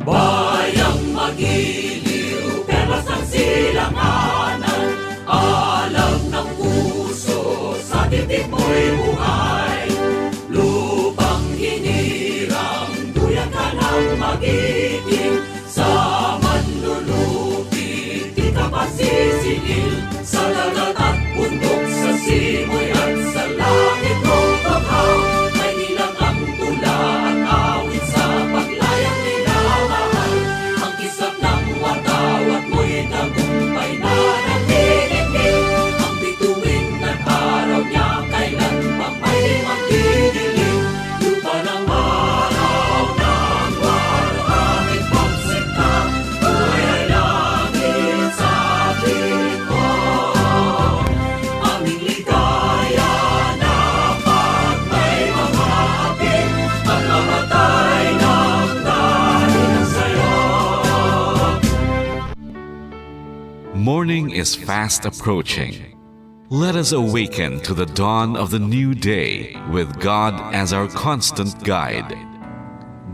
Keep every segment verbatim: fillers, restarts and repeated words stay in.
Bayang magiliw, perlas ng silanganan, alam ng puso, sa titik mo'y buhay. Lupang hinirang, duyan ka ng magiting, sa manlulupit, di ka pasisingil, sa dagat at bundok, sa simoy at sa langit, o baka may nilang ang tula at awit sa paglayang minamahal. Ang kisap ng watawat mo'y tagumpay na nanginginig. Ang bituin at araw niya kailan pa may di magdidilim. Lupa ng araw ng waluhangin pagsinta, buhay ay langit sa piling ko. Aming ligaya na pag may mga hapit, pagkamatay ng dahil sa'yo. Morning is fast approaching. Let us awaken to the dawn of the new day with God as our constant guide.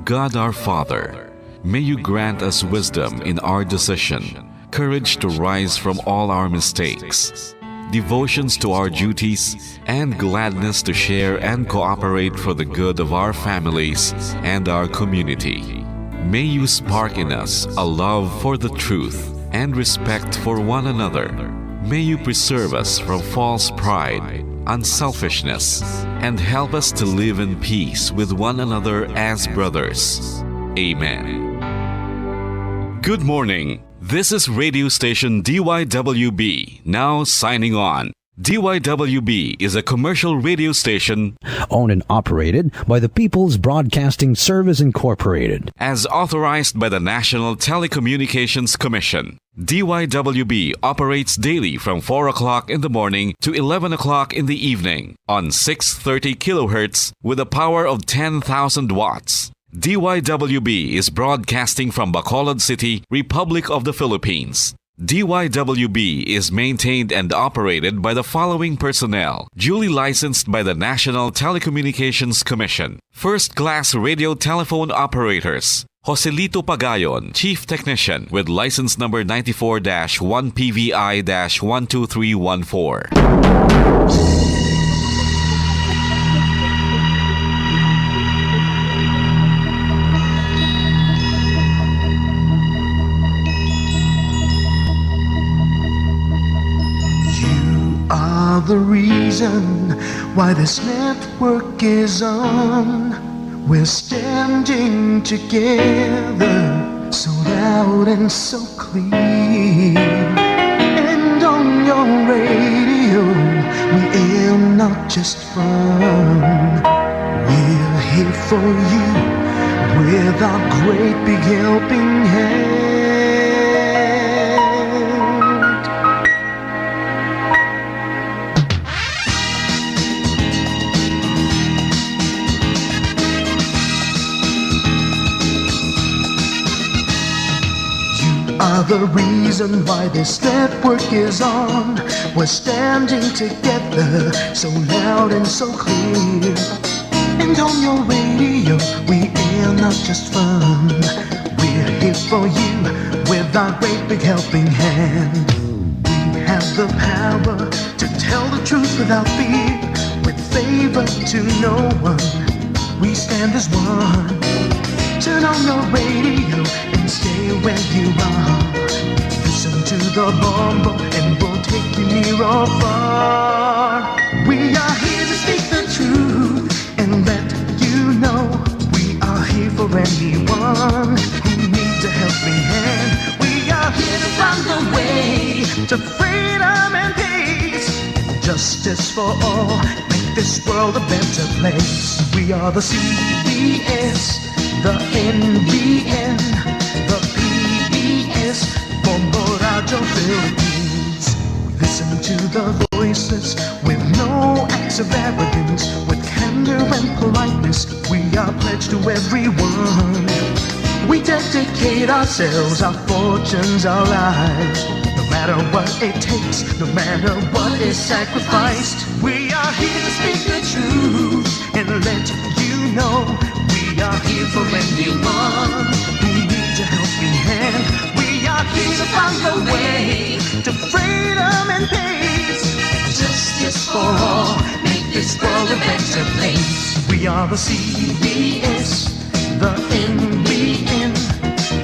God our Father, may you grant us wisdom in our decision, courage to rise from all our mistakes, devotions to our duties, and gladness to share and cooperate for the good of our families and our community. May you spark in us a love for the truth and respect for one another. May you preserve us from false pride, unselfishness, and help us to live in peace with one another as brothers. Amen. Good morning. This is radio station D Y W B, now signing on. D Y W B is a commercial radio station owned and operated by the People's Broadcasting Service Incorporated. As authorized by the National Telecommunications Commission. D Y W B operates daily from four o'clock in the morning to eleven o'clock in the evening on six thirty kilohertz with a power of ten thousand watts. D Y W B is broadcasting from Bacolod City, Republic of the Philippines. D Y W B is maintained and operated by the following personnel, duly licensed by the National Telecommunications Commission. First class radio telephone operators, Joselito Pagayon, Chief Technician, with license number ninety-four dash one P V I dash one two three one four. You are the reason why this network is on. We're standing together, so loud and so clear. And on your radio, we aim not just fun. We're here for you with our great big helping hand. You are the reason why this network is on. We're standing together, so loud and so clear. And on your radio, we air not just fun. We're here for you with our great big helping hand. We have the power to tell the truth without fear, with favor to no one. We stand as one. Turn on your radio and stay where you are. Listen to the bombo and we'll take you near or far. We are here to speak the truth and let you know we are here for anyone who needs a helping hand. We are here to find a way to freedom and peace, justice for all, make this world a better place. We are the C B S, the N B N, the P B S, Bombo Radio Philippines. We listen to the voices with no acts of arrogance, with candor and politeness. We are pledged to everyone. We dedicate ourselves, our fortunes, our lives. No matter what it takes, no matter what is sacrificed, we are here to speak the truth and let you know we are here for anyone who needs a To find the way to freedom and peace. Justice for all, make this world a better place. We are the C B S, the N B N,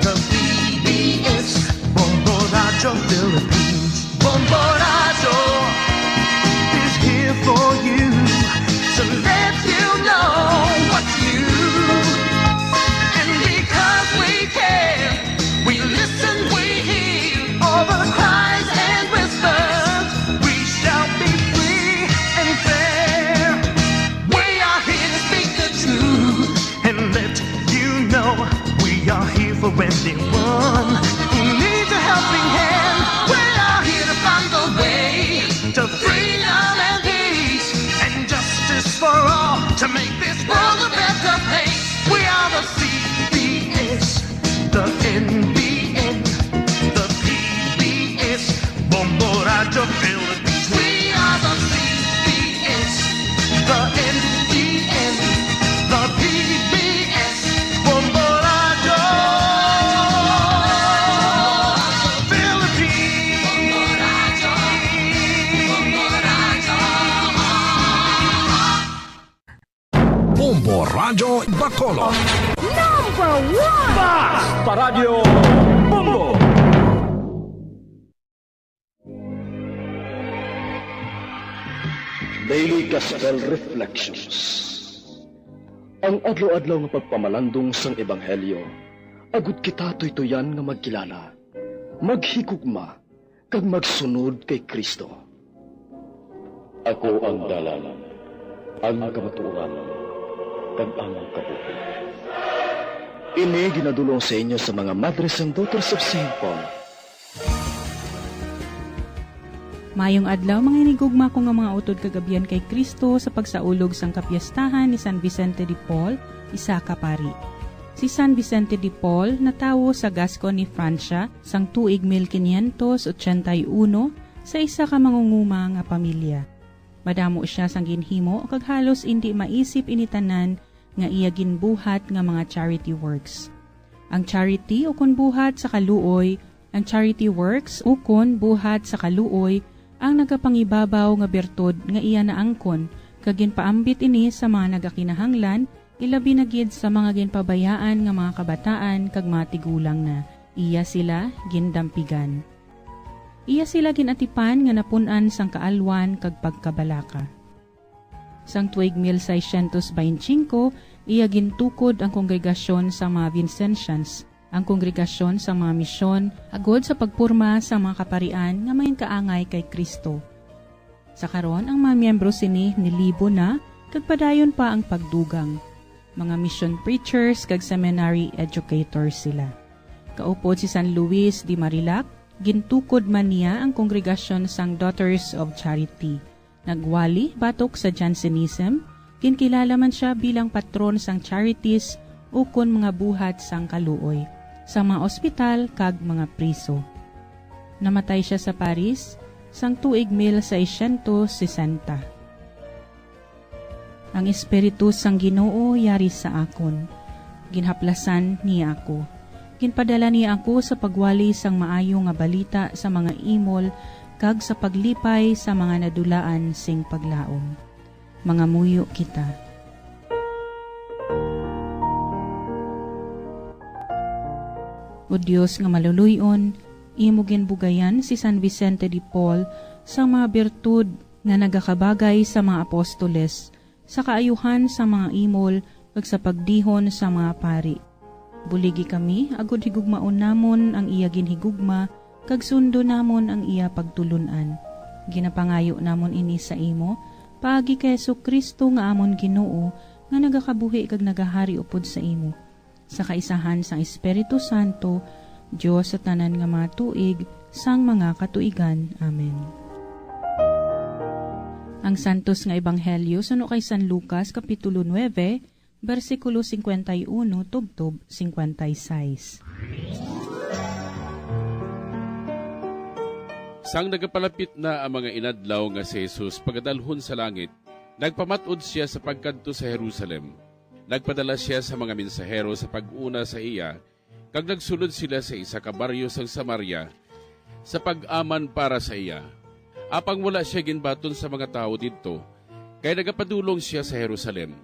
the P B S, Bombo Radyo Philippines. Bombo Radyo is here for you to let you know what's new. And because we care, we listen, we hear all the cries and whispers. We shall be free and fair. We are here to speak the truth and let you know we are here for anyone who needs a helping hand. We are here to find the way to freedom and peace and justice for all to make this world a better place. We are the C B S, the N B N, the P B S, Bombo Radyo Philippines. We are the C B S, the N B N, the P B S, Bombo Radyo Philippines. Bombo Radyo Bacolod. Number one! Basta Radyo Bombo! Daily Gospel Reflections. Ang adlaw-adlaw nga pagpamalandong sang Ebanghelyo, agud kita tuytuyan nga magkilala, maghigugma, kag magsunod kay Cristo. Ako ang dalan, ang kamatuoran, kag ang kabuhi. Ini ginadul-ong sa inyo sa mga Madres and Daughters of Saint Paul. Mayong adlaw, mga hinigugma ko nga mga utod kag abyan kay Cristo, sa pagsaulog sang kapiyestahan ni San Vicente de Paul, isa ka pari. Si San Vicente de Paul natawo sa Gascony, Francia, sang tuig mil quinientos ochenta y uno sa isa ka mangunguma nga pamilya. Madamo sia sang ginhimo kag halos indi maisip ini tanan nga iya ginbuhat nga mga charity works. Ang charity ukon buhat sa kaluoy, ang charity works ukon buhat sa kaluoy ang nagapangibabaw nga bertud nga iya naangkon kag ginpaambit ini sa mga nagakinahanglan, ilabi na gid sa mga ginpabayaan nga mga kabataan kag mga tigulang na. Iya sila gindampigan. Iya sila gin-atipan nga napun-an sang kaalwan kag pagkabalaka. Sang tuig mil seiscientos veinticinco, iya gintukod ang kongregasyon sang mga Vincentians, ang kongregasyon sang mga misyon, agod sa pagporma sang mga kaparian nga mangin kaangay kay Cristo. Sa karon, ang mga miyembro sini nilibo na, kag padayon pa ang pagdugang. Mga mission preachers kag seminary educators sila. Kaupod si San Luis de Marilac, gintukod man niya ang kongregasyon sang Daughters of Charity. Nagwali batok sa Jansenism, ginkilala man sia bilang patron sang charities ukon mga buhat sang kaluoy, sa mga ospital kag mga priso. Namatay sia sa Paris sang tuig mil seiscientos sesenta. Ang Espiritu sang Ginoo yari sa akon. Ginhaplasan niya ako. Ginpadala niya ako sa pagwali sang maayo nga balita sa mga imol kag sa paglipay sa mga nadulaan sing paglaom. Mangamuyo kita. O Dios nga maluluy-on, imo ginbugayan si San Vicente de Paul sa mga birtud nga nagakabagay sa mga apostoles, sa kaayuhan sa mga imol, kag sa pagdihon sa mga pari. Buligi kami, agod higugmaon namon ang iya ginhigugma, kag sundon namon ang iya pagtulon-an. Ginapangayo namon ini sa imo, paagi kay Jesu-Cristo nga amon Ginoo, nga nagakabuhi kag nagahari upod sa imo, sa kaisahan sang Espiritu Santo, Dios sa tanan nga mga tuig, sang mga katuigan. Amen. Ang Santos nga Ebanghelyo suno kay San Lucas, Kapitulo nuebe, bersikulo cincuenta y uno tubtob cincuenta y seis. Sang nagapalapit na ang mga inadlaw nga si Jesus pagadalhon sa langit, nagpamat-od sia sa pagkadto sa Jerusalem. Nagpadala sia sa mga mensahero sa pag-una sa iya, kag nagsulod sila sa isa ka baryo sang Samaria sa pag-aman para sa iya. Apang wala sia ginbaton sa mga tawo didto, kay nagapadulong sia sa Jerusalem.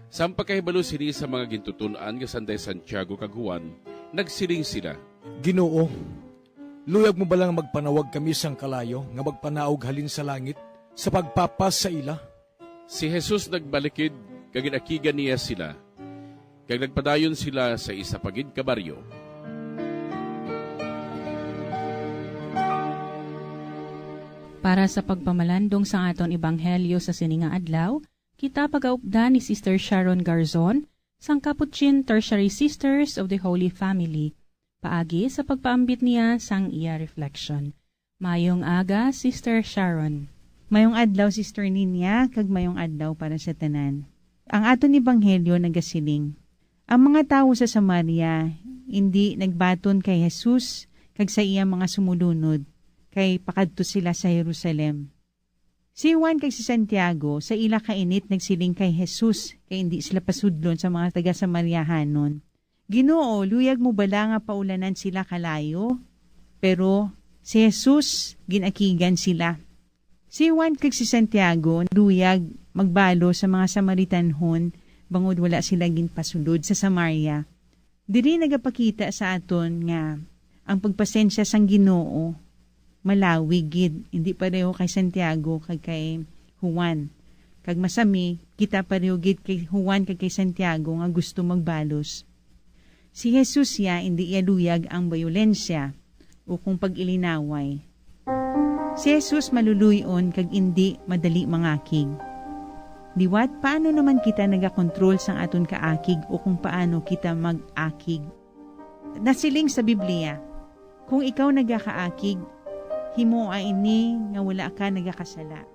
Sang pagkahibalo sini sa mga gintuton-an nga sanday Santiago kag Juan, nagsiling sila, "Ginoo, luyag mo bala nga magpanawag kami sang kalayo nga magpanaog halin sa langit sa pagpapas sa ila?" Si Jesus nagbalikid kag gin-akigan niya sila, kag nagpadayon sila sa isa pa gid ka baryo. Para sa pagpamalandong sang aton ebanghelyo sa sini nga adlaw, kita pagaupdan ni Sister Sharon Garzon sang Capuchin Tertiary Sisters of the Holy Family, paagi sa pagpaambit niya sang iya reflection. Mayong aga, Sister Sharon. Mayong adlaw, Sister Ninia, kag mayong adlaw para sa tanan. Ang aton ebanghelyo nagasiling, ang mga tawo sa Samaria indi nagbaton kay Jesus kag sa iya mga sumulunod, kay pakadto sila sa Jerusalem. Si Juan kag si Santiago sa ila kainit nagsiling kay Jesus kay indi sila pasudlon sa mga taga-Samariahanon. "Ginoo, luyag mo bala nga paulanan sila kalayo?" Pero si Jesus gin-akigan sila. Si Juan kag si Santiago luyag magbalo sa mga Samaritanhon bangod wala sila ginpasulod sa Samaria. Diri nagapakita sa aton nga ang pagpasensya sang Ginoo malawig gid, indi pareho kay Santiago kag kay Juan. Kag masami, kita pareho gid kay Juan kag kay Santiago nga gusto magbalos. Si Jesus ya indi iya luyag ang bayolensya o kung pag-ilinaway. Si Jesus maluluy-on kag indi madali mangakig. Liwat, paano naman kita nagakontrol sang aton kaakig o kung paano kita mag-akig? Nasiling sa Biblia, "Kung ikaw nagakaakig, himoa ini nga wala ka nagakasala."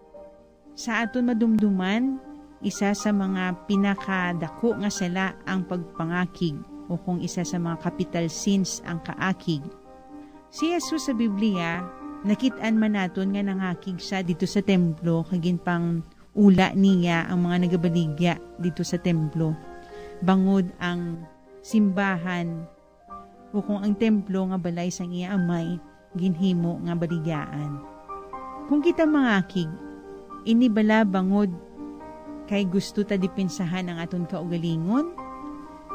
Sa aton madumduman, isa sa mga pinakadako nga sala ang pagpangakig, o kung isa sa mga capital sins ang kaakig. Si Jesus sa Biblia, nakit-an man naton nga nangakig siya didto sa templo kag ginpang-ula niya ang mga nagabaligya didto sa templo, bangod ang simbahan o kung ang templo nga balay sang iya Amay ginhimo nga baligyaan. Kung kita mangakig, ini bala bangod kay gusto ta depensahan ang aton kaugalingon,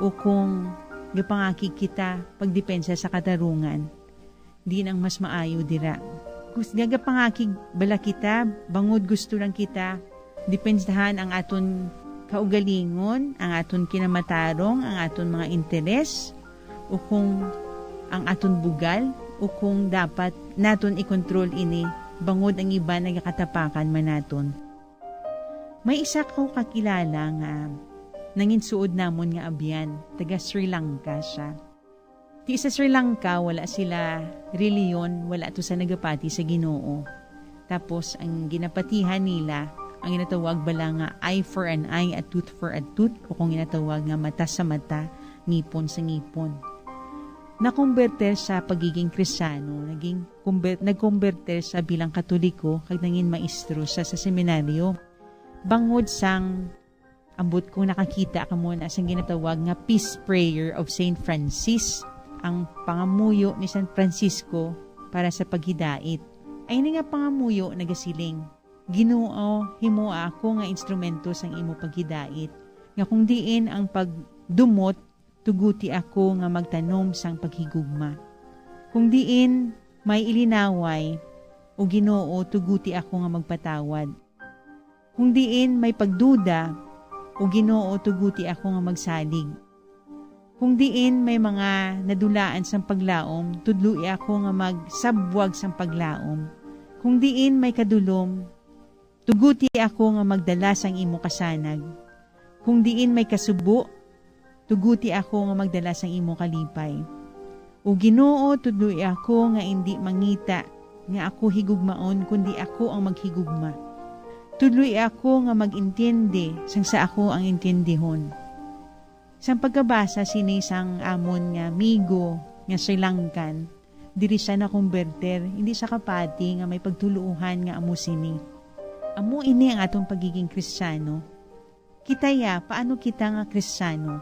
o kung gapangakig kita pagdepensa sa katarungan? Diin ang mas maayo dira? Gus-, gagapangakig bala kita bangod gusto lang kita depensahan ang aton kaugalingon, ang aton kinamatarong, ang aton mga interes, o kung ang aton bugal, o kung dapat naton i-control ini bangod ang iban nagakatapakan man naton? May isa ko kakilala nga nanginsuod namon nga abyan, taga Sri Lanka sia. Ti sa Sri Lanka, wala sila reliyon, wala to sa nagapati sa Ginoo. Tapos, ang ginapatihan nila, ang ginatawag bala nga eye for an eye, a tooth for a tooth, o kung ginatawag nga mata sa mata, ngipon sa ngipon. Nakomberter sa pagiging Kristiyano, naging kumber-, nagkomberter sa bilang Katoliko, kag nangin maestro sa, sa seminaryo. Bangod sang Ambot kung nakakita kamo na sang ginatawag nga Peace Prayer of Saint Francis, ang pangamuyo ni San Francisco para sa paghidait. Ay ini nga pangamuyo nagasiling, "Ginoo, himoa ako nga instrumento sang imo paghidait, nga kung diin ang pagdumot, tuguti ako nga magtanom sang paghigugma. Kung diin may ilinaway, O Ginoo, tuguti ako nga magpatawad." Kung diin may pagduda, O Ginoo, tuguti ako nga magsalig. Kung diin may mga nadulaan sang paglaom, tudloi ako nga magsabwag sang paglaom. Kung diin may kadulom, tuguti ako nga magdala sang imo kasanag. Kung diin may kasubo, tuguti ako nga magdala sang imo kalipay. O Ginoo, tudloi ako nga indi mangita nga ako higugmaon, kundi ako ang maghigugma. Tudloi ako nga mag-intindi sang sa ako ang intindihon. Sang pagkabasa sini sang amon nga amigo nga Sri Lankan, diri siya nakomberter, hindi siya kapati nga may pagtuluohan nga amo sini. Amo ini ang atong pagiging Kristiyano. Kita ya, paano kita nga Kristiyano?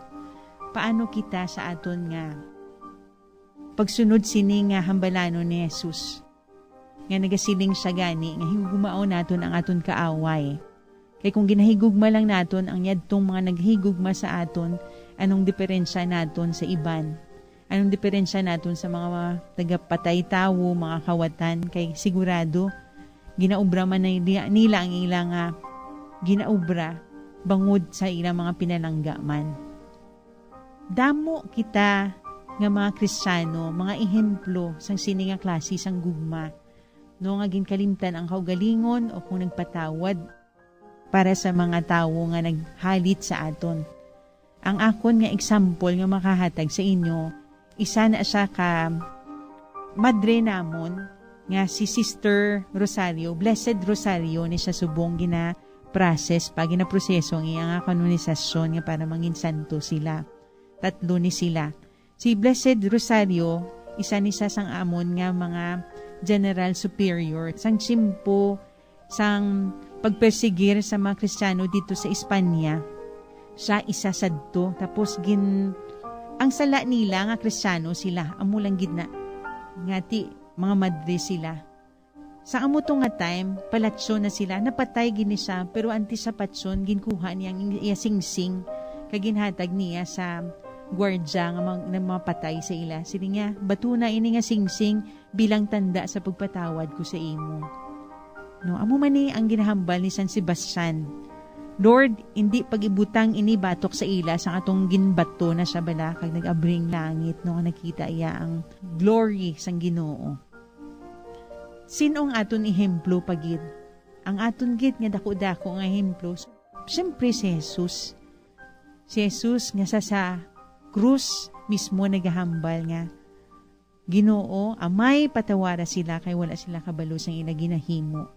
Paano kita sa aton nga pagsunod sini nga hambalanon ni Jesus? nga nagasiling siya gani nga higugmaon naton ang aton kaaway. Kay kung ginahigugma lang naton ang yadtong mga naghigugma sa aton, anong diferensya naton sa iban? Anong diferensya naton sa mga, mga tagapatay tawo, mga kawatan? Kay sigurado, ginaobra man na nila, nila ang ila nga ginaobra bangod sa ilang mga pinalangga man. Damo kita nga mga Kristiyano, mga ehemplo sang sini nga klase sang gugma, no, nga ginkalimtan ang kaugalingon o kung nagpatawad para sa mga tawo nga naghalit sa aton. Ang akon nga example nga makahatag sa inyo, isa na siya ka madre namon nga si Sister Rosario, Blessed Rosario ni siya subong gina-process pa, ginaproseso ang iya nga kanonisasyon nga para mangin santo sila. Tatlo ni sila. Si Blessed Rosario, isa ni siya sang amon nga mga General Superior, sang tiyempo sang pagpersigir sa mga Kristiyano dito sa Espanya. Siya isa sadto. Tapos gin-, ang sala nila nga Kristiyano sila, amo lang gid na. Nga ti, mga madre sila. Sa amo to nga time, palatyon na sila, napatay gini siya, pero antes sa patyon, ginkuha niya ang iya singsing, kag ginhatag niya sa gwardya nga mag-, nga mga patay sa ila. Siling niya, "Batuna ini nga singsing bilang tanda sa pagpatawad ko sa imo." No, amo man ni ang ginahambal ni San Sebastian. "Lord, indi pag-ibutang ini batok sa ila sa atong ginbato na siya bala kag nag-abring langit, no, nga nakita iya ang glory sang Ginoo." Sin-o ang aton ehemplo pa gid? Ang aton gid nga daku-daku nga ehemplo, siyempre si Jesus. Si Jesus nga sa, sa krus mismo nagahambal nga, "Ginoo, Amay, patawara sila kay wala sila kabalo sang ila ginahimo."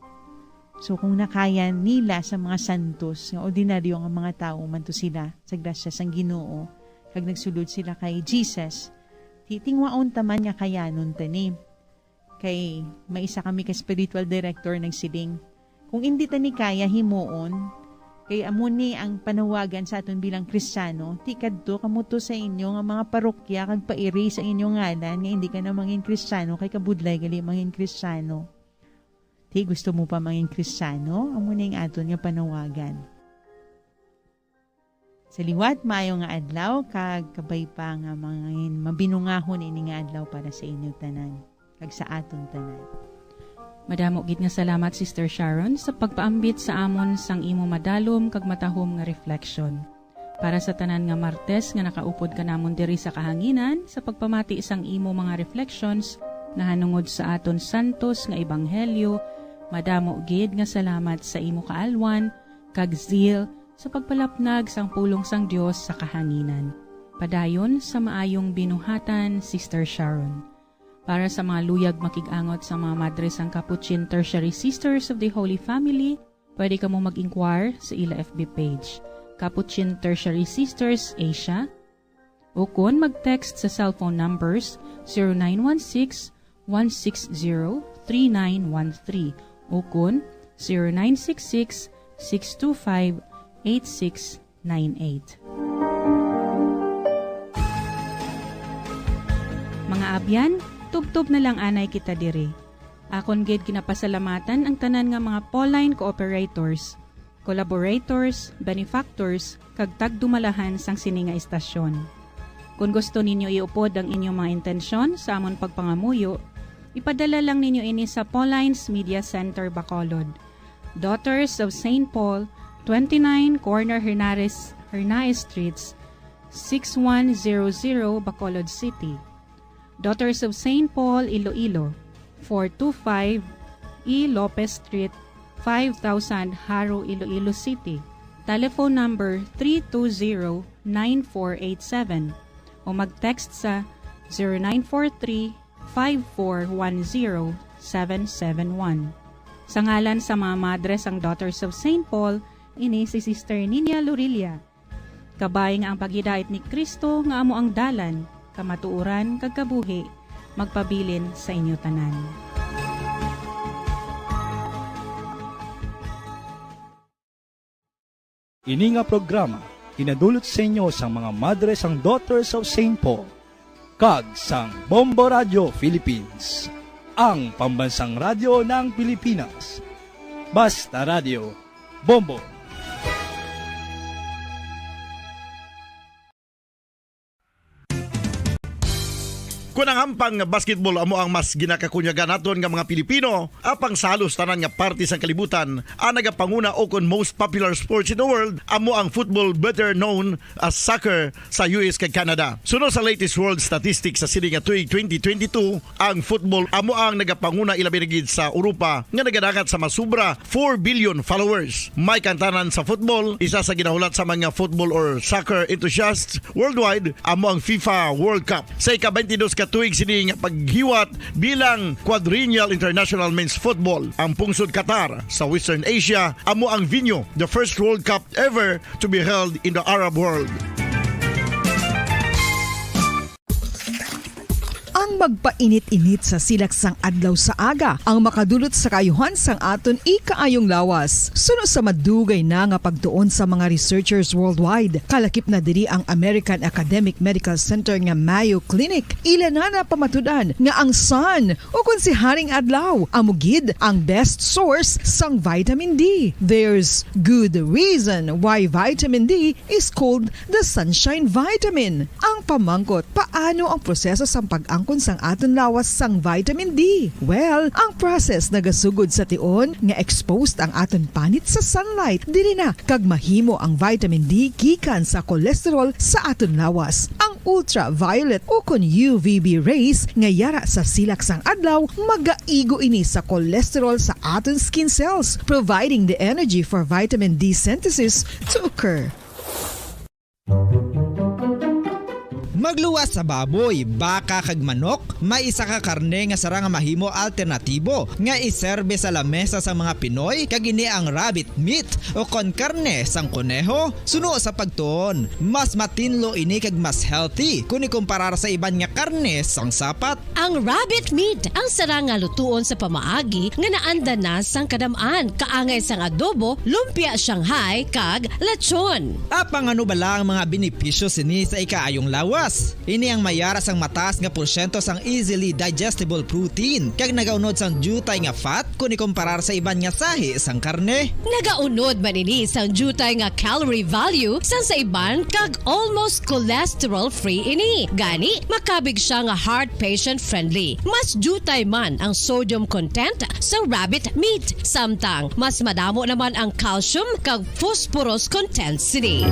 So, kung nakaya nila sa mga santos nga ordinaryo nga mga tawo man to sila sa grasya sang Ginoo, kag nagsulod sila kay Jesus, ti-, tingwaon ta man nga kayanon ta ni. Kay may isa kami ka spiritual director nagsiling, "Kung indi ta ni kaya himuon, kay amo ni ang panawagan sa aton bilang Kristiyano, ti kadto kamo to sa inyo nga mga parokya kag pairi sa inyo ngalan nga indi ka na mangin Kristiyano kay kabudlay gali mangin Kristiyano. Ti gusto mo pa mangin Kristiyano?" Amo ni ang aton nga panawagan. Sa liwat, maayo nga adlaw, kag kabay pa nga mangin mabinungahon ini nga adlaw para sa inyo tanan, kag sa aton tanan. Madamo gid nga salamat, Sister Sharon, sa pagpaambit sa amon sang imo madalom kag matahom nga reflection. Para sa tanan nga Martes nga nakaupod ka namon diri sa kahanginan, sa pagpamati sang imo mga reflections nahanungod sa aton santos nga ebanghelyo, madamo gid nga salamat sa imo kaalwan kag zeal sa pagpalapnag sang pulong sang Dios sa kahanginan. Padayon sa maayong binuhatan, Sister Sharon. Para sa mga luyag makig-angot sa mga madre sang Capuchin Tertiary Sisters of the Holy Family, pwede kamo mag-inquire sa ila F B page, Capuchin Tertiary Sisters Asia, ukon mag-text sa cellphone numbers zero nine one six, one six zero, three nine one three ukon zero nine six six, six two five, eight six nine eight. Mga abyan, tubtob na lang anay kita diri. Akon gid ginapasalamatan ang tanan nga mga Pauline cooperators, collaborators, benefactors, kag tagdumalahan sang sini nga istasyon. Kon gusto ninyo iupod ang inyong mga intensyon sa amon pagpangamuyo, ipadala lang ninyo ini sa Pauline's Media Center, Bacolod, Daughters of Saint Paul, twenty-nine Corner Hernares, Hernaez Streets, six one zero zero, Bacolod City. Daughters of Saint Paul, Iloilo, four two five E Lopez Street, five thousand, Jaro, Iloilo City. Telephone number three two zero, nine four eight seven o mag-text sa zero nine four three, five four one zero, seven seven one. Sa ngalan sa mga madre sang Daughters of Saint Paul, ini si Sister Nina Lorilla. Kabay nga ang paghidait ni Cristo nga amo ang dalan, kamatuoran, kag kabuhi, magpabilin sa inyo tanan. Ini nga programa ginadulot sa inyo sang mga madre sang Daughters of Saint Paul kag sang Bombo Radio Philippines. Ang pambansang radyo ng Pilipinas. Basta Radyo, Bombo. Kon ang hampang nga basketball amo ang mas ginakakunyagan naton nga mga Pilipino, apang sa halos tanan nga parte sang kalibutan, ang nagapanguna o kon most popular sports in the world amo ang football, better known as soccer, sa U S kag Canada. Suno sa latest world statistics sa sini nga tuig twenty twenty-two, ang football amo ang nagapanguna, ilabi na gid sa Europa nga nagadangat sa masubra four billion followers. May kantanan sa football, isa sa ginahulat sa mga football or soccer enthusiasts worldwide, amo ang FIFA World Cup. Sa ika-twenty-dos ka tuig sini nga paghiwat bilang Quadrennial International Men's Football, ang pungsod Qatar sa Western Asia amo ang venue, the first World Cup ever to be held in the Arab world. Ang magpainit-init sa silak sang adlaw sa aga ang makadulot sa kaayuhan sang aton ikaayong lawas. Suno sa madugay na nga pagtuon sa mga researchers worldwide, kalakip na diri ang American Academic Medical Center nga Mayo Clinic, ila na napamatud-an nga ang sun, ukon si Haring Adlaw, amo gid ang best source sang vitamin D. There's good reason why vitamin D is called the sunshine vitamin. Ang pamangkot, paano ang proseso sang pag-angkon sang aton lawas sang vitamin D? Well, ang process nagasugod sa tion nga exposed ang aton panit sa sunlight, diri na kag mahimo ang vitamin D gikan sa cholesterol sa aton lawas. Ang ultraviolet ukon U V B rays nga yara sa silak sang adlaw magaigo ini sa cholesterol sa aton skin cells, providing the energy for vitamin D synthesis to occur. Magluwas sa baboy, baka, kag manok, may isa ka karne nga sarang nga mahimo alternatibo nga iserbe sa lamesa sang mga Pinoy, kag ini ang rabbit meat, ukon karne sang koneho. Suno sa pagtuon, mas matinlo ini kag mas healthy kon ikumparar sa iban nga karne sang sapat. Ang rabbit meat ang sarang nga lutuon sa pamaagi nga naandan na sang kadam-an, kaangay sang adobo, lumpia Shanghai, kag lechon. Apang ano bala ang mga benepisyo sini sa ikaayong lawas? Ini ang mayara sang mataas nga porsyento sang easily digestible protein, kag nagaunod sang diutay nga fat kon ikumparar sa iban nga sahi sang karne. Nagaunod man ini sang diutay nga calorie value sang sa iban kag almost cholesterol-free ini. Gani, makabig sia nga heart patient-friendly. Mas diutay man ang sodium content sa rabbit meat, samtang mas madamo naman ang calcium kag phosphorus content sini.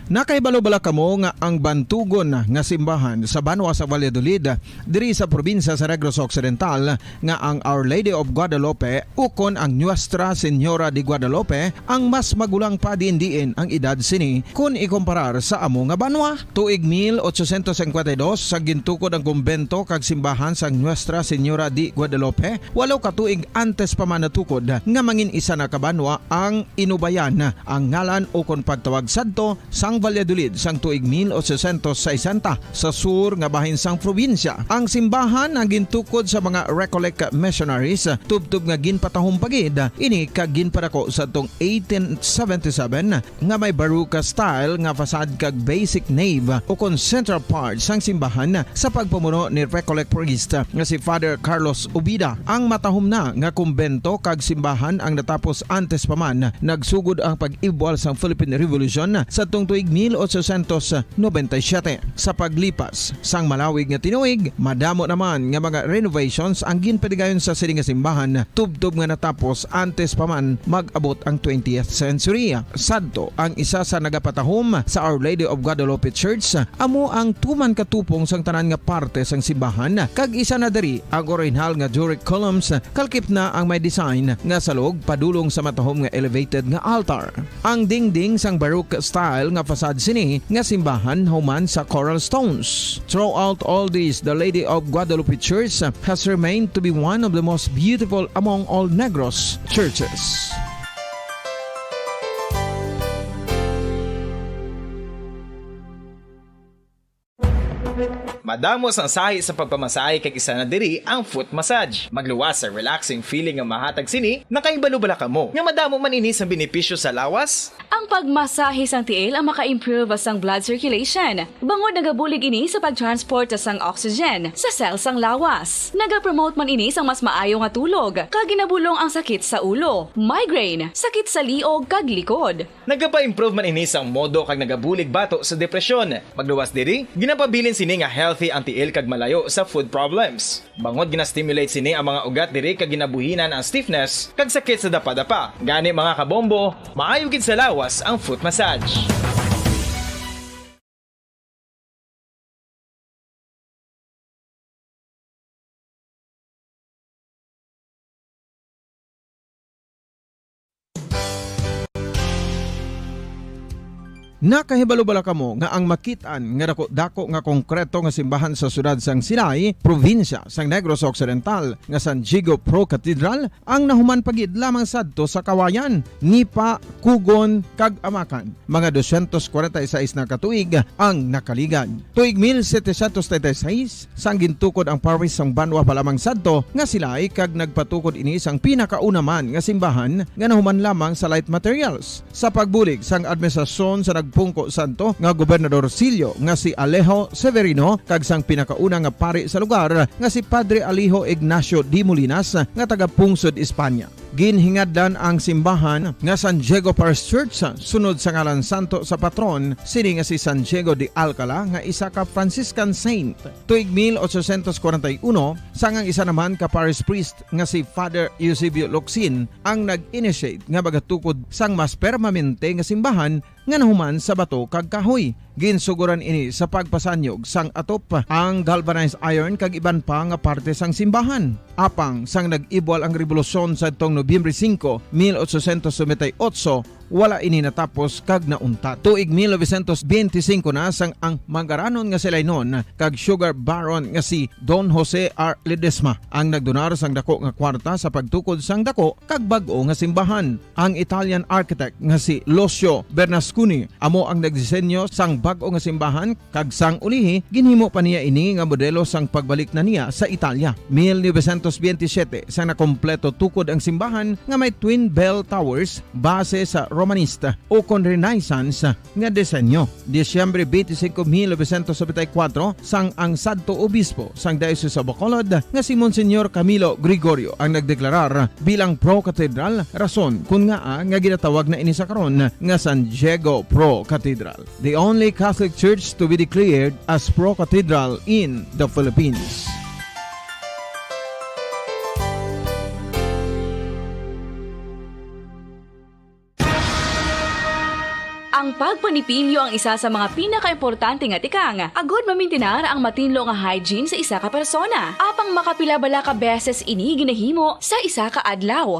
Nakahibalo bala kamo nga ang bantugon nga simbahan sa banwa sa Valladolid, diri sa probinsya sa Negros Occidental, nga ang Our Lady of Guadalupe ukon ang Nuestra Señora de Guadalupe ang mas magulang pa diin-diin ang edad sini kon ikumparar sa amo nga banwa? Tuig mil ochocientos cincuenta y dos, sa gintukod ang kumbento kag simbahan sang Nuestra Señora de Guadalupe, walo ka tuig antes pa man natukod nga mangin isa na ka banwa ang Inubayan, ang ngalan ukon pagtawag sadto sang Valladolid sang tuig mil ochocientos sesenta sa sur nga bahin sang probinsya. Ang simbahan ang gintukod sa mga Recollect missionaries, tubtob nga ginpatahom pa gid ini kag ginpadako sadtong eighteen seventy-seven, nga may Baroque style nga facade kag basic nave ukon central part sang simbahan sa pagpamuno ni Recollect priest nga si Father Carlos Ubida. Ang matahom na nga kumbento kag simbahan ang natapos antes pa man nagsugod ang pag-ibwal sang Philippine Revolution sadtong tuig mil ochocientos noventa y siete. Sa paglipas sang malawig nga tinuig, madamo naman nga mga renovations ang ginpadigayon sa sini nga simbahan, tubtob nga natapos antes pa man mag-abot ang twentieth century. Sadto, ang isa sa nagapatahom sa Our Lady of Guadalupe Church amo ang tuman ka tupong sang tanan nga parte sang simbahan, kag isa na diri ang orihinal nga Doric columns, kalakip na ang may design nga salog padulong sa matahom nga elevated nga altar. Ang dingding sang Baroque style nga facade sini nga simbahan human sa coral stones. Throughout all this, the Lady of Guadalupe Church has remained to be one of the most beautiful among all Negros churches. Madamo sang sahi sa pagpamasahe, kag isa na diri ang foot massage. Magluwas sa relaxing feeling nga mahatag sini. Nakahibalo bala kamo nga madamo man ini sang benepisyo sa lawas? Ang pagmasahe sang tiil ang maka-improve sang blood circulation, bangod nagabulig ini sa pag-transport sang oxygen sa cell sang lawas. Nagapromote man ini sang mas maayo nga tulog, kag ginabulong ang sakit sa ulo, migraine, sakit sa liog, kag likod. Nagapa-improve man ini sang modo kag nagabulig bato sa depresyon. Magluwas diri, ginapabilin sini nga healthy ang tiil kag malayo sa foot problems. Bangod gina-stimulate sini ang mga ugat diri kag ginabuhinan ang stiffness kag sakit sa dapadapa. Gani, mga kabombo, maayo gid sa lawas ang foot massage. Nakahibalo bala kamo nga ang makit-an nga daku-daku nga konkreto nga simbahan sa siyudad sang Silay, probinsya sang Negros Occidental, nga San Diego Pro Cathedral, ang nahuman pa gid lamang sadto sa Kawayan, Nipa, Cogon, kag Amacan? Mga dosyentos kwarenta y seis na ka tuig ang nakaligad. Tuig mil setecientos treinta y seis, sang gintukod ang parish sang banwa pa lamang sadto nga Silay, kag nagpatukod ini sang pinakauna man nga simbahan nga nahuman lamang sa light materials. Sa pagbulig sang administrasyon sa nagpungko sadto nga Gobernador Silyo nga si Alejo Severino kag sang pinakauna nga pari sa lugar nga si Padre Alejo Ignacio de Molinas nga taga-pungsod Espanya. Ginhingadlan ang simbahan nga San Diego Parish Church sunod sa ngalan santo sa patron sini nga si San Diego de Alcala nga isa ka Franciscan saint. Tuig mil ochocientos kwarenta y uno, sang ang isa naman ka parish priest nga si Father Eusebio Locsin ang nag-initiate nga magatukod sang mas permanente nga simbahan nga nahuman sa bato kag kahoy. Ginsuguran ini sa pagpasanyog sang atop, ang galvanized iron kag iban pa nga parte sang simbahan. Apang sang nag-ibwal ang rebolusyon sadtong Nobyembre singko, mil ochocientos noventa y ocho, wala ini natapos kag nauntat. Tuig mil novecientos benti singko na sang ang mangaranon nga Silaynon kag sugar baron nga si Don Jose R. Ledesma ang nagdonar sang dako nga kwarta sa pagtukod sang dako kag bag-o nga simbahan. Ang Italian architect nga si Lucio Bernasconi amo ang nagdisenyo sang bag-o nga simbahan, kag sang ulihi ginhimo pa niya ini nga modelo sang pagbalik na niya sa Italia. Mil novecientos benti siyete, sang nakompleto tukod ang simbahan nga may twin bell towers base sa Romanista ukon Renaissance nga disenyo. Disyembre benti singko, mil novecientos nobenta y kuwatro, sang ang sadto obispo sang Diocese of Bacolod nga si Monsignor Camilo Gregorio ang nagdeklarar bilang pro-cathedral, rason kon ngaa nga ginatawag na ini sa karon nga San Diego Pro Cathedral, the only Catholic church to be declared as pro-cathedral in the Philippines. Ang pagpanipilyo ang isa sa mga pinakaimportante nga tikang, agud mamintinar ang matinlo nga hygiene sa isa ka persona. Apang makapila bala ka beses ini ginahimo sa isa ka adlaw?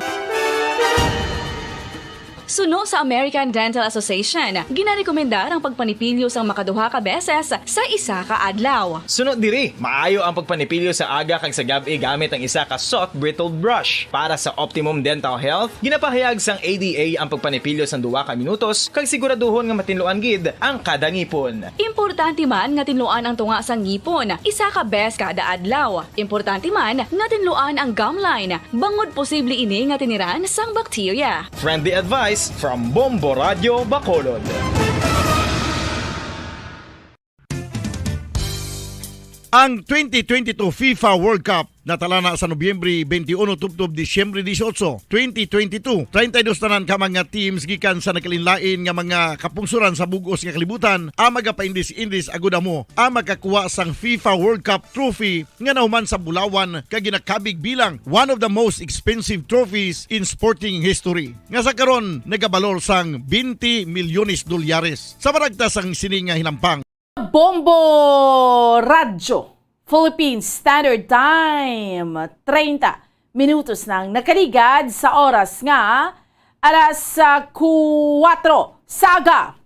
Suno sa American Dental Association, ginarekomendar ang pagpanipilyo sang makaduha ka beses sa isa ka adlaw. Sunod diri, maayo ang pagpanipilyo sa aga kag sa gab-i gamit ang isa ka soft bristled brush. Para sa optimum dental health, ginapahayag sang A D A ang pagpanipilyo sang duha ka minutos kag siguraduhon nga matinluan gid ang kada ngipon. Importante man nga tinluan ang tunga sang ngipon isa ka bes kada adlaw. Importante man nga tinluan ang gum line, bangod posible ini nga tiniran sang bakterya. Friendly advice from Bombo Radio Bacolod. Ang twenty twenty-two FIFA World Cup natala na sa Nobyembre twenty-one tubtob Disyembre dieciocho, twenty twenty-two. Treinta y dos tanan ka mga teams gikan sa nagkalainlain nga mga kapungsoran sa bug-os nga kalibutan ang magapaindis-indis agud amo ang makakuha sang FIFA World Cup trophy nga nahuman sa bulawan kag ginakabig bilang one of the most expensive trophies in sporting history, nga sa karon nagabalor sang twenty milyones dolyares. Sa panagta sang sini nga hinampang, Bombo Radyo, Philippine Standard Time, treinta minutos nang nakaligad sa oras nga alas, ah, kuwatro sa aga.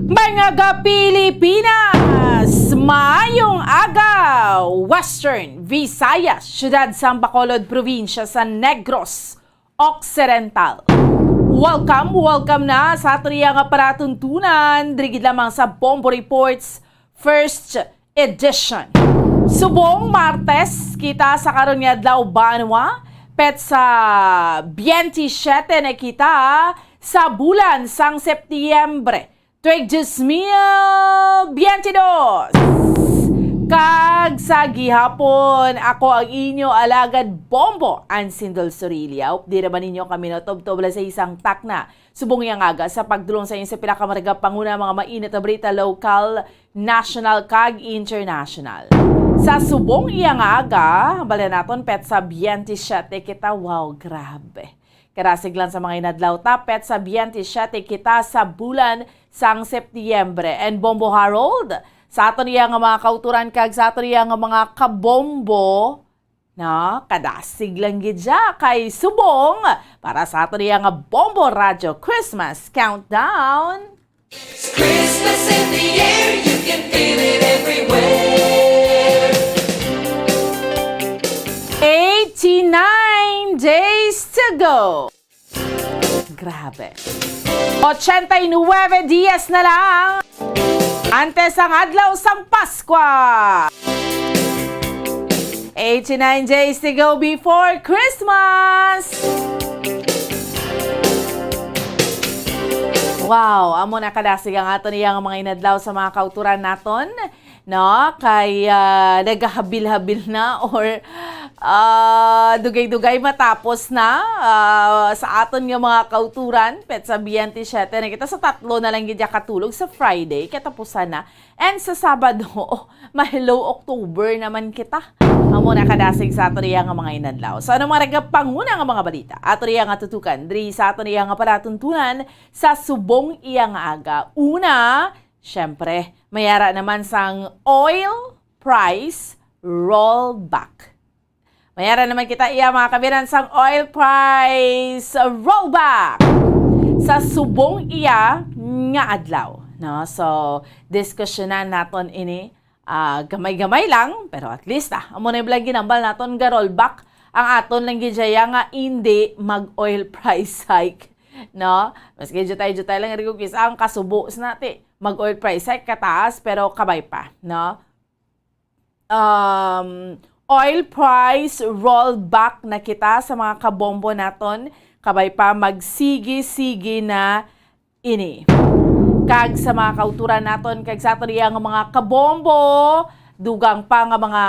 Mga ka-Pilipinas, Maayong aga, Western Visayas, siyudad sang Bacolod, probinsya sa Negros Occidental. Welcome, welcome na sa aton iya nga palatuntunan, diri gid lamang sa Bombo Reports First Edition. Subong Martes kita sa karon nga adlaw, banwa, petsa biyente siyete na kita sa bulan sang Setyembre. Tuig dos mil biyentidós. Kag sa gihapon, ako ang inyo alagad Bombo, Ansindol Sorilia. Updi naman ninyo kami, no, tubtob lang sa isang takna. Subong iya nga aga, sa pagdulong sa inyo sa pila ka mga panguna, mga mainit na balita, lokal, national, kag international. Sa subong iya nga aga, bala naton petsa biyente siyete kita. Wow, grabe. Kadasig lang sa mga inadlaw, tapet sa biyente siyete kita sa bulan sang Setyembre. And Bombo Harold, sa aton iya nga mga kauturan kag sa aton iya nga mga kabombo, no? Kadasig lang gid siya kay subong para sa aton iya nga Bombo Radyo Christmas Countdown. It's Christmas in the air, you can feel it everywhere. Eighty-nine days to go. Grabe. Ochenta y nueve dias na lang antes ang adlaw sang Paskwa. Eighty-nine days to go before Christmas. Wow, amo na kadasig ang aton iya nga mga inadlaw sa mga kauturan naton, no? Kay, ah, nagahabil-habil na or, ah, dugay-dugay matapos na, ah, sa aton nga mga kauturan, petsa biyente siyete na kita, sa tatlo na lang gid ya katulog sa Friday, katapusan na. And sa Sabado, ma-hello October naman kita. Amo na kadasig sa aton iya nga mga inadlaw. So, ano mga nagapanguna nga mga balita? Aton iya nga tutukan diri sa aton iya nga palatuntunan sa subong iya nga aga. Una, syempre, mayara naman sang oil price rollback. Mayara naman kita iya, mga kabiran, sang oil price rollback sa subong iya nga adlaw, no? So, diskusyonan naton ini, ah, gamay-gamay lang, pero at least, ah, amo na yung ginambal naton, ga-rollback ang aton lang gid siya nga hindi mag-oil price hike, no? Maski jutay-jutay lang, Rico, kis ang kasubo sa nati, mag-oil price hike kataas, pero kabay pa, no? Um, oil price rollback na kita sa mga kabombo naton, kabay pa magsigi-sigi na ini. Kag sa mga kauturan naton, kag sa aton iya nga mga kabombo, dugang pa nga mga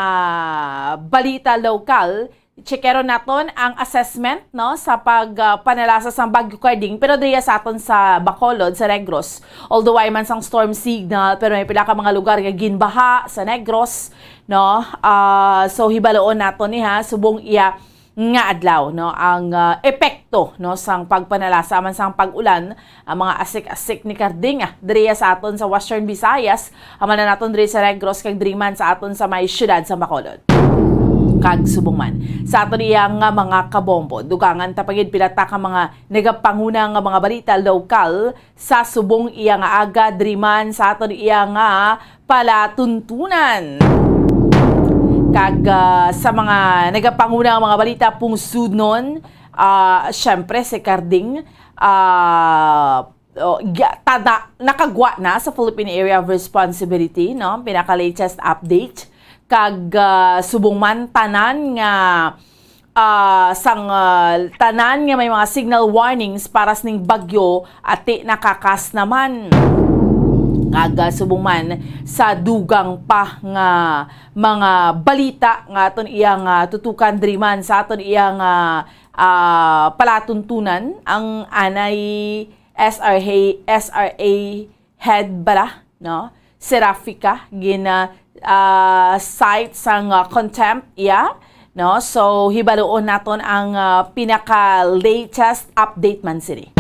balita lokal, checkeron naton ang assessment, no, sa pag, ah, panalasa sang Bagyo Karding, pero diriya sa aton sa Bacolod, sa Negros. Although ay man sang storm signal, pero may pila ka mga lugar nga ginbaha sa Negros, no? Ah, so, hibaloon naton ni, ha, subong iya nga adlaw, no, ang, ah, epekto, no, sang pagpanalasa man sang pag-ulan, ang mga asik-asik ni Karding, ah, diriya sa aton sa Western Visayas, amo na naton diri sa Negros kag diri man sa aton sa may siyudad sa Bacolod. Kag subong man sa aton iya nga mga kabombo, dugangan ta pa gid pila ta ka mga nagapanguna nga mga balita lokal sa subong iya nga aga diri man sa aton iya nga palatuntunan. Kag, ah, sa mga nagapanguna nga mga balita pungsudnon, ah, syempre si Karding, ah, oh, ga-, tada-, nakagwa na sa Philippine Area of Responsibility, no? Pinaka-latest update. Kag, ah, subong man tanan nga, ah, sang, ah, tanan nga may mga signal warnings para sining bagyo, ati nakakas naman. Kag, ah, subong man sa dugang pa nga mga balita nga aton iyang, ah, tutukan diri man sa aton iyang, ah, ah, palatuntunan, ang anay S R A, S R A head bala, no? Serafica, gina, ah, cite sang, ah, contempt iya, no? So, hibaluon naton ang, ah, pinaka-latest update man sini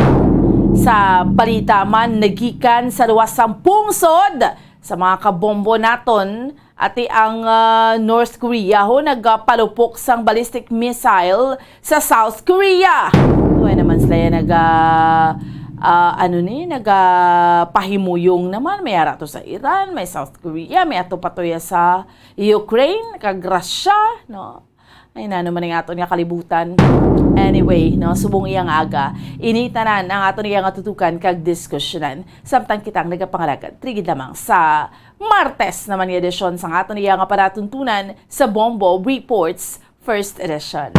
sa balita man nagikan sa luwas sang pungsod sa mga kabombo naton. Ati ang, ah, North Korea ho nagapalupok sang ballistic missile sa South Korea. Tuway naman sila yan naga, ah, ano ni, nagapahimuyong naman. May ara to sa Iran, may South Korea, may ato pa to ya sa Ukraine, kag Russia, no? Ay, nano man ang aton nga kalibutan. Anyway, no, subong iya nga aga, ini tanan ang aton iya nga tutukan kag diskusyonan. Samtang kita ang nagapangalagad, trigid lamang sa Martes naman nga edisyon sang aton iya nga palatuntunan sa Bombo Reports First Edition.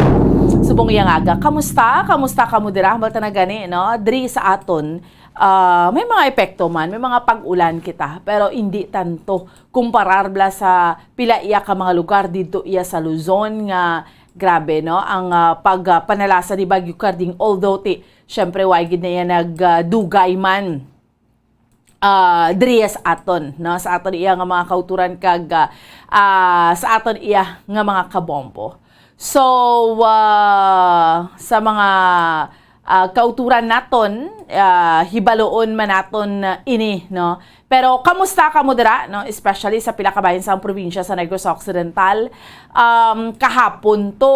Subong iya nga aga, kamusta? Kamusta kamo dira? Hambal ta na gani, no? Diri sa aton, ah, may mga epekto man, may mga pag-ulan kita, pero hindi tanto kumparar bala sa pila iya ka mga lugar didto iya sa Luzon nga grabe, no? Ang, ah, pag, ah, panalasa ni Bagyo Carding, although ti, syempre, wa gid na iya nag, ah, dugay man, ah, diri sa aton, no? Sa aton iya nga mga kauturan kag, ah, ah, sa aton iya nga mga kabombo. So, ah, sa mga, ah, kauturan naton, ah, hibaloon man naton ini, no? Pero kamusta kamo dira, no? Especially sa pila ka bahin sang probinsya sa Negros Occidental. Um, kahapon to,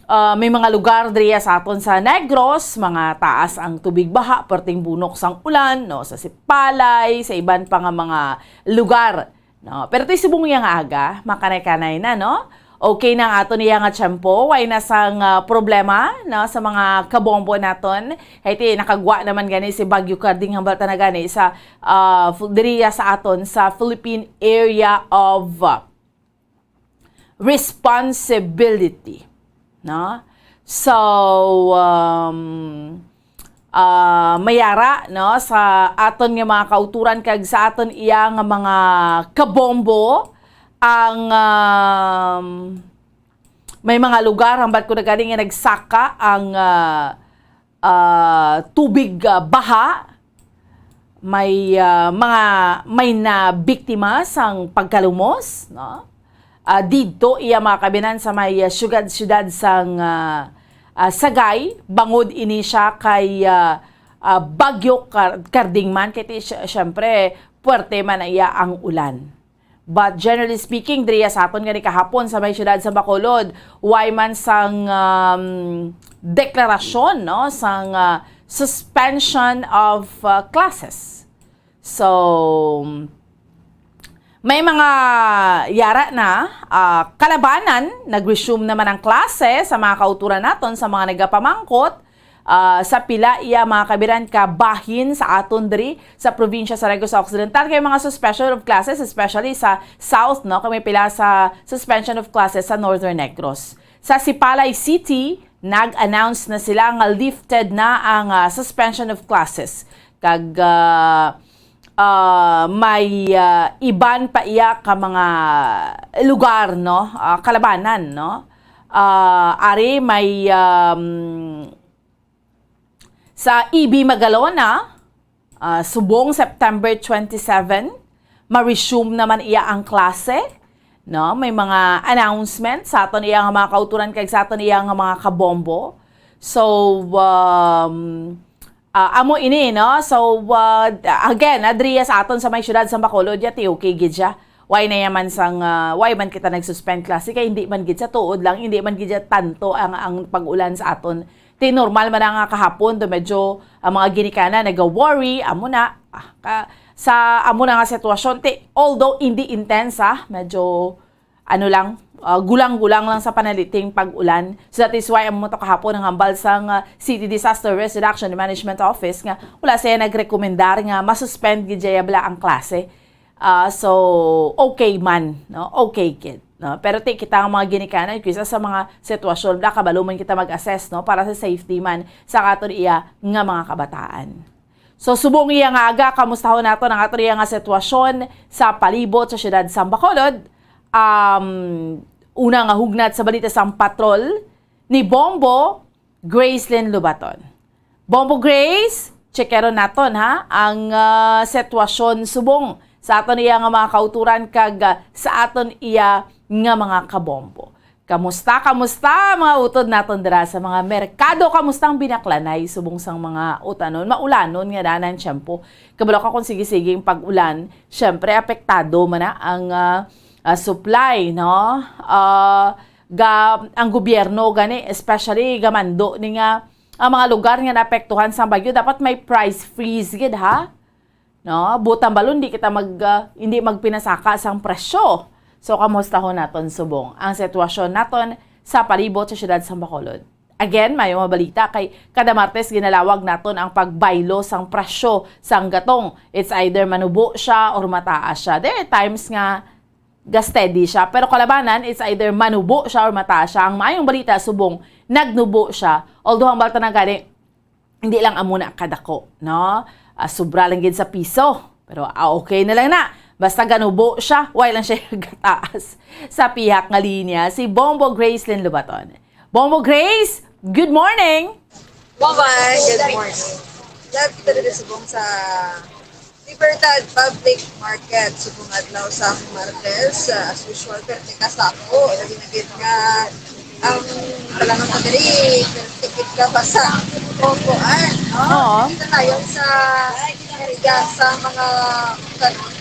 ah, may mga lugar diriya sa aton sa Negros, mga taas ang tubig baha, perting bunok sang ulan, no? Sa Sipalay, sa iban pa nga mga lugar, no? Pero ti subong iya nga aga, makanay-kanay na, no? Okay na ang aton iya nga tiyempo, way na sang, ah, problema, no, sa mga kabombo naton. Kay ti nakagwa naman gani si Bagyo Carding, hambal ta na gani sa, ah, fu-, diriya sa aton sa Philippine Area of, ah, Responsibility, no? So, um, ah, mayara, no, sa aton nga mga kauturan kag sa aton iya nga mga kabombo ang, um, may mga lugar, hambal ko na gani nga nagsaka ang, ah, ah, tubig, ah, baha, may, ah, mga, may nabiktima sang pagkalumos, no? Ah, didto iya mga kabinan sa may, ah, syudad-syudad sang, ah, ah, Sagay, bangod ini siya kay, ah, ah, Bagyo Kar-, Carding man, kay ti-, sy-, syempre, puwerte man na iya ang ulan. But generally speaking, diriya sa aton gani kahapon sa may siyudad sa Bacolod, way man sang, um, deklarasyon, no, sang, uh, suspension of, uh, classes. So, may mga yara na, uh, kalabanan, nag-resume naman ang klase sa mga kauturan naton, sa mga nagapamangkot, ah, sa pila iya mga kabiran ka bahin sa aton diri sa probinsya sa Negros Occidental, kay mga suspension of classes, especially sa South, no, kay may pila sa suspension of classes sa Northern Negros. Sa Sipalay City, nag-announce na sila nga lifted na ang, ah, suspension of classes. Kag, ah, ah, may, ah, iban pa iya ka mga lugar, no, ah, kalabanan, no. Ah, ari may, um, Sa E B Magalona, ah, subong September twenty-seven, ma-resume naman iya ang klase, no? May mga announcement sa aton iya nga mga kauturan kag sa aton iya nga mga kabombo. So, um, ah, amo ini, no? So, uh, again, adriya sa aton sa may siyudad sa Bacolod, ya, ti okay gid siya. Why na yaman sang, ah, why man kita nag-suspend klase? Kay hindi man gid sa tuod lang, hindi man gid siya tanto ang, ang pag-ulan sa aton. Ti normal man na nga kahapon, do medyo ang mga ginikanan naga-worry, amo na, ah, ka, sa amo na nga sitwasyon. Ti, although hindi intense, ah, medyo, ano lang, ah, gulang-gulang lang sa panaliting pag-ulan. So that is why amo to kahapon ang hambal sang, ah, City Disaster Risk Reduction and Management Office nga wala siya nagrekomendar nga masuspend gid siya bala ang klase. Ah, so, okay man, no? Okay gid, no? Pero ti, kita ang mga ginikanan, kisa sa mga sitwasyon, da, kabalo man kita mag-assess, no? Para sa safety man sa aton iya nga mga kabataan. So, subong iya nga aga, kamustahon naton ang aton iya nga sitwasyon sa palibot sa siyudad sa Bacolod. Um, una nga hugnat sa balita sang patrol ni Bombo, Gracelyn Lubaton. Bombo Grace, checkeron naton, ha, ang, ah, sitwasyon subong sa aton iya nga mga kauturan kag, ah, sa aton iya nga mga kabombo. Kamusta, kamusta, mga utod naton dira sa mga merkado? Kamusta ang binaklanay subong sang mga utanon? Maulanon nga danan tiyempo. Kabalo ka kung sige-sige ang pag-ulan, syempre, apektado man na ang, ah, ah, supply, no? Ah, ga, ang gobyerno gani, especially gamando ni nga ang mga lugar nga naapektuhan sang bagyo, dapat may price freeze gid, ha? No? Butang balon, di kita mag, ah, hindi magpinasaka sang presyo. So, kamustahon naton subong ang sitwasyon naton sa palibot sa siyudad sang Bacolod. Again, mayo nga balita kay kada Martes ginalawag naton ang pagbaylo sang presyo sang gatong. It's either manubo siya or mataas siya. There are times nga ga-steady siya. Pero kalabanan, it's either manubo siya or mataas siya. Ang maayong balita, subong nagnubo siya. Although, ang balta na gani, hindi lang amo na kadako, no? Ah, sobra lang gid sa piso. Pero, ah, okay na lang na. Basta ganubo siya, why lang siya gataas sa pihak nga linya. Si Bombo Gracelyn Lubaton. Bombo Grace, good morning! Bye-bye! Good morning. Live kita dito subong sa Libertad Public Market, subong adlaw sa Martes, ah, as usual, pero may kasako, lagi na gid nga ang talangan pa diri, pero tikit ka pa sa Bubuan, no? Oo. Kita tayo sa area sa mga kanon,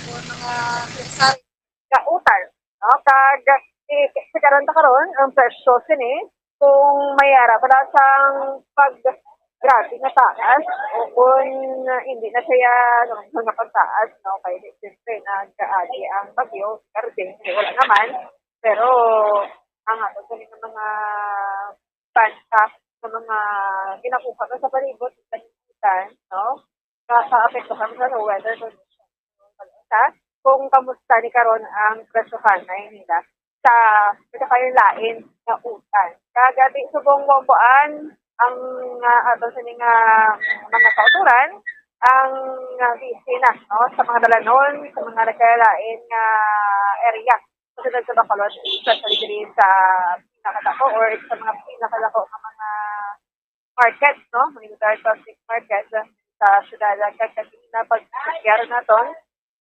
o mga empresario. Kautan, no? Kag, eh, sa karon ta karon, ang presyo sini, kung may ara pala sang pag grabe nga taas, o kung hindi na siya, ano, nga pagtaas, no? Kay, siyempre, nag-agi ang bagyo, pero siyempre, wala naman. Pero, ang ato sa mga banta sa mga ginakuha na sa palibot, sa kalibutan, no? Nakaapektuhan sa weather condition. Sa kung kamusta ni karon ang presyohanay nila sa pagkakalain nga utan. Kagabi, subong Bubuan ang, ah, ato sa mga, mga kauturan, ang, ah, busy na, no, sa mga dalanon, sa mga nagkalain nga area. Sa siyudad sa Bacolod, especially diri sa pinakadako or sa mga pinakadako nga mga market, no? Mga Libertad Public Market, ah, sa siyudad. Kag kanina, pag check naton,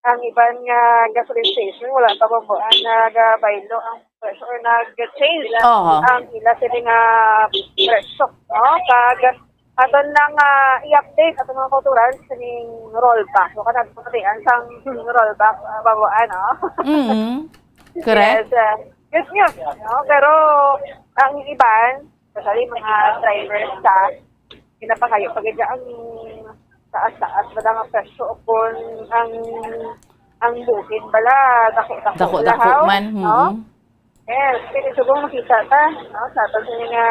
ang iban nga gasoline station, wala pa Bubuan nagabaylo ang presyo or nag-change Oho. ang ila sini nga presyo, no? Kag aton lang, ah, i-update ato mga kauturan sining rollback. So, kanang pagkatian sang rollback, ah, Bubuan, no? Mm. Correct. Yes, ah, good news, no? Pero ang iban, especially mga drivers sa, ginapangayo pa gid ang taas-taas ba nga presyo o kung ang, ang buhin bala, dako-dako Dako-dako lahaw, man, no? mm. Yes, pero subong makita ta, no? Sa aton nga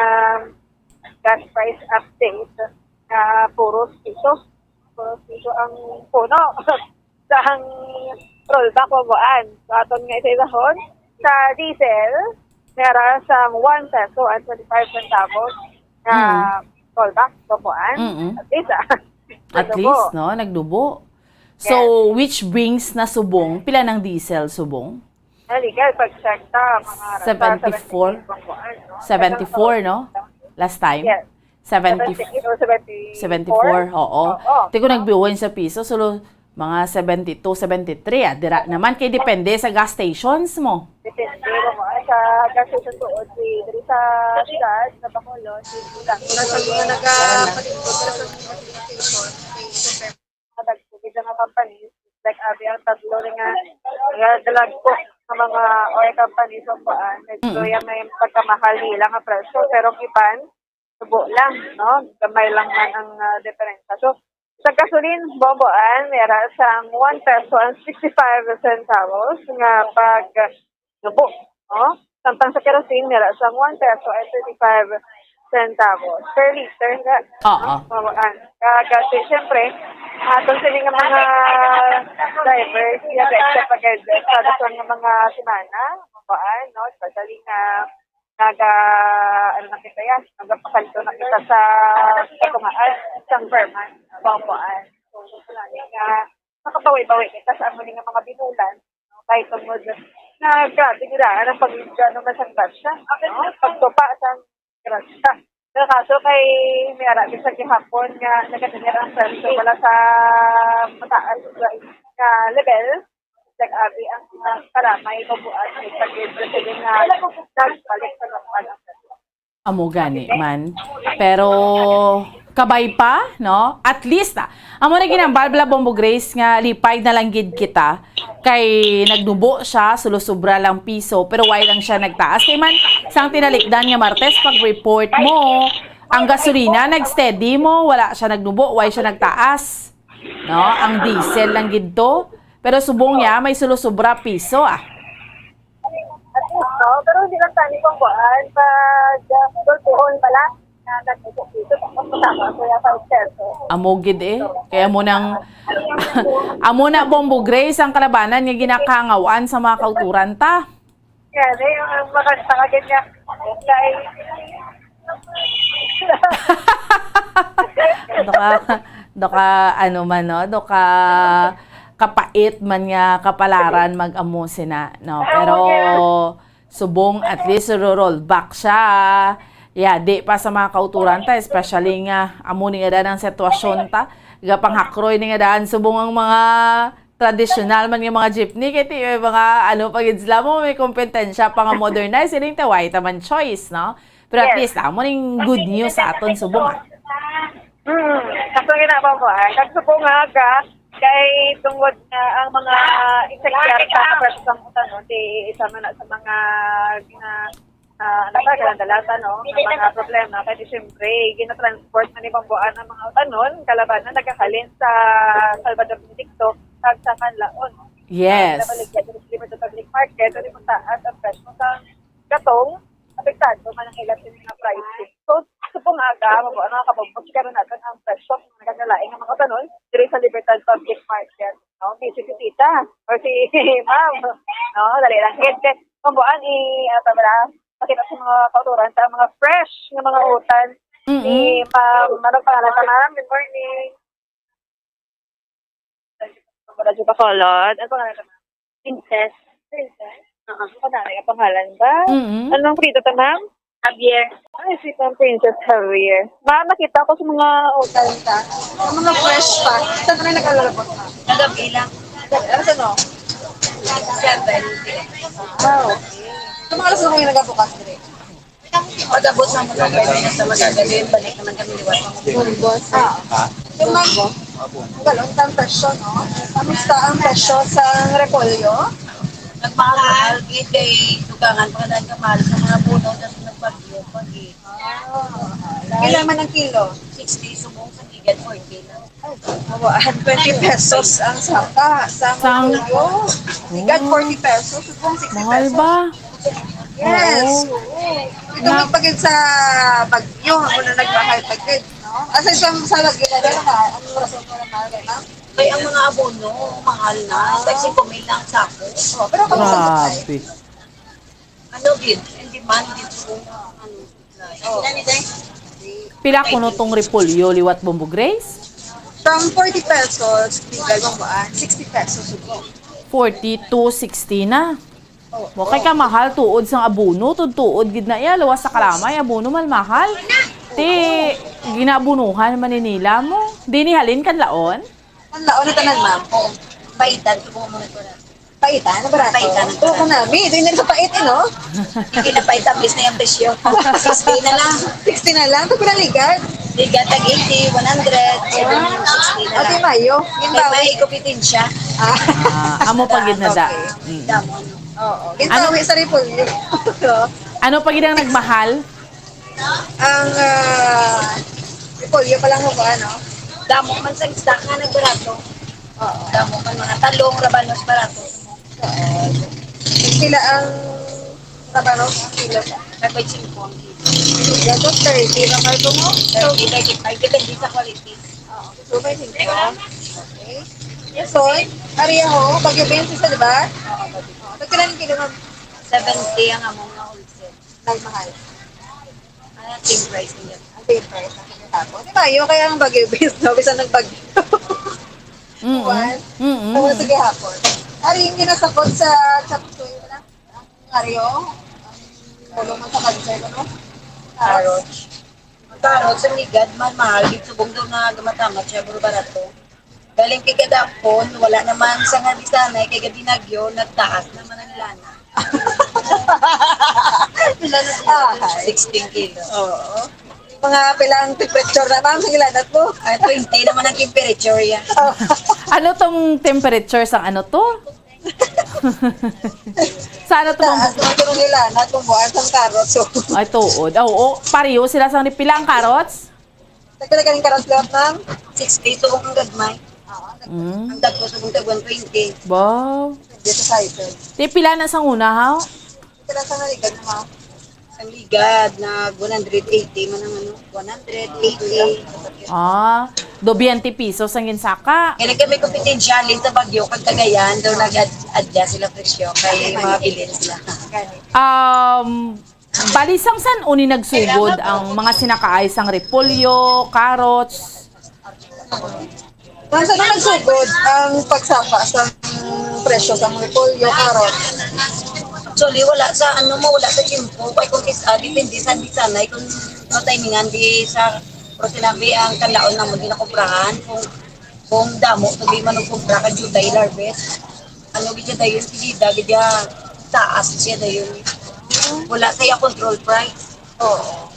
gas price update na puro piso. Puro piso ang puno. Sang rollback, Bubuan. So, aton nga isa-isahon, sa diesel, meron sang one peso and twenty-five centavos na Mm. rollback, Bubuan. Mm-mm. At least, ah. At Nagdubo. least, no? Nagdubo. So, Yes. which brings na subong? Pila ng diesel subong? Naligal, pag-check ta, mga Seventy-four? seventy-eight, Bubuan, no? Seventy-four, no? Last time? Yes. Seventy, Seventy-eight or seventy-four? seventy-four, oo. Oo. Di ko nagbiuwin sa piso, so, mga seventy-two, seventy-three, ah, dira naman kay depende sa gas stations mo. Depende mo, ah, sa gas station tuod, si, diri sa siyudad, sa Bacolod, si, sa mga nagapatingkod sa mga station, si, madagko gid nga companies, like, abi ang tatlo rin nga, nga dalagko nga mga oil companies, so, kuan, medyo Mm. yan may pagkamahal nila nga presyo, pero ang iban, tubo lang, no? Gamay lang man ang, ah, diferensya. So, sa gasolin, Bubuan, may ara sang one peso and sixty-five centavos nga pag, ah, tubo, no? Samtang sa kerosene, may ara sang one peso and thirty-five centavos per liter nga, Oo. no? Bubuan. Kag, ah, siyempre, aton sini nga mga drivers, iya, sa pag-, sa dason nga mga semana, Bubuan, no? Especially nga naga, ano na kita yan, nagapasaldo na kita sa katungaan, sa government, Bubuan. So, gusto namin nga makabawi-bawi kita sa amo nga mga binulan, no? Kay tungod na grabe nila ang pag-, ano, man sang grasya, no? Pagtupa sang grasya. Pero kaso kay may ara sa gihapon nga nagkatanyag ang presyo wala sa mataas nga level. Nag-abi ang, ah, karamay, Bubuan, kay pag-ibig nga nagbalik sa normal ang presyo. Amo gani man. Pero kabay pa, no? At least, ah, amo na ginambal bala, Bombo Grace, nga lipay na lang gid kita. Kay nagnubo siya, sulo-sobra lang piso, pero why lang siya nagtaas? Kay man, sang tinalikdan nga Martes, pag-report mo, Ang gasolina nag-steady mo, wala siya nagnubo, why siya nagtaas? No, ang diesel lang gid to. Pero subong niya may sulo-sobra piso, ah. At least, no? Pero hindi lang tani kung kuhaan. Pag, ah, gulpuhon pala, na nagpupukiso, tapos masama ko yung five pesos. Amo gid eh. Kaya mo nang, amo na, Bombo Grace, ang kalabanan nga ginakangawan sa mga kauturan ta. Kaya na yung makasakagin niya. Kaya, Doka, doka, ano man, no? Doka kapait man nga kapalaran mag-amo sina, no? Pero subong at least ro-roll back siya. Yeah, di pa sa mga kauturan ta, especially nga amo ni nga daan ang sitwasyon ta. Gapanghakroy ni nga daan subong ang mga tradisyonal man nga mga jeepney, kay ti-, may mga ano pa gid sila mo, may kompetensya pa nga modernize, ining taway ta man choice, no? Pero at Yes. least, amo ning good news sa aton subong, ah. Hmm, kaso nga na ba mo, ah, kag subong nga ga, kay tungod nga ang mga insecure sa presyo sa mga utanon, di isa man na sa mga gina-, ah, ano ba, kalandalatan, no? Ang mga problema, kay di siyempre, ginatransport na ni Bambuan ang mga utanon, kalabanan, nagkahalin sa Salvador Benedicto, kag sa Canlaon. Yes. Nabaligya diri sa Libertad Public Market, diri mo taas ang presyo sa gatong, apektado man ang ilang mga pricing. So, subong nga ga, Bambuan, mga kabagbos, karon natin ang presyo sa mga nagkakalain ng mga utanon, diri sa Libertad Public Market. No? Busy si tita, or si ma'am. No? Dali lang. Kaya, kaya, Bambuan, i-, ano ba na? Pakita sa mga kauturan sa mga fresh nga mga utan ni Mm-mm. Ma'am. Ano pangalan ka, ma'am? Good morning. Wala siya pakolod. Ano pangalan ka, ma'am? Princess. Princess? Oo. Ano pangalan? Ang pangalan ba? Mm-mm. Anong apelyido ta, ma'am? Javier. Ay, si Ma'am Princess Javier. Ma'am, nakita ko sa mga utan ta. Ang mga fresh pa. Saan ka na naglalabot, ma'am? Kagabi lang. Ano sa no? Seven. Ah, okay. Sa mga alas na kayo nagabukas diri? Pag-abot ng mga pwede na sa magagaling, balik naman kami liwat ng Burgos. Ah. Yung mag-, galon tang presyo, no? Kamusta ang presyo sa repolyo? Nagmahal, gid kay dugangan pa dahil kamahal sa mga puno na sa nagbagyo, pag-, Ah. Kailan man ang kilo? Sixty, subong sa bigat, forty na. Ay, mawaan, twenty pesos ang saka. Sa Sang- Mundo. Bigat, forty pesos. Subong, sixty Mahal pesos. Ba? Yes. Oo. Ito Na- magpagid sa bagyo, ako na nagmahal pagid, no? Asa siya sa lagi na rin, ano, ano rason mo na mahal, ma'am? Kay ang mga abono, mahal na. Tag singko mil lang sako. Oh, pero kung sa Grabe. Ano gid, in demand gid ko, ano, supply. Oh. Pila kuno tong repolyo liwat, Bombo Grace? From forty pesos, legal mo ba? Sixty pesos sugo. Forty to sixty na. Oh, Mo kay kamahal tuod sang abono, tuod-tuod gid na iya, luwas sa kalamay, abono man mahal. Ti, ginabunuhan man ni nila mo. Di ni halin Canlaon? Ang laon na tanan, ma'am. Oo. Paitan, tubo mo na to na. Paitan, na barato. Paitan. Ito ko na. Mi, doon na sa pait, eh, no? Hindi na paitan, please na yung presyo. Sixty na lang. Sixty na lang. Ito ko na ligad. Ligad, tag eighty, one hundred, seventy, sixty na Ate lang. Mayo, May ginbawi. May kompetensya. Ah. Ah, amo pa gid na da. Okay. Mm. Damon. Oo. Ginbawi Ano? Sa repolyo. Ano pa gid ang nagmahal? Ang, ah, repolyo pa lang mo ba, ano? Damo man sa isda nga nagbarato. Oo. Damo man mga talong, rabanos, barato. Oo. Pila ang rabanos ang kilo sa? Nagpay singko ang kilo. Dapat thirty na kayo mo? Thirty, thirty-five, depende sa quality. Oo. So, may singko. Okay. Yes, soy. Ariya ho, Baguio beans, isa, di ba? Oo, Baguio. Oo. Pagkailan kilo, ma'am? Seventy ang among nga wholesale. Nagmahal. Ah, same price niya. Ang same price ang pagkatapos. Di ba? Yung kaya ang Baguio beans, no? Bisan ng Baguio. Mm-mm. Kuwan. Mm-mm. Oo, sige hapon. Ari yung ginasakot sa chapsuy, wala? Ang Mario, ang ulo mo sa cancer, ano? Carrots. Ang carrots, ang ligad man, mahal. Di subong daw na gamatangat siya, pero barato. Galing kay kadapon, wala naman sa nga bisanay, kay gabinagyo, nagtaas naman ang lana. Pila na siya? Ah, sixteen kilos. Oo. Mga pilang temperature na, ma'am, sa gilanat mo? Ay, twenty naman ang temperature yan. Ano tong temperature sang ano to? Sana to, Ma'am? Taas ang kilo nila, natong buwan sang carrots. So, ay, tuod. Ah, oo. Pareho sila sang pila ang carrots? Tagpila galing carrots, lahat ng sixty, subong ang gagmay. Mm. Ang dagko, subong tag one twenty. Wow. Dito sa ito. Ti pila na sang una, ha? Pila sa naligan mo? Ang ligad, nag one hundred eighty man ang ano, one hundred eighty. Ah, do twenty pesos ang ginsaka. Kaya kami kompetensya, halin sa Baguio, kag Cagayan, daw nag-adjust sila presyo kay mga bilin sila. Um, bali, sang san-o ni nagsugod ang mga sinakaay sang repolyo, carrots? Kung saan nagsugod ang pagsaka sa presyo sa mga repolyo, karot? Actually, wala sa, ano mo, wala sa tiyempo. Kay kung is, ah, depende sa bisanay kung matimingan di sa, pero sinabi ang kanlaon namon di nakuprahan. Kung, kung damo, sabi man ang kumpra, kay jutay harvest. Ano, gid siya dayon, sige, da, gid siya, taas siya dayon. Wala sa iya control price. Oo.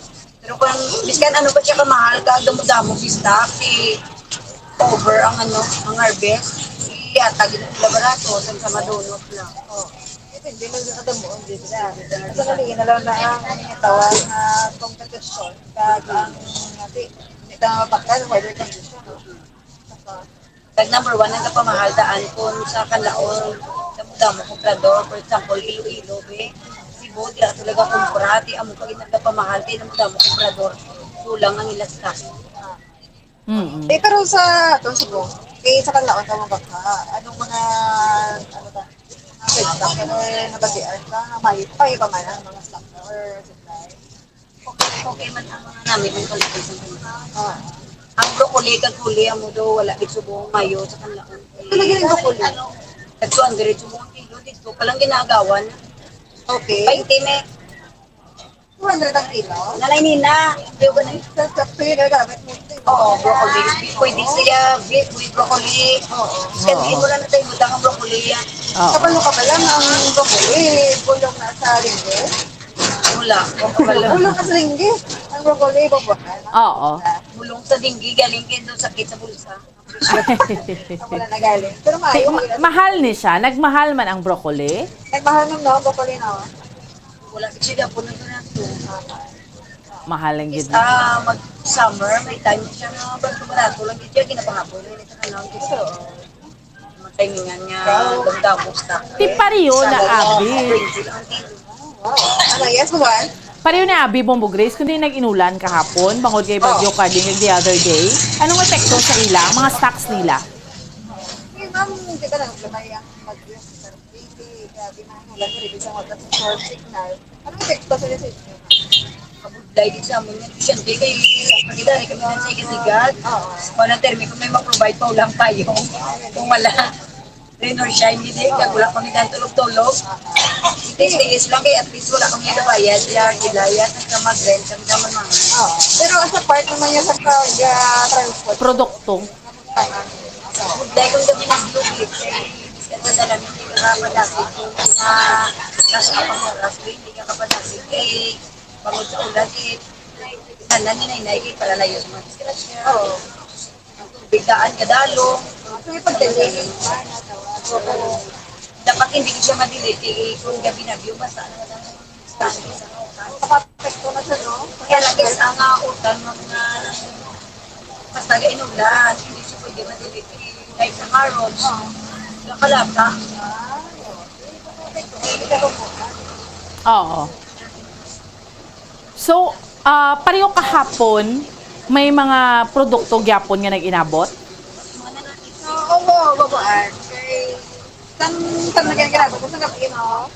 Pero kung, biskan ano pa siya kamahal, kag damo-damo si stock, si over ang ano, ang harvest, iyatag ila barato, sang sa madunot na. Oh. Depende man sa kadamo, ang dito na. Sa naliin na lang na ang tawag na competition, kag ang, ati, hindi ka mapakal, weather condition, no? Kag number one, ang kapamahal daan kun sa kanlaon, damo-damo komprador. For example, Iloilo, be. Cebu, dira talaga kumpra, ti amo pa gid nagapamahal, kay damo-damo komprador. Kulang ang ila stock. Mm-mm. Eh, pero sa aton Cebu, eh, sa kanlaon ka mga baka, anong mga, ano ba, mga stock, ano, eh, nabatian ka, nga may, pa iba man ang mga stock or supply? Okay, okay man ang mga namin ang qualification. Ah. Ang broccoli, kag huli, amo do, wala gid subong mayo sa kanlaon. Ano lagi ang broccoli? Tag two hundred subong ang kilo, dito pa lang ginagawan. Okay. Twenty, me. Two hundred ang kilo? Nalay nina. Di ba na? Sa, sa, sa, sa, gamit mo ito. Oo, broccoli. Pwede siya, beef with broccoli. Oo. Kasi hindi mo lang natin butang ang broccoli yan. Oo. Kapalo ka pala ng broccoli, bulong na sa ringgit? Wala. Bulong ka sa ringgit. Ang broccoli, babakan. Oo. Bulong sa dinggi, galing kayo sa sakit sa bulsa. Ang wala na galing. Pero Ti-, maayo, ma-, mahal ni siya. Nagmahal man ang broccoli? Nagmahal man, no? Broccoli, no? Wala, sixty daw po na ito na ito. Mahal lang gid. Ah, mag-summer, may time siya nga barato-barato lang gid siya, ginapangapoy lang ito na lang gid. So, mga timingan nga, wow, damdamo sa. Ti pareho na, Abi. Twenty lang ang kilo. Wow. Ano, yes, Juan? Pareho na, Abi, Bombo Grace, kundi nag-inulan kahapon, bangod kay Bagyo, oh, Karding the other day. Anong epekto sa ila, ang mga stocks nila? Eh, ma'am, di ba lang, lumay ang bagyo? Hindi, grabe na ang ulan, diri sa mga short signal. Anong epekto sa inyo? Kabudlay din sa amon nga estudyante kay pagkita kami na sa ikasigat. Oo. Kung ang termiko may ma-provide pa ulang payong. Kung wala, rain or shine, hindi. Kag wala kami dyan tulog-tulog. Tiis-tiis lang kay at least wala kami nabayad. Kaya gilayas ang kamag-rent, ang kamag-, oo. Pero sa part naman niya sa pag, ah, transport. Produkto. Dahil kung gabi ng duty, kay bisan sa dalamin, di ka kapadasig kung na, nasa ka pang oras, di ka kapadasig kay bangod sa ulan, eh, sana ni Nainay, eh, para layo sa mga disgrasya. Oo. Ang tubig daan kadalong. So, yung pagdating, dapat hindi siya madili, eh, kung gabi na, view, basta ano lang. Kapapekto na siya, no? Kaya lagi sa nga utang ng mga basta ga inulan, hindi siya pwede madiliti. Like sa carrots, nakalata. Oo. So, ah, pareho kahapon, may mga produkto gyapon nga nag-inabot? Oo, babaan. Kay, kan, kan nagkakilala ko sa gabi, no?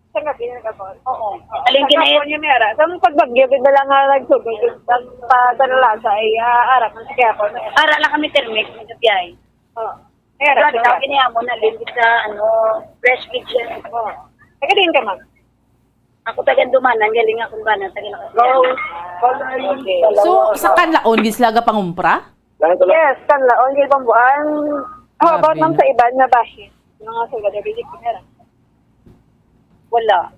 Sa gabi na ka, Paul? Oo. Alin gina- Sa California, may ara. Sa mga pagbagyo, gid na lang nga nagsugod, gid lang pa sa Nalasa, ay, ah, ara, kung sa Quiapo, may ara. Ara lang kami, termik, may gabi ay. Oo. May ara, grabe, sa tawag niya mo, nalin sa, ano, fresh kitchen. Oo. Taga diin ka, ma'am? Ako taga Dumanan, galing akong bana, taga Nalasa. Go. Okay. So, sa Kanlaon, gid sila gapangumpra? Yes, Kanlaon, gid pambuan. How about, grabe, ma'am, na sa iban nga bahin? Mga sugad, dili kinara. Wala.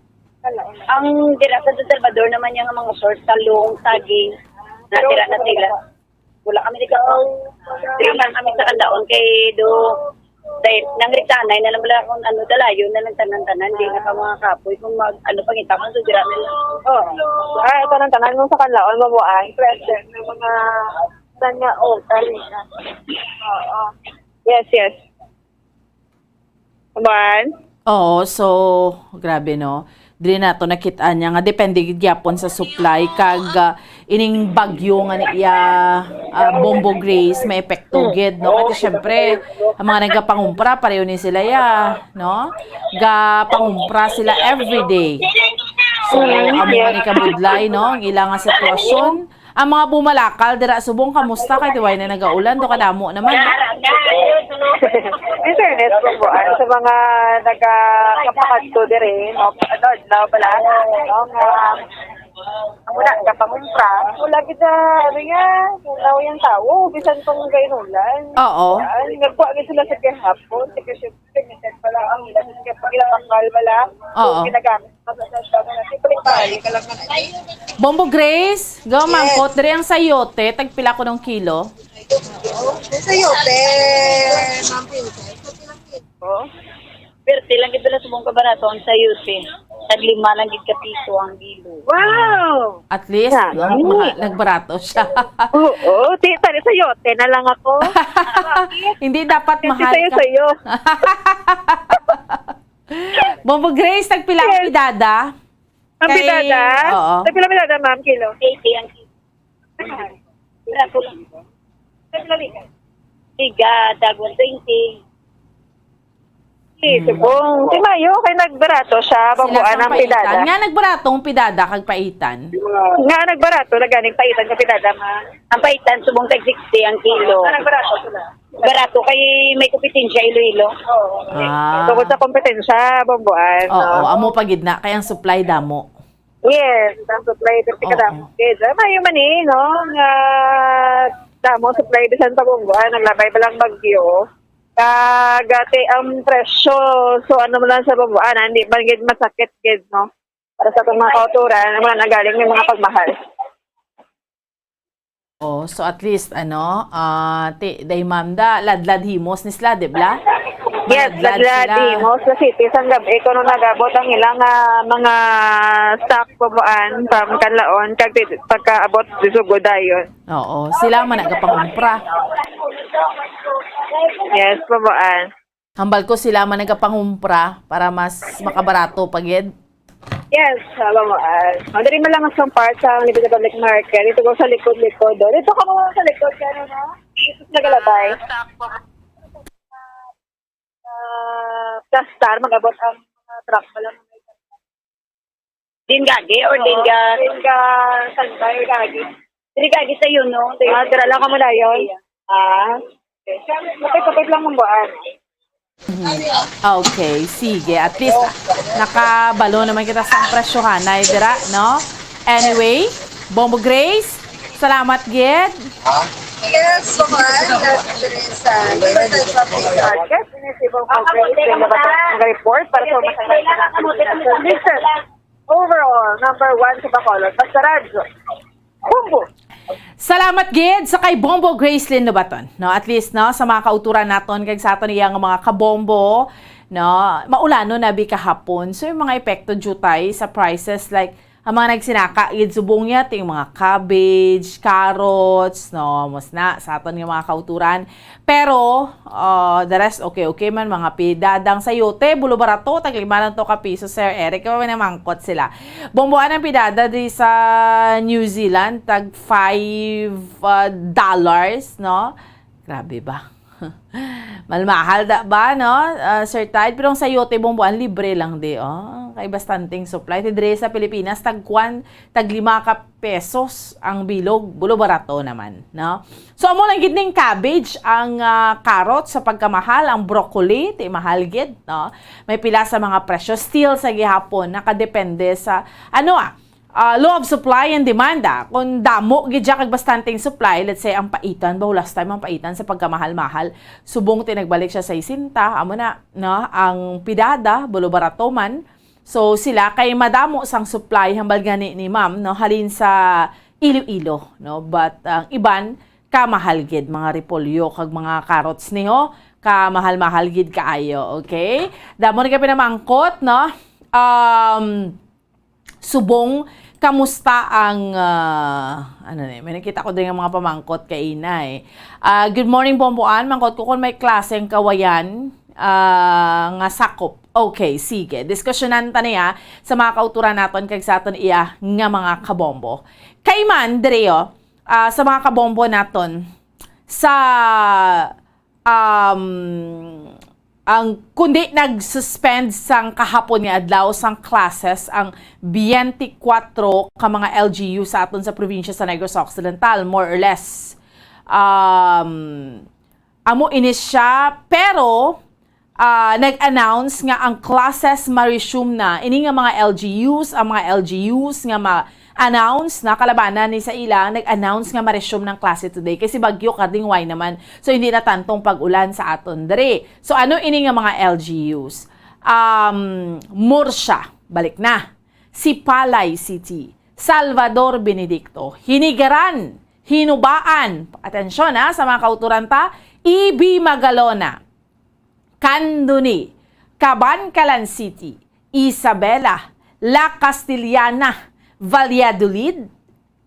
Wala, wala. Ang dira sa San Salvador naman yung mga source, talong, saging, pero natira na sila. Wala kami nagkakaon. Diri man kami sa Kanlaon kay do Dahil nang riktanay na lang wala kung ano, dalayo na lang tanan-tanan, di na ka mga kapoy. Kung mag, ano, pangita mo, so dira na lang. Oo. Ah, ito nang tanan mo sa Kanlaon, mabuang, present ng mga tanya, oh, tali na. Oo. Yes, yes. Kuman? Oo, so, grabe, no? Dili nato nakit-an niya nga depende gid gyapon sa supply kag, ah, ining bagyo nga ni iya, ah, Bombo Grace may epekto gid, no? Kay syempre, ang mga nagapangumpra pareho ni sila ya, no? Gapangumpra sila everyday. So, amo nga ni kabudlay, no? Ang ila nga sitwasyon. Ang mga bumalakal dira subong, kamusta? Kay tiway na nagaulan, do kadamo naman, no? In fairness, Bumbuan, sa mga nagakapakadto diri, no? Ano, adlaw pala, no? Nga, ang wala ka pangumpra. Wala kita, ano nga, wala yung tao, bisan pang gainulan. Oo. Ay, nagkuha nga sila sa gihapon, sa kasi pala ang pag-ilapakal pala. Oo. Ginagamit. Bombo Grace, go, mangkot diri ang sayote, tagpila ko ng kilo? Sayote, Ma'am Princess, tagpila kilo? Perte lang gid na subong kabarato ang sayote. Tag lima lang gid ka piso ang kilo. Wow! At least, Grabe. Mahal, nagbarato siya. Oo, di, tali sayote na lang ako. Hindi dapat Kasi mahal sayo, ka. Sayo. Bombo Grace, tagpila ang Yes. pidada? Ang Kay pidada? Oo. Tagpila pidada, ma'am, kilo? Eighty ang kilo. Barato lang. Tagpila liga? Liga, tag one twenty. Si Hmm. Subong. Si Mayo, kay nagbarato siya, Sila babuan ang ang paitan. pidada. Nga nagbarato ang pidada kag paitan? Nga nagbarato, naganing paitan sa pidada, ma. Ang paitan, subong tag sixty ang kilo. Nga nagbarato sila. Barato kay may kompetensya Iloilo. Oo. Ah. Tungkol sa kompetensya, Bomboan, Oo, no? Amo pa gid na kay ang supply damo. Yes, ang supply, pero Oo. Kadamo. Yes, ah, mayo man eh, no? Nga damo supply bisan pa Bomboan, naglabay pa lang bagyo. Kag, ate, ang presyo, so ano mo lang sa Bomboan, ah, hindi man gid masakit gid, no? Para sa atong mga kauturan, ano man nagaling may mga pagmahal. Oh, so at least, ano, ah, ti, day ma'am da, ladlad himos ni sila, di ba? Yes, Maladlad ladlad sila. Himos sa city. Sang gabi, kuno nagabot ang ilang, ah, mga stock pubuan from Kanlaon, kag ti, pagkaabot, disugod dayon. Oo, sila man nagapangumpra. Yes, pubuan. Hambal ko sila man nagapangumpra para mas makabarato pa gid. Yes, alam mo, ah, oh, diri man lang sa part sa Libre Public Market. Dito ko sa likod-likod, oh. Dito ka mo sa likod, kaya na. Dito sa Galabay. Ah, sa Star, mag-abot ang mga truck pala. Din gagi or din Oo, ga din ga Santay or gagi. Diri gagi sa iyo, no? Ah, dira lang kamo dayon? Ah. Okay. Kapit-kapit lang ang buwan. Mhm. Okay, sige. At least, nakabalo naman kita sa presyohanay dira, no? Anyway, Bombo Grace, salamat gid. Yes, Suman, Teresa. Yes, Suman. Nag-report para sa Masayang Listen, overall, number one sa Bacolod, basta radyo. Humbo! Salamat gid sa kay Bombo Gracelyn Lobaton, no? At least, no, sa mga kauturan naton kag sa aton iya nga mga kabombo, no, maulanon na bi kahapon. So, yung mga epekto, jutay sa prices, like, ang mga nagsinaka gid subong niya, ting mga cabbage, carrots, no, mas na sa aton nga mga kauturan. Pero, ah, the rest, okay, okay man, mga pidadang sayote, bulo barato, tag lima lang to ka piso, Sir Eric. Kaya may namangkot sila. Bomboan ang pidada di sa New Zealand, tag five, ah, dollars, no? Grabe ba? Malmahal da ba, no? Ah, Sir Tide, pero ang sayote, Bomboan, libre lang di, oh. Kay bastanteng supply. Ti dire sa Pilipinas, tag kwan, tag lima ka pesos ang bilog, bulo barato naman, no? So, amo lang gid ning cabbage, ang, ah, carrot sa pagkamahal, ang broccoli, ti mahal gid, no? May pila sa mga presyo, still sa gihapon, nakadepende sa, ano, ah, ah, law of supply and demand, ah. Kung damo gid siya kag bastanteng supply, let's say, ang paitan, ba, last time ang paitan sa pagkamahal-mahal, subong ti nagbalik siya sa sesenta, amo na, no? Ang pidada, bulo barato man, So, sila kay madamo sang supply hambal gani ni ma'am, no, halin sa Iloilo, no, but ang iban kamahal gid, mga repolyo kag mga carrots niho, Kamahal-mahal gid kaayo, okay? Damo ni ka pinamangkot, no? Um, subong, kamusta ang, ah, ano ni, may nakita ko din nga mga pamangkot kaina, eh. Ah, "Good morning, Bomboan. Mangkot ko kung may klase ang kawayan, ah, nga sakop." Okay, sige. Diskusyonan ta niya sa mga kauturan naton kag sa aton iya nga mga kabombo. Kay man, dire, oh, ah, sa mga kabombo naton, sa um, ang, kundi nag-suspend sang kahapon nga adlaw sang classes ang twenty-four ka mga L G U sa aton sa probinsya sa Negros Occidental, more or less. Um, amo ini siya, pero, ah, nag-announce nga ang classes ma-resume na. Ini nga mga L G Us, ang mga L G Us nga ma-, announce na, kalabanan ni sa ila, nag-announce nga ma-resume ng klase today kay si Bagyo Karding, why naman. So, hindi na tantong pag-ulan sa aton diri. So, ano ini nga mga L G Us? Um, Murcia, balik na. Sipalay City, Salvador Benedicto, Hinigaran, Hinubaan, atensyon ha, sa mga kauturan ta, E B Magalona, Candoni, Kabankalan City, Isabela, La Castellana, Valladolid,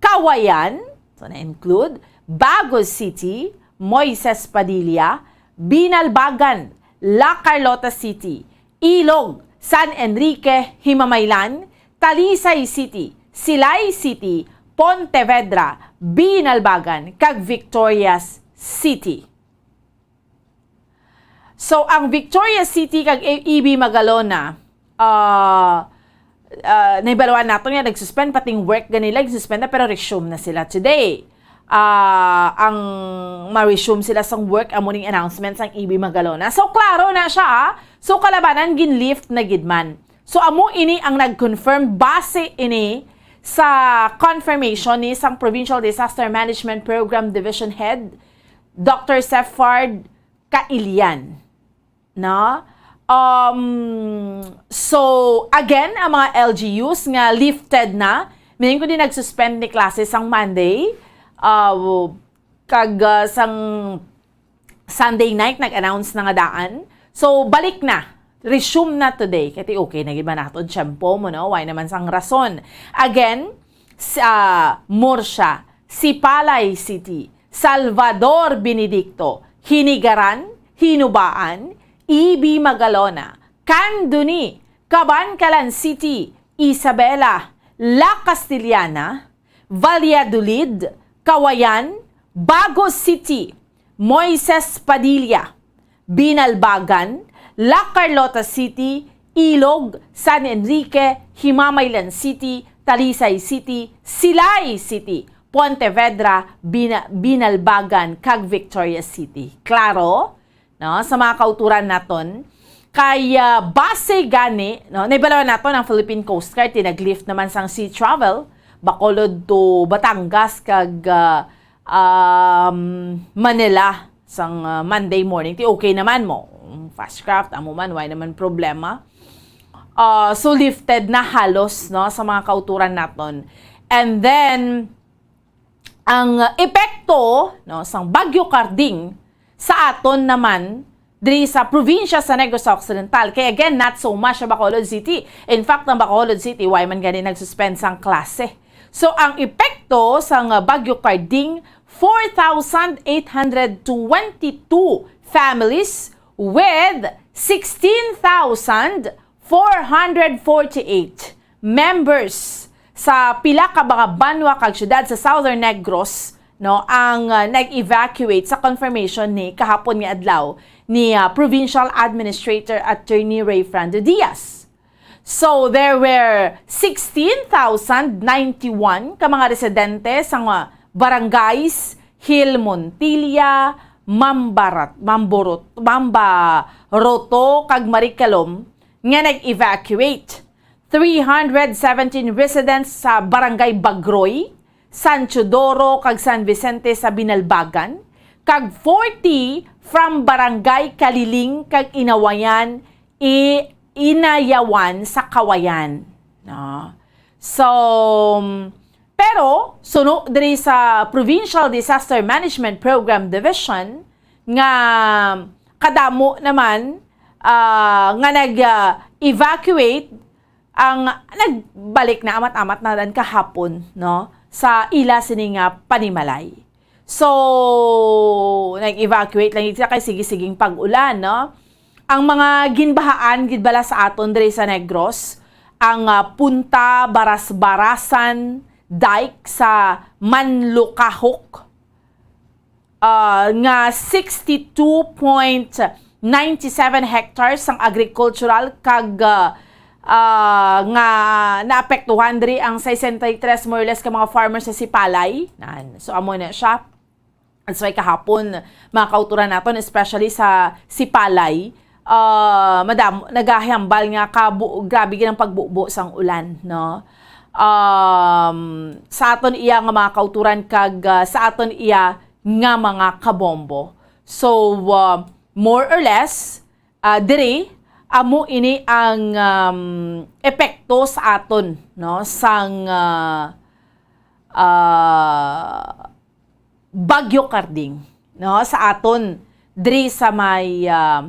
Cauayan, so na-include, Bagos City, Moises Padilla, Binalbagan, La Carlota City, Ilog, San Enrique, Himamaylan, Talisay City, Silay City, Pontevedra, Binalbagan, kag Victorias City. So, ang Victorias City kag E B Magalona, ah, ah, nahibaluan nato nga nag-suspend, pating work gani nila, nag-suspend na, pero resume na sila today. Ah, ang ma-resume sila sang work, amo ning announcement sang E B Magalona. So, klaro na siya, ah. So, kalabanan, gin-lift na gid man. So, amo ini ang nag-confirm, base ini sa confirmation ni sang Provincial Disaster Management Program Division Head, Doctor Sefard Kailian. No? Um, so, again, ang mga L G Us nga lifted na, meaning kundi nag-suspend ni klase sang Monday, uh, kag, uh, sang Sunday night, nag-announce na nga daan. So, balik na. Resume na today. Kay okay na gid man naton tiyempo mo, no? Why naman sang rason? Again, sa Murcia, Sipalay City, Salvador Benedicto, Hinigaran, Hinubaan, E B Magalona, Candoni, Kabankalan City, Isabela, La Castellana, Valladolid, Cauayan, Bagos City, Moises Padilla, Binalbagan, La Carlota City, Ilog, San Enrique, Himamaylan City, Talisay City, Silay City, Pontevedra, Bina-, Binalbagan, kag Victorias City. Klaro? No, sa mga kauturan naton. Kay, ah, base gani, no, nahibaluan naton ang Philippine Coast Guard, ti nag-lift naman sang sea travel, Bacolod to Batangas kag, ah, um, Manila sang, ah, Monday morning. Ti okay naman mo. Fast craft, amo man, why naman problema? Ah, so lifted na halos, no, sa mga kauturan naton. And then, ang epekto, no, sang Bagyo Karding sa aton naman diri sa probinsya sa Negros Occidental. Kay again, not so much sa Bacolod City. In fact, ang Bacolod City, why man gani nag-suspend sang klase? So, ang epekto sang Bagyo Karding, four thousand eight hundred twenty-two families with sixteen thousand four hundred forty-eight members sa pila ka mga banwa kag syudad sa Southern Negros, no, ang, ah, nag-evacuate sa confirmation ni kahapon nga adlaw ni, ah, Provincial Administrator Attorney Rayfrando Diaz. So, there were sixteen thousand ninety-one ka mga residente sa mga barangays Hill Montilla, Mambarat-, Mamborot-, Mambaroto, kag Maricalom nga nag-evacuate. Three hundred seventeen residents sa Barangay Bagroy, San Teodoro, kag San Vicente sa Binalbagan, kag forty from Barangay Caliling kag Inawayan, i-, Inayawan sa Cauayan. No? So, pero, suno diri sa Provincial Disaster Management Program Division, nga kadamo naman, ah, nga nag, ah, evacuate ang nagbalik na amat-amat na dan kahapon, no, sa ila sini nga panimalay. So, nag-evacuate lang gid sila kay sige-siging pag-ulan, no? Ang mga ginbahaan gid bala sa aton diri sa Negros, ang, ah, Punta Baras-Barasan Dike sa Manlukahok, ah, nga sixty-two point nine seven hectares ang agricultural kag, ah, ah, nga naapektuhan diri ang sesenta y tres more or less ka mga farmers sa Sipalay. Nan. So, amo na siya. That's why kahapon, mga kauturan naton, especially sa Sipalay, ah, madam-, nagahambal nga kabu-, grabe gid ang pagbubo sang ulan, no? Um, sa aton iya nga mga kauturan kag, ah, sa aton iya nga mga kabombo. So, ah, more or less, ah, diri, amo ini ang, um, epekto sa aton, no, sang, ah, ah, Bagyo Karding, no, sa aton diri sa may, ah,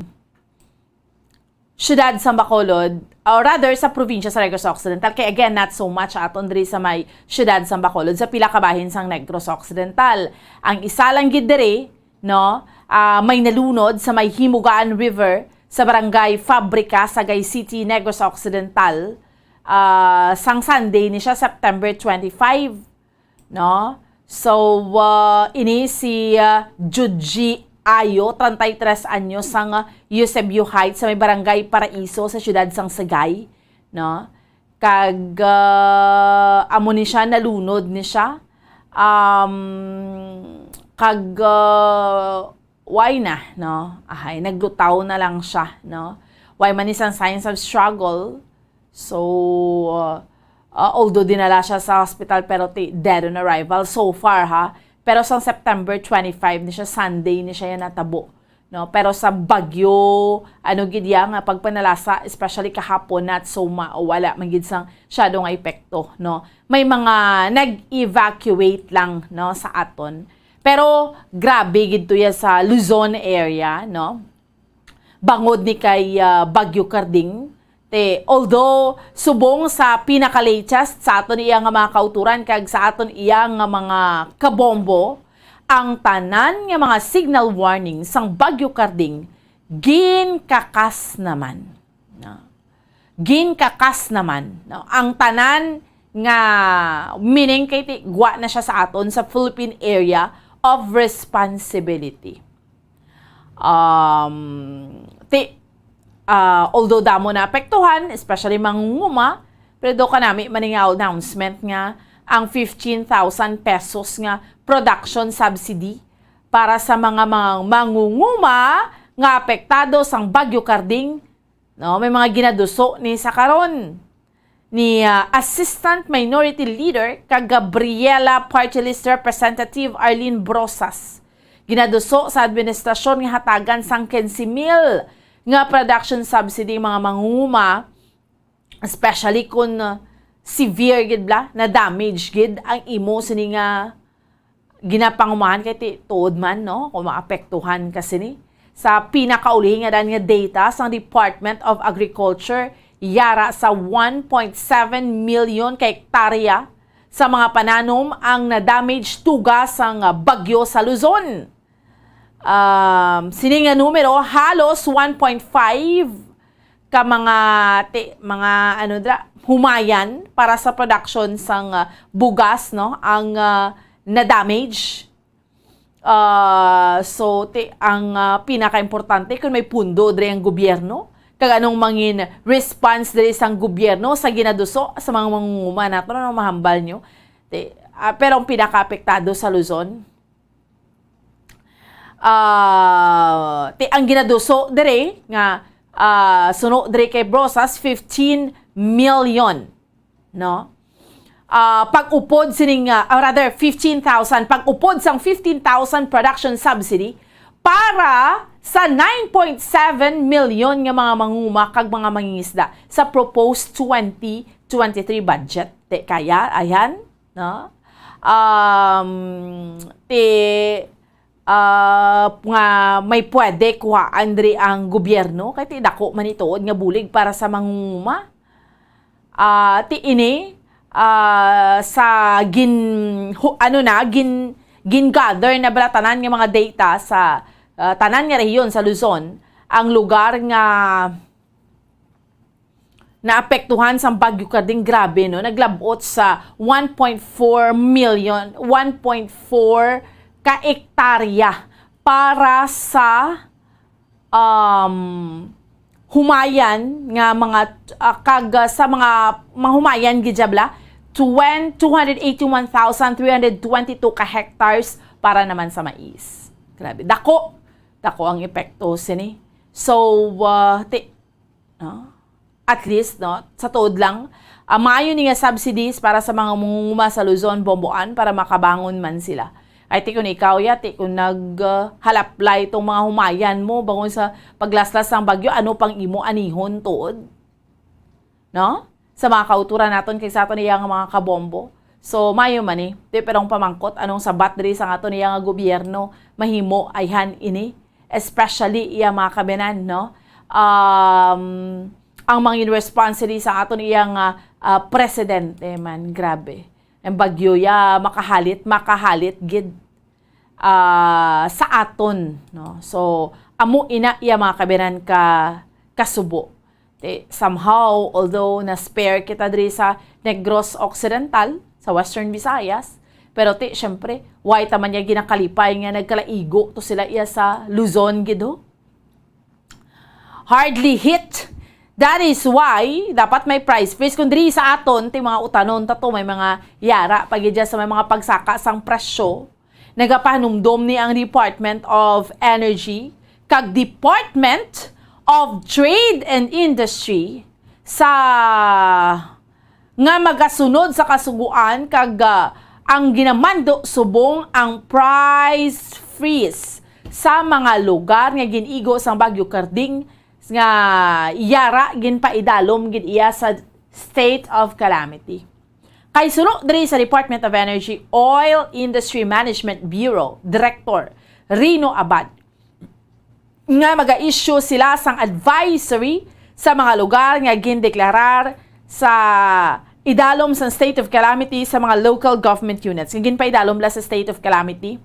siyudad sa Bacolod, or rather sa probinsya sa Negros Occidental. Kay again, not so much aton diri sa may siyudad sa Bacolod, sa pila ka bahin sang Negros Occidental. Ang isa lang gid diri, no, ah, may nalunod sa may Himugaan River sa barangay Fabrica, Sagay City, Negros Occidental, ah, sang Sunday ni siya, September twenty-five, no? So, ah, ini si, ah, Juji Ayo, treinta y tres anyos, sang, ah, Eusebio Heights, sa may barangay Paraiso, sa siyudad sang Sagay, no? Kag, ah, amo ni siya, nalunod ni siya. Um, kag, ah, why na, no? Ahay, naglutaw na lang siya, no? Why man ni sang signs of struggle? So, uh, uh, although dinala siya sa hospital, pero ti-, dead on arrival so far, ha? Pero sang September twenty-five ni siya, Sunday ni siya yan natabo, no? Pero sa bagyo, ano gid ya nga pagpanalasa, especially kahapon, not so ma-, wala man gid sang syado nga epekto, no? May mga nag-evacuate lang, no, sa aton. Pero grabe gid to ya sa Luzon area, no? Bangod ni kay, ah, Bagyo Karding. Te, although subong sa pinaka-latest sa aton iya nga mga kauturan kag sa aton iya nga mga kabombo, ang tanan nga mga signal warning sang Bagyo Karding ginkakas naman. No? Ginkakas naman, no? Ang tanan nga, meaning kay ti-, gwa na siya sa aton sa Philippine Area of Responsibility. Um, ti-, ah, although damo na apektuhan, especially mangunguma, pero do kanami man nga announcement nga ang fifteen thousand pesos nga production subsidy para sa mga, mga mangunguma nga apektado sang Bagyo Karding, no? May mga ginaduso ni sa karon ni, ah, Assistant Minority Leader kag Gabriela Party List Representative Arlene Brosas. Ginaduso sa administrasyon nga hatagan sang quince mil nga production subsidy ang mga mangunguma, especially kung, ah, severe gid bala, na damage gid ang imo sini nga ginapangumahan kay ti-, tuod man, no, kung maapektuhan ka sini. Sa pinakaulihi nga dan nga data sang Department of Agriculture, yara sa one point seven million ka hektarya sa mga pananom ang na-damage tuga sang bagyo sa Luzon. Um, sini nga numero, halos one point five ka mga ti-, mga, ano dira, humayan para sa production sang, ah, bugas, no, ang, ah, na-damage. Ah, so, ti-, ang, ah, pinakaimportante, kung may pundo diri ang gobyerno, kag anong mangin response diri sang gobyerno sa ginaduso sa mga mangunguma nato, ano mahambal nyo? Ti-, ah, pero ang pinakaapektado sa Luzon, ah, ti-, ang ginaduso diri nga, ah, suno diri kay Brosas, fifteen million, no? Ah, pag-upod sining, ah, or rather, fifteen thousand, pag-upod sang fifteen thousand production subsidy para sa nine point seven million nga mga mangunguma kag mga mangingisda sa proposed twenty twenty-three budget. Ti-, kaya, ayan, no? Um, ti-, ah, nga may pwede kuhaan diri ang gobyerno, kay ti dako man ni tuod nga bulig para sa mangunguma. Ah, ti ini, ah, sa gin-, hu-, ano na, gin-, gin-gather na bala tanan nga mga data sa, ah, tanan nga rehiyon sa Luzon, ang lugar nga naapektuhan sang Bagyo Karding, grabe, no? Naglab-ot sa one point four million, one point four ka ektarya para sa, um, humayan nga mga, ah, kag, ah, sa mga mahumayan gid siya bala, twen-, two hundred eighty-one thousand three hundred twenty-two ka hectares para naman sa mais. Grabe, dako, dako ang epekto sini. So, ah, ti-, no? At least, no, sa tuod lang, ah, maayo ni nga subsidies para sa mga mangunguma sa Luzon, Bomboan, para makabangon man sila. Ay, ti kun ikaw ya, ti kun nag, ah, halaplay tong mga humayan mo bangon sa paglaslas sang bagyo, ano pang imo anihon tuod? No? Sa mga kauturan naton kay sa aton iya nga mga kabombo. So, maayo man ni. Ti, pero ang pamangkot, anong sabat diri sa aton iya nga gobyerno mahimo ayhan ini? Especially iya mga kabinan, no? Um, ang mga response diri sa aton iya nga, ah, presidente man, grabe. Ang bagyo ya, makahalit, makahalit gid, ah, sa aton, no? So, amo ina iya mga kabinan ka, kasubo. Ti, somehow, although na-spare kita diri sa Negros Occidental, sa Western Visayas, pero ti, syempre, why ta man niya ginakalipay nga nagkalaigo to sila iya sa Luzon gid, ho? Hardly hit. That is why dapat may price freeze. Kung diri sa aton, ti mga utanon ta to, may mga yara pa gid dyan sa may mga pagsaka sang presyo. Nagapahanumdom ni ang Department of Energy kag Department of Trade and Industry sa, nga magasunod sa kasugoan kag, ah, ang ginamando subong ang price freeze sa mga lugar nga gin-igo sang Bagyo Karding nga yara ginpaidalom gid iya sa state of calamity. Kay suno diri sa Department of Energy Oil Industry Management Bureau Director Rino Abad, nga maga-issue sila sang advisory sa mga lugar nga gindeklarar sa idalom sang state of calamity sa mga local government units. Nga ginpaidalom la sa state of calamity,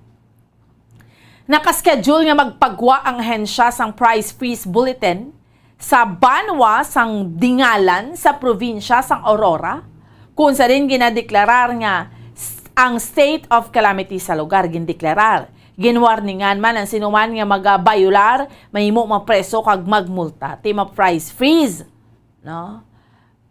nakaschedule nga magpagwa ang ahensya sang price freeze bulletin sa banwa sang Dingalan sa probinsya sang Aurora, kung sa din ginadeklarar nga s-, ang state of calamity sa lugar gindeklarar. Ginwarningan man ang sinuman nga magabayular, mahimo mapreso kag magmulta. Ti ma-price freeze, no?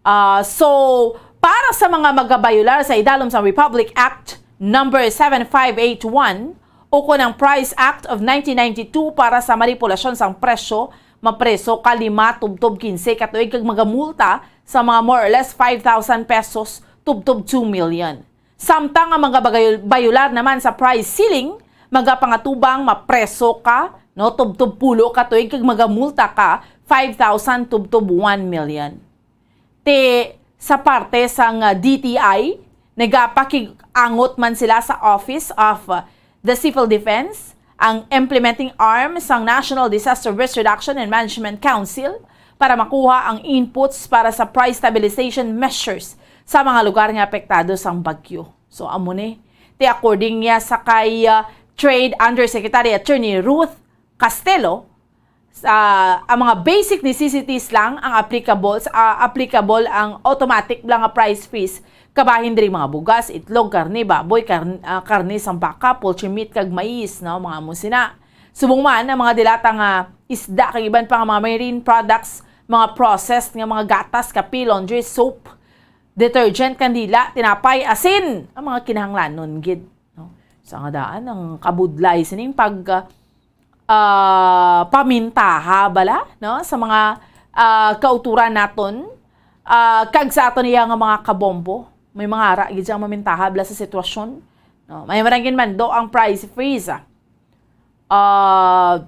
Ah, so, para sa mga magabayular sa idalom sa Republic Act Number seven five eight one o kon ang Price Act of nineteen ninety-two para sa manipulasyon sang presyo, mapreso ka lima tubtob kinse ka tuig kag magamulta sa mga more or less five thousand pesos tubtob two million. Samtang ang mga bagay-, bayular naman sa price ceiling, magapangatubang mapreso ka, no, tubtob pulo ka tuig kag magamulta ka five thousand tubtob one million. Ti, sa parte sang, ah, D T I, nagapakig-angot man sila sa Office of, ah, the Civil Defense, ang implementing arm sang National Disaster Risk Reduction and Management Council, para makuha ang inputs para sa price stabilization measures sa mga lugar nga apektado sang bagyo. So, amo ni. Ti, according niya sa kay, ah, Trade Undersecretary Attorney Ruth Castelo, sa, ang mga basic necessities lang ang applicable, sa, ah, applicable ang automatic lang nga price freeze. Kabahin diri mga bugas, itlog, karne, baboy, karn-, ah, karne sang baka, poultry meat, kag mais, no, mga amo sina. Subong man ang mga dilata nga isda kag iban pa nga mga marine products, mga processed nga mga gatas, kape, laundry, soap, detergent, kandila, tinapay, asin, ang mga kinahanglanon gid, no? Sa nga daan, ang kabudlay sining pag, ah, pamintaha bala, no? Sa mga, ah, kauturan naton, ah, kag sa aton iya nga mga kabombo, may mga ara gid siyang mamintaha bala sa sitwasyon, no? May marangin man do ang price freeze, ah. Ah,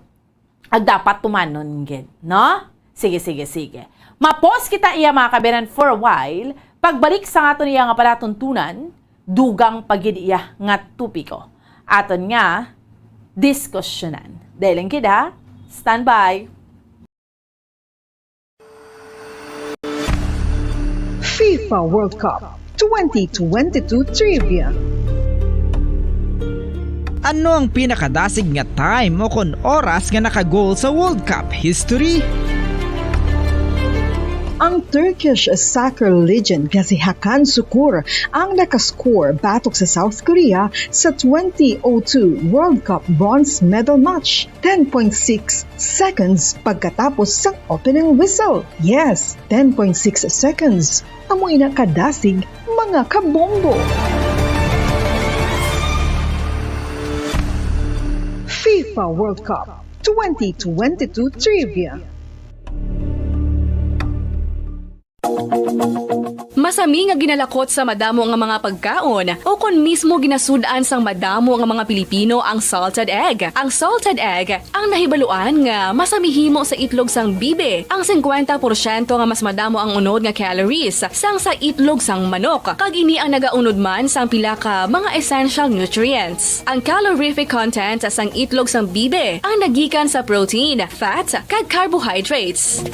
ag dapat tumanon gid, no? Sige, sige, sige. Ma-pause kita iya, mga kabiran, for a while. Pagbalik sa aton iya nga palatuntunan, dugang pa gid iya nga topiko. Aton nga diskusyonan. Dali lang gid, ha? Standby! FIFA World Cup twenty twenty-two Trivia. Ano ang pinakadasig nga time o kon oras nga naka-goal sa World Cup history? Ang Turkish soccer legend nga si Hakan Sukur ang nakascore batok sa South Korea sa twenty oh two World Cup bronze medal match, ten point six seconds pagkatapos sang opening whistle. Yes, ten point six seconds. Amo ina kadasig, mga kabombo. FIFA World Cup twenty twenty-two Trivia. Masami nga ginalakot sa madamo nga mga pagkaon, o kon mismo ginasud-an sang madamo nga mga Pilipino ang salted egg. Ang salted egg ang nahibaluan nga masami himo sa itlog sang bibi. Ang singkwenta porsyento nga mas madamo ang unod nga calories sang sa itlog sang manok, kag ini ang nagaunod man sang pila ka mga essential nutrients. Ang calorific content sang itlog sang bibi ang nagikan sa protein, fat, kag carbohydrates.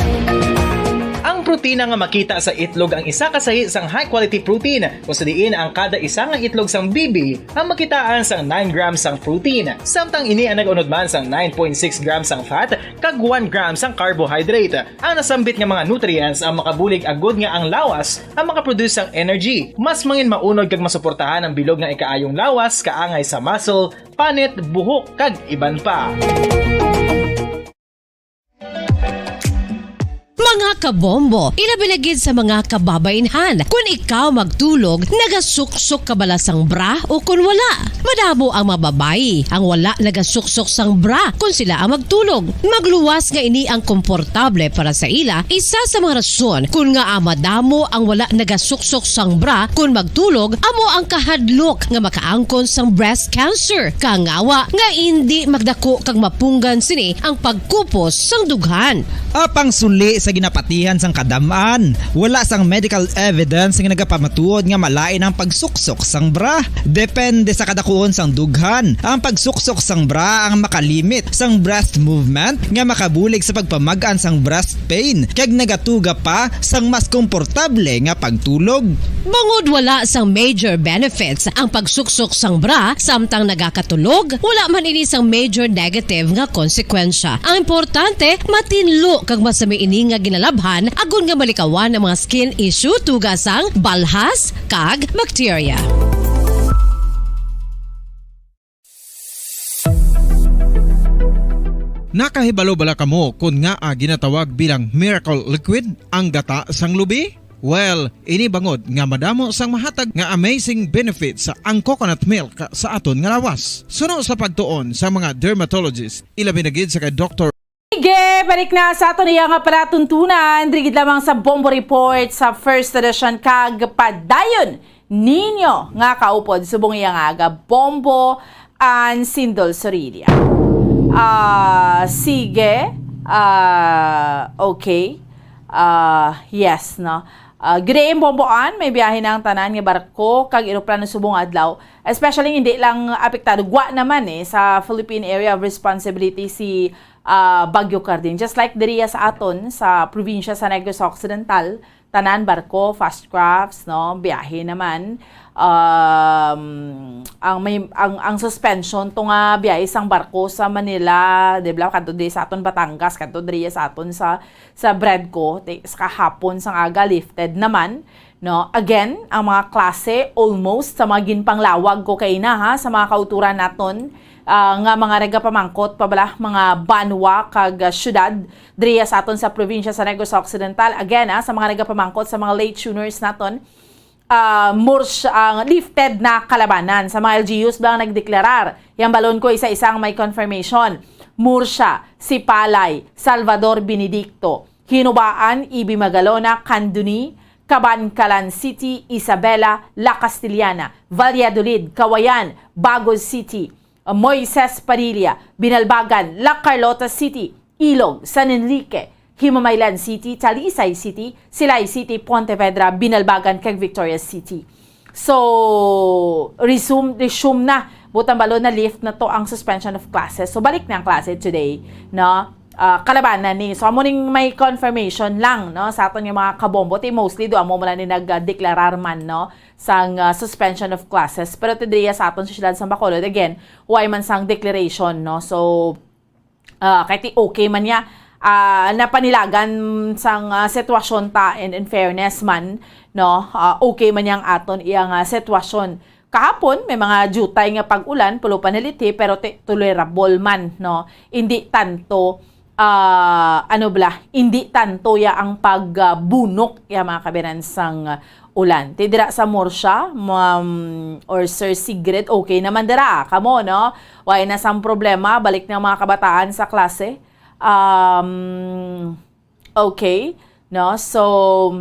Ang protina nga makita sa itlog ang isa ka sahi sang high-quality protein, kung sa diin ang kada isa nga itlog sang bibi ang makitaan sang nine grams sang protein, samtang ini ang nag-unod man sang nine point six grams sang fat kag one gram sang carbohydrate. Ang nasambit nga mga nutrients ang makabulig agud nga ang lawas ang makaproduce sang energy. Mas mangin maunod kag masuportahan ang bilog nga ikaayong lawas, kaangay sa muscle, panit, buhok, kag iban pa. Mga kabombo, ilabi na gid sa mga kababaynhan, kun ikaw magtulog, nagasuksok ka bala sang bra o kun wala? Madamo ang mga babayi ang wala nagasuksok sang bra kun sila ang magtulog. Magluwas nga ini ang komportable para sa ila, isa sa mga rason kun ngaa madamo ang wala nagasuksok sang bra kun magtulog amo ang kahadlok nga makaangkon sang breast cancer. Kangawa nga indi magdako kag mapunggan sini ang pagkupos sang dughan. Apang suli sa ginapatihan sang kadam-an, wala sang medical evidence nga nagapamatuod nga malain ang pagsuksok sang bra. Depende sa kadakuon sang dughan, ang pagsuksok sang bra ang makalimit sang breast movement nga makabulig sa pagpamag-an sang breast pain, kag nagatuga pa sang mas komportable nga pagtulog. Bangod wala sang major benefits ang pagsuksok sang bra samtang nagakatulog, wala man ini sang major negative nga konsekwensya. Ang importante, matinlo kag masami ini nga ginalabhan agod nga malikawan ang mga skin issue tuga sang balhas kag bakterya. Nakahibalo bala kamo kon ngaa ginatawag bilang miracle liquid ang gata sang lubi? Well, ini bangod nga madamo sang mahatag nga amazing benefits ang coconut milk sa aton nga lawas. Suno sa pagtuon sa mga dermatologist, ilabi na gid sa kay Doktor Sige, balik na sa aton iya nga palatuntunan, diri gid lamang sa Bombo Report sa first edition, kag padayon ninyo nga kaupod subong iya nga aga, Bombo and Sindol Sorilla. Ah, sige. Ah, okay. Ah, yes, no. Ah, good day, Bombo Ann. May biyahe na ang tanan nga barko kag eroplano subong adlaw. Especially, hindi lang apektado. Gwa naman, eh, sa Philippine Area of Responsibility si, ah, Bagyo Karding. Just like diriya sa aton, sa probinsya sa Negros Occidental, tanan barko, fast crafts, no, biyahe naman. Um, ang may, ang, ang suspension to nga biyahe sang barko sa Manila, di ba, kadto di sa aton Batangas, kadto diri sa aton sa, sa Bredco, ti-, sa kahapon sang aga lifted naman, no. Again, ang mga klase almost sa mga ginpanglawag ko kaina, ha, sa mga kauturan naton, ah, nga mga nagapamangkot pa bala, mga banwa kag, ah, syudad diriya sa aton sa probinsya sa Negros Occidental. Again, ah, sa mga nagapamangkot, sa mga late tuners naton, ah, more siya ang lifted na kalabanan. Sa mga L G Us ba ang nagdeklarar? Yang balon ko isa-isa ang may confirmation. Murcia, Sipalay, Salvador Benedicto, Hinubaan, Ibi Magalona, Candoni, Kabankalan City, Isabela, La Castellana, Valladolid, Cauayan, Bago City, Moises Padilla, Binalbagan, La Carlota City, Ilog, San Enrique, Himamaylan City, Talisay City, Silay City, Pontevedra, Binalbagan, kag Victoria City. So, resume, resume na Butang balo, na-lift na to ang suspension of classes. So, balik na ang klase today, no? Ah, kalabanan ni. So, amo ning may confirmation lang, no, sa aton nga mga kabombo. Ti mostly do amo man ni nagdeklarar man, no, sang, ah, suspension of classes. Pero ti diriya sa aton sa siyudad sang Bacolod, again, way man sang declaration, no? So, ah, kay ti okay man niya, ah, napanilagan sang, ah, sitwasyon ta, and in fairness man, no, ah, okay man niya ang aton iyang, ah, sitwasyon. Kahapon, may mga jutay nga pag-ulan, pulo pa naliti, pero ti-, tolerable man, no? Hindi tanto, ah, ano bala, hindi tanto ya ang pag, ah, bunok ya, mga kabinan, sang, ah, ulan. Ti dira sa Murcia, ma'am, or Sir Sigrid, okay naman dira, kamo, no? Way na sang problema, balik na ang mga kabataan sa klase. Um, okay, no? So,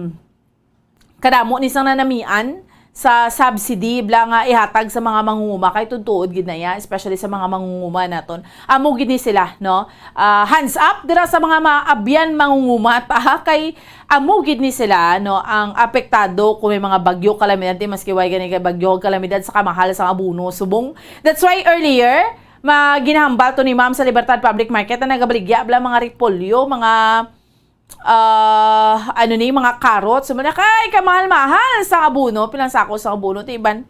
kadamo ni sang nanamian sa subsidy bala nga ihatag sa mga mangunguma, kay tuod-tuod gid na iya, especially sa mga mangunguma naton. Amo gid ni sila, no? Ah, hands up dira sa mga maabyan mangunguma ta, kay amo gid ni sila, no, ang apektado kung may mga bagyo, kalamidad, ti maski way gani kay bagyo, kalamidad, sa kamahal sang abono. Subong, that's why earlier, ma-, ginahambal to ni Ma'am sa Libertad Public Market na nagabaligya bala mga repolyo, mga, ah, ano ni, mga carrots. So, mga, kay kamahal-mahal sang abono, pilang sako sang abono, ti iban,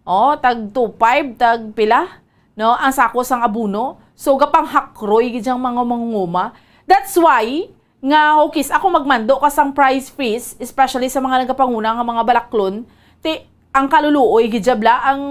oh, tag two five, tag pila, no, ang sako sang abono. So, gapanghakroy gid ang mga mangunguma. That's why nga, okay, sa ako magmando ka sang price freeze, especially sa mga nagapanguna nga mga balaklon, ti ang kaluluoy gid dya bala, ang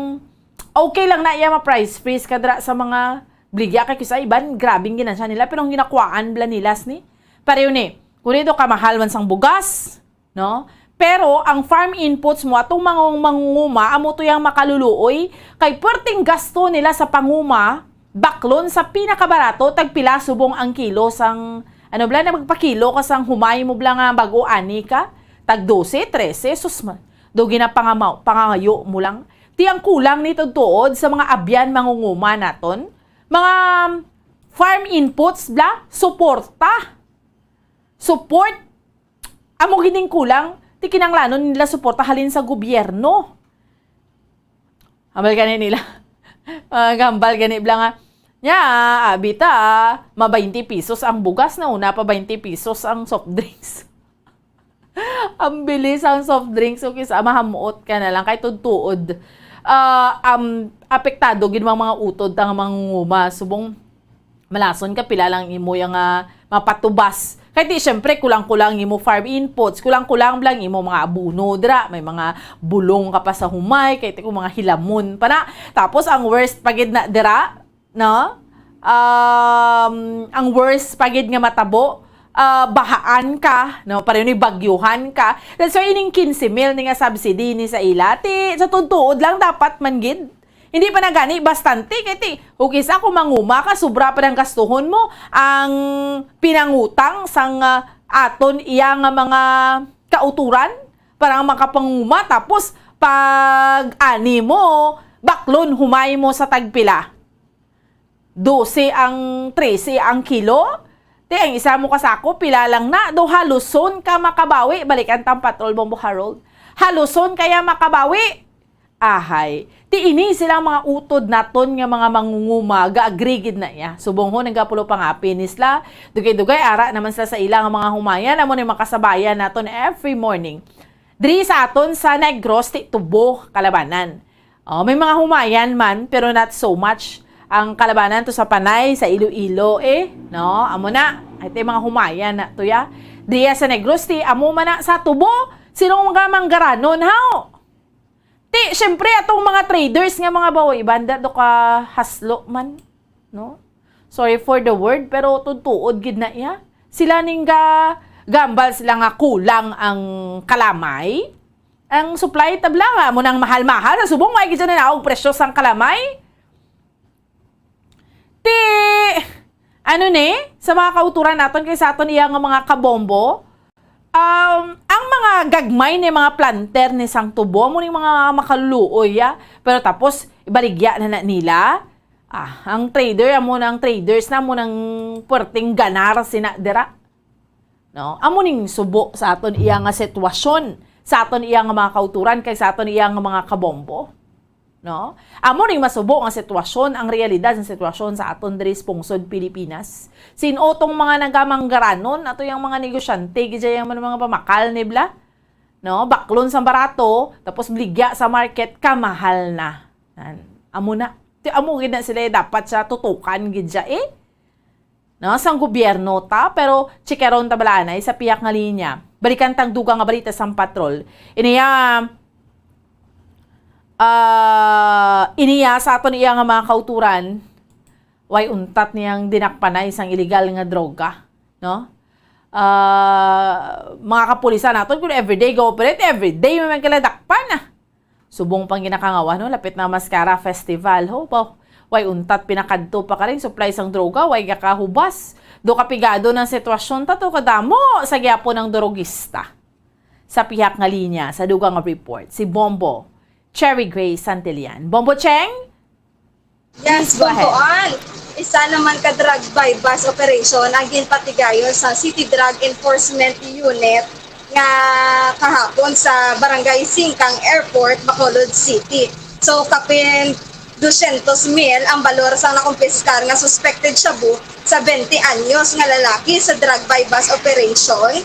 okay lang na iya ma-price freeze ka dira sa mga baligya, kay kis-a iban, grabing ginansya nila, pero ang ginakuhaan bala nila sini, pareho ni, kung dito kamahal man sang bugas, no? Pero ang farm inputs mo, atong mga mangunguma, amo to yang makaluluoy, kay perting gasto nila sa panguma, baklon sa pinakabarato, tagpila subong ang kilo sang, ano bala, na magpakilo ka sang humay mo bala nga bag-o ani ka, tag dose, trese, sus, ma-, do ginapangamaw-, pangayo mo lang. Ti ang kulang ni tuod-tuod sa mga abyan mangunguma naton, mga farm inputs bala, suporta. Support. Amo gid ning kulang, ti kinahanglanon nila suporta halin sa gobyerno. Hambal gani nila. Ah, gambal gani bala nga, nya, abi ta, ma twenty pesos ang bugas, nauna pa twenty pesos ang soft drinks. Ang bilis ang soft drinks, so kis-a mahamuot ka na lang, kay tuod-tuod, ah, um, apektado gid ang mga utod ta nga mangunguma. Subong, malason ka, pila lang imo yang, ah, mapatubas. Kay ti, syempre, kulang-kulang imo farm inputs, kulang-kulang lang imo mga abono dira, may mga bulong ka pa sa humay, kay ti kung mga hilamon pa na. Tapos, ang worst pa gid na dira, no? Um, ang worst pa gid nga matabo, ah, bahaan ka, no? Pareho ni bagyuhan ka. That's why ining quince mil ni nga subsidy ni sa ila, ti, sa tuod-tuod lang dapat man gid. Hindi pa na gani bastante, kay ti, kung kis-a kung manguma ka, sobra pa ang gastuhon mo, ang pinangutang sang, ah, aton iya nga mga kauturan para makapanguma, tapos pag ani mo, baklon humay mo sa tagpila. Dose ang, trese ang kilo? Ti, ang isa mo ka sako, pila lang na? Do haluson ka makabawi. Balikan tang Patrol Bombo Harold. Haluson kaya makabawi? Ahay. Ti ini sila mga utod naton nga mga mangunguma, ga-agree gid na iya. Subong ho, nagapulo pa nga pinis la, dugay-dugay, ara naman sila sa ila nga mga humayan, amo ni makasabayan naton every morning. Diri sa aton sa Negros, ti tubo, kalabanan. Oh, may mga humayan man, pero not so much. Ang kalabanan to sa Panay, sa Iloilo, eh, no? Amo na, ay, ti mga humayan na to, ya. Diya sa Negros, ti amo man na sa tubo, sino mga manggaranon, haw? Ti, syempre, atong mga traders nga mga bawo, ibanda do ka haslo man, no? Sorry for the word, pero tuod-tuod gid na iya. Sila ning ga-, gambal sila nga kulang ang kalamay. Ang supply tabla nga, amo nang mahal-mahal. Sa subong, may gid na naog presyo sang kalamay. Ti, ano ni, sa mga kauturan naton kay sa aton iya nga mga kabombo, um, ang mga gagmay ni mga planter ni sang tubo, amo ning mga makaluluoy, ya. Pero tapos, ibaligya na, na nila. Ah, ang trader, amo na ang traders na, amo nang puwerteng ganar sina dira. No? Amo ning subo sa aton iya nga sitwasyon, sa aton iya nga mga kauturan, kay sa aton iya nga mga kabombo. No? Amo ning masubo nga sitwasyon, ang realidad sa sitwasyon sa aton diri sa pungsod Pilipinas. Sin-o tong mga nagamanggaranon, ato yang mga negosyante, gid yang mga pamakal nibla. No? Baklon sa barato, tapos bligya sa market, kamahal na. Yan. Amo na. Ti-, amo gid na sila, eh, dapat sa tutukan gid siya, eh. No, sang gobyerno ta, pero chikaron ta bala anay sa pihak nga linya. Balikan tang dugang nga balita sang patrol. Iniya, ah, iniya sa aton iya nga mga kauturan, way untat niyang dinakpanay sang iligal nga droga, no? Ah, mga kapulisan naton, kung everyday go operate, everyday may man kila dakpan, ah. Subong pang ginakangawa, no? Lapit na Mascara Festival, ho, ba? Way untat pinakadto pa karing supply sang droga, way gakahubas. Do kapigado ng sitwasyon ta to kadamo sa gyapon ng drogista. Sa pihak nga linya, sa dugang nga report, si Bombo, Cherry Gray Santillan. Bombo Cheng? Yes, Please go ahead. Bomboan. Isa naman ka drug buy-bust operation ang ginpatigayon sa City Drug Enforcement Unit nga kahapon sa Barangay Singkang Airport, Bacolod City. So, kapin dosyentos mil ang balor sang nakumpiskar nga suspected shabu sa twenty anyos nga lalaki sa drug buy-bust operation.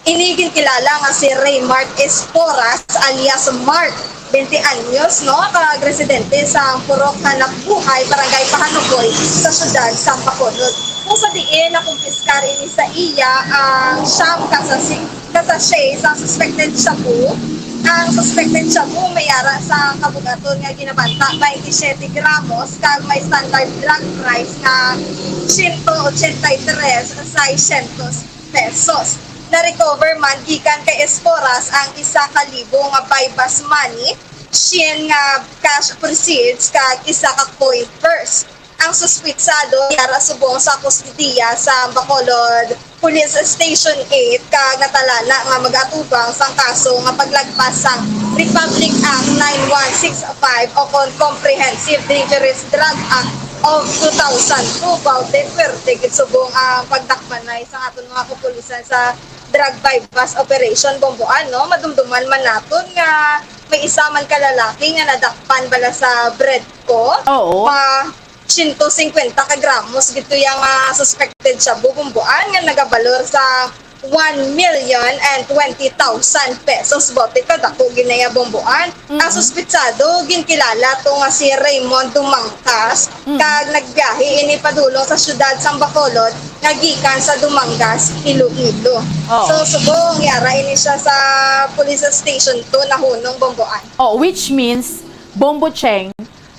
Ini ginkilala nga si Raymart Esporas alias Mark, twenty anyos, no, kag residente sa Purok Hanapbuhay, Barangay Pahanukoy, sa siyudad sa Bacolod. Kung sa diin nakumpiskar ini sa iya ang siyam ka sasi-, ka sachet sa suspected shabu. Ang suspected shabu may ara sa kabug-aton nga ginabanta, twenty-seven gramos, kag may standard drug price nga siyento ochenta y tres seiscientos pesos. Na-recover man gikan kay Esporas ang isa ka libo nga buy-bust money, shin nga cash proceeds, kag isa ka coin purse. Ang suspitsado yara subong sa kustodiya sa Bacolod Police Station eight, kag natalana nga mag-atubang sang kaso nga paglagpas sang Republic Act nine one six five o kon Comprehensive Dangerous Drug Act of two thousand two, about the pwerte gid subong ang pagdakpanay sa aton mga kapulisan sa drug buy-bust operation, Bomboan, no? Madumduman man naton nga may isa man ka lalaki nga nadakpan bala sa Bredco. Oo. Mga siyento singkwenta ka gramos gid to yang, ah, suspected shabu, Bomboan, nga nagabalor sa one million and twenty thousand pesos. Bote kadako gid na ya, Bomboan. Ang Mm-mm. suspitsado, ginkilala to nga si Raymond Dumangkas, Mm-mm. kag nagbiyahe ini padulong sa siyudad sang Bacolod nga gikan sa Dumangas, Iloilo. Oo. So, subong yara ini siya sa police station to nahunong, Bomboan. Oh, which means, Bombo Cheng,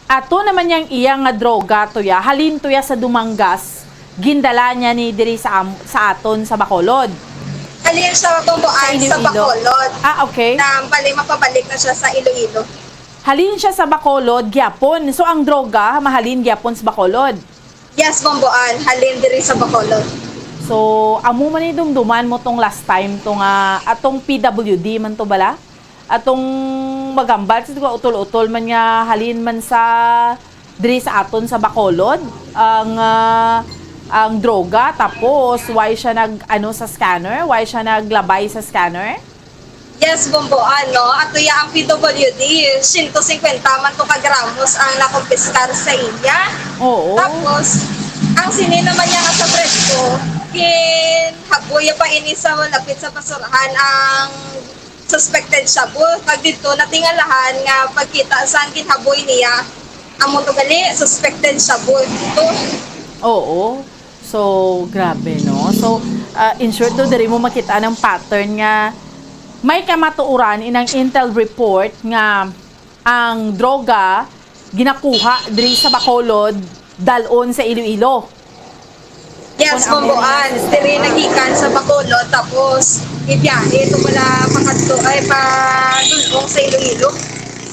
ato naman yang iya nga droga, tuya, halin tuya sa Dumangas, gindala niya ni diri sa am-, sa aton sa Bacolod. Halin sa Bomboan, Sa sa Iloilo. Bacolod. Ah, okay. Na bali mapabalik na siya sa Iloilo. Halin siya sa Bacolod gyapon. So, ang droga mahalin gyapon sa Bacolod. Yes, Bomboan, halin diri sa Bacolod. So, amo man ni dumduman mo tong last time to nga atong P W D man to bala? Atong magambal sa utol-utol man nga halin man sa diri sa aton sa Bacolod ang, ah, ang droga, tapos why siya nag, ano, sa scanner? Why siya naglabay sa scanner? Yes, Bomboan, no? Ato ya ang P W D, siyento singkwenta man to ka gramos ang nakumpiskar sa iya. Oo. Tapos, ang sini naman niya nga sa Bredco, ginhaboy pa ini sa malapit sa basurahan ang suspected shabu. Kag dito, natingalahan nga pagkita sa ginhaboy niya, amo to gali, suspected shabu to. Oo. So, grabe, no? So, ah, in short, no, diri mo makita ang pattern nga may kamatuoran inang intel report nga ang droga ginakuha diri sa Bacolod, dalon sa Iloilo. Yes, Kung ang Bomboan. Diri nagikan sa Bacolod, tapos ibiyahe ito pala pakadto, ay, padulong sa Iloilo.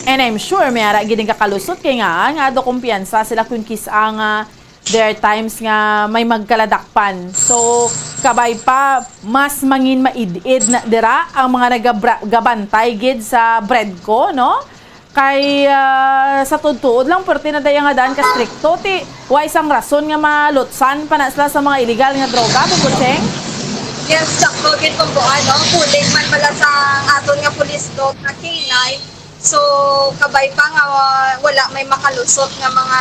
And I'm sure may ara gid nga kakalusot kay nga, nga do kumpiyansa sila kung kis-a nga there are times nga may magkaladakpan. So, kabay pa, mas mangin maid-id na dira ang mga nagabra-, gabantay gid sa Bredco, no? Kay, ah, sa tuod-tuod lang, perti na daya nga daan ka strikto. Ti, wa isang rason nga malutsan pa na sila sa mga illegal nga droga, Bombo Cheng? Yes, sakto gid, Bomboan, no? Kuling man pala sa aton nga police dog na K nine, So, kabay pa nga, uh, wala may makalusot nga mga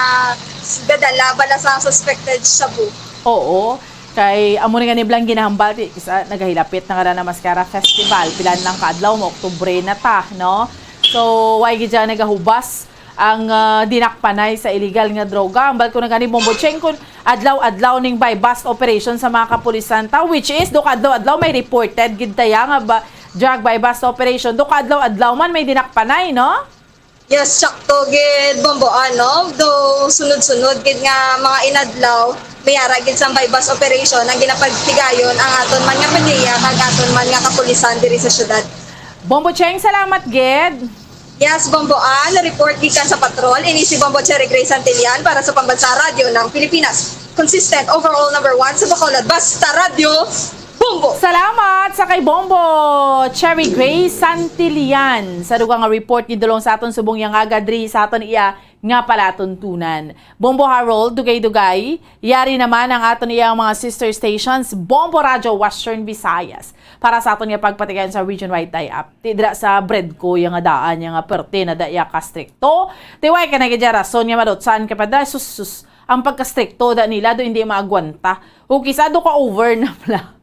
dadala bala sa suspected shabu. Oo. Kay amo ni nga niblang ginahambal, ti-, isa, nagahilapit na nga na Mascara Festival. Pila lang ka adlaw, mo Oktubre na ta, no? So, way gid siya nagahubas ang, ah, dinakpanay sa illegal nga droga. Ambal ko na gani, Bombo Cheng, kun adlaw-adlaw ning buy-bust operation sa mga kapulisan ta, which is, do ka adlaw-adlaw may reported gid taya nga ba, drug buy-bust operation. Do ka adlaw-adlaw man may dinakpanay, no? Yes, sakto gid, Bombo, ano? Do sunod-sunod gid nga mga inadlaw, may ara gid sang buy-bust operation ang ginapagtigayon ang aton man nga pamilya kag aton man nga kapulisan diri sa syudad. Bombo Cheng, salamat gid. Yes, Bombo Ann, report gikan sa patrol. Ini si Bombo Cherry Grace Santillan para sa Pambansa Radyo ng Pilipinas. Consistent, overall number one sa Bacolod. Basta Radyo, Bombo! Salamat sa kay Bombo Cherry Grace Santillan sa dugang nga report gidulong sa aton subong yang aga diri sa aton iya nga palatuntunan. Bombo Harold, dugay-dugay, yari naman ang aton iyang mga sister stations, Bombo Radyo Western Visayas, para sa aton nga pagpatigayon sa region-wide tie-up. Ti dira sa Bredco, yang nga daan, yang nga perte na daya ka strikto. Ti way ka na gid rason nga malutsan ka pa da, sus, sus, ang pagkastrikto da nila, do hindi maagwanta. Kung kisa do ka over na pala.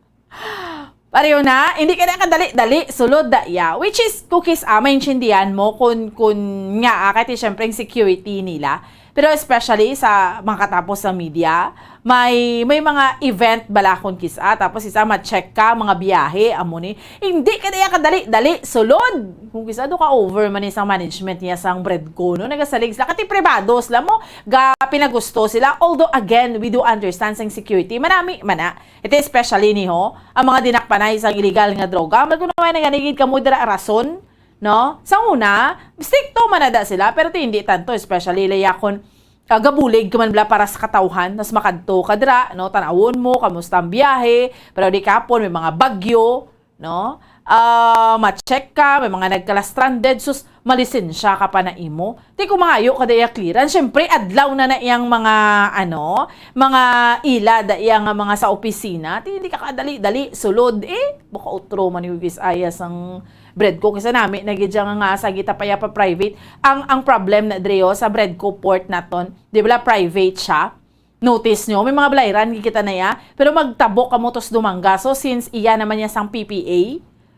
Pareho na, hindi ka na kadali-dali, sulod da iya. Which is, kung kis-, ah, maintindihan mo kung, kung nga, ah, kahit syempre ang security nila. Pero especially sa mga katapos sa media, may, may mga event bala kung kis-, ah, tapos isa ma-check ka, mga biyahe, amo ni. Hindi ka na iya kadali-dali, sulod. Kung kis-, ah, do ka over man isang management niya sang Bredco, no? Nagasalig sila, kati pribado sila mo, ga pinagusto sila. Although, again, we do understand sang security. Manami, mana. Ito especially ni ho, ang mga dinakpanay sang illegal nga droga. Ambal ko naman nga nigid kamo dira rason, no? Sa una, strikto man na da sila, pero ti hindi tanto, especially laya kon, ah, gabulig ka man bala para sa katawhan, tas makadto ka dira, no? Tanawon mo, kamusta ang biyahe, pero di kapon, may mga bagyo, no? Ah, ma-check ka, may mga nagkala-stranded, sus, malisensya ka pa na imo. Ti kung mangayo ka daya clearance, syempre, adlaw na na iyang mga, ano, mga ila, da iyang mga sa opisina. Ti hindi ka kadali-dali, sulod, eh. Baka utro man yung Visayas ang Bredco. Kisa nami na gid siya nga sa gita pa ya pa private. Ang, ang problem na dre, oh, sa Bredco port naton, di ba private siya? Notice nyo, may mga balayran gid kita na iya, pero magtabok kamo tos Dumangas. So, since iya naman niya sang P P A,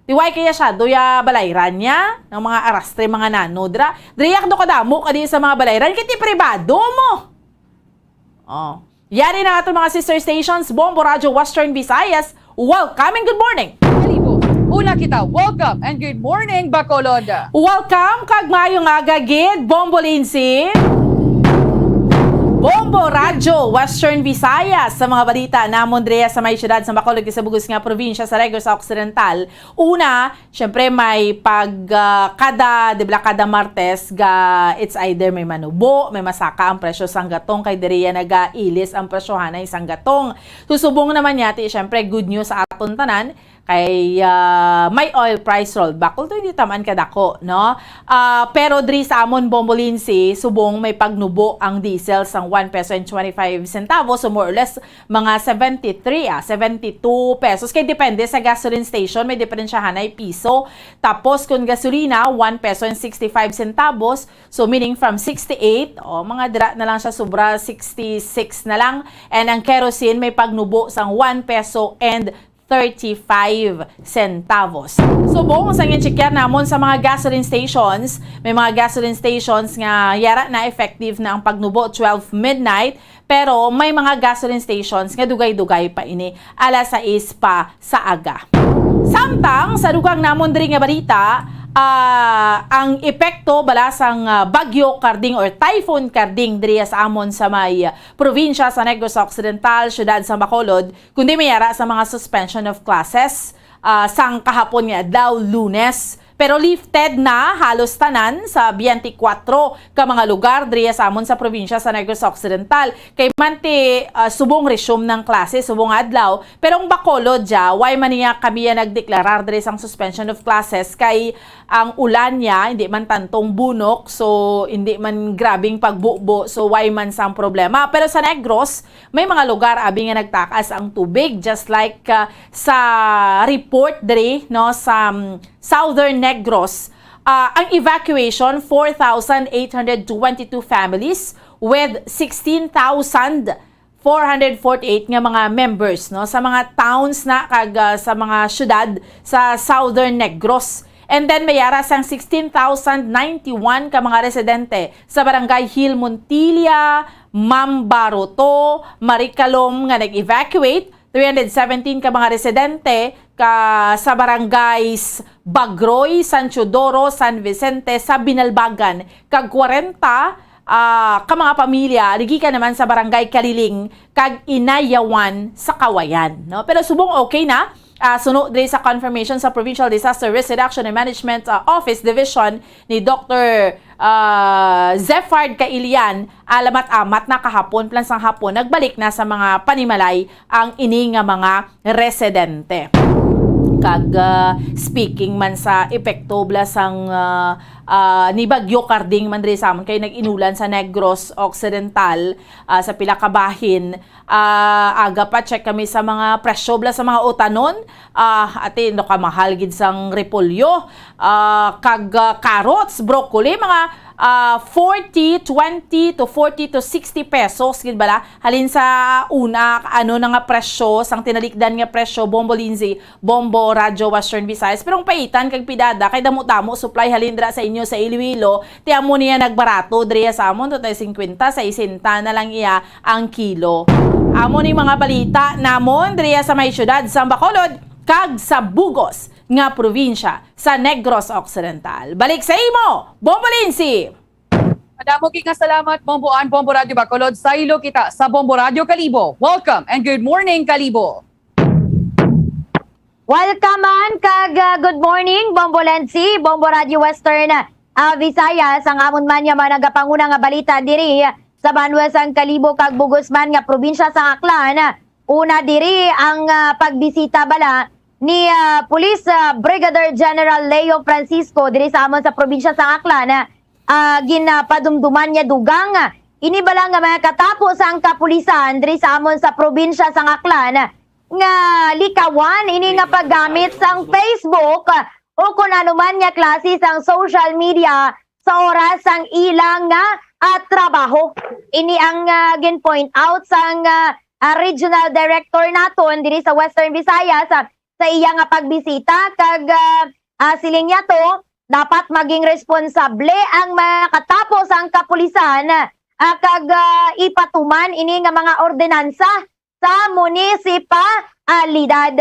di why kaya siya, do ya balayran niya, ng mga arastre, mga nano, dra, dra yak do kadamo ka di sa mga balayran, kiti pribado mo. Oh. Yari na ato mga sister stations, Bombo Radyo Western Visayas, welcome and good morning. Kalibo. Una kita, welcome and good morning, Bacolod. Welcome, kag maayong aga gid, Bombo Lindsay. Bombo Radyo Western Visayas, sa mga balita namon dre sa may siyudad sa Bacolod, sa bug-os nga probinsya sa Negros Occidental. Una, syempre may pag, ah, kada, di ba, kada Martes ga, it's either may manubo, may masaka ang presyo sang gatong kay diri ya nagailis ang presyohanay sang gatong. So, subong naman niya, ti, syempre, good news sa aton tanan, kay, ah, may oil price rollback. Although hindi taman kadako, no? Ah, pero diri sa amon, Bombo Lindsay, subong may pagnubo ang diesel sang one peso and twenty-five centavos, so more or less mga seventy-three, ah, seventy-two pesos. Kay depende sa gasoline station, may diferensyahan ay piso. Tapos kung gasolina, one peso and sixty-five centavos, so meaning from sixty-eight, o, mga dira na lang siya, sobra sixty-six na lang. And ang kerosene may pagnubo sang one peso and thirty-five centavos. Subong sa ginchekyar namon sa mga gasoline stations, may mga gasoline stations nga yara na effective na ang pagnubo twelve midnight, pero may mga gasoline stations nga dugay-dugay pa ini, alas sais pa sa aga. Samtang sa dugang namon diri nga balita, ah, ang epekto bala sang, ah, Bagyo Karding or Typhoon Karding diri sa amon sa may, ah, probinsya sa Negros Occidental, siyudad sa Bacolod, kundi may ara sa mga suspension of classes, ah, sang kahapon nga adlaw, Lunes. Pero lifted na halos tanan sa twenty-four ka mga lugar diri sa amon sa probinsya sa Negros Occidental. Kay man ti, ah, subong resume ng klase, subong adlaw, pero ang Bacolod dya, way man niya kami ya nagdeklarar diri sang suspension of classes kay ang ulan niya, hindi man tantong bunok, so hindi man grabing pagbubo, so way man sang problema. Pero sa Negros, may mga lugar abi nga nagtakas ang tubig, just like, ah, sa report diri, no, sa, um, Southern Negros, Ah, ang evacuation, four thousand eight hundred twenty-two families with sixteen thousand four hundred forty-eight nga mga members, no, sa mga towns na kag, ah, sa mga syudad sa Southern Negros. And then may ara sang sixteen thousand ninety-one ka mga residente sa Barangay Hill Montilla, Mambaroto, Maricalom nga nag-evacuate, three hundred seventeen ka mga residente ka sa barangays Bagroy, San Teodoro, San Vicente, sa Binalbagan, kag kwarenta, ah, ka mga pamilya nagikan naman sa Barangay Kaliling kag Inayawan sa Kawayan, no? Pero subong okay na, ah, suno diri sa confirmation sa Provincial Disaster Risk Reduction and Management, ah, Office Division ni Doktor, ah, Zephard Kailian, alamat-amat na kahapon, plan sang hapon, nagbalik na sa mga panimalay ang ini nga mga residente. Kag, ah, speaking man sa epekto bala sang, ah, ah, ni Bagyo Karding man diri sa amon, kay nag-inulan sa Negros Occidental, ah, sa pila ka bahin, ah, aga pa check kami sa mga presyo bala sa mga utanon. Ah, ati, no, kamahal gid sang repolyo, ah, kag, ah, carrots, broccoli, mga, ah, forty, twenty to forty to sixty pesos gid bala. Halin sa una, ano na nga presyo, sang tinalikdan nga presyo, Bombo Lindsay, Bombo Radyo Western Visayas. Pero ang paitan kag pidada kay damo-damo supply halin dira sa inyo sa Iloilo. Ti amo niya nagbarato diriya sa amon, to tayo singkwenta, sesenta na lang iya ang kilo. Amo ni mga balita namon diriya sa may siyudad sa Bacolod kag sa bugos nga probinsya sa Negros Occidental. Balik sa imo, Bombo Lindsay! Madamo gid nga salamat, Bombo Ann, Bombo Radyo Bacolod. Saylo kita sa Bombo Radyo Kalibo. Welcome and good morning, Kalibo. Welcome man kag, ah, good morning, Bombo Lensi, Bombo Radyo Western, ah, Visayas. Ang amon man nga mga nagapanguna nga balita diri sa banwa sang Kalibo kag bugos man nga probinsya sang Aklan. Una diri ang, ah, pagbisita bala ni, ah, Police, ah, Brigadier General Leo Francisco diri sa amon sa probinsya sang Aklan. Ah, ginapadumduman niya dugang ini bala nga mga katapo sang kapulisan diri sa amon sa probinsya sang Aklan nga likawan ini nga paggamit sang Facebook o kon ano man nga klase sang social media sa oras sang ilang nga, ah, trabaho. Ini ang, ah, gin-point out sang, ah, ah, regional director naton diri sa Western Visayas, ah, sa iya nga pagbisita kag, ah, ah, siling niya to, dapat maging responsable ang mga katapo sang kapulisan, ah, kag, ah, ipatuman ini nga mga ordinansa sa munisipalidad.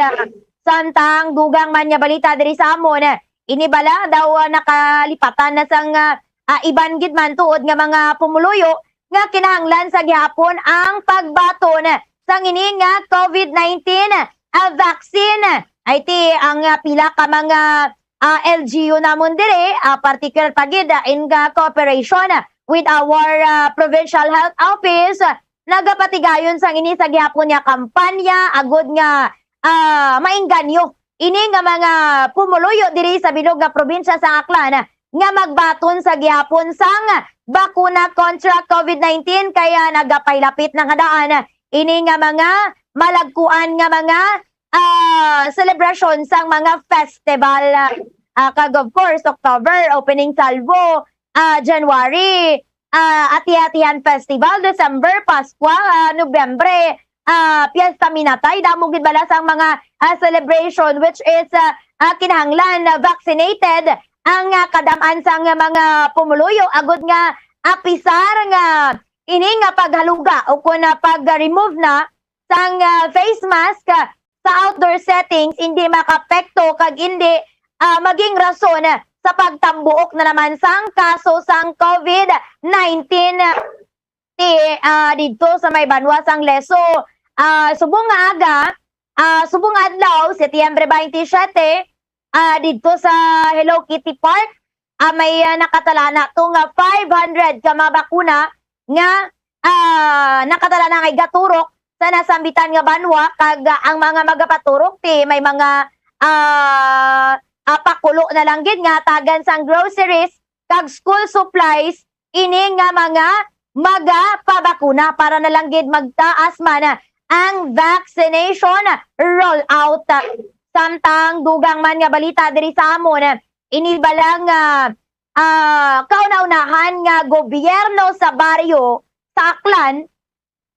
Samtang dugang man nga balita diri sa amon, ini bala daw, ah, nakalipatan na sang, ah, ah, iban gid man tuod nga mga pumuluyo nga kinahanglan sa gihapon ang pagbaton sang ini nga COVID nineteen, ah, vaccine. Ay ti ang, ah, pila ka mga, ah, L G U namon diri, ah, particular pa gid, ah, in, ah, cooperation with our, ah, provincial health office, nagapatigayon sang ini sa gihapon nga kampanya agud nga, ah, maengganyo ini nga mga pumuluyo diri sa bilog nga probinsya sang Aklan nga magbaton sa gihapon sang bakuna kontra COVID nineteen, kaya nagapailapit na nga daan ini nga mga malagkuan nga mga, ah, selebrasyon sang mga festival. Ah, kag of course, October, opening salvo, ah, January, ah, Ati-Atihan Festival, December, Paskwa, ah, Nobyembre, ah, Piesta Minatay, damo gid bala sang mga, ah, celebration, which is, ah, ah, kinahanglan na vaccinated ang, ah, kadam-an sang mga pumuluyo, agud nga apisar nga ini nga paghaluga o kon, ah, pag-remove na sang, ah, face mask, ah, sa outdoor settings, hindi makapekto kag hindi, ah, maging rason, ah, sa pagtambuok na naman sang kaso sang COVID nineteen. Ti, ah, didto sa may banwa sang Leso, ah, subong nga aga, ah, subong nga adlaw, Setyembre twenty-seven, ah, didto sa Hello Kitty Park, ah, may, ah, nakatalana to nga five hundred ka mga bakuna nga, ah, nakatalana nga igaturok sa nasambitan nga banwa, kag, ah, ang mga magapaturok ti may mga, ah, ah, pakulo na lang gid nga tagan sang groceries kag school supplies ini nga mga magapabakuna para na lang gid magtaas man ang vaccination rollout. Samtang dugang man nga balita diri sa amon, ini bala nga, ah, kauna-unahan nga gobyerno sa baryo sa Aklan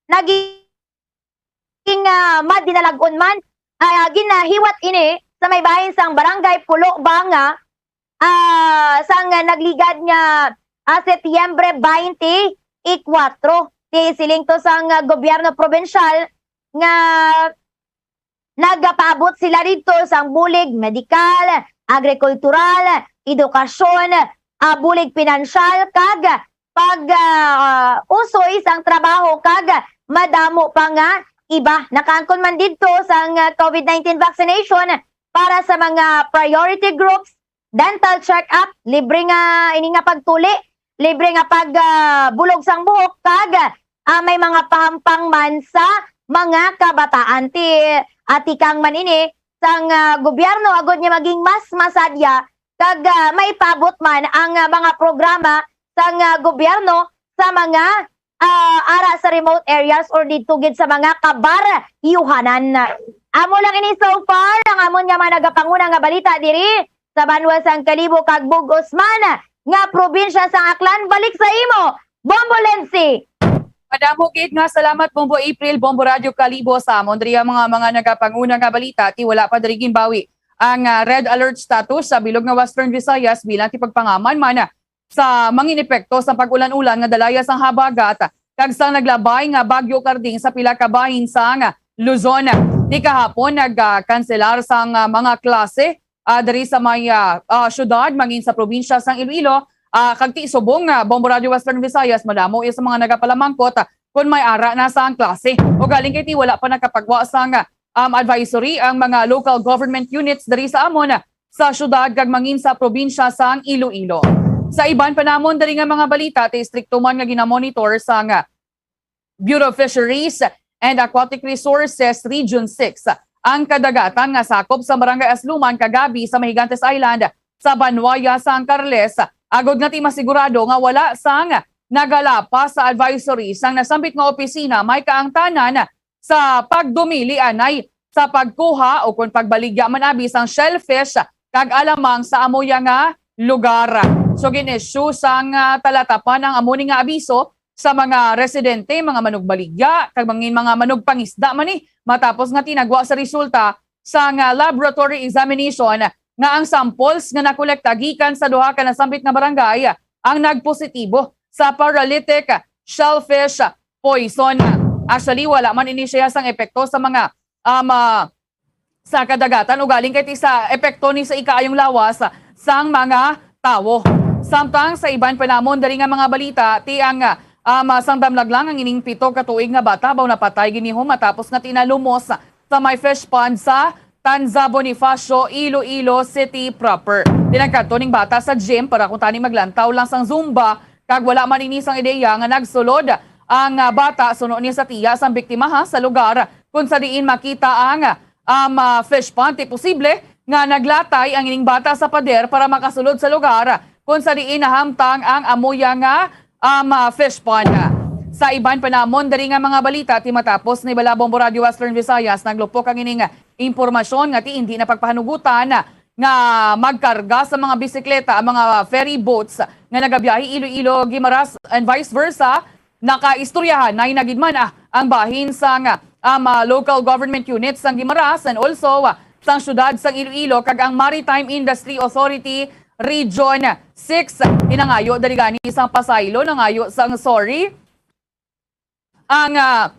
naging, ah, madinalag-on man, ah, ginahiwat ini sa may bahin sang Barangay Pulo Banga, ah, sang nagligad nga, ah, Setyembre twenty-four. Ti siling to sang, ah, gobyerno probinsyal nga nagapaabot sila didto sang bulig medikal, agrikultural, edukasyon, ah, bulig pinansyal, kag pag, ah, usoy sang trabaho, kag madamo pa nga iba. Nakaangkon man didto sang, ah, COVID nineteen vaccination para sa mga priority groups, dental check-up, libre nga ini nga pagtuli, libre nga pag, ah, bulog sang buhok, kag, ah, may mga pahampang man sa mga kabataan. Ti, ah, tikang man ini sang, ah, gobyerno agud nga maging mas masadya kag, ah, maipaabot man ang, ah, mga programa sang, ah, gobyerno sa mga, ah, ara sa remote areas or didto gid sa mga kabaryuhanan. Amo lang ini so far ang amon nga mga nagapanguna nga balita diri sa banwa sang Kalibo kag bug-os man nga probinsya sang Aklan. Balik sa imo, Bombo Lensi. Madamo gid nga salamat, Bombo April, Bombo Radyo Kalibo. Sa amon diri ang mga, mga nagapanguna nga balita, ti wala pa diri ginbawi ang, ah, red alert status sa bilog nga Western Visayas bilang ti pagpangaman man sa mangin epekto sa pag-ulan-ulan nga dalaya sang habagat kag sang naglabay nga Bagyo Karding sa pila ka bahin sang Luzon. Ti kahapon nagkanselar sang, ah, mga klase, ah, diri sa may, ah, ah, syudad, mangin sa probinsya sang Iloilo, ah, kag ti subong, ah, Bombo Radyo Western Visayas, madamo iya sa mga nagapalamangkot, ah, kon may ara na sang klase. Ugaling kay ti wala pa nakapagwa sang, ah, um, advisory ang mga local government units diri sa amon, ah, sa syudad kag mangin sa probinsya sang Iloilo. Sa iban pa namon diri nga mga balita, ti istrikto man nga ginamonitor sang, ah, Bureau of Fisheries and Aquatic Resources Region six ang kadagatan nga sakop sa Barangay Asluman kag Gabi sa Mahigantes Island sa banwa sang Carles, agod nga ti masigurado nga wala sang nagalapas sa advisory sang nasambit nga opisina. May kaangtanan sa pagdumili anay sa pagkuha o kon pagbaligya man abi sang shellfish kag alamang sa amoya nga lugar. So, gin-issue sang, ah, talatapan ang amo ni nga abiso sa mga residente, mga manugbaligya, kag mangin mga manugpangisda man ni, matapos nga tinagwa sa resulta sang, ah, laboratory examination nga ang samples nga nakolekta gikan sa duha ka nasambit nga barangay ang nagpositibo sa paralytic shellfish poison. Actually, wala man ini siya sang epekto sa mga, um, ah, sa kadagatan, ugaling kay ti sa epekto ni sa ikaayong lawas sang mga tawo. Samtang sa iban pa namon diri nga mga balita, ti ang, ah, um, sang damlag lang ang ining pito ka tuig nga bata baw napatay ginihon matapos nga tinalumos sa may fish pond sa Tanza Bonifacio, Iloilo City proper. Tinagkadto ning bata sa gym para kuntani maglantaw lang sang Zumba, kag wala man ini sang ideya nga nagsulod ang, ah, bata suno ni sa tiya sang biktimaha sa lugar, kung sa diin makita ang, um, ah, fish pond. Ti posible nga naglatay ang ining bata sa pader para makasulod sa lugar kung sa diin nahamtang ang amuya nga, um, ah, fish pond. Sa iban pa namon diri nga mga balita, ti matapos ni Balabong Radyo Western Visayas, naglupok ang ining impormasyon nga ti indi na pagpahanugutan nga magkarga sa mga bisikleta ang mga ferry boats nga nagabiyahe Iloilo, Guimaras, and vice versa. Nakaistoryahanay na gid man, ah, ang bahin sang, ah, um, ah, local government units sang Guimaras and also, ah, sang siyudad sang Iloilo kag ang Maritime Industry Authority Region six. Pinangayo diri gani sang pasaylo, nangayo sang sorry ang, ah,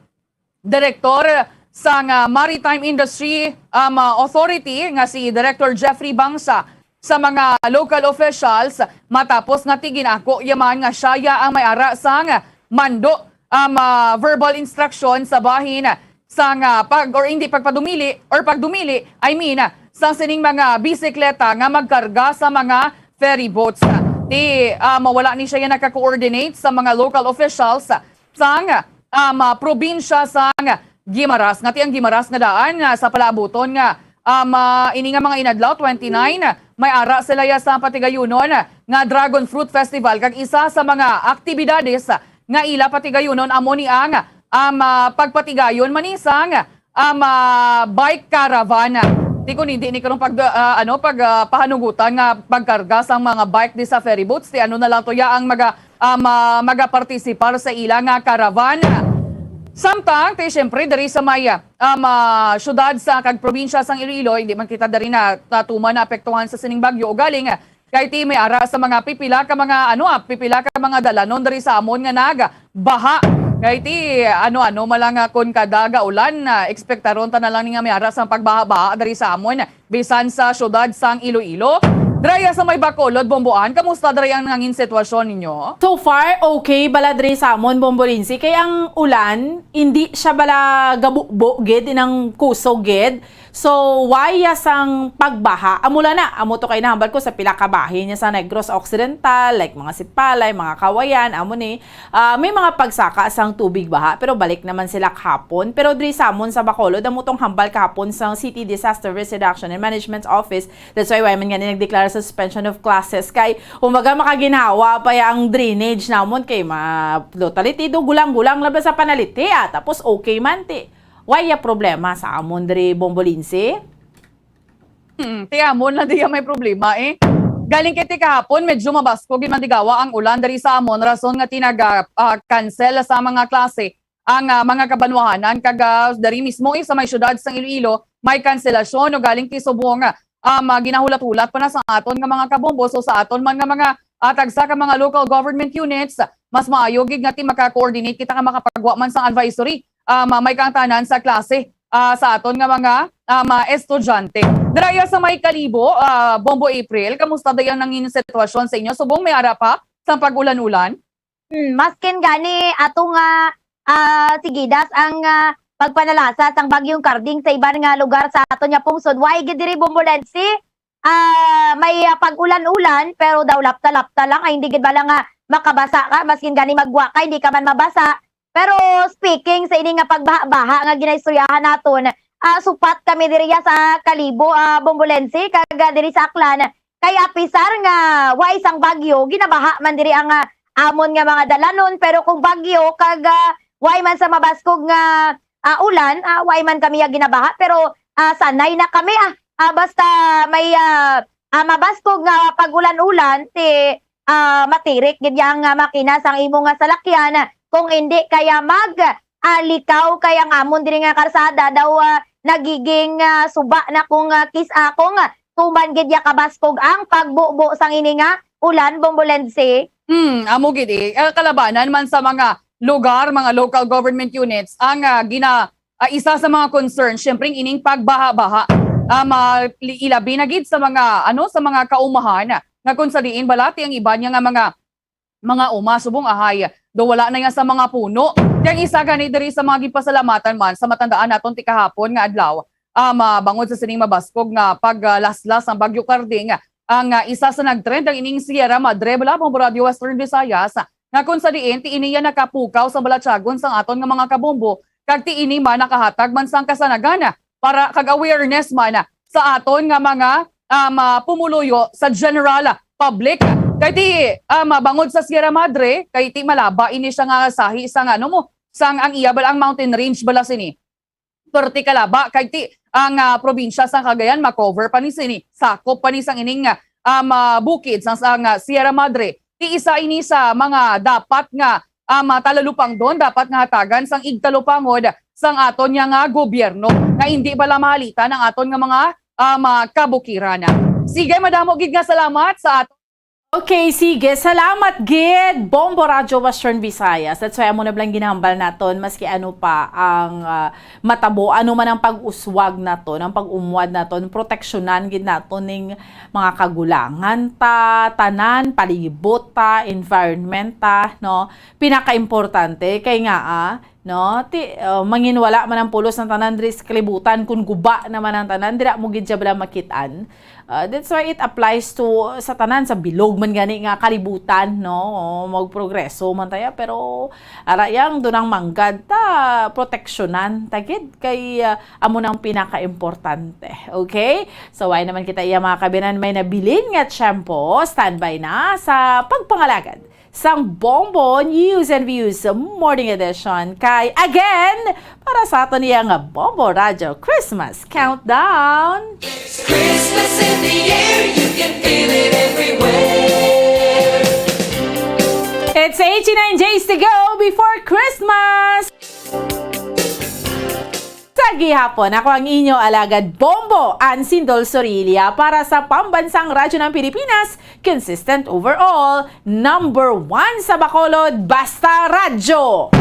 direktor sang, ah, Maritime Industry, um, ah, Authority nga si Director Jeffrey Bangsa sa mga local officials matapos nga ti ginako ya man nga siya ya ang may ara sang mando, um, ah, verbal instruction sa bahin sang, ah, pag, or hindi pagpadumili, or pagdumili, I mean, ah, sang sining mga bisikleta nga magkarga sa mga ferry boats. Ti, ah, mawala ni siya ya naka-coordinate sa mga local officials sang, um, ah, probinsya sang Guimaras. Nga ti ang Guimaras nga daan nga sa palaabuton nga, um, ah, ini nga mga inadlaw, twenty-nine, may ara sila ya sa patigayunon nga Dragon Fruit Festival, kag isa sa mga aktibidades nga ila patigayunon amo ni ang, um, ah, pagpatigayon man ni sang, um, ah, bike caravan. Ti kun hindi ni karon pag, ah, ano, pag, ah, pahanugutan nga pagkarga sang mga bike di sa ferry boats, ti ano na lang to ya ang maga-, ah, ma-, magapartisipar sa ila nga caravan. Samtang, ti siyempre, diri sa may, ah, um, ah, syudad sa kag probinsya sang Iloilo, hindi man kita diri na tatuman na apektuhan sa sining bagyo. Ugaling, kay ti may ara sa mga pipila ka mga, ano, ah, pipila ka mga dalanon diri sa amon nga nagbaha. Kay ti ano-ano man lang, ah, kun kada gaulan, ah, ekspektaron ta na lang ni nga may ara sa pagbaha-baha diri sa amon, bisan sa syudad sang Iloilo. Diri sa may Bacolod, Bomboan, kamusta diri ang nangin sitwasyon ninyo? So far, okay bala diri sa amon, Bombo Lindsay, kay ang ulan, hindi siya bala gabubo gid, inang kusog gid. So, why ya sang pagbaha? Amo lang na, amo to kay nahambal ko sa pila ka bahin niya sa Negros Occidental, like mga Sipalay, mga Kawayan, amo ni, ah, may mga pagsaka sang tubig baha, pero balik naman sila kahapon. Pero diri sa amon sa Bacolod, amo tong hambal kahapon sang City Disaster Risk Reduction and Management Office. That's why, why man gani nagdeklara sa suspension of classes. Kay, kumbaga, makaginhawa pa ya ang drainage namon kay ma-, totality do, gulang-gulang, labi sa panaliti, ah. Tapos, okay man, ti. Why ya problema sa amon diri, Bombo Lindsay? Hmm, ti amon na diya may problema, eh. Galing kay ti kahapon, medyo mabaskog gid man tigawa ang ulan diri sa amon, rason nga ti nag, ah, ah, cancel sa mga klase ang, ah, mga kabanwahanan, kag, ah, diri mismo, eh, sa may syudad sang Iloilo, may kanselasyon, ugaling ti subong, ah, um, ah, ginahulat-hulat pa na sa aton nga mga kabombo. So, sa aton man nga mga, ah, tagsa ka mga local government units, mas maayo gid nga ti maka-coordinate kita nga makapagwa man sang advisory, ah, ma-, may kaangtanan sa klase, ah, sa aton nga mga, ah, mga estudyante. Diri sa may Kalibo, ah, Bombo April, kamusta dayon ang inyong sitwasyon sa inyo? Subong may ara pa sa pag-ulan-ulan? Hmm, maskin gani ato nga, ah, sigidas ang, ah, pagpanalasa sang Bagyong Karding sa iban nga lugar sa aton nga pungsod, why gid diri, Bombo Lensi? Ah, may, ah, pag-ulan-ulan, pero daw lapta-lapta lang, ay hindi gid bala nga makabasa ka, maskin gani maggwa ka, hindi ka man mabasa. Pero speaking sa ini nga pagbaha-baha nga ginaistoryahan naton, ah, supat kami diriya sa Kalibo, ah, Bombolense, kag, ah, diri sa Aklan, kay apisar nga wa isang bagyo, ginabaha man diri ang, ah, amon nga mga dalanon, pero kung bagyo kag, ah, way man sa mabaskog nga, ah, ulan, ah, way man kami ya ginabaha, pero, ah, sanay na kami, ah. Ah, basta may, ah, ah, mabaskog nga pag-ulan-ulan, ti, ah, matirik gid ya ang, ah, makina sang imo nga salakyan. Kung indi kaya mag, ah, likaw, kay ang amon diri nga karsada daw, ah, nagiging, ah, suba na kung, ah, kis-, ah, kung, ah, tuman gid ya kabaskog ang pagbubo sang ini nga ulan, Bombolense. Hmm, amo gid, eh. Ah, kalabanan man sa mga lugar, mga local government units, ang, ah, gina-, ah, isa sa mga concern, syempre, ining pagbaha-baha. Ah, ma-, li-, ilabi na gid sa mga, ano, sa mga kaumahan nga kung sa diin balati ang iban niya nga mga, mga uma, subong ahay, do wala na nga sa mga puno. Kay ang isa gani diri sa mga gipasalamatan man sa matandaan naton ti kahapon nga adlaw, ah, ma-, bangod sa sining mabaskog nga paglaslas ang Bagyo Karding, ang, ah, isa sa nagtrend ang ining Sierra Madre, bala, Bombo Radyo Western Visayas, nga kung sa diin ti ini ya nakapukaw sa balatyagon sang aton nga mga kabombo, kag ti ini man nakahatag man sang kasanagan para kag awareness man sa aton nga mga, um, ah, pumuluyo sa general public. Kay ti, um, bangod sa Sierra Madre, kay ti malaba ini siya nga sahi sang, ano mo, sang ang iya bala ang mountain range bala sini. Perti ka laba, kay ti ang, ah, probinsya sang Cagayan ma-cover pa ni sini, sakop pa ni sang ining, ah, um, ah, bukid sang, sang, ah, Sierra Madre. Ti isa ini sa mga dapat nga, um, ah, talalupangdon, dapat nga hatagan sang igtalupangod sang aton niya nga gobyerno, nga indi bala mahalitan ang aton nga mga, um, ah, kabukiran. Sige, madamo gid nga salamat sa aton. Okay, sige. Salamat gid, Bombo Radyo Western Visayas. That's why amo na bala ang ginahambal naton, maski ano pa ang, ah, matabo, ano man ang pag-uswag naton, ang pag-umwad naton, proteksyonan gid naton ning mga kagulangan ta, tanan, palibot ta, environment ta, no? Pinakaimportante kay nga, ah, no? Ti, uh, manginwala man ang pulos ng tanan diri sa kalibutan, kun guba naman ang tanan, dira mo gid siya bala makit-an. Uh, that's why it applies to sa tanan, sa bilog man gani nga kalibutan, no? O, magprogreso man tayo, pero ara yang dunang manggad ta, proteksyonan ta gid kay, uh, amo nang pinakaimportante. Okay? So, why naman kita iya, mga kabinan, may nabilin nga tiyempo, standby na sa pagpangalagad sang Bombo News and Views Morning Edition. Kay again, para sa aton iya nga Bombo Radyo Christmas Countdown. Christmas in the air, you can feel it everywhere. It's eighty-nine days to go before Christmas. Sa gihapon, ako ang inyo alagad Bombo, Ansindol Sorilla, para sa Pambansang Radyo ng Pilipinas, consistent overall, number one sa Bacolod, basta radyo.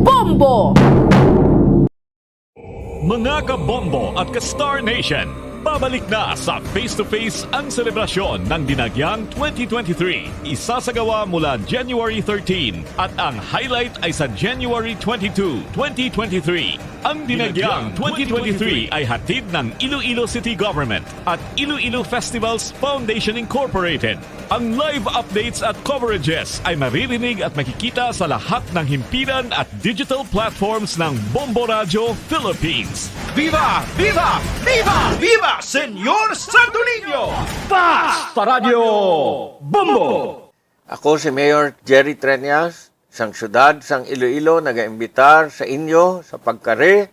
Bombo! Mga kabombo at ka-Star Nation, babalik na sa Face to Face ang selebrasyon ng Dinagyang twenty twenty-three. Isasagawa mula January thirteen at ang highlight ay sa January twenty-two, twenty twenty-three. Ang Dinagyang twenty twenty-three ay hatid ng Iloilo City Government at Iloilo Festivals Foundation Incorporated. Ang live updates at coverages ay maririnig at makikita sa lahat ng himpilan at digital platforms ng Bombo Radyo Philippines. Viva! Viva! Viva! Viva Señor Santo Niño! Basta Radyo Bombo! Ako si Mayor Jerry Treñas, sang siyudad sang Iloilo, nagaimbitar sa inyo sa pagkari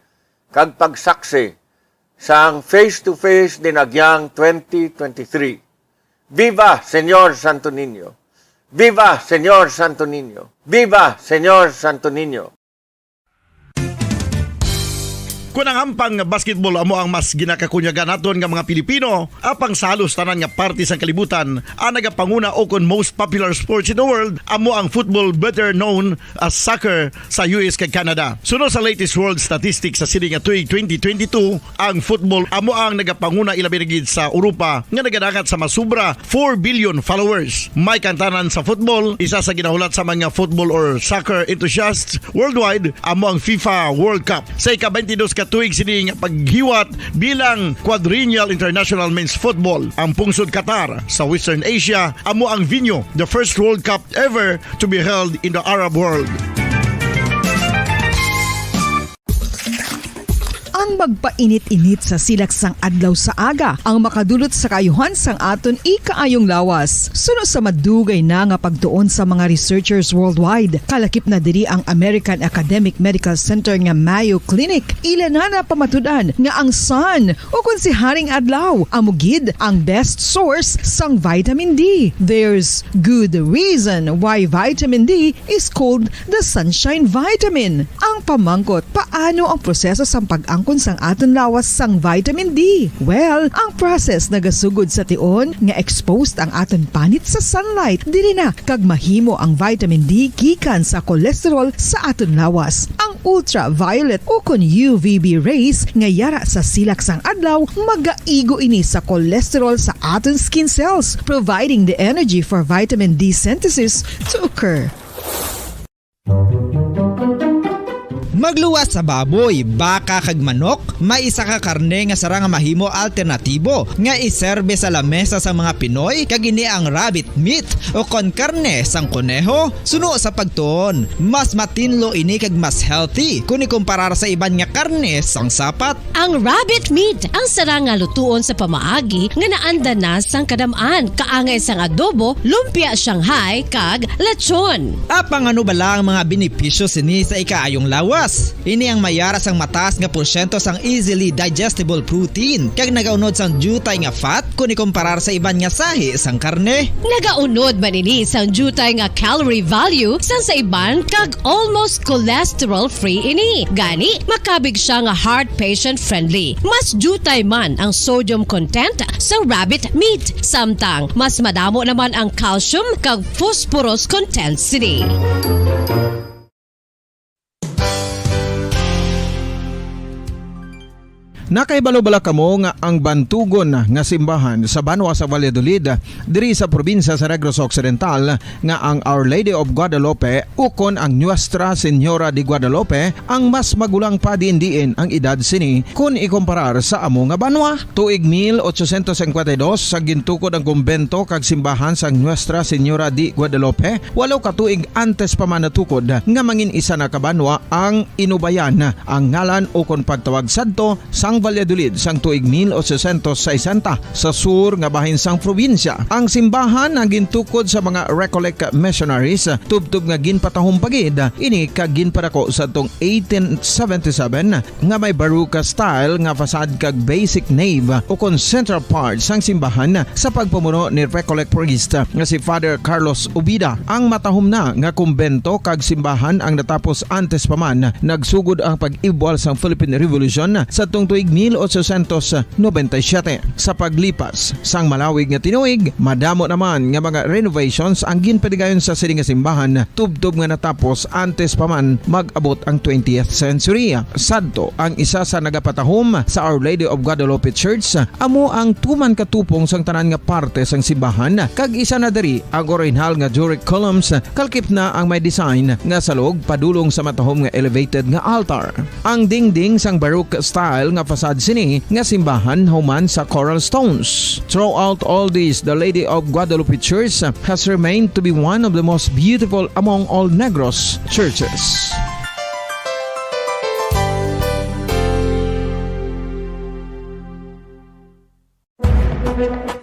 kag pagsaksi sang Face to Face Dinagyang twenty twenty-three. Viva Señor Santo Niño! Viva Señor Santo Niño! Viva Señor Santo Niño! Kon ang ampang basketball amo ang mas ginakakunyagan naton nga mga Pilipino, apang sa halos tanan nga parte sang kalibutan, ang nagapanguna ukon most popular sports in the world amo ang football, better known as soccer, sa U S kag Canada. Suno sa latest world statistics sa sini nga tuig twenty twenty-two, ang football amo ang nagapanguna, ilabi na gid sa Europa, nga nagadangat sa masubra four billion followers. May kantanan sa football, isa sa ginahulat sa mga football or soccer enthusiasts worldwide amo ang FIFA World Cup. Sa ika-twenty-dos ka tuig sini nga paghiwat bilang quadrennial international men's football, ang pungsod Qatar sa Western Asia amo ang venue, the first World Cup ever to be held in the Arab world. Ang magpainit-init sa silak sang adlaw sa aga ang makadulot sa kaayuhan sang aton ikaayong lawas. Suno sa madugay na nga pagtuon sa mga researchers worldwide, kalakip na diri ang American Academic Medical Center nga Mayo Clinic, ila na napamatud-an nga ang sun, ukon si Haring Adlaw, amo gid ang best source sang vitamin D. There's good reason why vitamin D is called the sunshine vitamin. Ang pamangkot, paano ang proseso sang pag-angkon sang aton lawas sang vitamin D? Well, ang process nagasugod sa tion nga exposed ang aton panit sa sunlight. Diri na kag mahimo ang vitamin D gikan sa cholesterol sa aton lawas. Ang ultraviolet ukon U V B rays nga yara sa silak sang adlaw magaigo ini sa cholesterol sa aton skin cells, providing the energy for vitamin D synthesis to occur. Magluwas sa baboy, baka kag manok, may isa ka karne nga sarang nga mahimo alternatibo nga iserbe sa lamesa sang mga Pinoy, kag ini ang rabbit meat o kon karne sang koneho. Suno sa pagtuon, mas matinlo ini kag mas healthy kon ikumparar sa iban nga karne sang sapat. Ang rabbit meat ang sarang nga lutuon sa pamaagi nga naanda na sang kadam-an, kaangay sang adobo, lumpia Shanghai, kag lechon. Apang ano bala ang mga benepisyo sini sa ikaayong lawas? Ini ang mayara sang mataas nga porsyento sang easily digestible protein, kag nagaunod sang diutay nga fat kon ikumparar sa iban nga sahi sang karne. Nagaunod man ini sang diutay nga calorie value sang sa iban, kag almost cholesterol-free ini. Gani, makabig siya nga heart patient-friendly. Mas diutay man ang sodium content sa rabbit meat, samtang mas madamo naman ang calcium kag phosphorus content sini. Nakahibalo bala kamo nga ang bantugon nga simbahan sa banwa sa Valladolid, diri sa probinsya sa Negros Occidental, nga ang Our Lady of Guadalupe ukon ang Nuestra Señora de Guadalupe ang mas magulang pa diin-diin ang edad sini kon ikumparar sa amo nga banwa? Tuig mil ochocientos cincuenta y dos sa gintukod ang kumbento kag simbahan sang Nuestra Señora de Guadalupe, walo ka tuig antes pa man natukod nga mangin isa na ka banwa ang Inubayan, ang ngalan ukon pagtawag sadto sang Valladolid sang tuig mil ochocientos sesenta sa sur nga bahin sang probinsya. Ang simbahan ang gintukod sa mga Recollect missionaries, tubtob nga ginpatahom pa gid ini kag ginpadako sa tong eighteen seventy-seven nga may Baroque style nga facade kag basic nave ukon central part sang simbahan sa pagpamuno ni Recollect priest nga si Father Carlos Ubida. Ang matahom na nga kumbento kag simbahan ang natapos antes pa man nagsugod ang pag-ibwal sang Philippine Revolution sa tong tuig mil ochocientos noventa y siete. Sa paglipas sang malawig nga tinuig, madamo naman nga mga renovations ang ginpadigayon sa sini nga simbahan, tubtob nga natapos antes pa man mag-abot ang twentieth century. Sadto, ang isa sa nagapatahom sa Our Lady of Guadalupe Church amo ang tuman ka tupong sang tanan nga parte sang simbahan, kag isa na diri ang orihinal nga Doric columns, kalkip na ang may design nga salog padulong sa matahom nga elevated nga altar. Ang dingding sang Baroque style nga facade sini nga simbahan human sa coral stones. Throughout all this, the Lady of Guadalupe Church has remained to be one of the most beautiful among all Negros churches.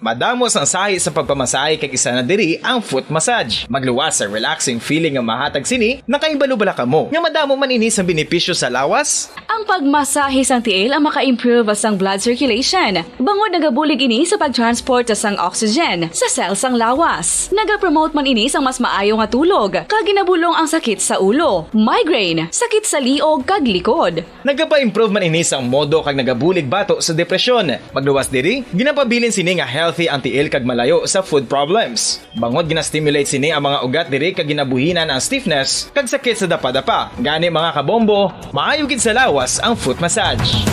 Madamo sang sahi sa pagpamasahe kag isa na diri ang foot massage. Magluwas sa relaxing feeling nga mahatag sini, nakahibalo bala kamo nga madamo man ini sang benepisyo sa lawas? Ang pagmasahe sang tiil ang maka-improve sang blood circulation, bangod nagabulig ini sa pag-transport sang oxygen sa cell sang lawas. Nagapromote man ini sang mas maayo nga tulog, kag ginabulong ang sakit sa ulo, migraine, sakit sa liog, kag likod. Nagapa-improve man ini sang modo kag nagabulig bato sa depresyon. Magluwas diri, ginapabilin sini nga healthy ang tiil kag malayo sa foot problems. Bangod gina-stimulate sini ang mga ugat diri kag ginabuhinan ang stiffness kag sakit sa dapadapa. Gani, mga kabombo, maayo gid sa lawas ang foot massage.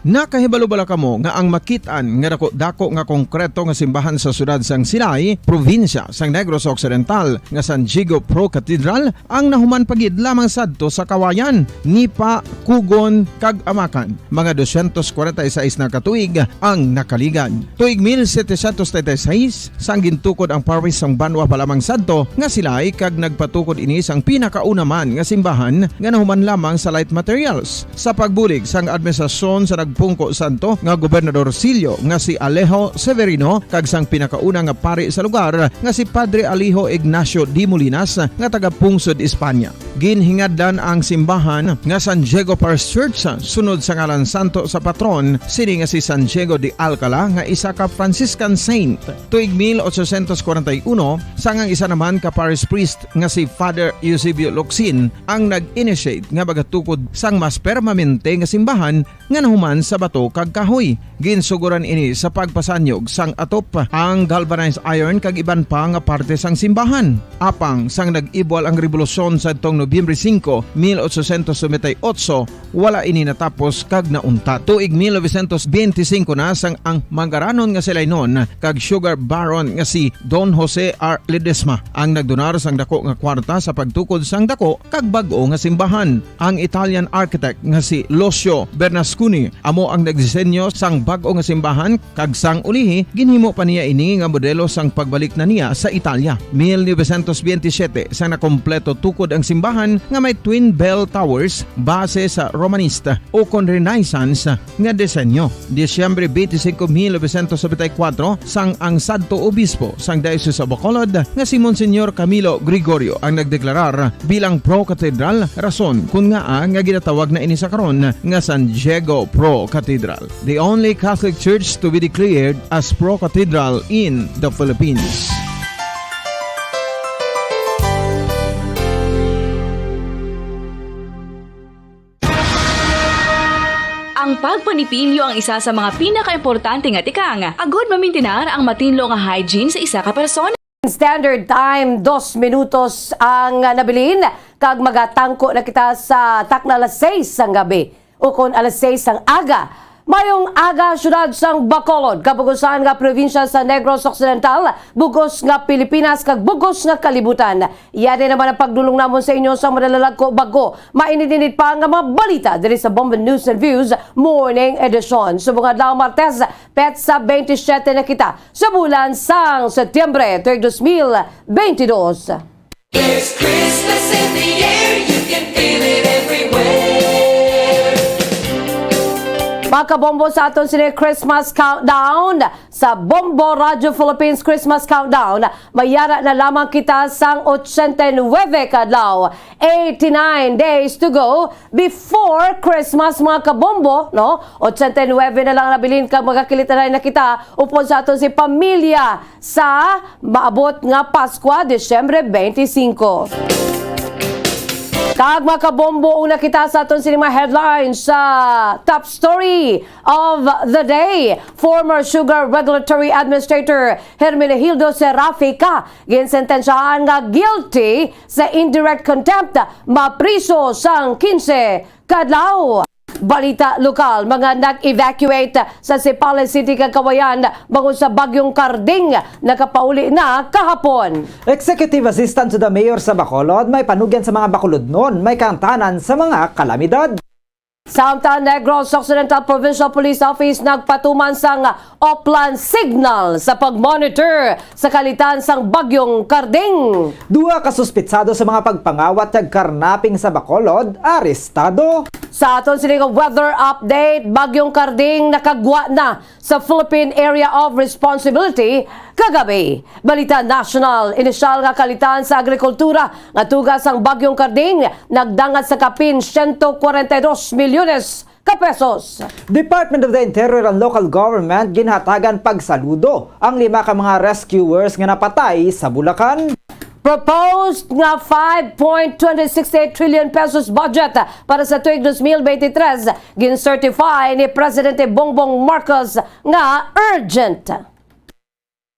Nakahibalo bala kamo nga ang makit-an nga dako-dako nga konkreto nga simbahan sa siyudad sang Silay, probinsya sang Negros Occidental, nga San Diego Pro Cathedral, ang nahuman pa gid lamang sadto sa Kawayan, Nipa, Cogon, kag Amacan, mga dosyentos kwarenta y seis na ka tuig ang nakaligad. Tuig mil setecientos treinta y seis, sang gintukod ang parish sang banwa pa lamang sadto nga Silay, kag nagpatukod ini sang pinakauna man nga simbahan nga nahuman lamang sa light materials. Sa pagbulig sang administrasyon sa nagpungko sadto nga Gobernador Silio nga si Alejo Severino kag sang pinakauna nga pari sa lugar nga si Padre Alejo Ignacio de Molinas nga taga Pungsod, Espanya. Ginhingadlan ang simbahan nga San Diego Parish Church sunod sa ngalan santo sa patron sini nga si San Diego de Alcala, nga isa ka Franciscan saint. Tuig mil ochocientos kwarenta y uno, sang ang isa naman ka parish priest nga si Father Eusebio Locsin ang nag-initiate nga magatukod sang mas permanente nga simbahan nga nahuman sa bato kag kahoy. Ginsuguran ini sa pagpasanyog sang atop, ang galvanized iron kag iban pa nga parte sang simbahan. Apang sang nag-ibwal ang rebolusyon sadtong Nobyembre singko, mil ochocientos noventa y ocho, wala ini natapos kag nauntat. Tuig mil novecientos benti singko na sang ang mangaranon nga Silaynon kag sugar baron nga si Don Jose R. Ledesma ang nagdonar sang dako nga kwarta sa pagtukod sang dako kag bag-o nga simbahan. Ang Italian architect nga si Lucio Bernasconi amo ang nagdisenyo sang bag-o nga simbahan, kag sang ulihi ginhimo pa niya ini nga modelo sang pagbalik na niya sa Italia. Mil novecientos benti siyete, sang nakompleto tukod ang simbahan nga may twin bell towers base sa Romanista ukon Renaissance nga disenyo. Disyembre benti singko, mil novecientos nobenta y kuwatro, sang ang sadto obispo sang Diocese of Bacolod nga si Monsignor Camilo Gregorio ang nagdeklarar bilang pro-cathedral, rason kon ngaa nga ginatawag na ini sa karon nga San Diego Pro Cathedral, the only Catholic Church to be declared as pro-cathedral in the Philippines. Ang pagpanipilyo ang isa sa mga pinakaimportante nga tikang agud mamintinar ang matinlo nga hygiene sa isa ka persona. Standard time, dos minutos ang nabilin, kag magatangko na kita sa takna alas seis sang gabi, ukon alas seis sang aga. Mayong aga, siyudad sang Bacolod, kabugusan nga probinsya sa Negros Occidental, bugos nga Pilipinas, kag bugos nga kalibutan. Yan naman ang pagdulong namon sa inyo sa madalalagko bago mainit-init pa nga mga balita diri sa Bombo News and Views Morning Edition. Subong adlaw, Martes, petsa benti siyete na kita sa bulan sang Setyembre, tuig dos mil benti dos. There's Christmas in the air, you Can feel it everywhere. Mga kabombo, sa aton sini Christmas countdown sa Bombo Radyo Philippines Christmas Countdown, mayara na lamang kita sang ochenta y nuebe ka adlaw, eighty-nine days to go before Christmas, mga kabombo, no? Ochenta y nuebe na lang nabilin kag magakilit na kita upod sa aton si pamilya sa maabot nga Paskwa, Disyembre twenty-five. Kag makabombo una kita sa aton sini mga headlines sa top story of the day. Former Sugar Regulatory Administrator Hermenegildo Serafica ginsentensyahan nga guilty sa indirect contempt, mapriso sang quince ka adlaw. Balita lokal, mga nag-evacuate sa Sipales City kag Cauayan bangod sa Bagyong Karding nakapauli na kahapon. Executive Assistant to the Mayor sa Bacolod may panugyan sa mga Bacolodnon may kaangtanan sa mga kalamidad. Samtang Negros Occidental Provincial Police Office nagpatuman sang Oplan signal sa pag-monitor sa kalitan sang Bagyong Karding. Duha ka suspitsado sa mga pagpangawat kag karnaping sa Bacolod arestado. Sa aton sini nga weather update, Bagyong Karding nakagwa na sa Philippine Area of Responsibility kagabi. Balita national, inisyal nga kalitan sa agrikultura nga tuga sang Bagyong Karding nagdangat sa kapin siyento kwarenta y dos milyones ka pesos. Department of the Interior and Local Government ginhatagan pagsaludo ang lima ka mga rescuers nga napatay sa Bulacan. Proposed nga five point twenty six eight trillion pesos budget para sa tuig dos mil bente tres gin-certify ni Presidente Bongbong Marcos nga urgent.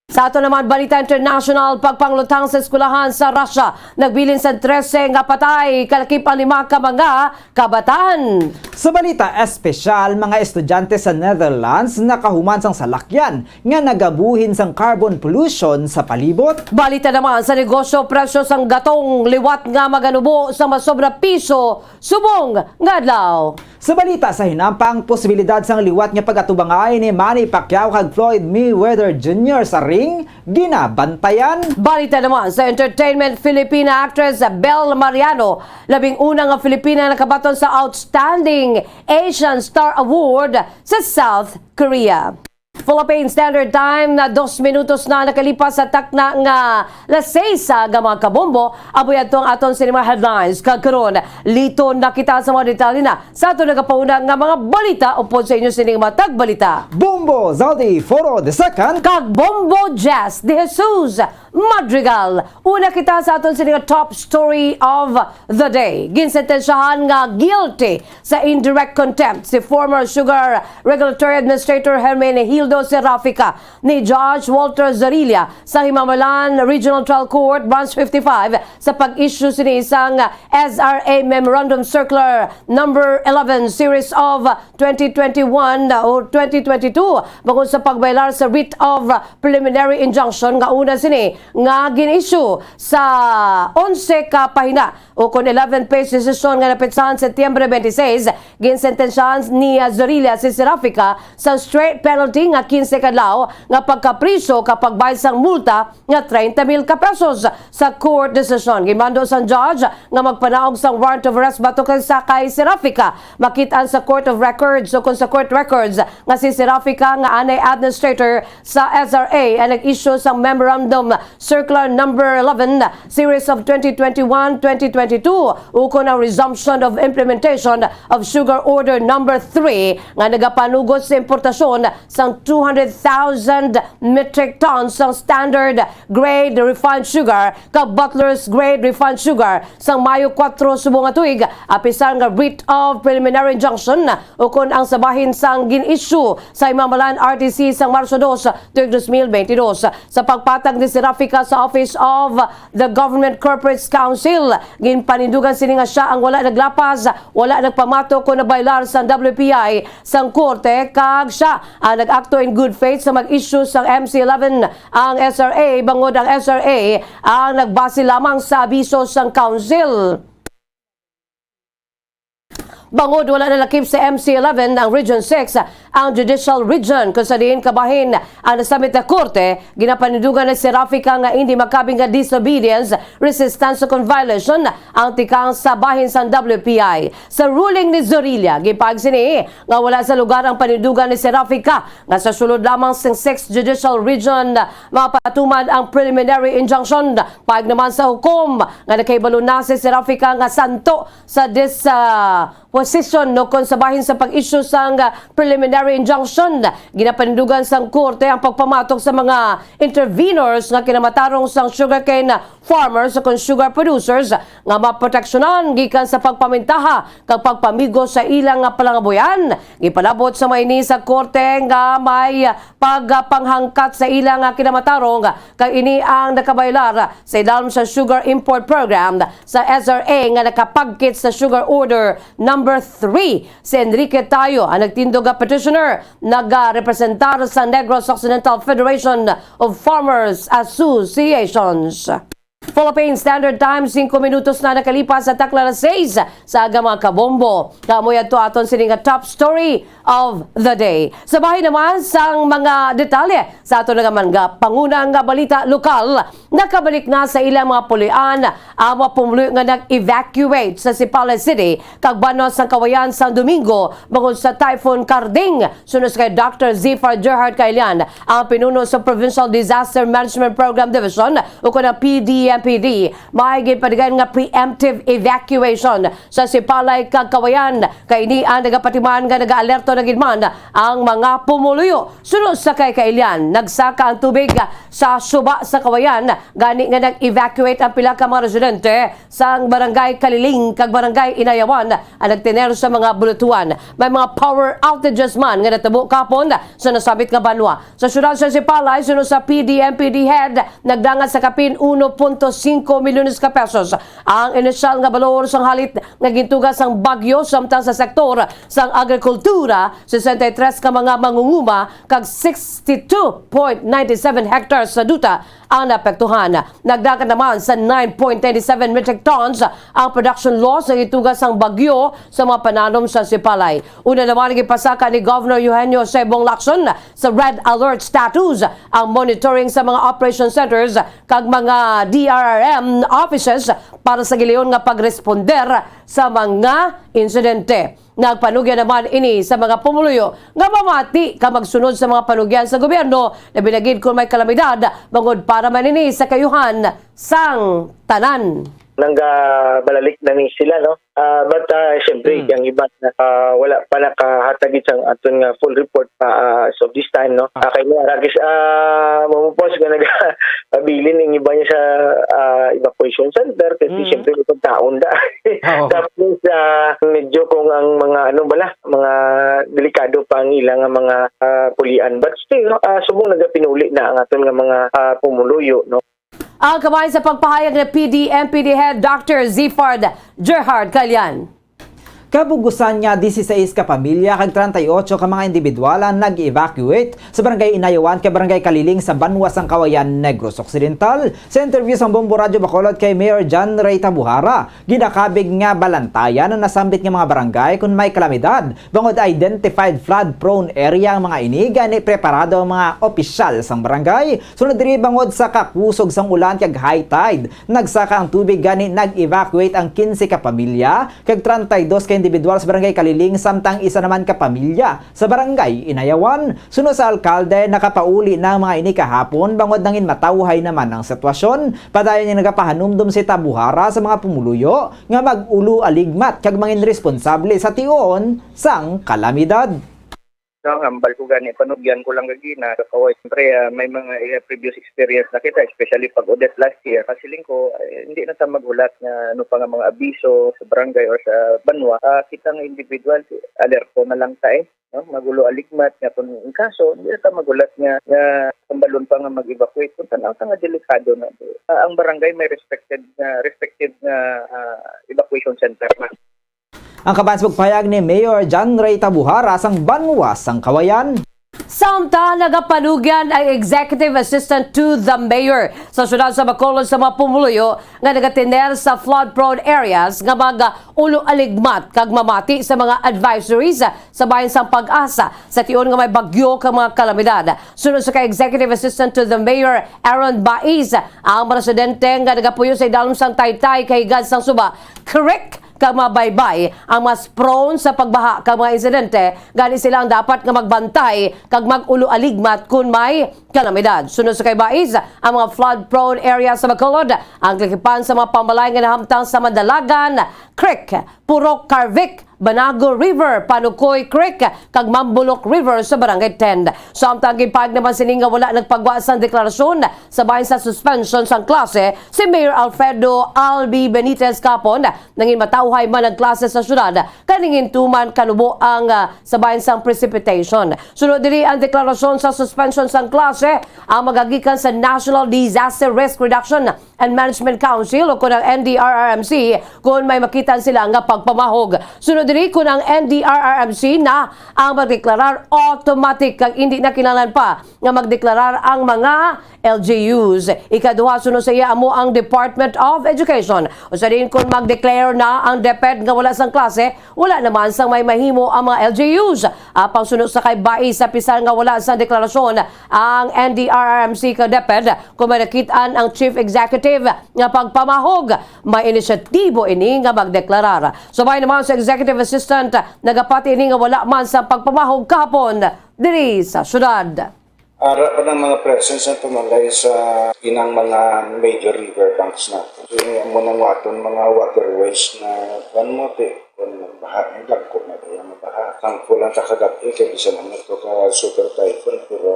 Sa ato naman balita international, pagpanglutang sa eskwelahan sa Russia, nagbilin sa trese nga patay, kalakip ang lima ka mga kabataan. Sa balita espesyal, mga estudyante sa Netherlands nakahuman sang salakyan nga nagabuhin sang carbon pollution sa palibot. Balita naman sa negosyo, presyo sang gatong liwat nga maganubo sa masobra piso subong nga adlaw. Sa balita sa hinampang, posibilidad sang liwat nga pag-atubangay ni Manny Pacquiao kag Floyd Mayweather Junior sa ring ginabantayan. Balita naman sa entertainment, Filipina actress Bel Mariano, labing una nga Filipina nakabaton sa Outstanding Asian Star Award sa South Korea. Philippine Standard Time, na dos minutos na nakalipas sa takna nga las seis, ah, nga mga kabombo. Aboy adto ang aton sini mga headlines. Kag karon, liton na kita sa mga detalye na sa aton nagapauna nga mga balita upod sa inyo sining matag balita. Bombo Zaldi Foro the second. Kag Bombo Jazz de Jesus Madrigal. Una kita sa aton sini nga top story of the day. Ginsentensyahan nga guilty sa indirect contempt si former Sugar Regulatory Administrator Hermenegildo Serafica ni Judge Walter Zorilla sa Himamaylan Regional Trial Court, Branch fifty-five, sa pag-issue sini sang S R A Memorandum Circular Number eleven, Series of twenty twenty-one or twenty twenty-two, bangod sa pagbaylar sa writ of preliminary injunction nga una sini nga gin-issue sa onse ka pahina ukon eleven page decision nga napetsahan Setyembre twenty-six. Ginsentensyahan ni Zorilla si Serafica sa straight penalty nga quince ka adlaw nga pagkapriso kag pagbayad sang multa nga treinta mil ka pesos. Sa court decision, ginmando sang judge nga magpanaog sang warrant of arrest batok sa kay Serafica. Makit-an sa court of records ukon sa court records nga si Serafica nga anay administrator sa S R A ang nag-issue sa Memorandum Circular Number eleven, Series of twenty twenty-one, twenty twenty-two, ukon ang Resumption of Implementation of Sugar Order Number three nga nagapanugot sa importasyon sang two hundred thousand metric tons sang standard grade refined sugar kag Butler's grade refined sugar sang Mayo kuwatro subong nga tuig, apisar nga writ of preliminary injunction ukon ang sa bahin sang gin-issue sa Himamaylan R T C sang Marso dos, tuig dos mil bente dos. Sa pagpatag ni Serafica sa Office of the Government Corporates Counsel, ginpanindugan sini nga sia ang wala naglapas, wala nagpamatok kon nabaylar sang W P I sang korte, kag sia ang nag-akto in good faith sa mag-issue sang M C eleven ang S R A, bangod ang S R A ang nagbase lamang sa abiso sang counsel. Bangod wala nalakip sa M C eleven ang Region six, ang judicial region kung sa diin kabahin ang nasambit nga korte, ginapanindugan ni Serafica nga indi makabig nga disobedience, resistance o kon violation ang tikang sa bahin sang W P I. Sa ruling ni Zorilla, gipaag sini nga wala sa lugar ang panindugan ni Serafica nga sa sulod lamang sang Sixth Judicial Region mapatuman ang preliminary injunction. Paag naman sa hukom nga nakahibalo na si Serafica nga santo sa dis, ah, position no kon sa bahin sa pag-issue sang, ah, preliminary injunction. Ginapanindugan sang korte ang pagpamatok sa mga intervenors nga kinamatarong sang sugarcane farmers o kon sugar producers nga maproteksyonan gikan sa pagpamintaha kag pagpamigo sa ilang nga palangabuyan. Gipalabot sa mga ini sa korte nga may pagpanghangkat sa ilang nga kinamatarong kag ini ang nakabaylar sa ilalom sa Sugar Import Program sa S R A nga nakapagkit sa Sugar Order Number Three. Si Enrique Tayo ang nagtindog nga petitioner, nagarepresentar sa Negros Occidental Federation of Farmers Associations. Philippine Standard Time, singko minutos na nakalipas sa takna alas seis sa aga, mga kabombo. Kamoy adto aton sini nga top story of the day. Sa bahin naman sang mga detalye sa aton nga mga panguna nga balita lokal, nakabalik na sa ilang mga pulian ang mga pumuluyo nga nag-evacuate sa Sipalay City kag banwa sang Cauayan sang Domingo bangod sa Typhoon Karding. Suno sa kay Doctor Zifar Gerhard Kailian, ang pinuno sa Provincial Disaster Management Program Division, o kon ang P D M P D, may ginpatigayon nga preemptive evacuation sa Sipalay kag Cauayan. Kay ini ang nagapatiman nga nagaalerto na gid man ang mga pumuluyo. Suno sa kay Kailian, nagsaka ang tubig sa suba sa Cauayan, gani nga nag-evacuate ang pila ka mga residente sang Barangay Caliling kag Barangay Inayawan ang nagtener sa mga bulutuan. May mga power outages man nga natabo kahapon sa nasambit nga banwa. Sa siyudad sa Sipalay, suno sa P D M P D head, nagdangat sa kapin uno punto singko milyones ka pesos ang inisyal nga balor sang halit nga gintuga sang bagyo, samtang sa sektor sang agrikultura, sesenta y tres ka mga mangunguma kag sixty-two point nine seven hectares sa duta ang naapektuhan. Nagdagan naman sa nine point nine seven metric tons ang production loss nga gituga sang bagyo sa mga pananom sa Sipalay. Una naman, gipasaka ni Governor Eugenio Sebong Lacson sa red alert status ang monitoring sa mga operation centers kag mga D R R M offices para sa gilayon nga pagresponder sa mga insidente. Nagpanugyan naman ini sa mga pumuluyo nga mamati kag magsunod sa mga panugyan sa gobyerno, labi na gid kon may kalamidad, bangod para man ini sa kaayuhan sang tanan. Nanggabalalik na ni sila, no? Ah, but, ah, siyempre, Mm. ang iba, ah, wala pa nakahatag gid sang aton nga full report pa, ah, as of this time, no? Ah. Ah, kay mga ragis, ah, mamupos nga nagabilin ang iba niya sa, ah, evacuation center kasi Mm. siyempre may pagkaon da. Oo. Tapos, ah, medyo kung ang mga, ano bala, mga delikado pa ang ilang mga, ah, pulian. But still, no, ah, subong nagapinuli na ang aton nga mga, ah, pumuluyo, no? Ang kabahin sa pagpahayag ni P D M P D Head Doctor Zifard Gerhard Kalian. Kabugusan nga, dieciséis ka pamilya kag treinta y ocho ka mga individual ang nag-evacuate sa Barangay Inayawan kag Barangay Caliling sa banwa sang Cauayan, Negros Occidental. Sa interview sang Bombo Radyo Bacolod kay Mayor John Ray Tabuhara, ginakabig nga balantayan ang nasambit nga mga barangay kon may kalamidad. Bangod identified flood-prone area ang mga ini, gani preparado ang mga opisyal sang barangay. Sunod diri, bangod sa kakusog sang ulan kag high tide, nagsaka ang tubig, gani nag-evacuate ang quince ka pamilya kag treinta y dos ka individual sa Barangay Caliling, samtang isa naman ka pamilya sa Barangay Inayawan. Suno sa alkalde, nakapauli na ang mga ini kahapon bangod nangin matawhay naman ang sitwasyon. Padayon nga nagapahanumdom si Tabuhara sa mga pumuluyo nga mag-ulo aligmat kag mangin responsable sa tion sang kalamidad. Ang hambal ko gani, panugyan ko lang gagina sa Kaway. Siyempre, ah, may mga, eh, previous experience na kita, especially pag Odette last year. Kasiling ko, eh, hindi na ta maghulat nga ano pa nga mga abiso sa barangay or sa banwa. Ah, kita nga individual, alerto na lang ta, eh, no? Magulo aligmat nga kung in kaso, hindi na ta maghulat nga, nga hambalon pa nga mag-evacuate. Kung tanaw ta nga delikado na. Ah, ang barangay may respected nga, respective nga, ah, evacuation center na. Ang kabahin sa pagpahayag ni Mayor John Ray Tabuhara sang banwa sang Cauayan. Samtang nagapanugyan ang executive assistant to the mayor sa siyudad sa Bacolod sa mga pumuluyo nga nagatiner sa flood-prone areas nga mag-ulo-aligmat kag mamati sa mga advisories sa bahin sang Pag-asa sa tion nga may bagyo kag mga kalamidad. Suno sa kay executive assistant to the mayor, Aaron Baiz, ang mga residente nga nagapuyo sa idalom sang Taytay kay higad sang suba, creek, kag mga baybay ang mas prone sa pagbaha kag mga insidente, gani sila ang dapat nga magbantay kag mag-ulo-aligmat kon may kalamidad. Sunod sa kay Baiz, ang mga flood-prone area sa Bacolod ang kalikipan sa mga pambalay nga nahamtang sa Madalagan Creek, Purok Carvic, Banago River, Panukoy Creek, kag Mambulok River sa Barangay ten. Samtang ginpahayag naman sini nga wala nagpagwa sang deklarasyon sa bahin sa suspension sang klase si Mayor Alfredo Albi Benitez kahapon. Nangin matauhay man ang klase sa syudad, kay nangintuman kanubo ang, ah, sa bahin sang precipitation. Sunod diri ang deklarasyon sa suspension sang klase ang magagikan sa National Disaster Risk Reduction and Management Council o kon ang N D R R M C kon may makita sila nga pagpamahog. Sunod diri, kon ang N D R R M C na ang magdeklarar, automatic kag indi na kinahanglan pa nga magdeklarar ang mga L G Us. Ikaduha, suno sa iya amo ang Department of Education. Usa din, kon mag-declare na ang DepEd nga wala sang klase, wala naman sang may mahimo ang mga L G Us. Apang suno sa kay Baiz, sa pisar nga wala sang deklarasyon ang N D R R M C kag DepEd, kon may nakit-an ang Chief Executive nga pagpamahog, may inisyatibo ini nga magdeklarar. Subay naman sa Executive Assistant, nagapati ini nga wala man sang pagpamahog kahapon diri sa syudad. Ara pa ang mga presence sa pambalay sa inang mga major river banks naton. So, ini amo nang aton mga waterways na kuwan mo, ti, kuwan mo, baha, may dagko na kaya nga baha. Thankful lang ta kagab-i kay bisan ano to ka super typhoon, pero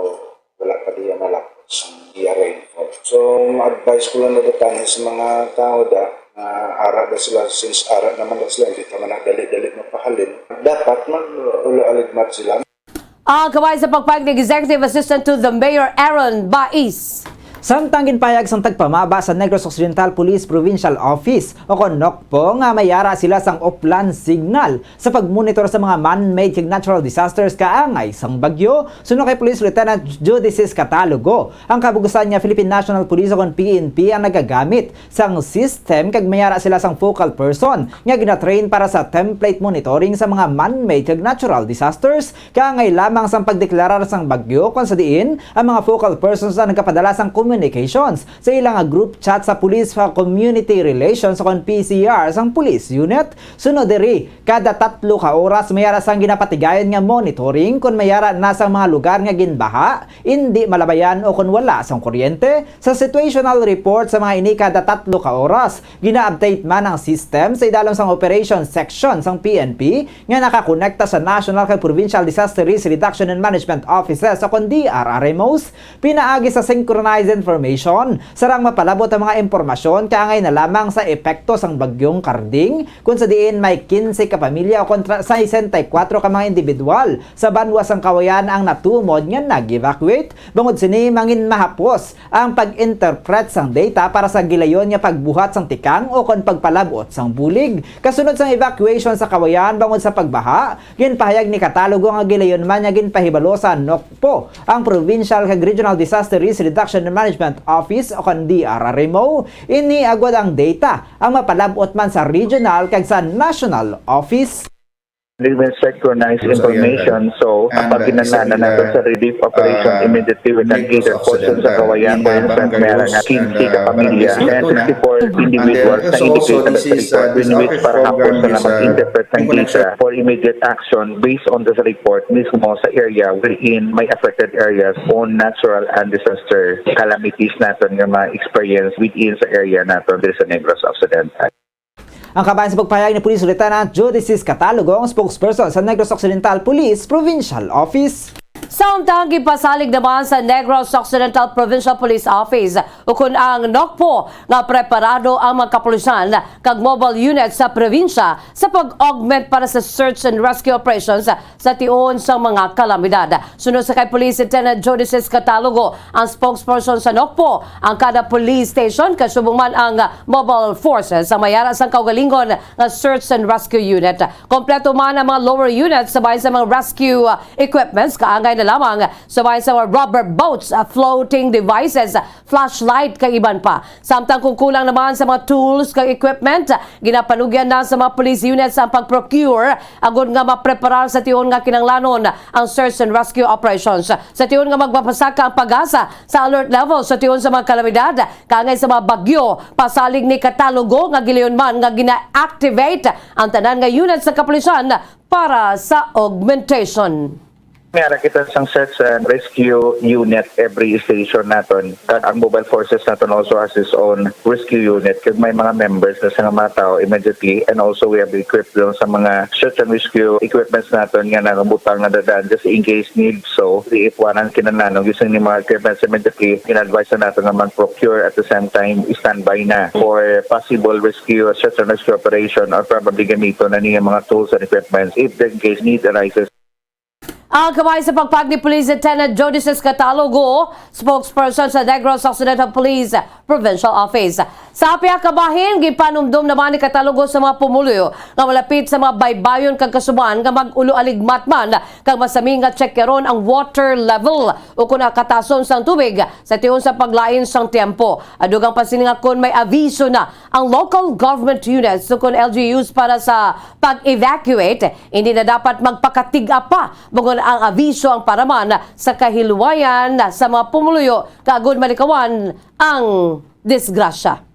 wala pa diya malapos ang iya rainfall. So, ma-advise ko lang na sa mga tao da, na ara da sila, since ara naman da sila, hindi ta man na dali-dali mapahalin. Dapat mag-ula-aligmat sila. Ang kabay sa pagpayag ni Executive Assistant to the Mayor, Aaron Baiz. Samtang ginpayag sang tagpamaba sa Negros Occidental Police Provincial Office o kon NOCPO nga mayara sila sang uplan signal sa pagmonitor sa mga man-made kag natural disasters kaangay sang bagyo, suno kay Police Lieutenant Judicis Catalogo, ang kabugusan nga Philippine National Police o kon P N P ang nagagamit sang system kag mayara sila sang focal person nga ginatrain para sa template monitoring sa mga man-made kag natural disasters kaangay lamang sang pagdeklarar sang bagyo, kon sa diin ang mga focal persons ang nagapadala sang communications sa ila nga group chat sa Police Community Relations o kon P C R sang Police Unit. Sunod diri, kada tatlo ka oras mayara sang ginapatigayon nga monitoring kon mayara na sang mga lugar nga ginbaha, indi malabayan o kon wala sang kuryente. Sa situational report sa mga ini kada tatlo ka oras, gina-update man ang system sa idalom sang operation section sang P N P nga nakakonekta sa national kag provincial disaster risk reduction and management offices o kon D R R M Os, pinaagi sa synchronized information, sarang mapalabot ang mga impormasyon kaangay na lamang sa epekto sang Bagyong Karding, kung sa diin may quince ka pamilya o kontra sesenta y cuatro ka mga individual sa banwa sang Cauayan ang natumod nga nag-evacuate. Bangod sini, mangin mahapos ang pag-interpret sang data para sa gilayon nga pagbuhat sang tikang o kon pagpalab-ot sang bulig. Kasunod sang evacuation sa Cauayan bangod sa pagbaha, ginpahayag ni Catalogo nga gilayon man nga ginpahibalo sa NOCPO, ang Provincial kag Regional Disaster Risk Reduction and Management Office o kon D R R M O. Ini agwad ang data ang mapalab-ot man sa regional kag sa national office. They will synchronize information. So, ang pagginanana nato sa relief operation immediately with ang gated portion sa Cauayan, for instance, meron na quince ka pamilya and sixty-four individuals na indicated sa report, in which para hapon sila mag-interpret ng data for immediate action based on this report mismo sa area wherein may affected areas on natural and disaster calamities naton nga ma-experience within sa area naton diri sa Negros Occidental. Ang kabahin sa pagpahayag ni Police Lieutenant Judicis Catalogo, ang spokesperson sa Negros Occidental Police Provincial Office. Samtang gipasalig naman sa Negros Occidental Provincial Police Office, ukon ang NOCPO, nga preparado ang mga kapulisan kag mobile units sa probinsya sa pag-augment para sa search and rescue operations sa tion sang mga kalamidad. Suno sa kay Police Lieutenant Judicis Catalogo, ang spokesperson sa NOCPO, ang kada police station, kasubong man ang mobile forces, ang mayara sang kaugalingon nga search and rescue unit. Kompleto man ang mga lower units sa bahin sa mga rescue, uh, equipments, kaangay lamang, subay sa mga rubber boats, ah, floating devices, ah, flashlight, kag iban pa. Samtang kung kulang naman sa mga tools kag equipment, ah, ginapanugyan na sa mga police units ang pag-procure agod nga mapreparar sa tion nga kinahanglanon ang search and rescue operations. Sa tion nga magpapasaka ang PAGASA sa alert level sa tion sa mga kalamidad, kaangay sa mga bagyo, pasalig ni Catalogo nga gilayon man nga gina-activate ang tanan nga unit sa kapulisan para sa augmentation. May ara kita sang search and rescue unit every station naton. Kag ang mobile forces naton also has its own rescue unit. Kag may mga members na sa mga tao immediately, and also we have equipped them sa mga search and rescue equipments naton nga nagabutang na dadaan just in case need. So, if one ang kinahanglan, using ni mga equipments immediately, gina-advise na naton nga mag-procure at the same time standby na for possible rescue, search and rescue operation, or probably gamiton na niya mga tools and equipments if the case need arises. Ang kabahin sa pagpahayag ni Police Lieutenant Jody Catalogo, spokesperson sa Negros Occidental Police Provincial Office. Sa pihak kabahin, gipanumdom naman ni Catalogo sa mga pumuluyo nga malapit sa mga baybayon kag kasuban nga mag-ulo aligmat man kag masami nga tsekaron ang water level o kon ang katason sang tubig sa tion sa paglain sang tiyempo. Ang dugang pa sini nga kon may aviso na ang local government units o kon L G Us para sa pag-evacuate, hindi na dapat magpakatig-a pa, bangod ang aviso ang para man sa kahilwayan sa mga pumuluyo kag agod malikawan ang disgrasya.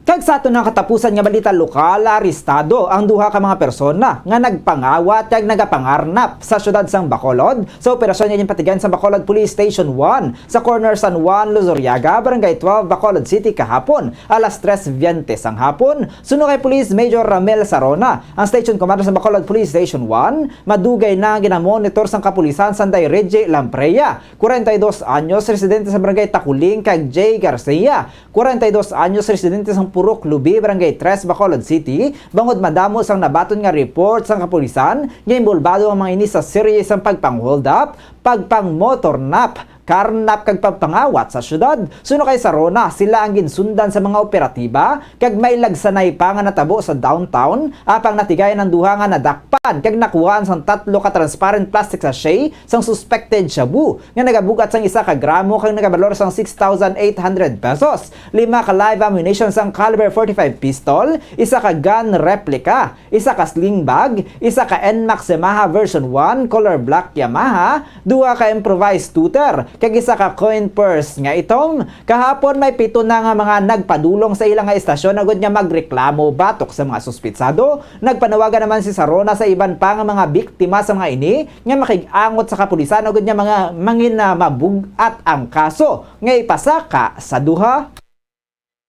Kag sa aton nga katapusan nga balita lokal, arestado ang duha ka mga persona nga nagpangawat kag nagapangarnap sa siyudad sang Bacolod sa operasyon nga ginpatigayon sa Bacolod Police Station one sa corner San Juan, Luzuriaga, Barangay twelve, Bacolod City kahapon, alas tres bente sang hapon. Suno kay Police Major Ramel Sarona, ang Station Commander sa Bacolod Police Station one, madugay na ginamonitor sang kapulisan sanday Reggie Lamprea, kwarenta y dos anyos, residente sa Barangay Takuling, kag Jay Garcia, kwarenta y dos anyos, residente sang Purok Lubi, Barangay Tres, Bacolod City, bangod madamo sang nabaton nga report sang kapulisan nga inbolbado ang mga ini sa serye sang pagpang-hold up, pagpang-motor nap, karnap kag pagpangawat sa siyudad. Suno kay Sarona, sila ang ginsundan sa mga operatiba, kag may lagsanay pa nga natabo sa downtown, apang natigayan ang duha nga nadakpan kag nakuhaan sang tatlo ka transparent plastic sachet sang suspected shabu nga nagabug-at sang isa ka gramo kag nagabalor sang six thousand eight hundred pesos, lima ka live ammunition sang caliber forty-five pistol, isa ka gun replica, isa ka sling bag, isa ka N max Yamaha version one color black Yamaha, duha ka improvised tutor, kag isa ka coin purse nga itom. Kahapon may pito na nga mga nagpadulong sa ila nga estasyon agud nga magreklamo batok sa mga suspitsado. Nagpanawagan naman si Sarona sa iban pa nga mga biktima sa mga ini nga makig-angot sa kapulisan agud nga mga mangin na mabug-at ang kaso nga ipasaka sa duha.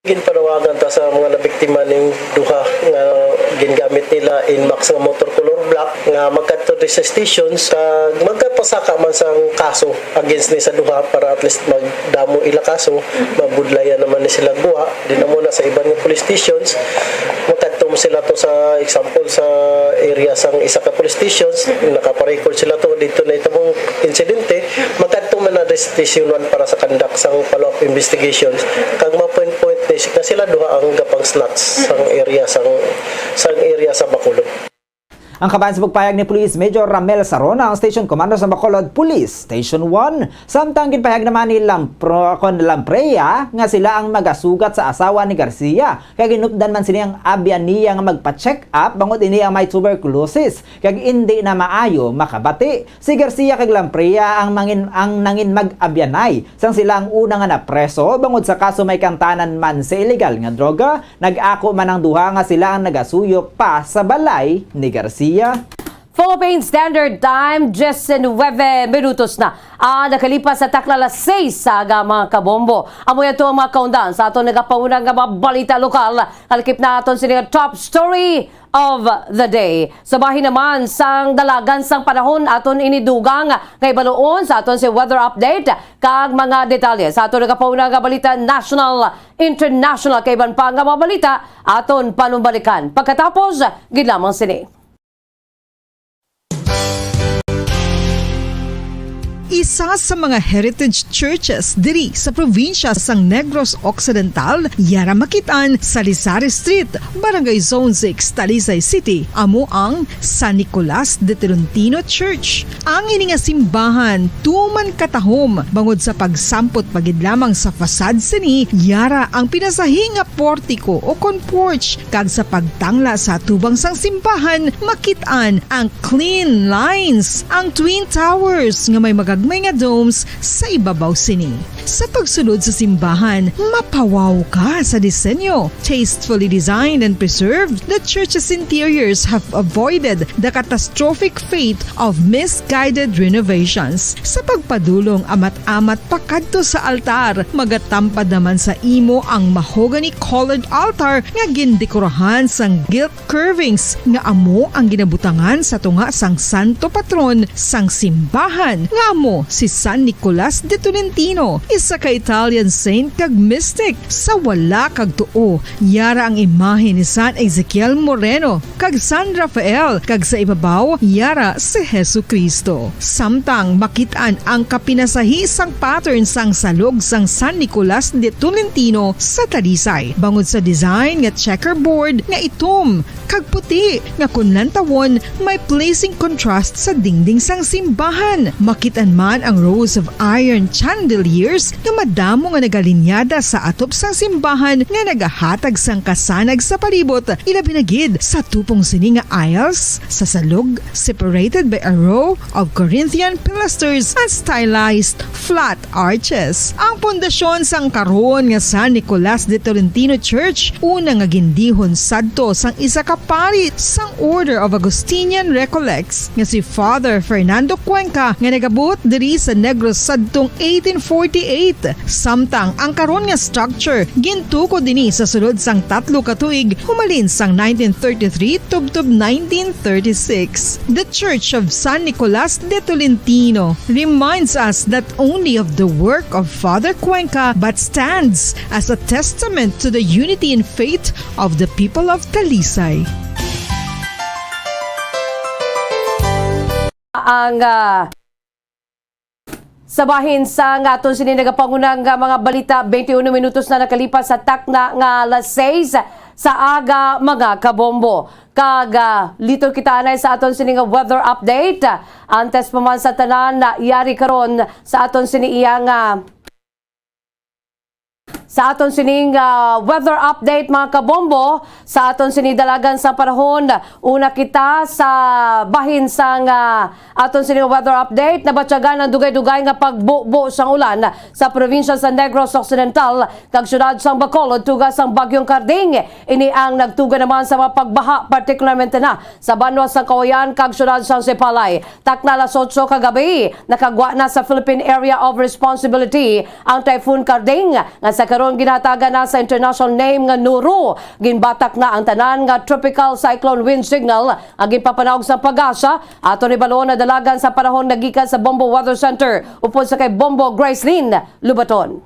Ginpanawagan ta sa mga nabiktima ning duha nga gingamit nila N max nga motor color black nga magkadto di sa stations kag magkapasaka man sang kaso against ni sa duha para at least magdamo ila kaso, mabudlayan naman ni sila guwa. Din amo na sa iban nga police stations, magkadto man sila to sa example sa area sang isa ka police stations, nakaparecord sila to dito na itong insidente, magkadto man na sa station one para sa conduct sang follow-up investigations, kag ma-point-point ni na sila duha ang gapang snatch sang area sang, sang area sa Bacolod. Ang kabahin sa pagpahayag ni Police Major Ramel Sarona, ang Station Commander sa Bacolod Police Station one, samtang ginpahayag naman ni Lampro-, kon Lamprea nga sila ang magasugat sa asawa ni Garcia, kag hinupdan man sini ang abyan niya nga magpa-check up bangod ini ang may tuberculosis kag indi na maayo makabati. Si Garcia kag Lamprea ang mangin-, ang nangin mag-abyanay sang sila ang una nga napreso bangod sa kaso may kantanan man sa iligal nga droga. Nag-ako man ang duha nga sila ang nagasuyop pa sa balay ni Garcia. Philippine Standard Time, diyes nuwebe minutos na ang nakalipas sa takna alas seis sa aga, mga kabombo. Amo yato ang mga kaundan sa aton nagapauna nga mga balita lokal. Kalakip naton sini nga top story of the day. Sa bahin naman sang dalagan sang panahon, aton ini dugang nga ibaluon sa aton si weather update kag mga detalye sa aton nagapauna nga balita national, international, kag iban pa nga mga balita aton panumbalikan pagkatapos gid lamang sini. Isa sa mga heritage churches diri sa probinsya sang Negros Occidental, yara makit-an sa Lisari Street, Barangay Zone six, Talisay City, amo ang San Nicolas de Tolentino Church. Ang ini nga simbahan tuman katahom bangod sa pagsampot pa gid lamang sa facade sini, yara ang pinasahi nga portiko o kon porch, kag sa pagtangla sa atubang sang simbahan, makit-an ang clean lines, ang twin towers nga may magagmay nga domes sa ibabaw sini. Sa pagsulod sa simbahan, mapawaw ka sa disenyo. Tastefully designed and preserved, the church's interiors have avoided the catastrophic fate of misguided renovations. Sa pagpadulong amat-amat pakadto sa altar, magatampad naman sa imo ang mahogany-colored altar nga gindekorahan sang gilt curvings nga amo ang ginabutangan sa tunga sang santo patron sang simbahan, nga amo si San Nicolas de Tolentino, isa ka Italian saint kag mystic. Sa wala kag tuo, yara ang imahe ni San Ezekiel Moreno kag San Rafael, kag sa ibabaw, yara si Jesu-Cristo. Samtang makit-an ang kapinasahi sang pattern sang salog sang San Nicolas de Tolentino sa Talisay, bangod sa design nga checkerboard nga itom kag puti nga kon lantawon may pleasing contrast sa dingding sang simbahan. Makit-an man ang rows of iron chandeliers nga madamo nga nagalinyada sa atop sang simbahan nga nagahatag sang kasanag sa palibot, ilabi na gid sa tupong sini nga aisles sa salog, separated by a row of Corinthian pilasters and stylized flat arches. Ang pundasyon sang karon nga San Nicolas de Tolentino Church, una nga gindihon sadto sang isa ka pari sang Order of Augustinian Recollects nga si Father Fernando Cuenca, nga nagabot diri sa Negros sadtong eighteen forty-eight. Samtang ang karon nga structure gintukod ini sa sulod sang tatlo ka tuig, humalin sang nineteen thirty-three tubtob nineteen thirty-six. The Church of San Nicolas de Tolentino reminds us not only of the work of Father Cuenca, but stands as a testament to the unity in faith of the people of Talisay. Ang, ah, sa bahin sang aton sini nagapangunang nga mga balita, twenty-one minutos na nakalipas sa takna nga alas sais sa aga, mga kabombo. Kag, ah, liton kita anay sa aton sini nga weather update. Antes pa man sa tanan, na yari karon sa aton sini iya nga sa aton sining, ah, weather update, mga kabombo, sa aton sini dalagan sa panahon. Una kita sa bahin sang, ah, aton sini weather update. Nabatyagan ang dugay-dugay nga pagbubo sang ulan sa probinsya sa Negros Occidental kag siyudad sang Bacolod tuga sang Bagyong Carding. Ini ang nagtuga naman sa mga pagbaha, partikularmente na sa banwa sang Cauayan kag siyudad sang Sipalay. Takna alas otso kagabi, nakagwa na sa Philippine Area of Responsibility ang Typhoon Carding, nga sa karon ginhatagan na sa international name nga Nuru. Ginbatak na ang tanan nga tropical cyclone wind signal nga ginpapanaog sa PAGASA. Aton ibalon na dalagan sa panahon nagikan sa Bombo Weather Center upod sa kay Bombo Gracelyn Lubaton.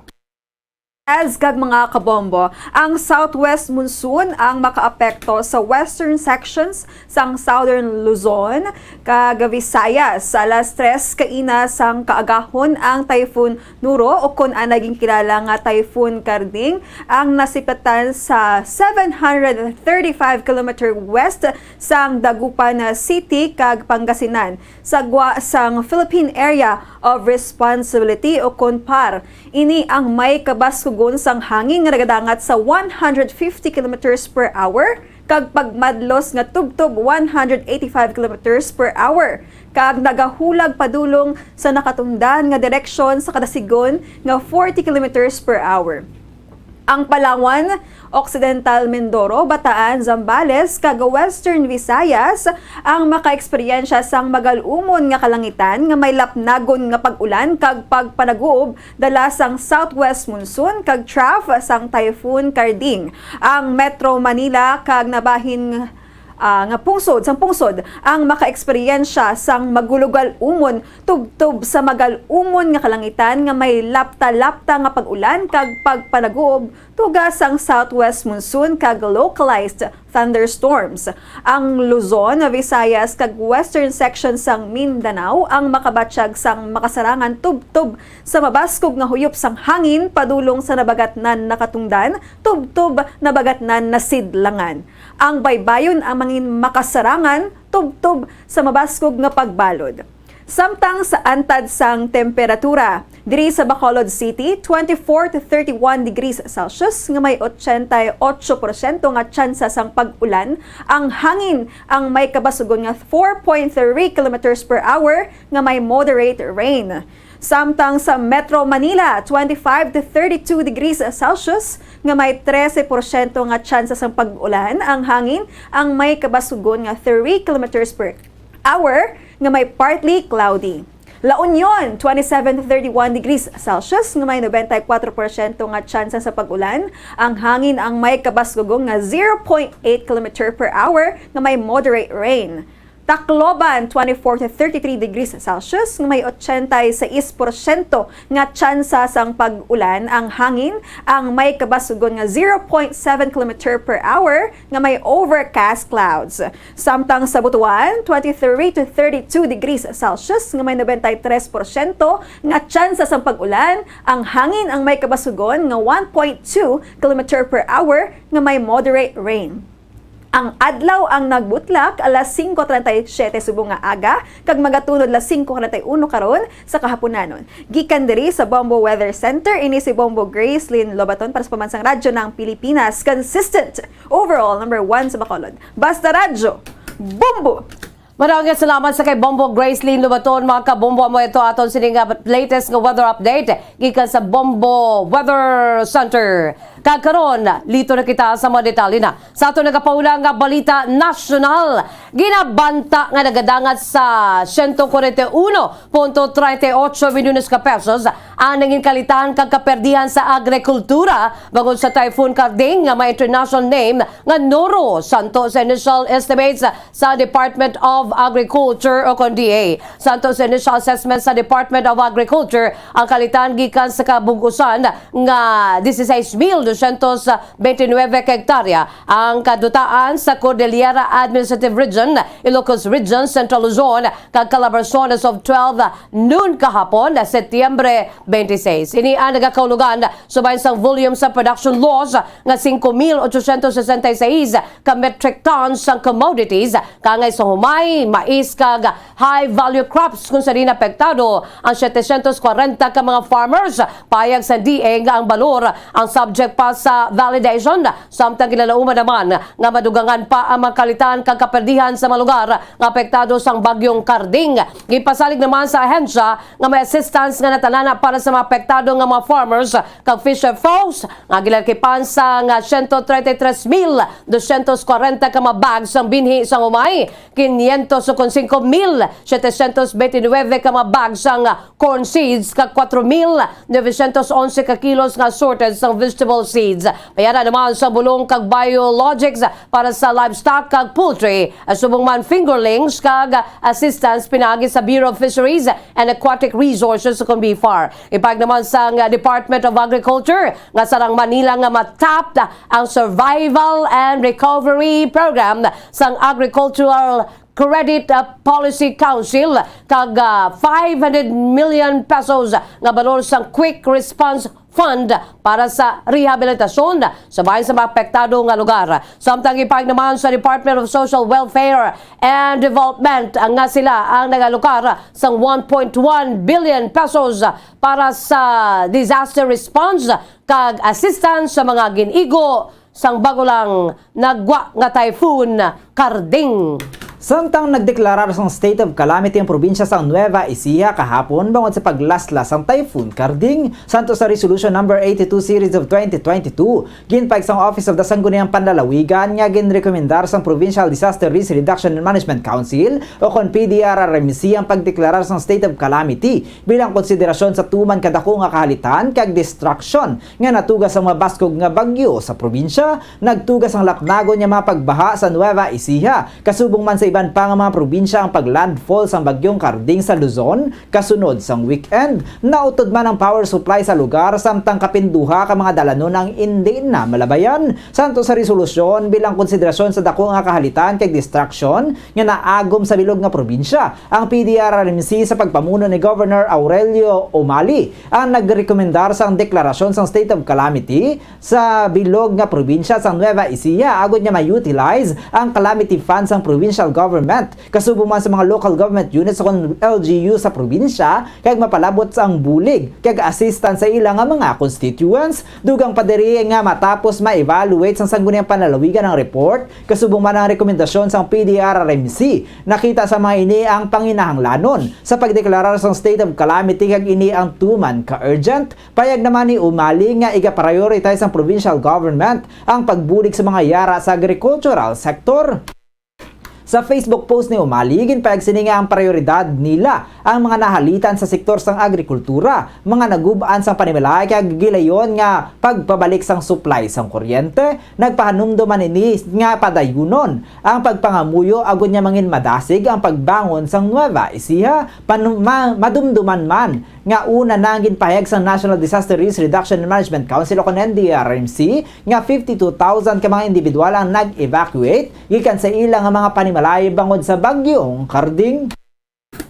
As kag mga kabombo, ang southwest monsoon ang makaapekto sa western sections sang southern Luzon kag Visayas. Sa alas tres kaina sang kaagahon, ang Typhoon Nuro, o kon anay ginkilala nga Typhoon Carding, ang nasiplatan sa seven hundred thirty-five kilometer west sang Dagupan City kag Pangasinan, sa gwa sang Philippine Area of Responsibility, o kon PAR. Ini ang may kabaskugon sang hangin nga nagadangat sa one hundred fifty kilometers per hour kag pagmadlos nga tubtob one hundred eighty-five kilometers per hour, kag nagahulag padulong sa nakatundan nga direksyon sa kada sigon nga forty kilometers per hour. Ang Palawan, Occidental Mindoro, Bataan, Zambales, kag Western Visayas ang makaeksperyensya sang magal-umon nga kalangitan nga may lapnagon nga pag-ulan kag pagpanaguob dala sang southwest monsoon kag trough sang Typhoon Carding. Ang Metro Manila kag nabahin, ah, nga pungsod, sang pungsod ang makaeksperyensya sang magulugal-umon tubtob sa magal-umon nga kalangitan nga may lapta-lapta nga pag-ulan kag pagpanaguob tuga sang southwest monsoon kag localized thunderstorms. Ang Luzon, Visayas, kag western section sang Mindanao ang makabatyag sang makasarangan tubtob sa mabaskog nga huyop sang hangin padulong sa nabagatnan nakatungdan tubtob nabagatnan nasidlangan. Ang baybayon ang mangin makasarangan tubtob sa mabaskog nga pagbalod. Samtang sa antad sang temperatura, diri sa Bacolod City, twenty-four to thirty-one degrees Celsius nga may ochenta y ocho porsyento nga tsansa sang pag-ulan, ang hangin ang may kabasugon nga four point three kilometers per hour nga may moderate rain. Samtang sa Metro Manila, twenty-five to thirty-two degrees Celsius nga may trese porsyento nga tsansa sang pag-ulan, ang hangin ang may kabasugon nga three kilometers per hour nga may partly cloudy. La Union, twenty-seven to thirty-one degrees Celsius nga may nobenta y kuwatro porsyento nga tsansa sa pag-ulan. Ang hangin ang may kabasugong nga zero point eight kilometer per hour nga may moderate rain. Tacloban, twenty-four to thirty-three degrees Celsius nga may ochenta y seis porsyento nga tsansa sang pag-ulan. Ang hangin ang may kabasugong nga zero point seven kilometer per hour nga may overcast clouds. Samtang sa Butuan, twenty-three to thirty-two degrees Celsius nga may nobenta y tres porsyento nga tsansa sang pag-ulan, ang hangin ang may kabasugon nga one point two kilometer per hour nga may moderate rain. Ang adlaw ang nagbutlak alas singko treinta y siete subong nga aga kag magatunod alas singko treinta y uno karon sa kahapunanon. Gikan diri sa Bombo Weather Center, ini si Bombo Gracelyn Lobaton para sa Pambansang Radyo ng Pilipinas. Consistent, overall number one sa Bacolod. Basta Radyo, Bombo! Maraming salamat sa kay Bombo Gracelyn Lobaton. Mga kabombo, amo ito aton sini nga latest nga weather update gikan sa Bombo Weather Center. Kag karon, lito na kita sa mga detalye na sa aton nagapauna nga balita nasyonal. Ginabanta nga nagadangat sa siyento kwarenta y uno punto treinta y ocho milyones ka pesos ang nangin kalitan kag kaperdihan sa agrikultura bangod sa Typhoon Karding nga may international name nga Noro, santo sa initial estimates sa Department of Agriculture o kon D A. Santo sa initial assessment sa Department of Agriculture, ang kalitan gikan sa kabug-usan nga dieciséis mil doscientos veintinueve ka hektarya ang kadutaan sa Cordillera Administrative Region, Ilocos Region, Central Luzon, kag Calabarzon as of twelve noon kahapon, Setyembre twenty-six. Ini ang nagakaulugan subay sang volume sa production loss nga singko mil ochocientos sesenta y seis ka metric tons sang commodities, kaangay sa humay, mais, kag high value crops, kung sa diin apektado ang setecientos kwarenta ka mga farmers. Payag sa D A nga ang balor ang subject pa sa validation, samtang ginalauman naman nga madugangan pa ang mga kalitan kag kaperdihan sa mga lugar nga apektado sang Bagyong Karding. Gipasalig naman sa ahensya nga may assistance nga natalana para sa mga apektado nga mga farmers kag fisher folks nga ginalakipan sang siyento treinta y tres mil doscientos kwarenta ka mga bag sang binhi sang humay, quinientos singko mil setecientos veintinueve ka mga bag sang corn seeds, kag kuwatro mil novecientos onse ka kilos nga assorted sang vegetable seeds. May ara naman sa bulong kag biologics para sa livestock kag poultry, subong man fingerlings kag assistance pinaagi sa Bureau of Fisheries and Aquatic Resources o kon BFAR. Ipahayag naman sang Department of Agriculture nga sarang man nila nga ma-tap ang Survival and Recovery Program sang Agricultural Credit, uh, Policy Council kag, uh, five hundred million pesos nga balor sang Quick Response Fund para sa rehabilitasyon sa bahin sa mga apektado nga lugar. Samtang ipahayag naman sa Department of Social Welfare and Development nga sila ang nag-alokar sang one point one billion pesos para sa disaster response kag assistance sa mga gin-igo sang bago lang nagwa nga Typhoon Karding. Samtang nagdeklarar sang state of calamity ang probinsya sang Nueva Ecija kahapon bangod sa paglaslas sang Typhoon Karding, santo sa Resolution Number eighty-two Series of twenty twenty-two, ginpahayag sang Office of the Sangguniang Panlalawigan nga ginrekomendar sang Provincial Disaster Risk Reduction and Management Council o kon P D R R M C ang pagdeklarar sang state of calamity bilang konsiderasyon sa tuman kadako nga kahalitan kag destruction nga natuga sa mga baskog nga bagyo sa probinsya. Nagtuga sang lapnagon nga mga pagbaha sa Nueva Ecija, kasubong man sa iban pa nga mga probinsya ang paglandfall sang Bagyong Karding sa Luzon kasunod sang weekend. Nautod man ang power supply sa lugar, samtang kapin duha ka mga dalanon ang indi na malabayan. Santo sa resolusyon, bilang konsiderasyon sa dako nga kahalitan kag destruction nga naagom sa bilog nga probinsya, ang P D R R M C sa pagpamuno ni Governor Aurelio Umali ang nagrekomendar sang deklarasyon sang state of calamity sa bilog nga probinsya sang Nueva Ecija, agod nga ma-utilize ang calamity fund sang provincial government, kasubong man sa mga local government units o kon L G U sa probinsya, kag mapalabot sang bulig kag assistance sa ila nga mga constituents. Dugang pa diri nga matapos ma-evaluate sang Sangguniang Panlalawigan ang report, kasubong man ang rekomendasyon sang P D R R M C, nakita sa mga ini ang panginahanglanon sa pagdeklarar sang state of calamity, kag ini ang tuman ka-urgent. Payag naman ni Umali nga iga-prioritize sang provincial government ang pagbulig sa mga yara sa agricultural sector. Sa Facebook post ni Umali, ginpayag sini nga ang prioridad nila ang mga nahalitan sa sektor sang agrikultura, mga nagub-an sang panimalay, kag gilayon nga pagpabalik sang supply sang kuryente. Nagpahanumdom man ini nga padayunon ang pagpangamuyo agod nga mangin madasig ang pagbangon sang Nueva Ecija. Panu-, ma-, madumduman man nga una na ang ginpahayag sang National Disaster Risk Reduction and Management Council o kon N D R M C nga fifty-two thousand ka mga individual ang nag-evacuate gikan sa ila nga mga panimalay bangod sa Bagyong Karding.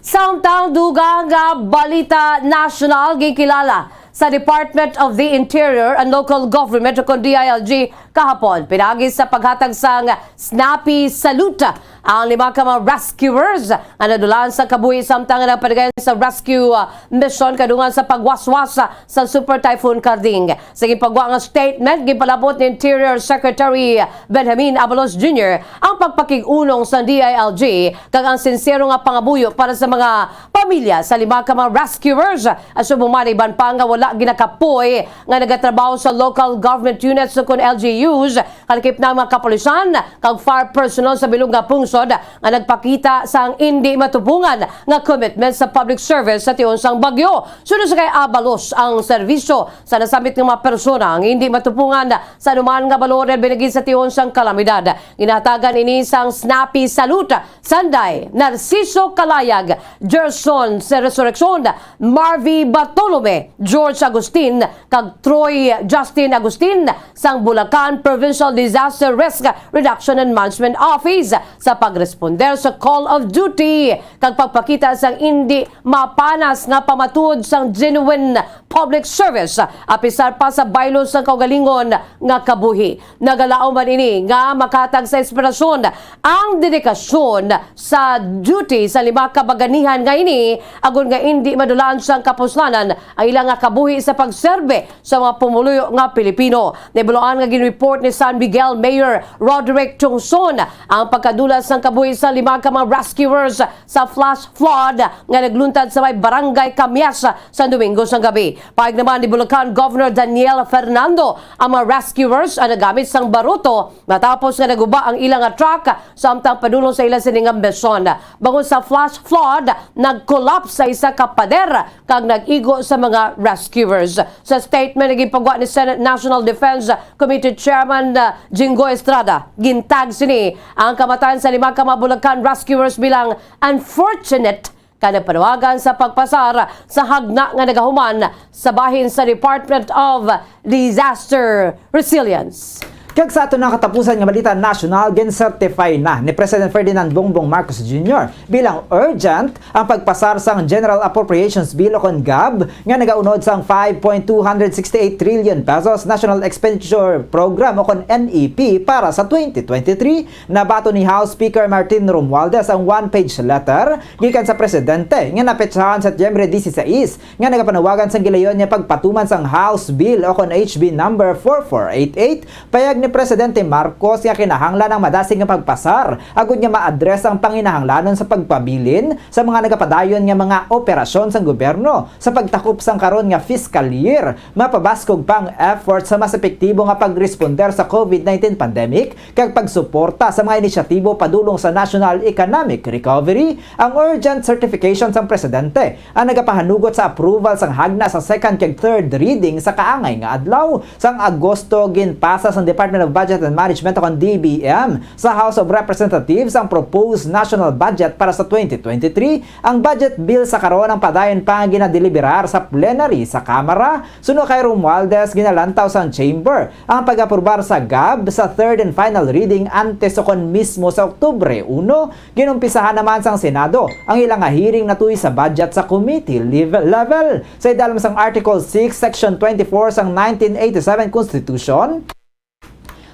Samtang dugang nga balita nasyonal, ginkilala sa Department of the Interior and Local Government o kon D I L G kahapon, pinagi sa paghatag sang snappy salute ang lima ka mga rescuers nga nadulaan sa kabuhi samtang nagpadayon sa rescue, ah, mission kadungan sa pagwaswas sa Super Typhoon Karding. Sa ginpagwa nga statement, ginpalabot ni Interior Secretary Benjamin Abalos Junior ang pagpakig-unong sa D I L G kag ang sinsero nga pangabuyo para sa mga pamilya sa lima ka mga rescuers. Subong man, iban pa nga wala ginakapoy nga nagatrabaho sa local government units o kon L G Us, kalakip na ang mga kapulisan kag fire personnel sa bilog nga pungsod nga nagpakita sang indi matupungan nga commitment sa public service sa tion sang bagyo. Suno sa kay Abalos, ang serbisyo sa nasambit nga mga persona ang indi matupungan sa anuman nga balor nga binagi sa tion sang kalamidad. Ginahatagan ini sang snappy salute Sanday, Narciso Calayag, Gerson Resurreccion, Marvy Bartolome, George Agustin, kag Troy Justin Agustin sang Bulacan Provincial Disaster Risk Reduction and Management Office sa pagresponder sa call of duty kag pagpakita sang indi mapanas nga pamatud sang genuine public service, apisar pa sa baylo sang kaugalingon nga kabuhi. Nagalaom man ini nga makatag sa inspirasyon ang dedikasyon sa duty sa lima ka baganihan nga ini, agod nga indi madulaan sang kapuslanan ang ila nga kabuhi sa pagserbe sa mga pumuluyo nga Pilipino. Nahibaluan nga gin-report ni San Miguel Mayor Roderick Chongson ang pagkadula sang kabuhi sa lima ka mga rescuers sa flash flood nga nagluntad sa may Barangay Camias sa Domingo sang gabi. Pahayag naman ni Bulacan Governor Daniel Fernando, ang mga rescuers ang nagamit sang baruto matapos nga naguba ang ila nga truck samtang padulong sa ila sini nga misyon. Bangod sa flash flood, nag-collapse sa isa ka pader kag nag-igo sa mga rescuers. Sa statement nga ginpagwa ni Senate National Defense Committee Chairman, uh, Jinggoy Estrada, gintag sini ang kamatayon sa lima ka mga Bulacan rescuers bilang unfortunate, kag nagpanawagan sa pagpasar sa hagna nga nagahuman sa bahin sa Department of Disaster Resilience. Kag sa aton nga katapusan nga balita nasyonal, gin-certify na ni President Ferdinand Bongbong Marcos Junior bilang urgent ang pagpasar sang General Appropriations Bill o kon gab nga nagaunod sang five point two hundred sixty-eight trillion pesos National Expenditure Program o kon N E P para sa twenty twenty-three. Nabaton ni House Speaker Martin Romualdez ang one-page letter gikan sa presidente nga napetsahan Setyembre dieciséis, nga nagapanawagan sang gilayon nga pagpatuman sang House Bill o kon H B number four four eight eight. Payag ni Presidente Marcos nga kinahanglan ang madasig nga pagpasar agud nga ma-address ang panginahanglanon sa pagpabilin sa mga nagapadayon nga mga operasyon sang gobyerno sa pagtakop sang karon nga fiscal year. Mapabaskog pa ang effort sa mas epektibo nga pagresponder sa COVID nineteen pandemic kag pagsuporta sa mga inisyatibo padulong sa national economic recovery. Ang urgent certification sang presidente ang nagapahanugot sa approval sang hagna sa second kag third reading sa kaangay nga adlaw. Sang Agosto, ginpasa sang Department Department of Budget and Management, o kon D B M, sa House of Representatives ang proposed national budget para sa twenty twenty-three. Ang budget bill sa karon ang padayon pa nga ginadeliberar sa plenary sa Kamara. Suno kay Romualdez, ginalantaw sang chamber ang pag-aprobar sa gab sa third and final reading antes o kon mismo sa Oktubre uno. Ginumpisahan naman sang Senado ang ila nga hearing natuy sa budget sa committee level, level. Sa idalom sang Article six, Section twenty-four sang nineteen eighty-seven Constitution,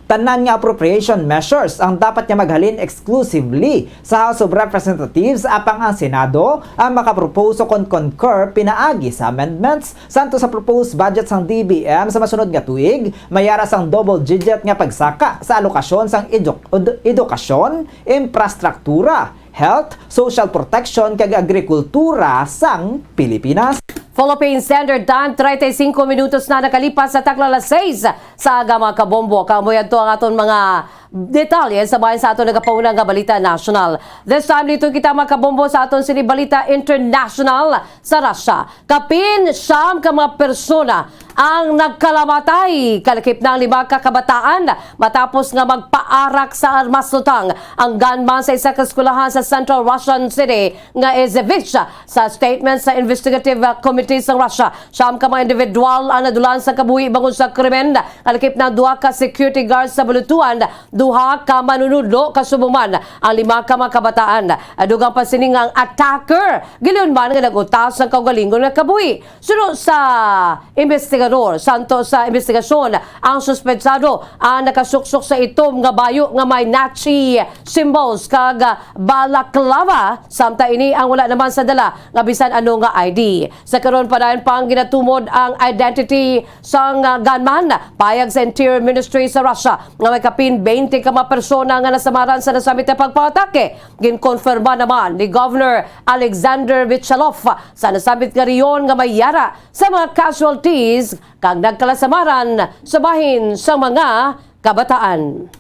tanan nga appropriation measures ang dapat nga maghalin exclusively sa House of Representatives, apang ang Senado ang makapropose o kon concur pinaagi sa amendments. Santo sa proposed budget sang D B M sa masunod nga tuig, mayara sang double digit nga pagsaka sa alokasyon sang edu-, ed-, edukasyon, infrastruktura, health, social protection, kag agrikultura sang Pilipinas. Philippine Standard Time, treinta y cinco minutos na nakalipas sa takna alas seis sa aga, mga kabombo. Kamoy adto ang aton mga detalye sa bahin sa aton nagapauna nga balita national. This time, dito kita, mga kabombo, sa aton sini balita international. Sa Russia, kapin siyam ka mga persona ang nagkalamatay, kalakip na ang lima ka kabataan, matapos nga magpaarak sa armas lutang ang gunman sa isa ka eskwelahan sa central Russian city nga Izhevsk. Sa statement sa Investigative, uh, Committee sa Russia, siyam ka mga individual ang nadulaan sa kabuhi bangod sa krimen, kalakip na duha ka security guards sa bulutuan, duha ka manunudlo, kasubong man ang lima ka mga kabataan. Dugang pa sini nga ang attacker, gilingon man nga nag-utas sang kaugalingon nga kabuhi. Suno sa investigador, santo sa investigasyon, ang suspetsado ang nakasuksok sa itom nga bayo nga may Nazi symbols kag balaclava, samtang ini ang wala naman sa dala nga bisan ano nga I D. Sa karon, padayon pang ginatumod ang identity sang, ah, gunman. Pahayag sa Interior Ministry sa Russia nga may kapin twenty ka mga persona nga nasamaran sa nasambit nga pagpaatake. Ginkonfirma naman ni Governor Alexander Vichalov sa nasambit nga rehiyon nga may yara sa mga casualties kag nagkalasamaran sa bahin sa mga kabataan.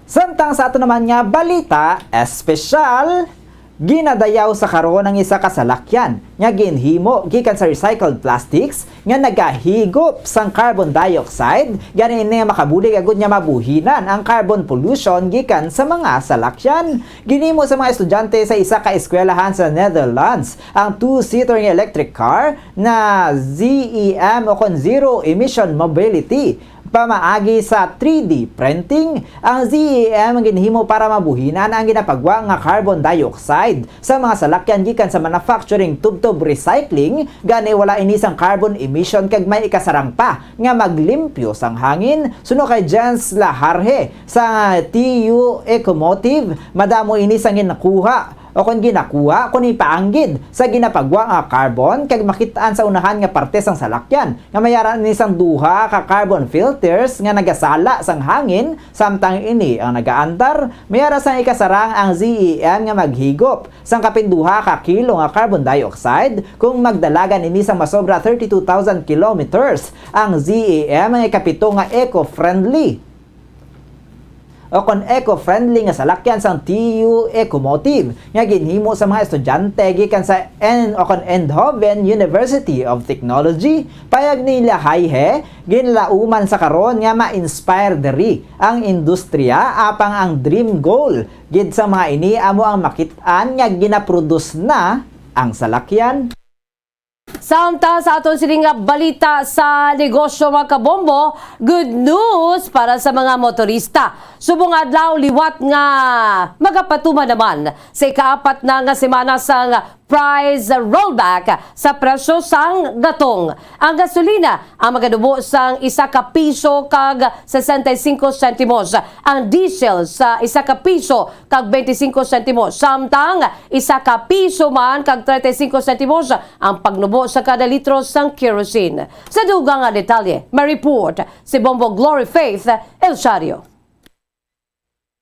Samtang sa ato naman nga balita espesyal, ginadayaw sa karon ang isa ka salakyan nga ginhimo gikan sa recycled plastics nga nagahigop sang carbon dioxide, gani ini nga makabulig agud nga mabuhinan ang carbon pollution gikan sa mga salakyan. Ginhimo sa mga estudyante sa isa ka eskwelahan sa Netherlands ang two-seater nga electric car na Z E M o kon zero emission mobility. Pamaagi sa three D printing, ang Z E M ang ginhimo para mabuhinan ang ginapagwa nga carbon dioxide sa mga salakyan gikan sa manufacturing tubtob recycling, gani wala ini sang carbon emission kag may ikasarang pa nga maglimpyo sang hangin. Suno kay Jens Laharje sa T U Ecomotive, madamo ini sang ginakuha o kon ginakuha kon ipaanggid sa ginapagwa nga carbon kag makit-an sa unahan nga parte sang salakyan nga mayara ni sang duha ka carbon filters nga nagasala sang hangin. Samtang ini ang nagaandar, mayara sang ikasarang ang Z E M nga maghigop sang kapin duha ka kilo nga carbon dioxide kung magdalagan ini sang masobra thirty-two thousand kilometers. Ang Z E M ang ikapito nga eco-friendly o kon eco-friendly nga salakyan sang T U Ecomotive nga ginhimo sa mga estudyante gikan sa En-, o kon Eindhoven University of Technology. Payag ni Laharje, ginlauman sa karon nga ma-inspire diri ang industriya, apang ang dream goal gid sa mga ini amo ang makit-an nga ginaproduce na ang salakyan. Samtang sa aton sini nga balita sa negosyo, mga kabombo, good news para sa mga motorista. Subong adlaw liwat nga magapatuman naman sa ikaapat na nga semana sang price rollback sa presyo sang gatong. Ang gasolina ang maganubo sang isa ka piso kag sesenta y cinco sentimos, ang diesel sa isa ka piso kag twenty-cinco sentimos, samtang isa ka piso man kag treinta y cinco sentimos ang pagnubo sa kada litro sang kerosene. Sa dugang nga detalye, may report si Bombo Glory Faith Elsario.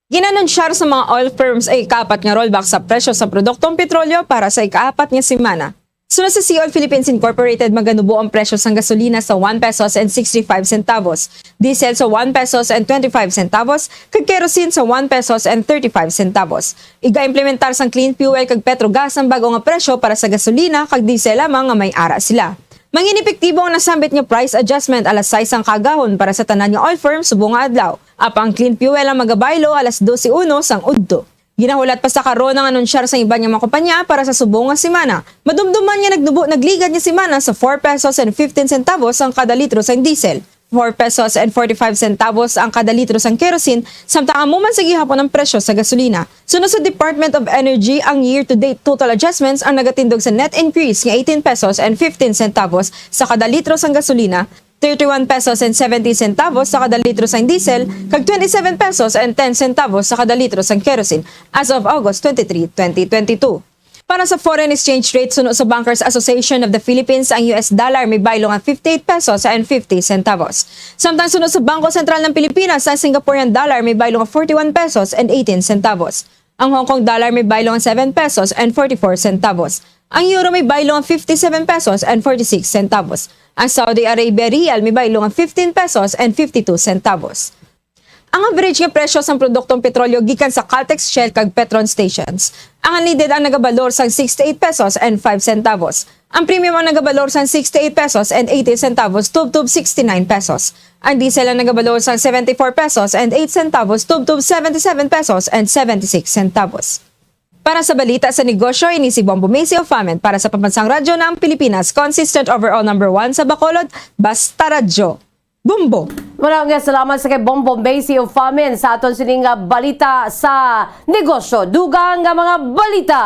Ginanunsyar sa mga oil firms ang ikaapat nga rollback sa presyo sa produktong petrolyo para sa ikaapat nga semana. Suno sa Seaoil Philippines Incorporated, maganubo ang presyo sang gasolina sa one pesos and sixty-five centavos, diesel sa one pesos and twenty-five centavos, kag kerosene sa one pesos and thirty-five centavos. Iga-implementar sang Clean Fuel kag Petrogas ang bag-o nga presyo para sa gasolina kag diesel lamang nga may ara sila. Mangin-epektibo ang nasambit nga price adjustment alas sais sang kaagahon para sa tanan nga oil firm subong nga adlaw. Apang clean fuel ang magabaylo alas dose uno sang udto. Ginahulat pa sa karon ang anunsyar sang iban nga mga kompanya para sa subong nga semana. Madumduman nga nagnubo nagligad nga semana sa four pesos and fifteen centavos ang kada litro sang diesel, four pesos and forty-five centavos ang kada litro sang kerosene, samtang amo man sa gihapon ang presyo sa gasolina. Suno sa Department of Energy, ang year-to-date total adjustments ang nagatindog sa net increase nga eighteen pesos and fifteen centavos sa kada litro sang gasolina, thirty-one pesos and seventy centavos sa kada litro sang diesel, kag twenty-seven pesos and ten centavos sa kada litro sang kerosene as of August twenty-three, twenty twenty-two. Para sa foreign exchange rate, suno sa Bankers Association of the Philippines, ang U S dollar may baylo nga fifty-eight pesos and fifty centavos. Samtang suno sa Bangko Sentral ng Pilipinas, ang Singaporean dollar may baylo nga forty-one pesos and eighteen centavos. Ang Hong Kong dollar may baylo nga seven pesos and forty-four centavos. Ang euro may baylo nga fifty-seven pesos and forty-six centavos. Ang Saudi Arabia riyal may baylo nga fifteen pesos and fifty-two centavos. Ang average nga presyo sang produktong petrolyo gikan sa Caltex, Shell, kag Petron stations. Ang unleaded ang nagabalor sang sixty-eight pesos and five centavos. Ang premium ang nagabalor sang sixty-eight pesos and eighty centavos tubtob sixty-nine pesos. Ang diesel ang nagabalor sang seventy-four pesos and eight centavos tubtob seventy-seven pesos and seventy-six centavos. Para sa balita sa negosyo, ini si Bombo Macy of Famin para sa Pambansang Radyo ng Pilipinas, consistent overall number one sa Bacolod, Basta Radyo. Bombo! Maraming salamat sa kay Bombo Macy of Famin sa aton sining nga balita sa negosyo. Dugang nga mga balita!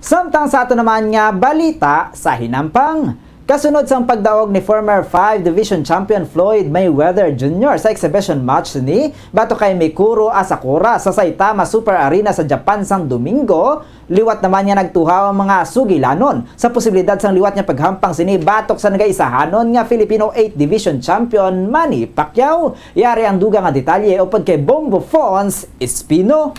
Samtang sa ato naman nga balita sa hinampang. Kasunod sang pagdaog ni former five division champion Floyd Mayweather Junior sa exhibition match ni batok kay Mikuru Asakura sa Saitama Super Arena sa Japan sang Domingo, liwat naman nga nagtuhaw ang mga sugilanon sa posibilidad sang liwat nga paghampang sini batok sa nagaisahanon nga Filipino eight division champion Manny Pacquiao. Yari ang dugang nga detalye upod kay Bombo Fons Espino.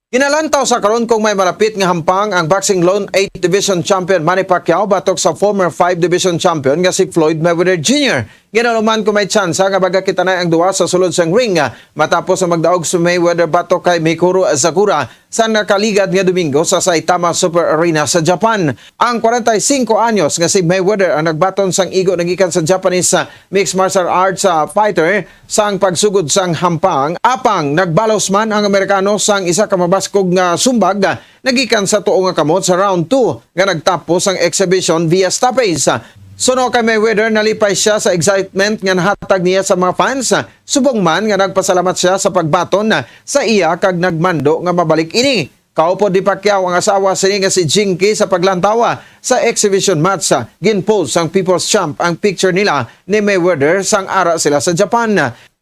Ginalantaw sa karon kung may malapit nga hampang ang boxing lone eight division champion Manny Pacquiao batok sa former five division champion nga si Floyd Mayweather Junior. Ginaluman kung may tsansa nga magakitanay ang duwa sa sulod sang ring, ah, matapos ang magdaog si Mayweather batok kay Mikuru Asakura sa nakaligad nga Domingo sa Saitama Super Arena sa Japan. Ang kwarenta y singko anyos nga si Mayweather ang nagbaton sang igo na gikan sa Japanese, ah, mixed martial arts, ah, fighter sang pagsugod sang hampang, apang nagbalos man ang Amerikano sang isa ka mabaskog nga sumbag, ah, nagikan sa tuo nga kamot sa round two nga nagtapos ang exhibition via stoppage. Suno kay Mayweather, nalipay siya sa excitement nga nahatag niya sa mga fans, subong man nga nagpasalamat siya sa pagbaton sa iya kag nagmando nga mabalik ini. Kaupod ni Pacquiao ang asawa sini nga si Jinky sa paglantawa sa exhibition match. Ginpost sang People's Champ ang picture nila ni Mayweather sang ara sila sa Japan.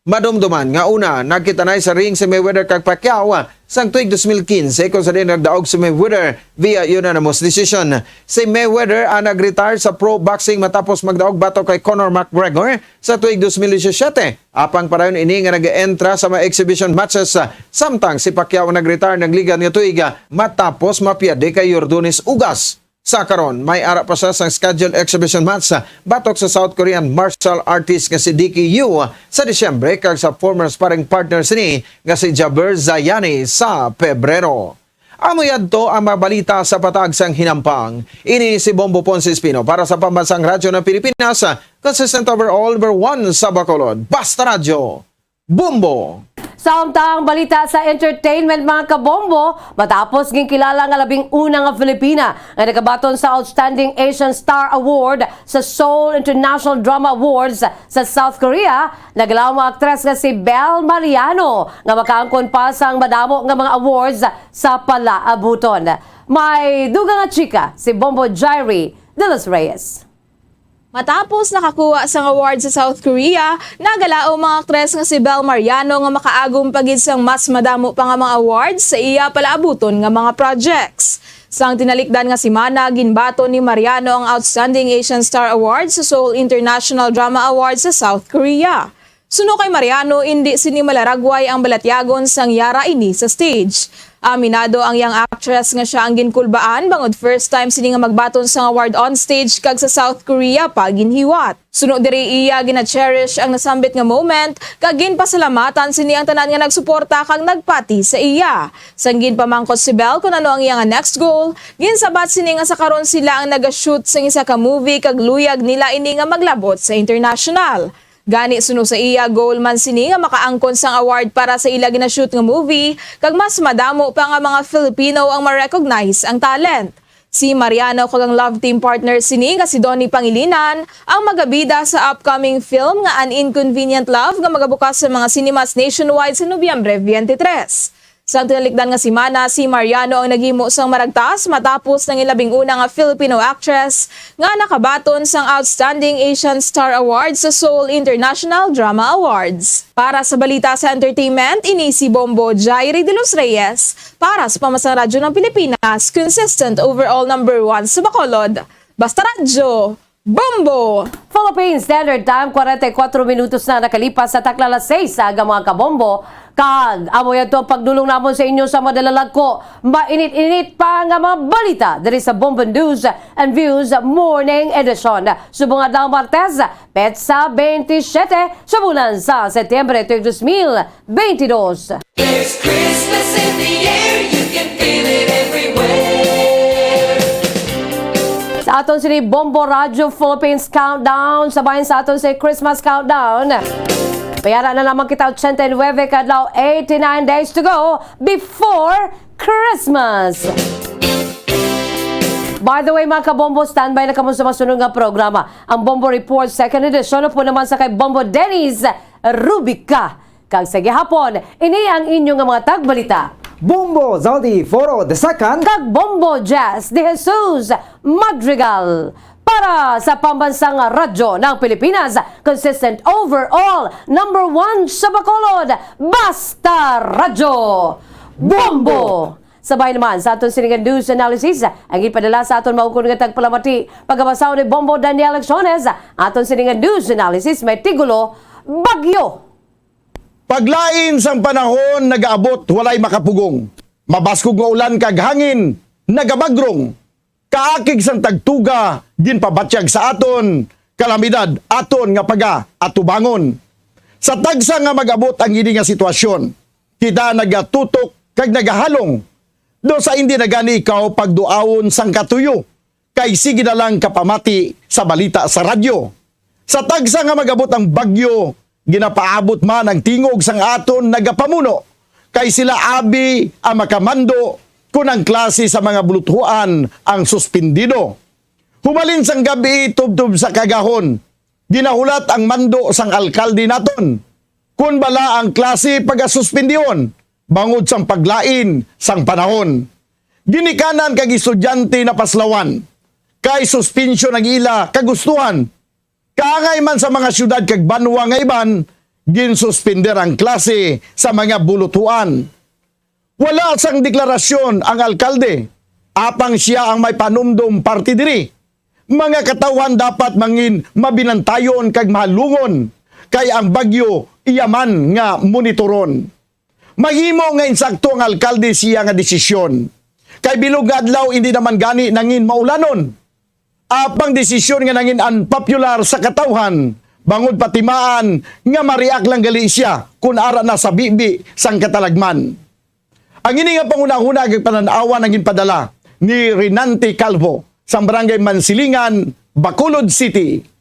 Madumduman nga una nagkitanay sa ring si Mayweather kag Pacquiao sang tuig dos mil quince, kung sa diin nagdaog si Mayweather via unanimous decision. Si Mayweather ang nag-retire sa pro boxing matapos magdaog batok kay Conor McGregor sa tuig dos mil disisyete. Apang padayon ini nga nag-entra sa mga exhibition matches, ah, samtang si Pacquiao ang nag-retire nagligad nga tuig, ah, matapos mapiadi kay Yordonis Ugas. Sa karon, may ara pa siya sang scheduled exhibition match, ah, batok sa South Korean martial artist nga si Dicky Yu, ah, sa Disyembre kag sa former sparring partner sini nga si Jaber Zayani sa Pebrero. Amo yadto ang mga balita sa patag sang hinampang. Ini si Bombo Ponce Espino para sa Pambansang Radyo ng Pilipinas, consistent overall, number one sa Bacolod. Basta Radyo, Bombo! Samtang balita sa entertainment, mga kabombo, matapos ginkilala nga labing una nga Filipina nga nakabaton sa Outstanding Asian Star Award sa Seoul International Drama Awards sa South Korea, naglaom ang aktres nga si Belle Mariano nga makaangkon pa sang madamo nga mga awards sa palaabuton. May dugang nga chika si Bombo Jairi de los Reyes. Matapos nakakuha sang award sa South Korea, nagalaom ang aktres nga si Belle Mariano nga makaagom pa gid sang mas madamo pa nga mga awards sa iya palaabuton nga mga projects. Sang tinalikdan nga semana, ginbaton ni Mariano ang Outstanding Asian Star Award sa Seoul International Drama Awards sa South Korea. Suno kay Mariano, indi sini malaragway ang balatyagon sang yara ini sa stage. Aminado ang young actress nga sia ang ginkulbaan bangod first time sini nga magbaton sang award on stage kag sa South Korea pa ginhiwat. Suno diri, iya gina-cherish ang nasambit nga moment kag ginpasalamatan sini ang tanan nga nagsuporta kag nagpati sa iya. Sang ginpamangkot si Belle kon ano ang iya nga next goal, ginsabat sini nga sa karon sila ang naga-shoot sang isa ka movie kag luyag nila ini nga maglabot sa international. Gani, suno sa iya, goal man sini nga makaangkon sang award para sa ila gina-shoot nga movie, kag mas madamo pa nga mga Filipino ang ma-recognize ang talent. Si Mariano kag ang love team partner sini nga si Donnie Pangilinan ang magabida sa upcoming film nga An Inconvenient Love nga magabukas sa mga cinemas nationwide sa Nobyembre twenty-three. Sang tinalikdan nga semana, si Mariano ang naghimo sang maragtas matapos ang ilabing una nga Filipino actress nga nakabaton sang Outstanding Asian Star Award sa Seoul International Drama Awards. Para sa balita sa entertainment, ini si Bombo Jairi de los Reyes para sa Pambansang Radyo ng Pilipinas, consistent overall number one sa Bacolod. Basta Radyo, Bombo! Philippine Standard Time, forty-four minutos na nakalipas sa takla alas sais sa aga, mga kabombo. Kag amo yadto ang pagdulong namon sa inyo sa madalalagko, mainit-init pa nga mga balita diri sa Bombo News and Views Morning Edition. Subong adlaw Martes, petsa twenty-seven sa bulan sa Setyembre, tuig dos mil twenty-dos. There's Christmas in the air, you can feel it everywhere. Sa aton sini Bombo Radyo Philippines Countdown, sa bahin sa aton sa Christmas Countdown. Mayara na lamang kita, ochenta y nuebe ka adlaw, eighty-nine days to go before Christmas. By the way, mga kabombo, standby na kamo sa masunod nga programa, ang Bombo Report Second Edition, upod naman sa kay Bombo Dennis Rubica. Kag sa gihapon, ini ang inyo nga mga tagbalita, Bombo Zaldi Foro the second kag Bombo Jazz de Jesus Madrigal. Para sa Pambansang Radyo ng Pilipinas, consistent overall, number one sa Bacolod, Basta Radyo, Bombo! Sabay naman sa aton sining news analysis, ang ipadala sa aton maukon nga tagpalamati, pagabasahon ni Bombo Daniel Acciones. Aton sining news analysis may tigulo, Bagyo. Paglain sang panahon nagaabot, walay makapugong. Mabaskog nga ulan kag hangin nagabagrong. Kaakig sang tagtuga ginpabatyag sa aton kalamidad aton nga pagaatubangon. Sa tagsa nga mag-abot ang ini nga sitwasyon, kita nagatutok kag nagahalong. Do sa hindi na gani ikaw pagduawon sang katuyo, kay sige na lang kapamati sa balita sa radyo. Sa tagsa nga mag-abot ang bagyo, ginapaabot man ang tingog sang aton nagapamuno, kay sila abi ang makamando kon ang klase sa mga buluthuan ang suspindido. Humalin sang gab-i tubtob sa kagahon, ginahulat ang mando sang alkalde naton kon bala ang klase pagasuspendihon bangod sang paglain sang panahon. Ginikanan kag estudyante napaslawan, kay suspensyon ang ila kagustuhan. Kaangay man sa mga siyudad kag banwa nga iban, ginsuspender ang klase sa mga buluthuan. Wala sang deklarasyon ang alkalde, apang sia ang may panumdom parte diri. Mga katawhan dapat mangin mabinantayon kag mahalungon, kay ang bagyo iya man nga monitoron. Mahimo nga insakto ang alkalde sa iya nga desisyon, kay bilog nga adlaw indi naman gani nangin maulanon. Apang desisyon nga nangin unpopular sa katawhan, bangod patimaan nga ma-react lang gali sia kon ara na sa bibi sang katalagman. Ang ini nga panghunahuna kag panan-awan ang ginpadala ni Renante Calvo sang Barangay Mansilingan, Bacolod City.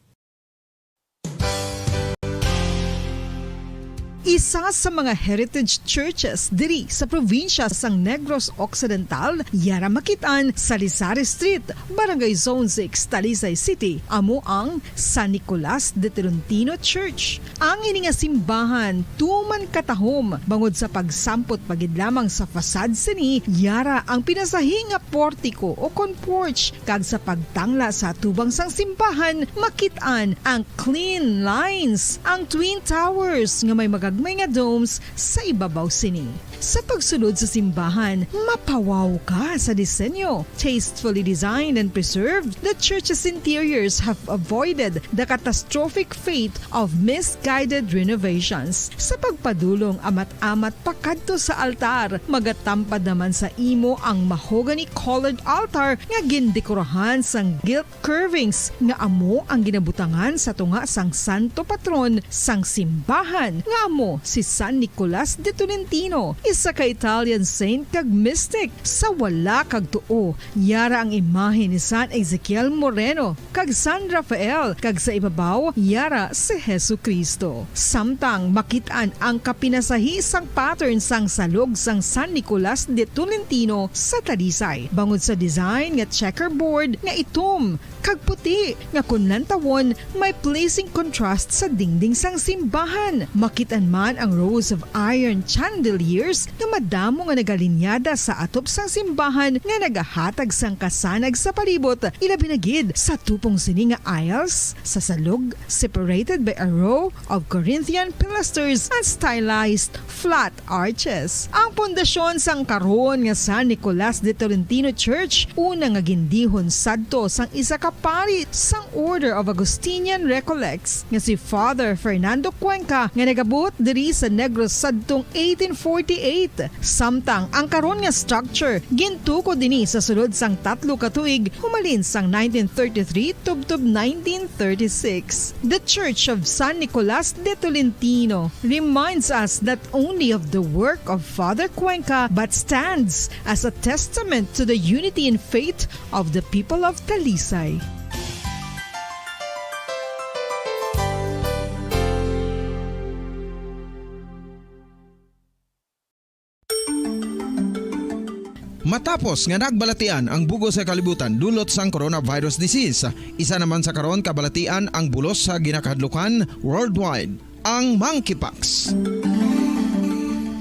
Isa sa mga heritage churches diri sa probinsya sang Negros Occidental, yara makit-an sa Lisari Street, Barangay Zone six, Talisay City, amo ang San Nicolas de Tolentino Church. Ang ini nga simbahan tuman katahom bangod sa pagsampot pa gid lamang sa facade sini, yara ang pinasahi nga portiko o kon porch, kag sa pagtangla sa atubang sang simbahan, makit-an ang clean lines, ang twin towers nga may magagmay nga domes sa ibabaw sini. Sa pagsulod sa simbahan, mapawaw ka sa disenyo. Tastefully designed and preserved, the church's interiors have avoided the catastrophic fate of misguided renovations. Sa pagpadulong amat-amat pakadto sa altar, magatampad naman sa imo ang mahogany-colored altar nga gindekorahan sang gilt curvings nga amo ang ginabutangan sa tunga sang santo patron sang simbahan, nga amo Si San Nicolas de Tolentino, isa ka Italian saint kag mystic. Sa wala kag tuo, yara ang imahe ni San Ezekiel Moreno kag San Rafael, kag sa ibabaw, yara si Jesu-Cristo. Samtang makit-an ang kapinasahi sang pattern sang salog sang San Nicolas de Tolentino sa Talisay, bangod sa design nga checkerboard nga itom kag puti nga kon lantawon may pleasing contrast sa dingding sang simbahan. Makit-an man ang rows of iron chandeliers nga madamo nga nagalinyada sa atop sang simbahan nga nagahatag sang kasanag sa palibot, ilabi na gid sa tupong sini nga aisles sa salog, separated by a row of Corinthian pilasters and stylized flat arches. Ang pundasyon sang karon nga San Nicolas de Tolentino Church, una nga gindihon sadto sang isa ka pari sang Order of Augustinian Recollects nga si Father Fernando Cuenca, nga nagabuot diri sa Negros sadtong eighteen forty-eight. Samtang ang karon nga structure gintukod dini sa sulod sang tatlo ka tuig, humalin sang nineteen thirty-three tubtob nineteen thirty-six. The Church of San Nicolas de Tolentino reminds us not only of the work of Father Cuenca, but stands as a testament to the unity in faith of the people of Talisay. Matapos nga nagbalatian ang bug-os nga kalibutan dulot sang coronavirus disease, isa naman sa karon kabalatian ang bulos sa ginakahadlukan worldwide, ang monkeypox.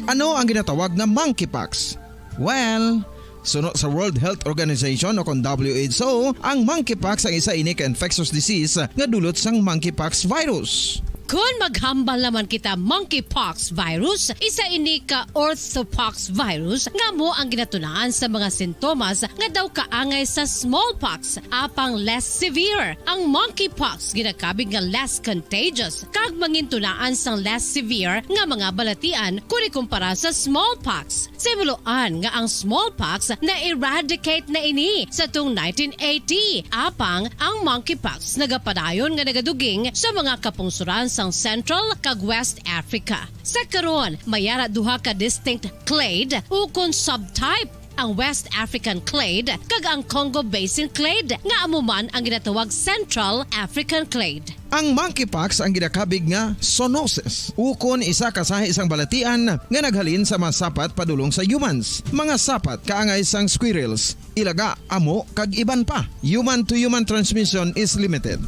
Ano ang ginatawag nga monkeypox? Well, suno sa World Health Organization o kon W H O, ang monkeypox ang isa ini ka infectious disease nga dulot sang monkeypox virus. Kon maghambal naman kita monkeypox virus, isa ini ka orthopox virus nga amo ang ginatunaan sa mga sintomas nga daw kaangay sa smallpox, apang less severe. Ang monkeypox ginakabig nga less contagious kag mangintunaan sang less severe nga mga balatian kon ikumpara sa smallpox. Sa himuloan nga ang smallpox na-eradicate na ini sa tung nineteen eighty, apang ang monkeypox nagapadayon nga nagaduging sa mga kapungsoran sang Central kag West Africa. Sa karon, may ara duha ka distinct clade ukon subtype, ang West African clade kag ang Congo Basin clade, nga amo man ang ginatawag Central African clade. Ang monkeypox ang ginakabig nga zoonosis, ukon isa ka sahi sang balatian nga naghalin sa mga sapat padulong sa humans. Mga sapat kaangay sang squirrels, ilaga, amo, kag iban pa. Human-to-human transmission is limited.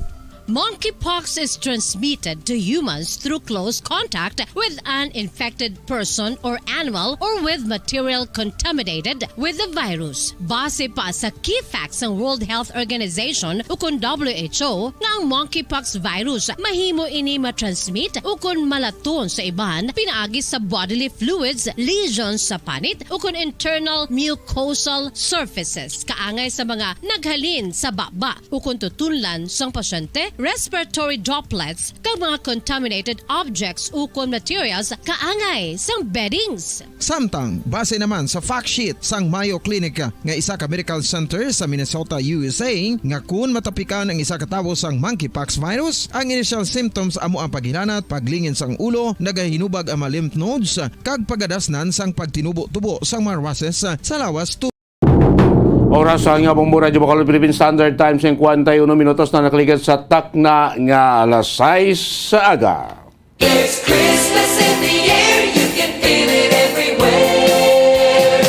Monkeypox is transmitted to humans through close contact with an infected person or animal or with material contaminated with the virus. Base pa sa key facts sang World Health Organization ukon W H O nga ang monkeypox virus mahimo ini matransmit ukon malaton sa iban pinaagi sa bodily fluids, lesions sa panit ukon internal mucosal surfaces kaangay sa mga naghalin sa baba ukon tutunlan sang pasyente, respiratory droplets, kag mga contaminated objects ukon materials kaangay sang beddings. Samtang, base naman sa fact sheet sang Mayo Clinic nga isa ka medical center sa Minnesota, U S A, nga kun matapikan ang isa ka tawo sang monkeypox virus, ang initial symptoms amo ang paghilanat, paglingin sang ulo, nagahinubag ang mga lymph nodes, kag pagadasnan sang pagtinubo-tubo sang mga rushes sa lawas. Oras sa nga Bombo Radyo Bacolod Philippine Standard Time, singkwenta y uno minutos na nakaligad sa takna nga alas sais sa aga. It's Christmas in the air, you can feel it everywhere.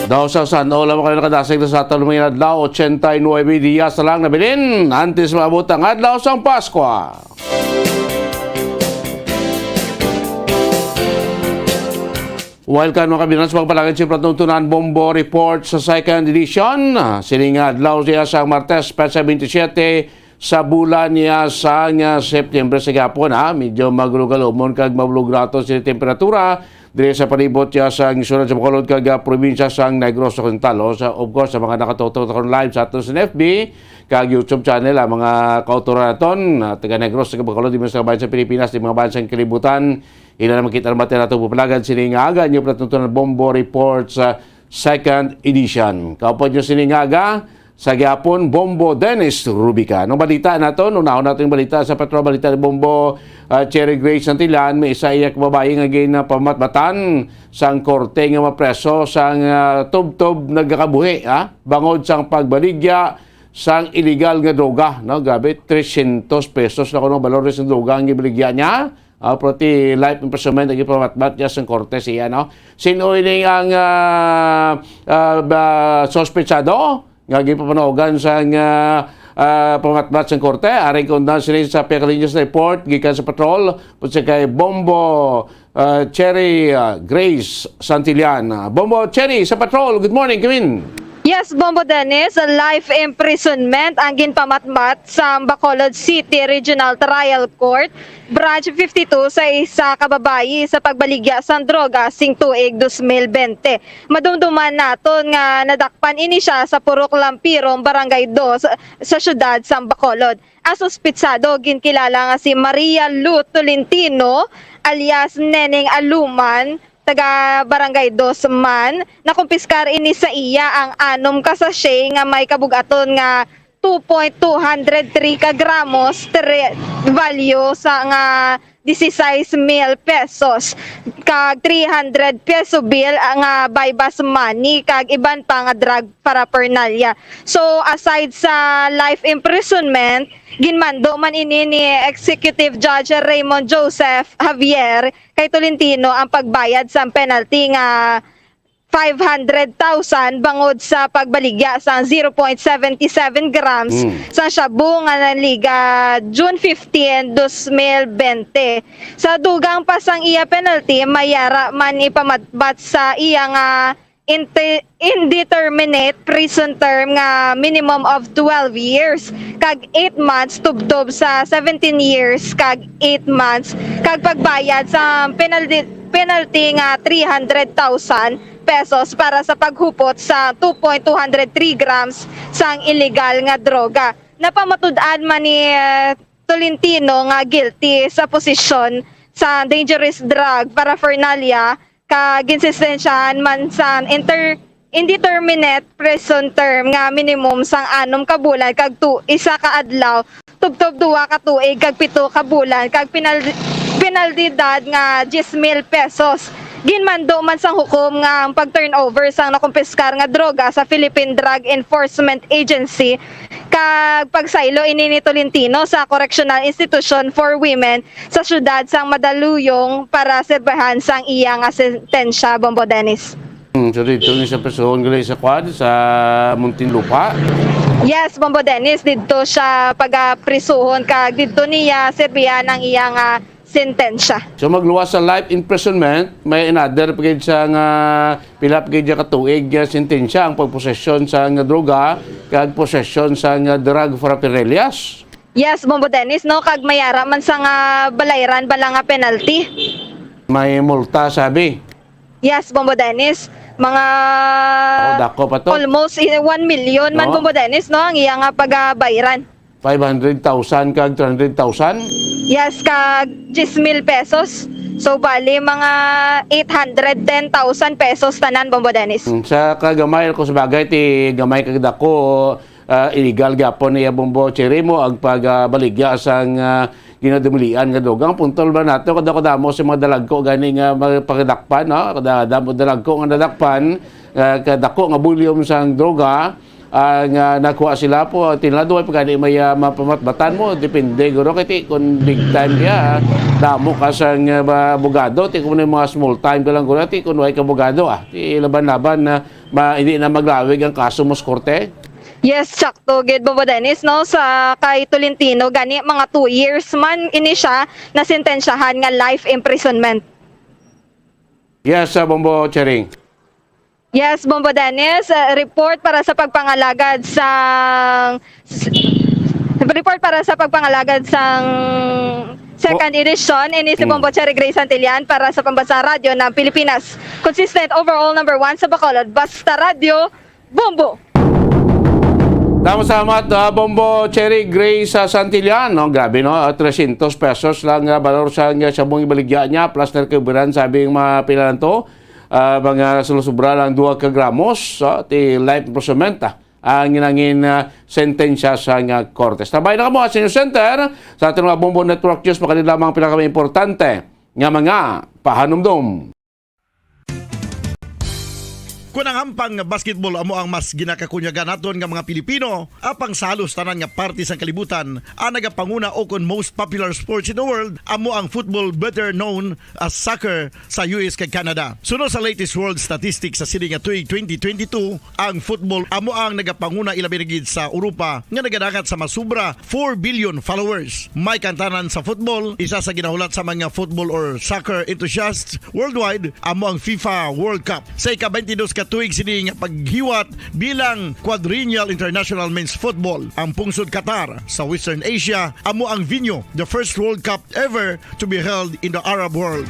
Daw sa San Ol, amo kayo nakadasig na sa aton mga adlaw, ochenta y nuebe dias na lang nabilin antes maabot ang adlaw sang Paskwa. Welcome, mga kabinans, mga palangit, siyempre, tuntunan Bombo Report sa second edition. Ah, sini nga adlaw siya sa Martes, petsa twenty-seven sa bulan niya sa nga September sa gapon, ha. Medyo maglugalumon kag malugrato sa temperatura diri sa palibot siya sa sulod sa Bacolod kag, ah, probinsya sa Negros Occidental. O, sa, of course, sa mga nakatutok karon live sa aton sa F B kag YouTube channel, ah, mga kautoran naton, ah, taga Negros, taga Bacolod, di man sa bayan sa Pilipinas, di mga bayan sa kalibutan, ila na makita naman natin atong pupalagan sini nga aga, inyo pala tuntunan Bombo Report sa second edition. Kaupod nyo sini nga aga, sa gihapon, Bombo Dennis Rubica. Anong balita naton? Unahon naton yung balita sa Patrol. Balita ni Bombo, ah, Cherry Grace Santillan, may isa iya ka babayi nga ginapamatbatan sang korte nga mapreso sang, ah, tubtob nagakabuhi, ha? Bangod sang pagbaligya sang iligal nga droga, no? Grabe, trescientos pesos na kuno balor sa droga ang gibaligya niya. Ah, pero ti life imprisonment ang gipamatbat niya sang korte siya, no? Sin-o ini ang, ah, ah, ba, suspetsado nga ginpapanugan sang, ah, ah, pamatbat sang korte? Aring kaundan sini sa Pekalinyas Report gikan sa Patrol, pud sa kay Bombo, ah, Cherry, ah, Grace Santillan. Ah, Bombo Cherry sa Patrol, good morning, come in. Yes, Bombo Dennis, life imprisonment ang ginpamatbat sa Bacolod City Regional Trial Court, Branch fifty-two, sa isa ka babayi sa pagbaligya sang droga sing tuig dos mil bente. Madumduman naton nga nadakpan ini siya sa Purok Lampirong, Barangay Dos, sa siyudad sang Bacolod. Ang suspitsado ginkilala nga si Maria Lu Tolentino alias Neneng Aluman, taga Barangay Dos man. Nakumpiskar ini sa iya ang anom ka sachet nga may kabug-aton nga two point two hundred three ka gramos, tre-, value sa nga dieciséis mil pesos, kag three hundred peso bill, ah, nga buy-bust money, kag iban pa nga drug paraphernalia. So, aside sa life imprisonment, ginmando man ini ni Executive Judge Raymond Joseph Javier kay Tolentino ang pagbayad sang penalty nga five hundred thousand bangod sa pagbaligya sang zero point seven seven grams Mm. sa shabu nga nanliga June fifteen, dos mil bente. Sa dugang pa sang iya penalty, may yara man ipamatbat sa iya nga inte-, indeterminate prison term nga minimum of twelve years, kag eight months tubtob sa seventeen years kag eight months, kag pagbayad sa penalty, penalty nga three hundred thousand pesos para sa paghupot sa two point two hundred three grams sang illegal nga droga. Napamatud-an man ni, eh, Tolentino nga guilty sa posesyon sa dangerous drug paraphernalia, ka ginsentensyahan man sa inter-, indeterminate prison term nga minimum sang anom ka bulan kag tu-, isa ka adlaw, tubtob duha ka tuig kag pito ka bulan, kag penal-, penalidad nga diyes mil pesos. Ginmando man sang hukom nga ang pag-turnover sang nakumpiskar nga droga sa Philippine Drug Enforcement Agency kag pagsaylo ini ni Tolentino sa Correctional Institution for Women sa siyudad sang Mandaluyong para serbahan sang iya nga sentensya, Bombo Dennis. Hmm, so dito ni sa prisuhon gali sa kwan, sa Muntinlupa? Yes, Bombo Dennis, didto siya pagaprisuhon kag didto niya serbihan ang iya nga sentensya. So magluwas sa life imprisonment, may another pa gid siya nga pila pa gid ka tuig nga sentensya ang pagposesyon sa nga droga kag posesyon sa nga drug paraphernalia. Yes, Bombo Dennis, no? Kag may ara man sa nga balayran bala nga penalty. May multa, sabi. Yes, Bombo Dennis. Mga Oh, dako pa to. almost, eh, one million man, No? Bombo Dennis, no? Ang iya nga pagabayran. Five hundred thousand kag three hundred thousand? Yes, kag diyes mil pesos. So, bali, mga eight hundred ten thousand pesos tanan, Bombo Dennis. Mm, sa kagamay, kung sa bagay, ti gamay kag dako, ah, illegal gyapon niya, Bombo Cherry, mo ang pagbaligya sang, ah, ginadumilian nga droga. Ang punto ba nato, kada kadamo sa mga dalagko gani nga magpakadakpan, no? Kada damo dalagko nga nadakpan, ah, kadako nga volume sang droga, ah, nga nakuha sila po, tinlado ay pagkani may, ah, mapamatbatan mo, depende, guro, kay ti, kung big time kaya, ah, damo ka sang, ah, ba-, abogado, ti kung may mga small time ka lang, guro, ti kung way ka abogado, ah, ti laban-laban na ma-, hindi na maglawig ang kaso mo sa korte. Yes, sakto gid, Bombo Dennis, no? Sa kay Tolentino, gani mga two years man ini siya nasentensyahan nga life imprisonment. Yes, ah, Bombo Cherry. Yes, Bombo Dennis, ah, report para sa pagpangalagad sang s-, report para sa pagpangalagad sang second Oh. edition. Ini si Mm. Bombo Cherry Grace Santillan para sa Pambansang Radyo ng Pilipinas. Consistent overall number one sa Bacolod. Basta Radyo, Bombo! Tama, salamat, ah, Bombo Cherry Grace, ah, Santillan, no? Grabe, no? Ah, trescientos pesos lang, ah, balor sa nga siya mong ibaligya niya, plus na recoveran, sabi yung mga pila lang to, ah, mga sulusubra lang dua ka gramos, ah, ti life imprisonment, ah. ang nangin, ah, sentensya sang, ah, korte. Tabay na kamo sa News Center sa aton mga Bombo Network News, makadid lamang ang pinakamaimportante nga mga pahanumdom. Kon ang hampang nga basketball amo ang mas ginakakunyagan naton nga mga Pilipino, apang sa halos tanan nga parte sang kalibutan, ang nagapanguna o kon most popular sports in the world amo ang football, better known as soccer, sa U S kag Canada. Suno sa latest world statistics sa sini nga tuig twenty twenty-two, ang football amo ang nagapanguna, ilabi na gid sa Europa nga nagadangat sa masubra four billion followers. May kantanan sa football, isa sa ginahulat sa mga football or soccer enthusiasts worldwide, amo ang FIFA World Cup. Sa ika-twenty-dos ka tuig sini nga paghiwat bilang Quadrennial International Men's Football, ang pungsod Qatar sa Western Asia amo ang venue, the first World Cup ever to be held in the Arab world.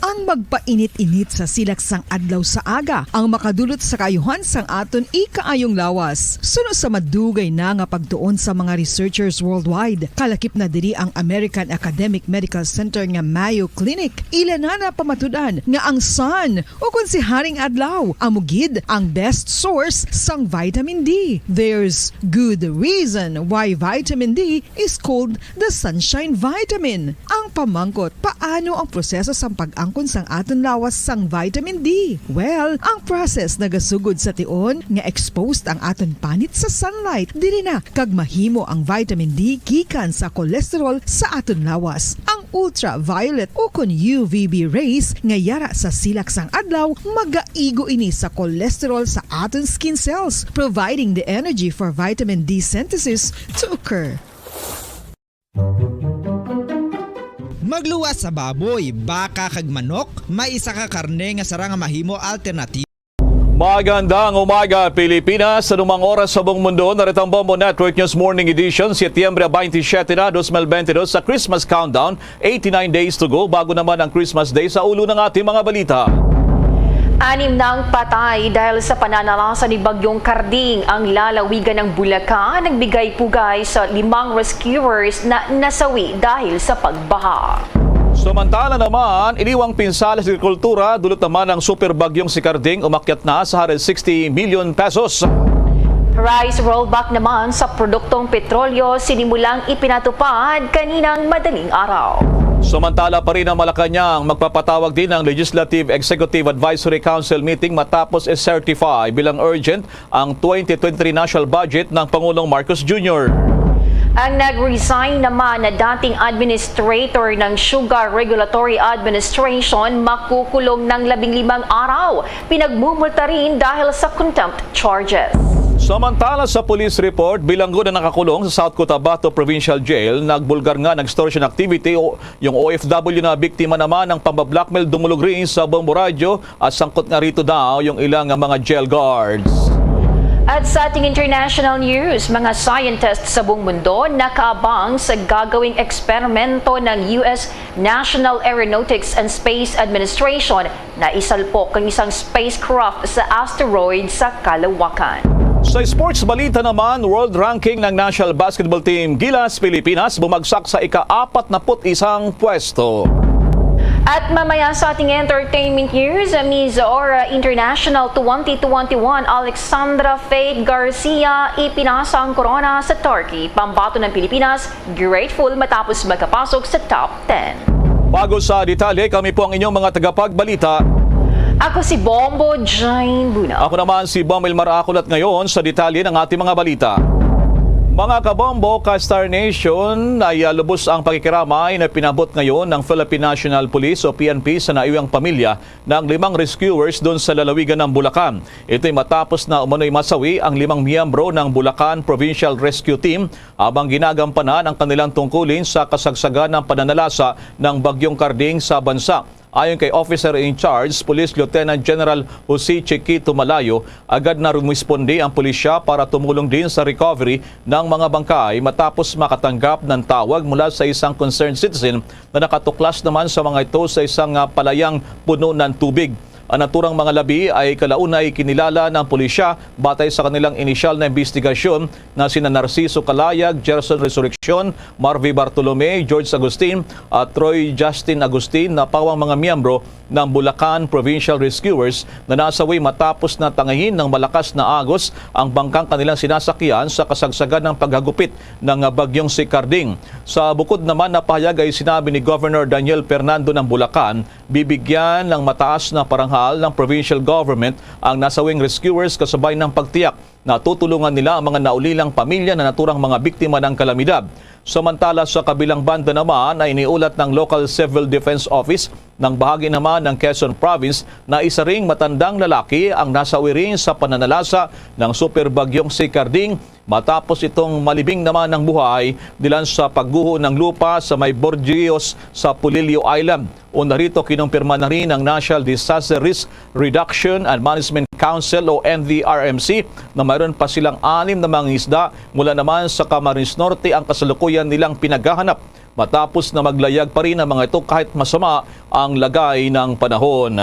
Ang magpainit-init sa silak sang adlaw sa aga ang makadulot sa kaayuhan sang aton ikaayong lawas. Suno sa madugay na nga pagtuon sa mga researchers worldwide, kalakip na diri ang American Academic Medical Center nga Mayo Clinic. Ila na napamatud-an nga ang sun, o kon si Haring Adlaw, amo gid ang best source sang vitamin D. There's good reason why vitamin D is called the sunshine vitamin. Ang pamangkot, paano ang proseso sang pag-angkon sang aton lawas sang vitamin D? Well, ang process nagasugod sa tion nga exposed ang aton panit sa sunlight. Diri na kag mahimo ang vitamin D gikan sa cholesterol sa aton lawas. Ang ultraviolet o kon U V B rays nga yara sa silak sang adlaw magaigo ini sa cholesterol sa aton skin cells, providing the energy for vitamin D synthesis to occur. Magluwas sa baboy, baka, kag manok, may isa ka karne nga sara nga mahimo alternatibo. Magandang umaga, Pilipinas. Sa anumang oras sa buong mundo, narito ang Bombo Network News Morning Edition, Setyembre twenty-seven na, dos mil twenty-two, sa Christmas Countdown. Eighty-nine days to go bago naman ang Christmas Day. Sa ulo ng ating mga balita. Anim na ang patay dahil sa pananalasa ni Bagyong Karding ang lalawigan ng Bulacan. Nagbigay pugay sa limang rescuers na nasawi dahil sa pagbaha. Samantala naman, iliwang pinsala sa agrikultura, dulot naman ang super bagyong si Karding, umakyat na sa hundred sixty million pesos. Price rollback naman sa produktong petrolyo sinimulang ipinatupad kaninang madaling araw. Samantala pa rin ang Malacañang, magpapatawag din ng Legislative Executive Advisory Council meeting matapos i-certify bilang urgent ang twenty twenty-three national budget ng Pangulong Marcos Junior. Ang nag-resign naman na dating administrator ng Sugar Regulatory Administration makukulong ng labing limang araw. Pinagmumulta rin dahil sa contempt charges. Samantala sa police report, bilanggo na nakakulong sa South Cotabato Provincial Jail, nagbulgar nga ng extortion activity o yung O F W na biktima naman ng pambablackmail, dumulog rin sa Bombo Radyo at sangkot nga rito daw yung ilang mga jail guards. At sa ating international news, mga scientists sa buong mundo nakaabang sa gagawing eksperimento ng U S National Aeronautics and Space Administration na isalpok ang isang spacecraft sa asteroid sa kalawakan. Sa sports balita naman, world ranking ng national basketball team Gilas Pilipinas bumagsak sa ika-apat na put isang pwesto. At mamaya sa ating entertainment news, Miss Aura International twenty twenty-one, Alexandra Faith Garcia, ipinasa ang korona sa Turkey. Pambato ng Pilipinas, grateful matapos makapasok sa top ten. Bago sa detalye, kami po ang inyong mga tagapagbalita. Ako si Bombo Jane Buna. Ako naman si Bomel Maraculat ngayon sa detalye ng ating mga balita. Mga kabombo, ka-Star Nation, ay, ah, lubos ang pakikiramay na pinabot ngayon ng Philippine National Police o P N P sa naiwang pamilya ng limang rescuers doon sa lalawigan ng Bulacan. Ito'y matapos na umano'y masawi ang limang miyembro ng Bulacan Provincial Rescue Team habang ginagampanan ang kanilang tungkulin sa kasagsagan ng pananalasa ng Bagyong Karding sa bansa. Ayon kay Officer in Charge, Police Lieutenant General Jose Chiquito Malayo, agad na rumisponde ang pulisya para tumulong din sa recovery ng mga bangkay matapos makatanggap ng tawag mula sa isang concerned citizen na nakatuklas naman sa mga ito sa isang, ah, palayang puno ng tubig. Ang naturang mga labi ay kalaunay kinilala ng pulisya batay sa kanilang inisyal na imbestigasyon na sina Narciso Calayag, Gerson Resurreccion, Marvy Bartolome, George Agustin at Troy Justin Agustin na pawang mga miyembro ng Bulacan Provincial Rescuers na nasawi matapos na tangayin ng malakas na agos ang bangkang kanilang sinasakyan sa kasagsagan ng paghagupit ng Bagyong Sikarding. Sa bukod naman na pahayag ay sinabi ni Governor Daniel Fernando ng Bulacan, bibigyan ng mataas na parangal ng provincial government ang nasawing rescuers kasabay ng pagtiyak na tutulungan nila ang mga naulilang pamilya na naturang mga biktima ng kalamidad. Samantala, sa kabilang banda naman ay iniulat ng Local Civil Defense Office ng bahagi naman ng Quezon Province na isa ring matandang lalaki ang nasawi rin sa pananalasa ng Super Bagyong Sikarding matapos itong malibing naman ng buhay dilan sa pagguho ng lupa sa may Borgios sa Polillo Island. Una rito, kinumpirma na rin ng National Disaster Risk Reduction and Management Council o N D R M C na mayroon pa silang anim na mga isda mula naman sa Camarines Norte ang kasalukuyan nilang pinaghahanap matapos na maglayag pa rin ang mga ito kahit masama ang lagay ng panahon.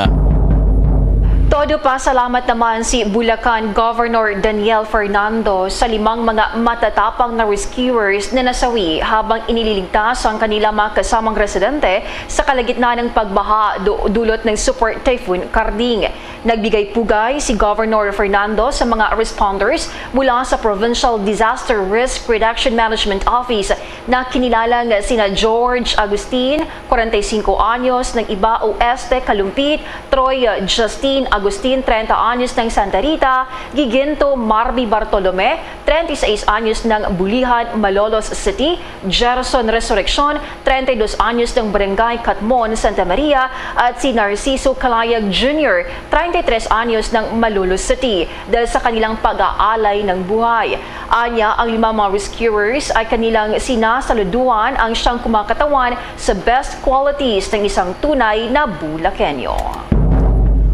Todo pa, salamat naman si Bulacan Governor Daniel Fernando sa limang mga matatapang na rescuers na nasawi habang inililigtas ang kanilang mga kasamang residente sa kalagitnaan ng pagbaha du-, dulot ng Super Typhoon Karding. Nagbigay pugay si Governor Fernando sa mga responders mula sa Provincial Disaster Risk Reduction Management Office na kinilalang sina George Agustin, kwarenta y singko anyos, ng Ibao Este, Calumpit, Troy Justin Agustin, treinta anyos, ng Santa Rita, Giginto Marby Bartolome, treinta y seis anyos, ng Bulihan, Malolos City, Gerson Resurreccion, treinta y dos anyos, ng Barangay Catmon, Santa Maria, at si Narciso Calayag Junior, treinta y tres anyos, ng Malolos City, dahil sa kanilang pag-aalay ng buhay. Anya, ang lima mga rescuers ay kanilang sinasaluduan ang siyang kumakatawan sa best qualities ng isang tunay na Bulakenyo.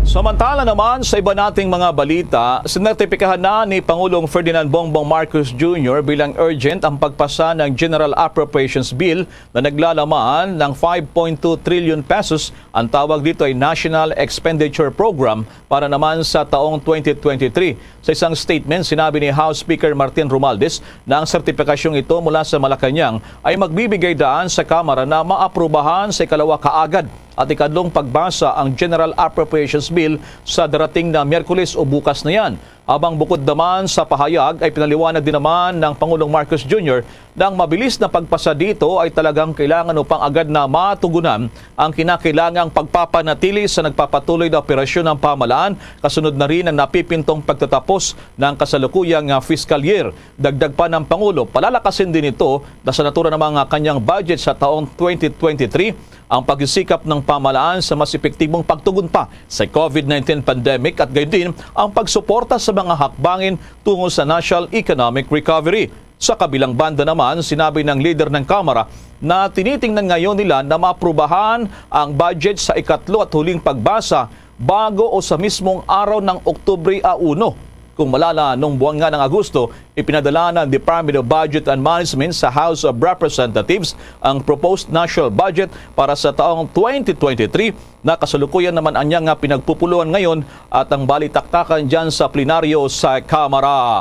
Samantala naman, sa iba nating mga balita, sinertipikahan na ni Pangulong Ferdinand Bongbong Marcos Junior bilang urgent ang pagpasa ng General Appropriations Bill na naglalaman ng five point two trillion pesos. Ang tawag dito ay National Expenditure Program para naman sa taong twenty twenty-three. Sa isang statement, sinabi ni House Speaker Martin Romualdez na ang sertipikasyong ito mula sa Malacañang ay magbibigay daan sa Kamara na maaprubahan sa ikalawa kaagad at ikadlong pagbasa ang General Appropriations Bill sa darating na Miyerkules o bukas na yan. Habang bukod naman sa pahayag, ay pinaliwanag din naman ng Pangulong Marcos Junior na ang mabilis na pagpasa dito ay talagang kailangan upang agad na matugunan ang kinakailangang pagpapanatili sa nagpapatuloy na operasyon ng pamahalaan, kasunod na rin ang napipintong pagtatapos ng kasalukuyang, ah, fiscal year. Dagdag pa ng Pangulo, palalakasin din ito na sa natura ng mga kanyang budget sa taong twenty twenty-three ang pagsisikap ng pamahalaan sa mas epektibong pagtugon pa sa COVID nineteen pandemic at gayon din ang pagsuporta sa mga hakbangin tungo sa national economic recovery. Sa kabilang banda naman, sinabi ng leader ng Kamara na tinitingnan ngayon nila na maaprubahan ang budget sa ikatlo at huling pagbasa bago o sa mismong araw ng Oktubre a uno. Kung malala, nung buwan nga ng Agosto, ipinadala ng Department of Budget and Management sa House of Representatives ang proposed national budget para sa taong twenty twenty-three na kasalukuyan naman anya nga pinagpupuluan ngayon at ang balitaktakan dyan sa plenaryo sa Kamara.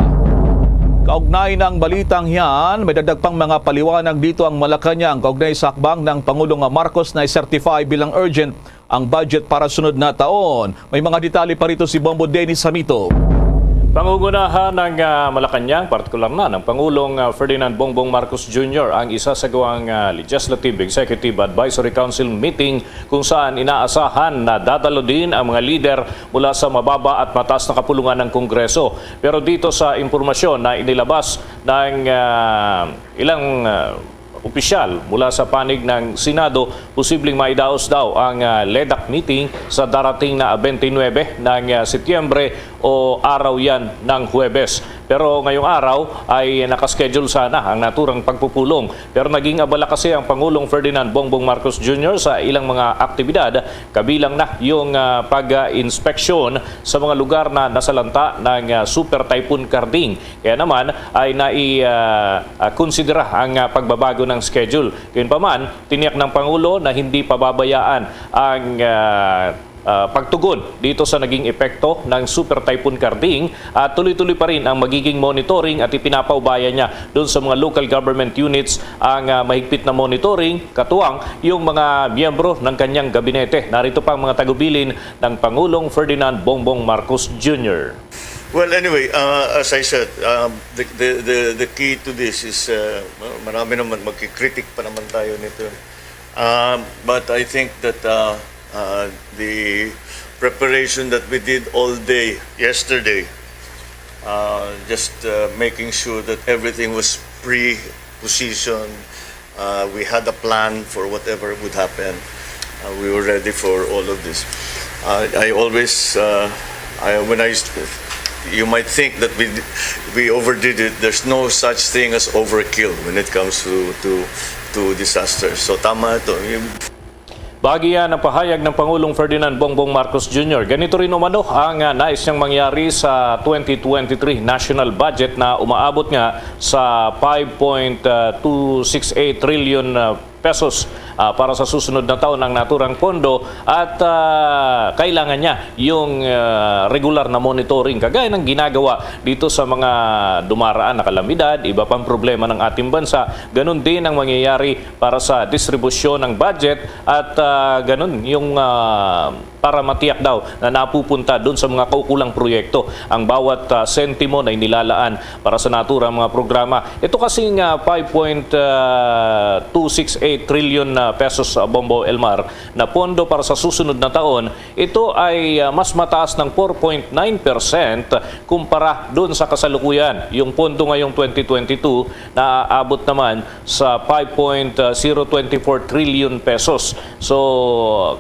Kaugnay ng balitang yan, may dagdag pang mga paliwanag dito ang Malacañang kaugnay sa hakbang ng Pangulong Marcos na i-certify bilang urgent ang budget para sunod na taon. May mga detalye pa rito si Bombo Dennis Hamito. Pangungunahan ng, ah, Malacañang, partikular na ng Pangulong, ah, Ferdinand Bongbong Marcos Junior ang isasagawang, ah, Legislative Executive Advisory Council meeting kung saan inaasahan na dadalo din ang mga lider mula sa mababa at mataas na kapulungan ng Kongreso. Pero dito sa impormasyon na inilabas ng, ah, ilang, ah, opisyal mula sa panig ng Senado, posibleng maidaos daw ang, ah, LEDAC meeting sa darating na twenty-nine ng, ah, Setyembre o araw yan ng Huwebes. Pero ngayong araw ay nakaschedule sana ang naturang pagpupulong. Pero naging abala kasi ang Pangulong Ferdinand Bongbong Marcos Junior sa ilang mga aktibidad, kabilang na yung, ah, pag-inspeksyon sa mga lugar na nasalanta ng, ah, Super Typhoon Karding. Kaya naman ay nai, ah, ah, konsidera ang, ah, pagbabago ng schedule. Gayunpaman, tiniyak ng Pangulo na hindi pababayaan ang, ah, ah, pagtugon dito sa naging epekto ng Super Typhoon Karding, at tuloy-tuloy pa rin ang magiging monitoring at ipinapaubaya niya doon sa mga local government units ang, ah, mahigpit na monitoring, katuwang yung mga miyembro ng kanyang gabinete. Narito pa ang mga tagubilin ng Pangulong Ferdinand Bongbong Marcos Junior. Well, anyway, uh, as I said, um, the, the, the, the key to this is, uh, marami naman, magkikritik pa naman tayo nito. Um, but I think that uh, uh, the preparation that we did all day yesterday, uh, just uh, making sure that everything was pre-positioned, uh, we had a plan for whatever would happen. Uh, we were ready for all of this. Uh, I always, uh, I, when I, used to- you might think that we we overdid it. There's no such thing as overkill when it comes to to to disasters. So tama ito. Yung Bahagi yan ng pahayag ng Pangulong Ferdinand Bongbong Marcos Junior. Ganito rin umano ang, ah, nais niyang mangyari sa twenty twenty-three national budget na umaabot nga sa five point two six eight trillion, ah, pesos, ah, para sa susunod na taon ang naturang pondo, at, ah, kailangan niya yung, ah, regular na monitoring kagaya ng ginagawa dito sa mga dumaraan na kalamidad, iba pang problema ng ating bansa. Ganun din ang mangyayari para sa distribusyon ng budget at, ah, ganun yung, ah, para matiyak daw na napupunta dun sa mga kaukulang proyekto ang bawat, ah, sentimo na inilalaan para sa naturang mga programa. Ito kasing, ah, five point two six eight trillion na pesos, ah, Bombo Elmar, na pondo para sa susunod na taon, ito ay, ah, mas mataas ng four point nine percent kumpara dun sa kasalukuyan. Yung pondo ngayong twenty twenty-two naaabot naman sa five point zero twenty-four trillion pesos. So,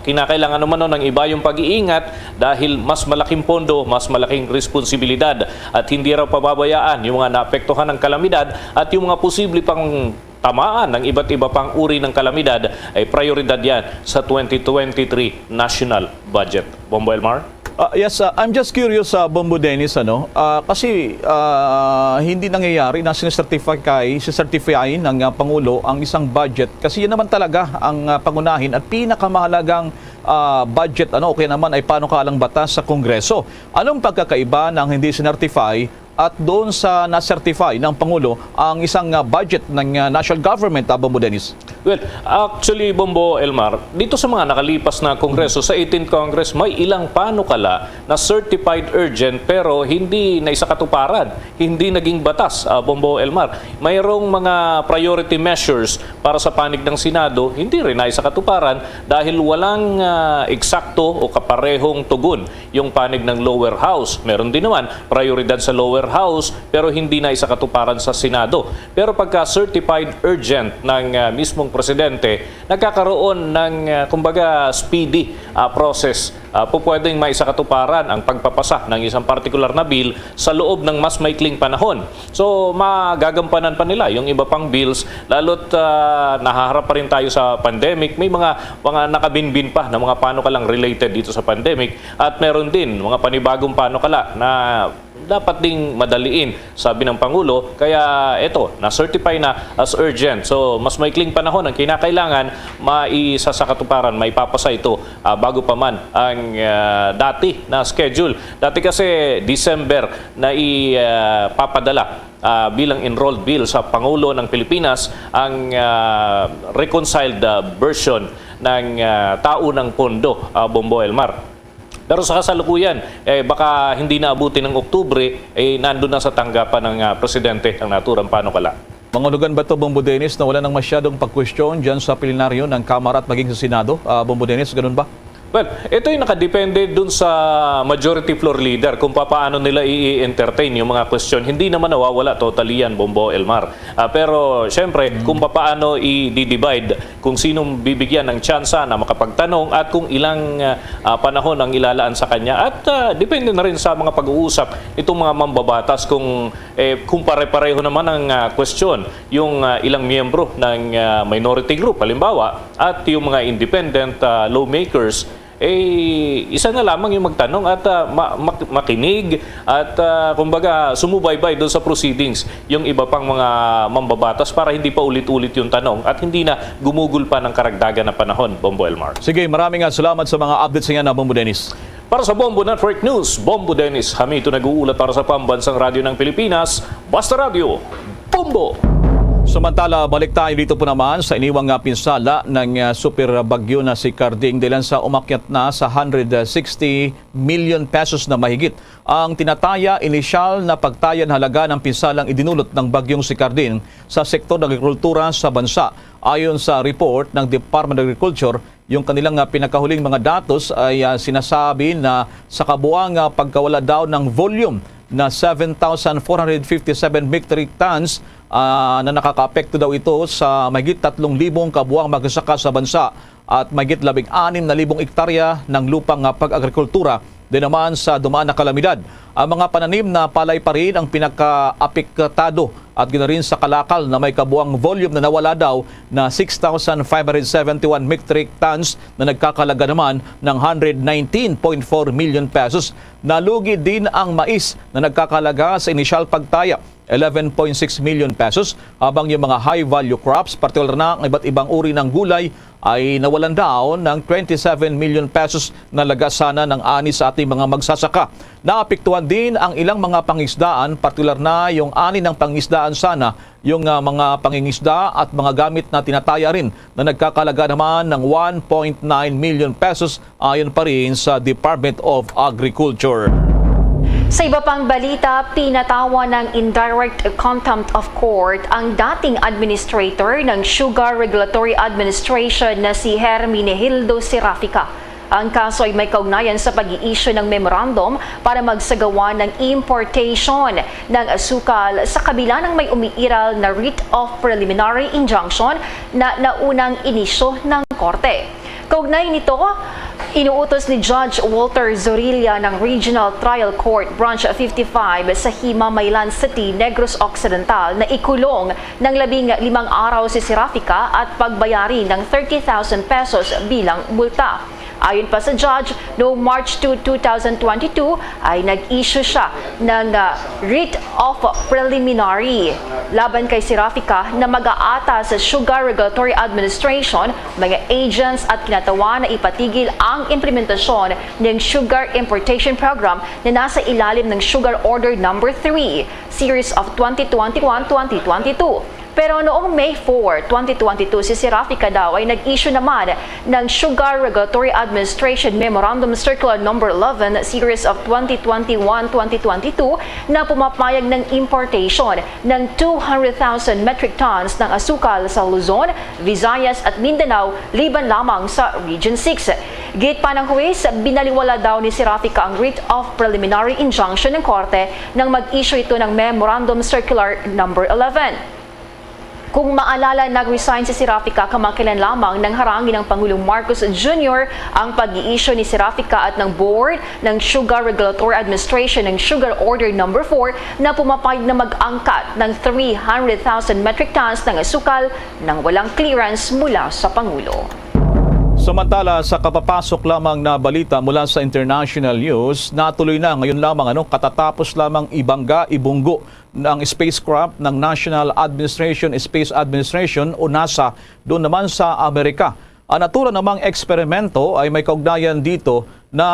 kinakailangan naman nun ng iba yung pag-iingat dahil mas malaking pondo, mas malaking responsibilidad, at hindi raw pababayaan yung mga naapektuhan ng kalamidad at yung mga posible pang tamaan ng iba't iba pang uri ng kalamidad ay prioridad yan sa twenty twenty-three national budget. Bombo Elmar? Ah, yes, ah, I'm just curious, sa Bombo Dennis, ano, ah, kasi ah, hindi nangyayari na sinasertify, sinasertify ng ah, Pangulo ang isang budget kasi yan naman talaga ang ah, pangunahin at pinakamahalagang ah, budget, ano, o kaya naman ay panukalang batas sa Kongreso. Anong pagkakaiba ng hindi sinertify at doon sa na-certify ng Pangulo ang isang ah, budget ng ah, national government, ah, Bombo Dennis? Well, actually, Bombo Elmar, dito sa mga nakalipas na Kongreso, sa eighteenth Congress, may ilang panukala na certified urgent pero hindi na isakatuparan, hindi naging batas, ah, Bombo Elmar. Mayroong mga priority measures para sa panig ng Senado, hindi rin na isakatuparan dahil walang ah, eksakto o kaparehong tugon yung panig ng lower house. Meron din naman prioridad sa lower house pero hindi na isakatuparan sa Senado. Pero pagka certified urgent ng ah, mismong presidente, nagkakaroon ng ah, kumbaga speedy ah, process. Ah, pupwedeng maisakatuparan ang pagpapasa ng isang partikular na bill sa loob ng mas maikling panahon. So, magagampanan pa nila yung iba pang bills, lalo't ah, nahaharap pa rin tayo sa pandemic. May mga, mga nakabinbin pa na mga panukalang related dito sa pandemic. At meron din mga panibagong panukala na dapat ding madaliin, sabi ng Pangulo. Kaya eto, na-certify na as urgent. So, mas maikling panahon ang kinakailangan, maisasakatuparan, maipapasa ito ah, bago pa man ang ah, dati na schedule. Dati kasi December na ipapadala ah, bilang enrolled bill sa Pangulo ng Pilipinas ang ah, reconciled ah, version ng ah, tao ng pondo, ah, Bombo Elmar. Pero sa kasalukuyan, eh, baka hindi na abutin ng Oktubre, eh, nandun na sa tanggapan ng ah, Presidente ang naturang panukala. Mangulugan ba to, Bombo Dennis, na wala nang masyadong pagkwestiyon dyan sa plenaryo ng Kamara at maging sa Senado? Ah, Bombo Dennis, ganun ba? Well, ito yung nakadepende dun sa majority floor leader kung papaano nila i-entertain yung mga question. Hindi naman nawawala totally yan, Bombo Elmar. Ah, pero, syempre, kung papaano i-divide, kung sinong bibigyan ng tsansa na makapagtanong at kung ilang ah, panahon ang ilalaan sa kanya. At ah, depende na rin sa mga pag-uusap nitong mga mambabatas kung, eh, kung pare-pareho naman ang ah, question, yung ah, ilang miyembro ng ah, minority group, halimbawa, at yung mga independent ah, lawmakers, Eh, isa na lamang yung magtanong at, ah, ma-, mak-, makinig at, ah, kumbaga, sumubaybay doon sa proceedings yung iba pang mga mambabatas para hindi pa ulit-ulit yung tanong at hindi na gumugol pa ng karagdagan na panahon, Bombo Elmar. Sige, maraming, ah, salamat sa mga updates niya na, Bombo Dennis. Para sa Bombo Network News, Bombo Dennis Hamito nag-uulat para sa Pambansang Radyo ng Pilipinas, Basta Radyo, Bombo! Samantala, balik tayo dito po naman sa iniwang, ah, pinsala ng, ah, super bagyo na si Carding. Dahilan sa umakyat na sa hundred sixty million pesos na mahigit ang tinataya inisyal na pagtaya ng halaga ng pinsalang idinulot ng bagyong si Carding sa sektor ng agrikultura sa bansa. Ayon sa report ng Department of Agriculture, yung kanilang, ah, pinakahuling mga datos ay, ah, sinasabi na sa kabuang, ah, pagkawala daw ng volume na seven thousand four hundred fifty-seven metric tons, ah, na nakakaapekto daw ito sa mahigit tatlong libong kabuang magsasaka sa bansa at mahigit labing anim na libong ektarya ng lupang, ah, pag-agrikultura. Din naman sa dumaan na kalamidad, ang mga pananim na palay pa rin ang pinakaapektado at gina rin sa kalakal na may kabuang volume na nawala daw na six thousand five hundred seventy-one metric tons na nagkakalaga naman ng hundred nineteen point four million pesos. Nalugi din ang mais na nagkakalaga sa inisyal pagtaya, eleven point six million pesos, habang yung mga high-value crops, partikular na ang iba't ibang uri ng gulay, ay nawalan daw ng twenty-seven million pesos na laga sana ng ani sa ating mga magsasaka. Naapektuhan din ang ilang mga pangisdaan, partikular na yung ani ng pangisdaan sana, yung, ah, mga pangingisda at mga gamit na tinataya rin na nagkakalaga naman ng one point nine million pesos ayon pa rin sa Department of Agriculture. Sa iba pang balita, pinatawan ng indirect contempt of court ang dating administrator ng Sugar Regulatory Administration na si Herminegildo Serafica. Ang kaso ay may kaugnayan sa pag-i-issue ng memorandum para magsagawa ng importation ng asukal sa kabila ng may umiiral na writ of preliminary injunction na naunang inisyu ng korte. Kaugnay nito, inuutos ni Judge Walter Zorilla ng Regional Trial Court Branch fifty-five sa Hima, Maylan City, Negros Occidental, na ikulong ng labing limang araw si Serafica at pagbayarin ng thirty thousand pesos bilang multa. Ayon pa sa judge, noong March two, two thousand twenty-two, ay nag-issue siya ng, ah, writ of preliminary laban kay Serafica na mag-aata sa Sugar Regulatory Administration, mga agents at kinatawan na ipatigil ang implementasyon ng Sugar Importation Program na nasa ilalim ng Sugar Order Number three, Series of twenty twenty-one, twenty twenty-two. Pero noong May four, twenty twenty-two, si Serafica daw ay nag-issue naman ng Sugar Regulatory Administration Memorandum Circular Number eleven, Series of twenty twenty-one, twenty twenty-two, na pumapayag ng importation ng two hundred thousand metric tons ng asukal sa Luzon, Visayas at Mindanao, liban lamang sa Region six. Git pa ng huwis, binaliwala daw ni Serafica ang writ of preliminary injunction ng korte nang mag-issue ito ng Memorandum Circular Number eleven. Kung maalala, nag-resign si Serafica kamakailan lamang nang harangin ng Pangulong Marcos Junior ang pag-i-issue ni Serafica at ng board ng Sugar Regulatory Administration ng Sugar Order Number four na pumapayag na mag-angkat ng three hundred thousand metric tons ng asukal nang walang clearance mula sa Pangulo. Samantala, sa kapapasok lamang na balita mula sa international news, natuloy na ngayon lamang, ano, katatapos lamang ibangga, ibunggo ng spacecraft ng National Administration, Space Administration o NASA doon naman sa Amerika. Ang naturang namang eksperimento ay may kaugnayan dito na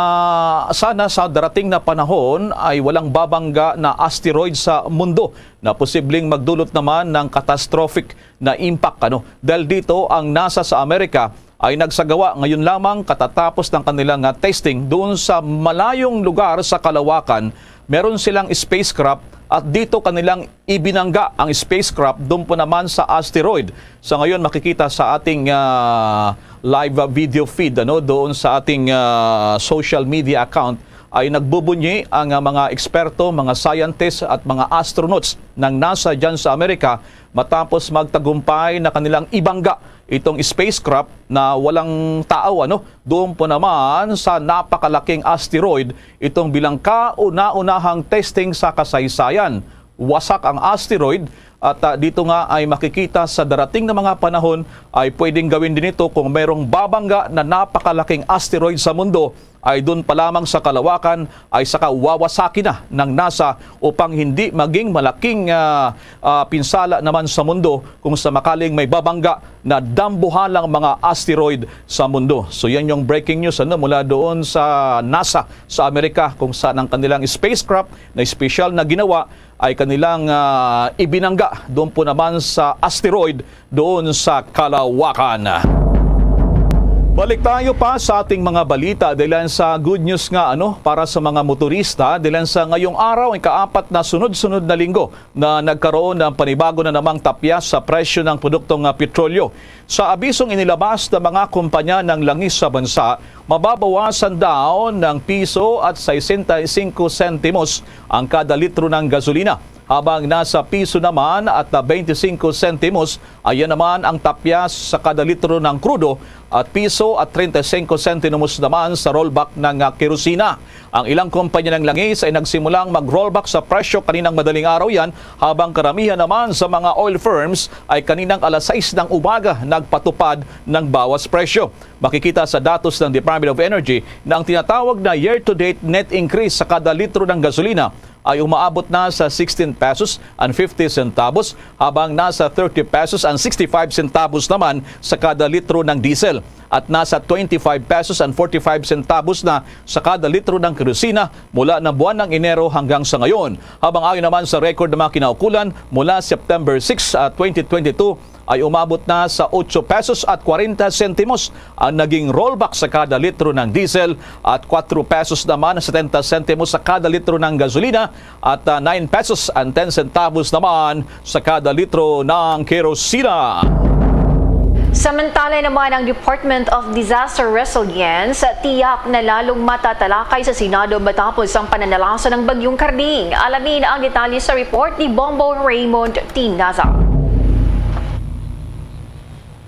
sana sa darating na panahon ay walang babangga na asteroid sa mundo na posibleng magdulot naman ng catastrophic na impact, ano. Dahil dito, ang NASA sa Amerika ay nagsagawa ngayon lamang katatapos ng kanilang, ah, testing doon sa malayong lugar sa kalawakan. Meron silang spacecraft at dito kanilang ibinangga ang spacecraft doon po naman sa asteroid. Sa ngayon, makikita sa ating, ah, live, ah, video feed, ano, doon sa ating, ah, social media account ay nagbubunyi ang, ah, mga eksperto, mga scientists at mga astronauts ng NASA dyan sa Amerika matapos magtagumpay na kanilang ibangga itong spacecraft na walang tao, ano, doon po naman sa napakalaking asteroid, itong bilang kauna-unahang testing sa kasaysayan. Wasak ang asteroid At, ah, dito nga ay makikita sa darating na mga panahon ay pwedeng gawin din ito kung mayroong babangga na napakalaking asteroid sa mundo, ay doon pa lamang sa kalawakan ay saka wawasaki na ng NASA upang hindi maging malaking, ah, ah, pinsala naman sa mundo kung sa makaling may babangga na dambuhalang mga asteroid sa mundo. So yan yung breaking news, ano, mula doon sa NASA sa Amerika, kung saan ang kanilang spacecraft na espesyal na ginawa ay kanilang, ah, ibinangga doon po naman sa asteroid doon sa kalawakan. Balik tayo pa sa ating mga balita, dahil sa good news nga, ano, para sa mga motorista, dahil sa ngayong araw, ikaapat na sunod-sunod na linggo na nagkaroon ng panibago na namang tapyas sa presyo ng produktong, ah, petrolyo. Sa abisong inilabas ng mga kumpanya ng langis sa bansa, mababawasan daw ng piso at sesenta y cinco sentimos ang kada litro ng gasolina, habang nasa piso naman at twenty-cinco sentimos, ayan naman ang tapyas sa kada litro ng krudo, at piso at treinta y cinco sentimos naman sa rollback ng, ah, kerosina. Ang ilang kumpanya ng langis ay nagsimulang mag-rollback sa presyo kaninang madaling araw yan, habang karamihan naman sa mga oil firms ay kaninang alas sais ng umaga nagpatupad ng bawas presyo. Makikita sa datos ng Department of Energy na ang tinatawag na year-to-date net increase sa kada litro ng gasolina ay umaabot na sa sixteen pesos and fifty centavos, habang nasa thirty pesos and sixty-five centavos naman sa kada litro ng diesel, at nasa twenty-five pesos and forty-five centavos na sa kada litro ng kerosina mula ng buwan ng Enero hanggang sa ngayon. Habang ayon naman sa record ng mga kinaukulan, mula September six, ah, twenty twenty-two, ay umabot na sa otso pesos at kwarenta sentimos ang naging rollback sa kada litro ng diesel, at kwatro pesos naman setenta sentimos sa kada litro ng gasolina, at, ah, nine pesos and ten centavos naman sa kada litro ng kerosina. Samantala naman, ang Department of Disaster Resilience tiyak na lalong matatalakay sa Senado matapos ang pananalasa ng Bagyong Carding. Alamin ang detalye sa report ni Bombo Raymond Tinaza.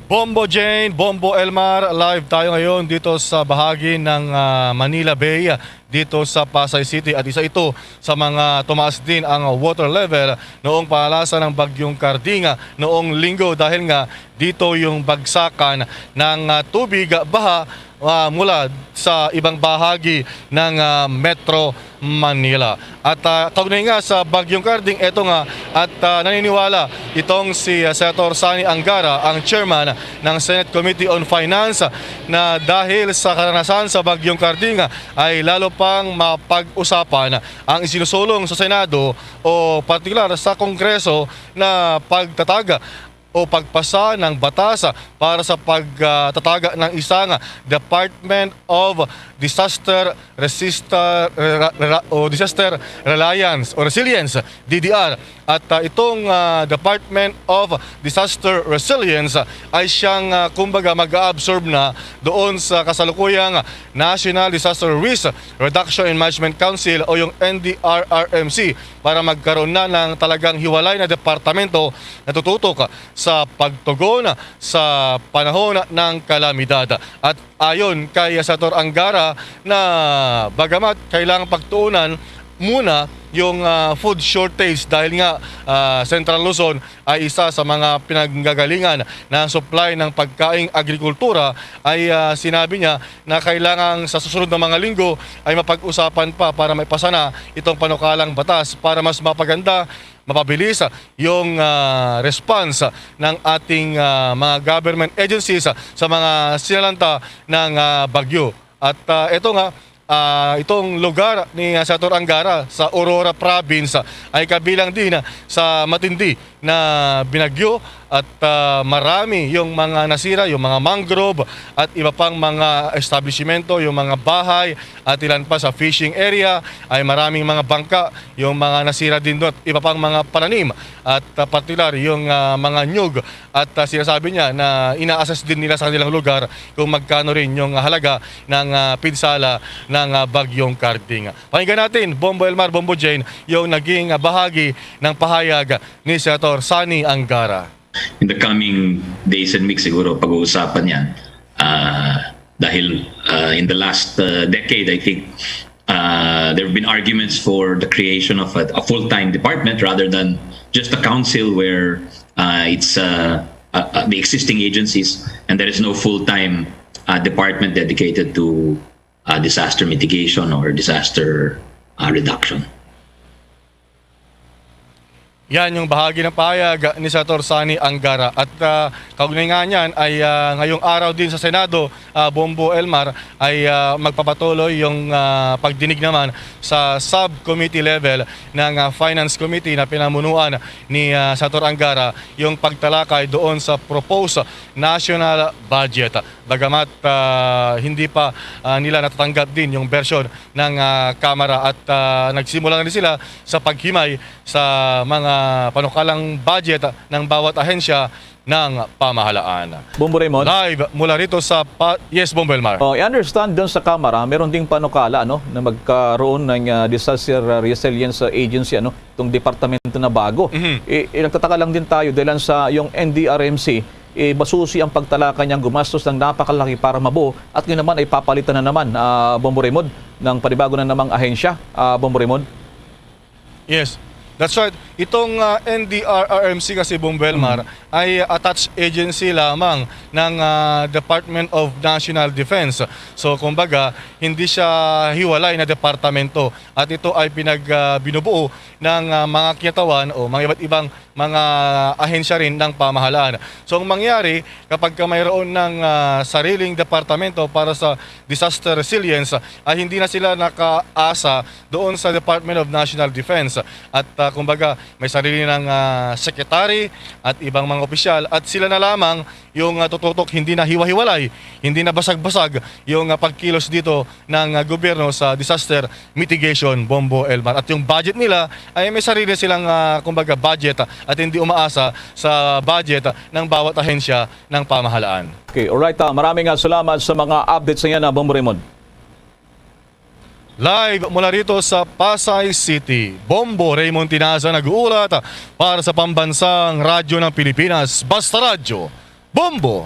Bombo Jane, Bombo Elmar, live tayo ngayon dito sa bahagi ng, ah, Manila Bay, dito sa Pasay City, at isa ito sa mga tumaas din ang water level noong panalasa ng Bagyong Carding, ah, noong linggo, dahil nga dito yung bagsakan ng, ah, tubig, ah, baha, ah, mula sa ibang bahagi ng, ah, Metro Manila. At, ah, kaugnay nga sa Bagyong Carding, eto nga, at, ah, naniniwala itong si, ah, Senator Sonny Angara, ang chairman ng Senate Committee on Finance, na dahil sa karanasan sa Bagyong Carding, ah, ay lalo pang mapag-usapan ang isinusulong sa Senado o partikular sa Kongreso na pagtatag o pagpasa ng batas para sa pagtatag ng isang Department of Disaster Resista-, Rela-, Rela-, o Disaster Reliance o Resilience, D D R. At, ah, itong, ah, Department of Disaster Resilience ay siyang, ah, kumbaga, mag-absorb na doon sa kasalukuyang National Disaster Risk Reduction and Management Council o yung N D R R M C para magkaroon na ng talagang hiwalay na departamento na tututok sa pagtugon sa panahon ng kalamidad. At ayon kay Senator Angara, na bagamat kailangang pagtuunan muna yung, ah, food shortage dahil nga, ah, Central Luzon ay isa sa mga pinanggagalingan ng supply ng pagkaing agrikultura, ay, ah, sinabi niya na kailangan sa susunod na mga linggo ay mapag-usapan pa para maipasa na itong panukalang batas para mas mapaganda, mapabilis yung, ah, response ng ating, ah, mga government agencies sa mga sinalanta ng, ah, bagyo. At, ah, ito nga, ah, itong lugar ni, ah, Senator Angara sa Aurora Province, ah, ay kabilang din, ah, sa matindi na binagyo at, ah, marami yung mga nasira, yung mga mangrove at iba pang mga establishmento, yung mga bahay at ilan pa sa fishing area ay maraming mga bangka, yung mga nasira din doon at iba pang mga pananim at, ah, partikular yung, ah, mga nyug at, ah, sinasabi niya na ina-assess din nila sa kanilang lugar kung magkano rin yung halaga ng, ah, pinsala ng, ah, Bagyong Carding. Pakinggan natin, Bombo Elmar, Bombo Jane, yung naging, ah, bahagi ng pahayag ni Senator Sonny Angara. In the coming days and weeks, siguro pag-uusapan yan. Ah, dahil, ah, in the last, ah, decade, I think, Uh, there have been arguments for the creation of a, a full-time department rather than just a council where uh, it's uh, uh, uh, the existing agencies and there is no full-time uh, department dedicated to uh, disaster mitigation or disaster uh, reduction. Yan yung bahagi ng pahayag ni Senator Sonny Angara. At ah, kaugnay nga niyan ay ah, ngayong araw din sa Senado, ah, Bombo Elmar, ay ah, magpapatuloy yung ah, pagdinig naman sa subcommittee level ng ah, Finance Committee na pinamunuan ni ah, Senator Angara, yung pagtalakay doon sa proposed national budget. Bagamat ah, hindi pa ah, nila natatanggap din yung bersyon ng ah, Kamara at ah, nagsimula na rin sila sa paghimay sa mga panukalang budget ng bawat ahensya ng pamahalaan. Bombo Raymond? Live mula rito sa pa- Yes, Bombo Elmar. Oh, I understand doon sa Kamara, meron ding panukala, no, na magkaroon ng ah, Disaster Resilience Agency, ano, itong departamento na bago. Mhm. I, i- nagtataka lang din tayo dahil sa yung N D R M C, eh, masusi ang pagtalakay niyang gumastos ng napakalaki para mabuo at ngayon naman ay papalitan na naman, ah, Bombo Raymond, ng panibago na namang ahensya, ah, Bombo Raymond. Yes, that's right. Itong ah, N D R R M C kasi, Bombo Elmar, ay attached agency lamang ng ah, Department of National Defense. So kumbaga, hindi siya hiwalay na departamento at ito ay pinag ah, binubuo ng ah, mga kinatawan o mga iba't ibang mga ahensya rin ng pamahalaan. So ang mangyari, kapag ka mayroon ng ah, sariling departamento para sa disaster resilience, ay hindi na sila nakaasa doon sa Department of National Defense. At ah, kumbaga, may sarili ng ah, secretary at ibang mga opisyal at sila na lamang yung ah, tututok, hindi na hiwa-hiwalay, hindi na basag-basag yung ah, pagkilos dito ng ah, gobyerno sa disaster mitigation, Bombo Elmar. At yung budget nila ay may sarili silang ah, kumbaga budget ah, at hindi umaasa sa budget ah, ng bawat ahensya ng pamahalaan. Okay, alright. Ah, maraming ah, salamat sa mga updates na yan, ah, Bombo Raymond. Live mula rito sa Pasay City, Bombo Raymond Tinaza nag-uulat para sa Pambansang Radyo ng Pilipinas, Basta Radyo, Bombo!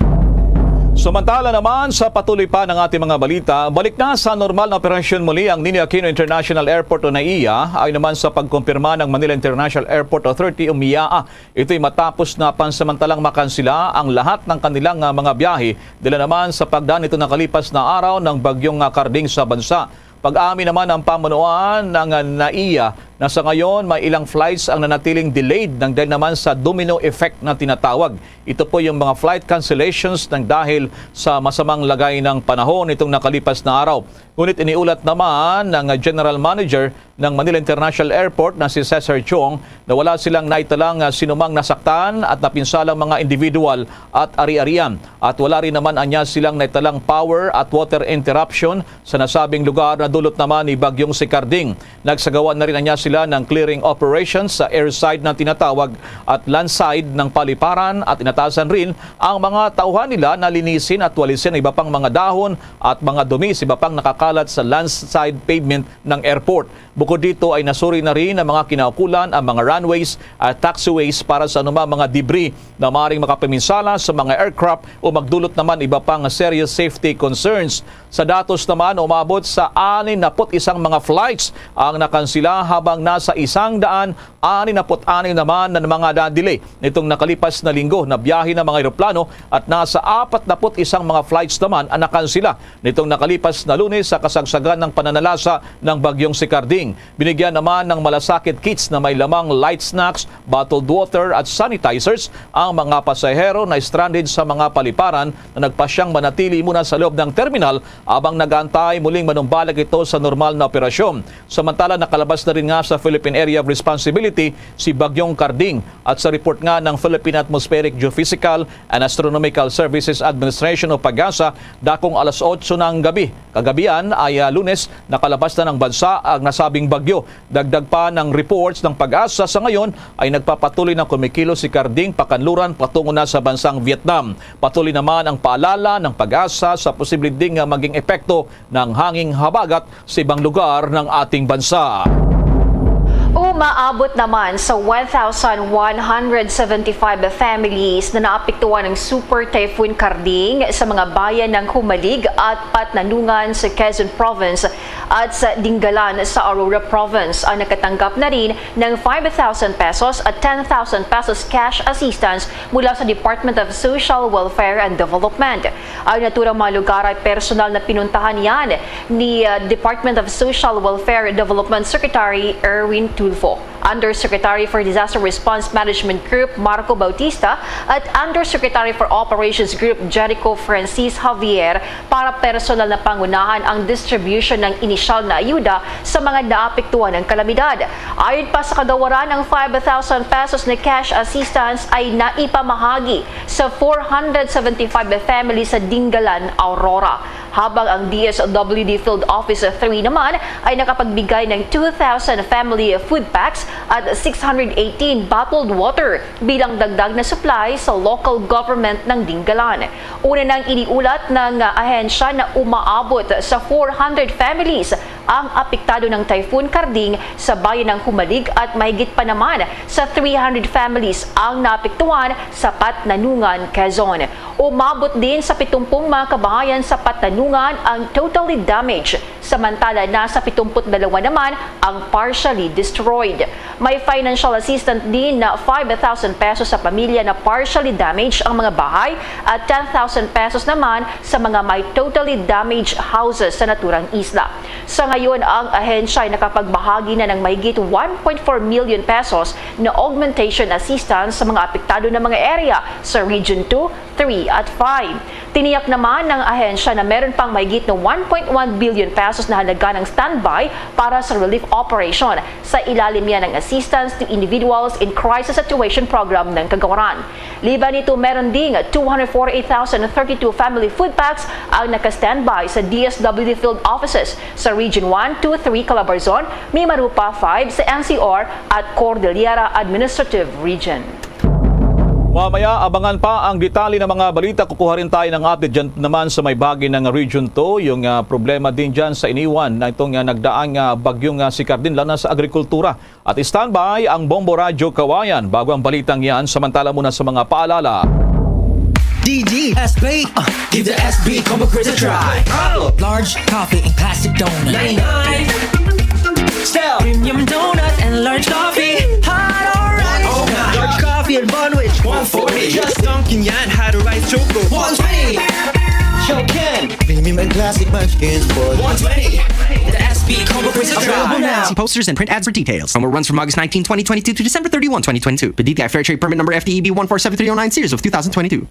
Samantala naman, sa patuloy pa ng ating mga balita, balik na sa normal na operasyon muli ang Ninoy Aquino International Airport o NAIA, ayon naman sa pagkumpirma ng Manila International Airport Authority o MIAA. Ito'y matapos na pansamantalang makansila ang lahat ng kanilang ah, mga biyahe dala naman sa pagdaan nito nakalipas na araw ng bagyong ah, Karding sa bansa. Pag-amin naman ang pamunuan ng ah, NAIA na sa ngayon may ilang flights ang nanatiling delayed ng dahil naman sa domino effect na tinatawag. Ito po yung mga flight cancellations ng dahil sa masamang lagay ng panahon nitong nakalipas na araw. Ngunit iniulat naman ng General Manager ng Manila International Airport na si Cesar Chong na wala silang naitalang ah, sinumang nasaktan at napinsalang mga individual at ari-arian. At wala rin naman anya silang naitalang power at water interruption sa nasabing lugar na dulot naman ni Bagyong Sikarding. Nagsagawa na rin anya sila ng clearing operations sa airside na tinatawag at landside ng paliparan at inatasan rin ang mga tauhan nila na linisin at walisin ang iba pang mga dahon at mga dumi sa iba pang nakakalat sa landside pavement ng airport. Bukod dito ay nasuri na rin ang mga kinaukulan, ang mga runways at taxiways para sa anumang mga debris na maaaring makapaminsala sa mga aircraft o magdulot naman iba pang serious safety concerns. Sa datos naman, umabot sa anim na put isang mga flights ang nakansila habang nasa isang daan anim na put anim naman na mga na-delay nitong nakalipas na linggo na biyahe ng mga eroplano at nasa apat na put isang mga flights naman ang nakansila nitong nakalipas na Lunes sa kasagsagan ng pananalasa ng Bagyong Sikarding. Binigyan naman ng malasakit kits na may lamang light snacks, bottled water at sanitizers ang mga pasahero na stranded sa mga paliparan na nagpasyang manatili muna sa loob ng terminal abang nag-aantay muling manumbalik ito sa normal na operasyon. Samantala, nakalabas na rin nga sa Philippine Area of Responsibility si Bagyong Karding at sa report nga ng Philippine Atmospheric Geophysical and Astronomical Services Administration o PAGASA, dakong alas otso ng gabi, kagabian ay ah, Lunes, nakalabas na ng bansa ang nasabing bagyo. Dagdag pa ng reports ng PAGASA, sa ngayon ay nagpapatuloy na kumikilos si Karding pakanluran patungo na sa bansang Vietnam. Patuloy naman ang paalala ng PAGASA sa posible ding ah, maging epekto ng hanging habagat sa ibang lugar ng ating bansa. O Paabot naman sa one thousand one hundred seventy-five families na naapektuhan ng Super Typhoon Karding sa mga bayan ng Humalig at Patnanungan sa Quezon Province at sa Dingalan sa Aurora Province. Ang nakatanggap na rin ng five thousand pesos at ten thousand pesos cash assistance mula sa Department of Social Welfare and Development. Ang naturang mga lugar ay personal na pinuntahan yan ni, uh, Department of Social Welfare Development Secretary Erwin Tulfo, Undersecretary for Disaster Response Management Group Marco Bautista, at Undersecretary for Operations Group Jericho Francis Javier para personal na pangunahan ang distribution ng inisyal na ayuda sa mga naapektuhan ng kalamidad. Ayon pa sa kagawaran, ang five thousand pesos na cash assistance ay naipamahagi sa four hundred seventy-five families sa Dingalan, Aurora, habang ang D S W D Field Office three naman ay nakapagbigay ng two thousand family food packs at six hundred eighteen bottled water bilang dagdag na supply sa local government ng Dingalan. Una nang iniulat ng ahensya na umaabot sa four hundred families ang apektado ng Typhoon Karding sa bayan ng Humalig at mahigit pa naman sa three hundred families ang naapektuhan sa Patnanungan, Quezon. Umabot din sa pitumpung mga kabahayan sa Patnanungan ang totally damaged, samantala nasa pitumput dalawa naman ang partially destroyed. May financial assistance din na five thousand pesos sa pamilya na partially damaged ang mga bahay at ten thousand pesos naman sa mga may totally damaged houses sa naturang isla. Sa ngayon, ang ahensya ay nakapagbahagi na ng mahigit one point four million pesos na augmentation assistance sa mga apektado na mga area sa Region two, three, at five. Tiniyak naman ng ahensya na meron pang mahigit na one point one billion pesos na halaga ng standby para sa relief operation. Sa ilalim niya ng Assistance to Individuals in Crisis Situation Program ng Kagawaran. Liban nito, meron ding two hundred forty-eight thousand thirty-two family food packs ang naka-standby sa D S W D field offices sa Region one, two, three Calabarzon, Mimaropa five sa N C R at Cordillera Administrative Region. Mamaya, abangan pa ang detalye ng mga balita. Kukuha rin tayo ng update dyan naman sa may bahagi ng Region two. Yung ah, problema din dyan sa iniwan na itong ah, nagdaang ah, bagyong ah, si Karding, lalo na sa agrikultura. At standby ang Bombo Radyo Kawayan bago ang balitang yan. Samantala muna sa mga paalala. D D S P, uh, give the S B Combo Crisp a try. Follow. Large coffee and classic donut. Ninety-nine. Style. Premium donut and large coffee. Hot or ice. Oh, large coffee and bun which? One forty. Just dunking yan. Hot or ice choco. One twenty. Show can. Premium and classic munchkins for one twenty. The S B Combo Crisp a try. Available now. See posters and print ads for details. Promo runs from August nineteen, twenty twenty-two to December thirty-one, twenty twenty-two. P D T I Fair Trade Permit Number F T E B one four seven three oh nine, series of two thousand twenty-two.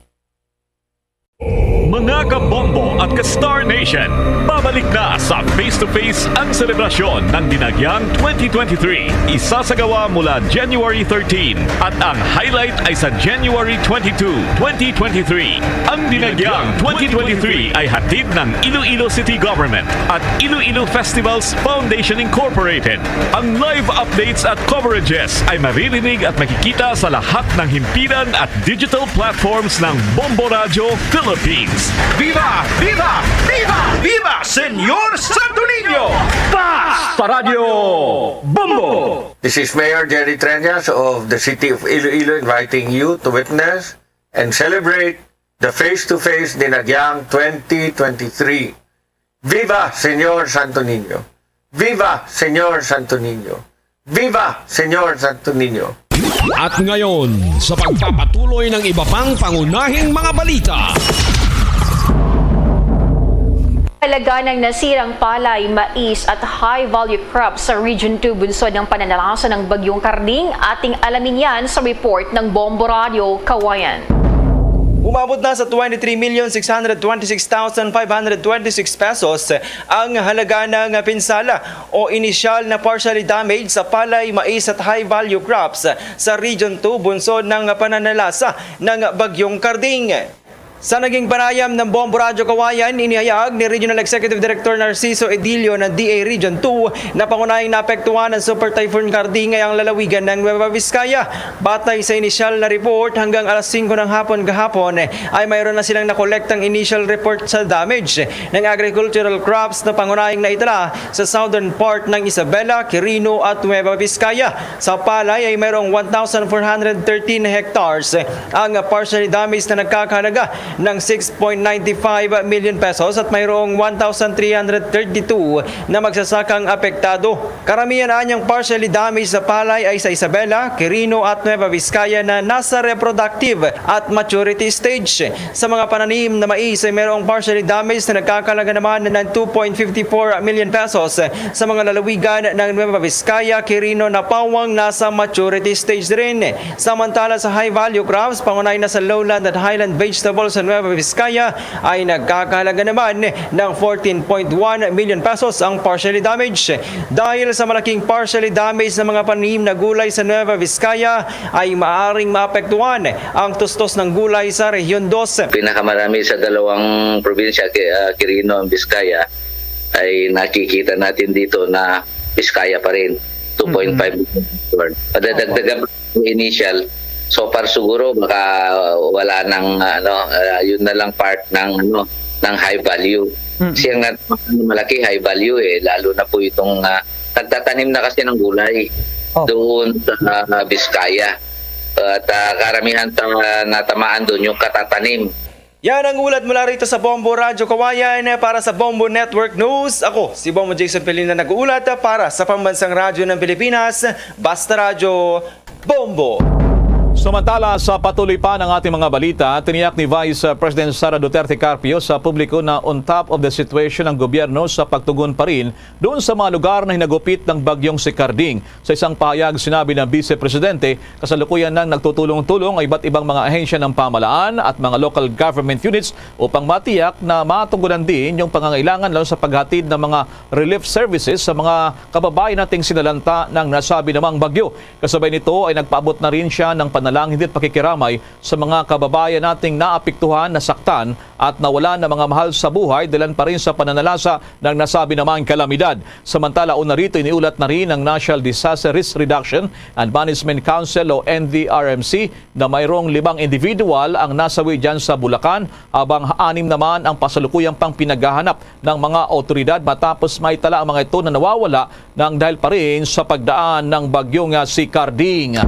Mga kabombo at ka-Star Nation, pabalik na sa Face to Face ang selebrasyon ng Dinagyang twenty twenty-three. Isasagawa mula January thirteen at ang highlight ay sa January twenty-two, twenty twenty-three. Ang Dinagyang twenty twenty-three ay hatid ng Iloilo City Government at Iloilo Festivals Foundation Incorporated. Ang live updates at coverages ay maririnig at makikita sa lahat ng himpilan at digital platforms ng Bombo Radyo Philippines. Viva! Viva! Viva! Viva Señor Santo Niño! Basta Radyo Bombo! This is Mayor Jerry Treñas of the City of Iloilo inviting you to witness and celebrate the Face to Face Dinagyang twenty twenty-three. Viva Señor Santo Niño! Viva Señor Santo Niño! Viva Señor Santo Niño! At ngayon, sa pagpapatuloy ng iba pang pangunahing mga balita. Halaga ng nasirang palay, mais at high-value crops sa Region two bunsod ng pananalasa ng Bagyong Karding. Ating alamin yan sa report ng Bombo Radyo Kawayan. Umabot na sa twenty-three million six hundred twenty-six thousand five hundred twenty-six pesos ang halaga ng pinsala o inisyal na partially damaged sa palay, mais at high-value crops sa Region two bunsod ng pananalasa ng Bagyong Karding. Sa naging panayam ng Bombo Radyo Kawayan, inihayag ni Regional Executive Director Narciso Edilio ng D A Region two na pangunahing naapektuhan ng Super Typhoon Karding ay ang lalawigan ng Nueva Vizcaya. Batay sa inisyal na report, hanggang alas singko ng hapon kahapon ay mayroon na silang nakolektang initial report sa damage ng agricultural crops na pangunahing naitala sa southern part ng Isabela, Quirino at Nueva Vizcaya. Sa palay ay mayroong one thousand four hundred thirteen hectares ang partially damaged na nagkakahalaga ng six point nine five million pesos at mayroong one thousand three hundred thirty-two na magsasakang apektado. Karamihan anyang partially damaged sa palay ay sa Isabela, Quirino at Nueva Vizcaya na nasa reproductive at maturity stage. Sa mga pananim na mais ay mayroong partially damaged na nagkakalaga naman ng two point five four million pesos. Sa mga lalawigan ng Nueva Vizcaya, Quirino, Napawang nasa maturity stage rin. Samantala, sa high value crops, pangunay na sa lowland at highland vegetables sa Nueva Vizcaya, ay nagkakahalaga naman ng fourteen point one million pesos ang partially damaged. Dahil sa malaking partially damaged na mga pananim na gulay sa Nueva Vizcaya, ay maaring maapektuhan ang tustos ng gulay sa Rehiyon Dos. Pinakamarami sa dalawang probinsya, Qui-, ah, Quirino and Vizcaya, ay nakikita natin dito na Vizcaya pa rin, two point five. Padadagdagan pa yung initial. So far siguro baka wala nang, ano, ah, yun na lang part ng, ano, ng high value. Kasi ang nat-, malaki high value eh, lalo na po itong, ah, nagtatanim na kasi ng gulay doon sa, ah, Vizcaya. At, ah, karamihan ta-, natamaan doon yung katatanim. Yan ang ulat mula rito sa Bombo Radyo Kawayan. Para sa Bombo Network News, ako si Bombo Jason Pelina nag-uulat para sa Pambansang Radyo ng Pilipinas, Basta Radyo, Bombo. Samantala, sa patuloy pa ng ating mga balita, tiniyak ni Vice President Sara Duterte Carpio sa publiko na on top of the situation ang gobyerno sa pagtugon pa rin doon sa mga lugar na hinagupit ng bagyong si Karding. Sa isang pahayag, sinabi ng Vice Presidente, kasalukuyan nang nagtutulong-tulong ang iba't ibang mga ahensya ng pamahalaan at mga local government units upang matiyak na matugunan din yung pangangailangan, lalo sa paghatid ng mga relief services sa mga kababayan nating sinalanta ng nasabi namang bagyo. Kasabay nito ay nagpaabot na rin siya ng panalangin at pakikiramay sa mga kababayan nating naapektuhan, nasaktan at nawalan ng mga mahal sa buhay dahilan pa rin sa pananalasa ng nasabi namang kalamidad. Samantala, una rito, iniulat na rin ng National Disaster Risk Reduction and Management Council o N D R M C na mayroong limang individual ang nasawi dyan sa Bulacan, habang anim naman ang kasalukuyang pang pinaghahanap ng mga awtoridad matapos maitala ang mga ito na nawawala nang dahil pa rin sa pagdaan ng bagyo nga si Karding.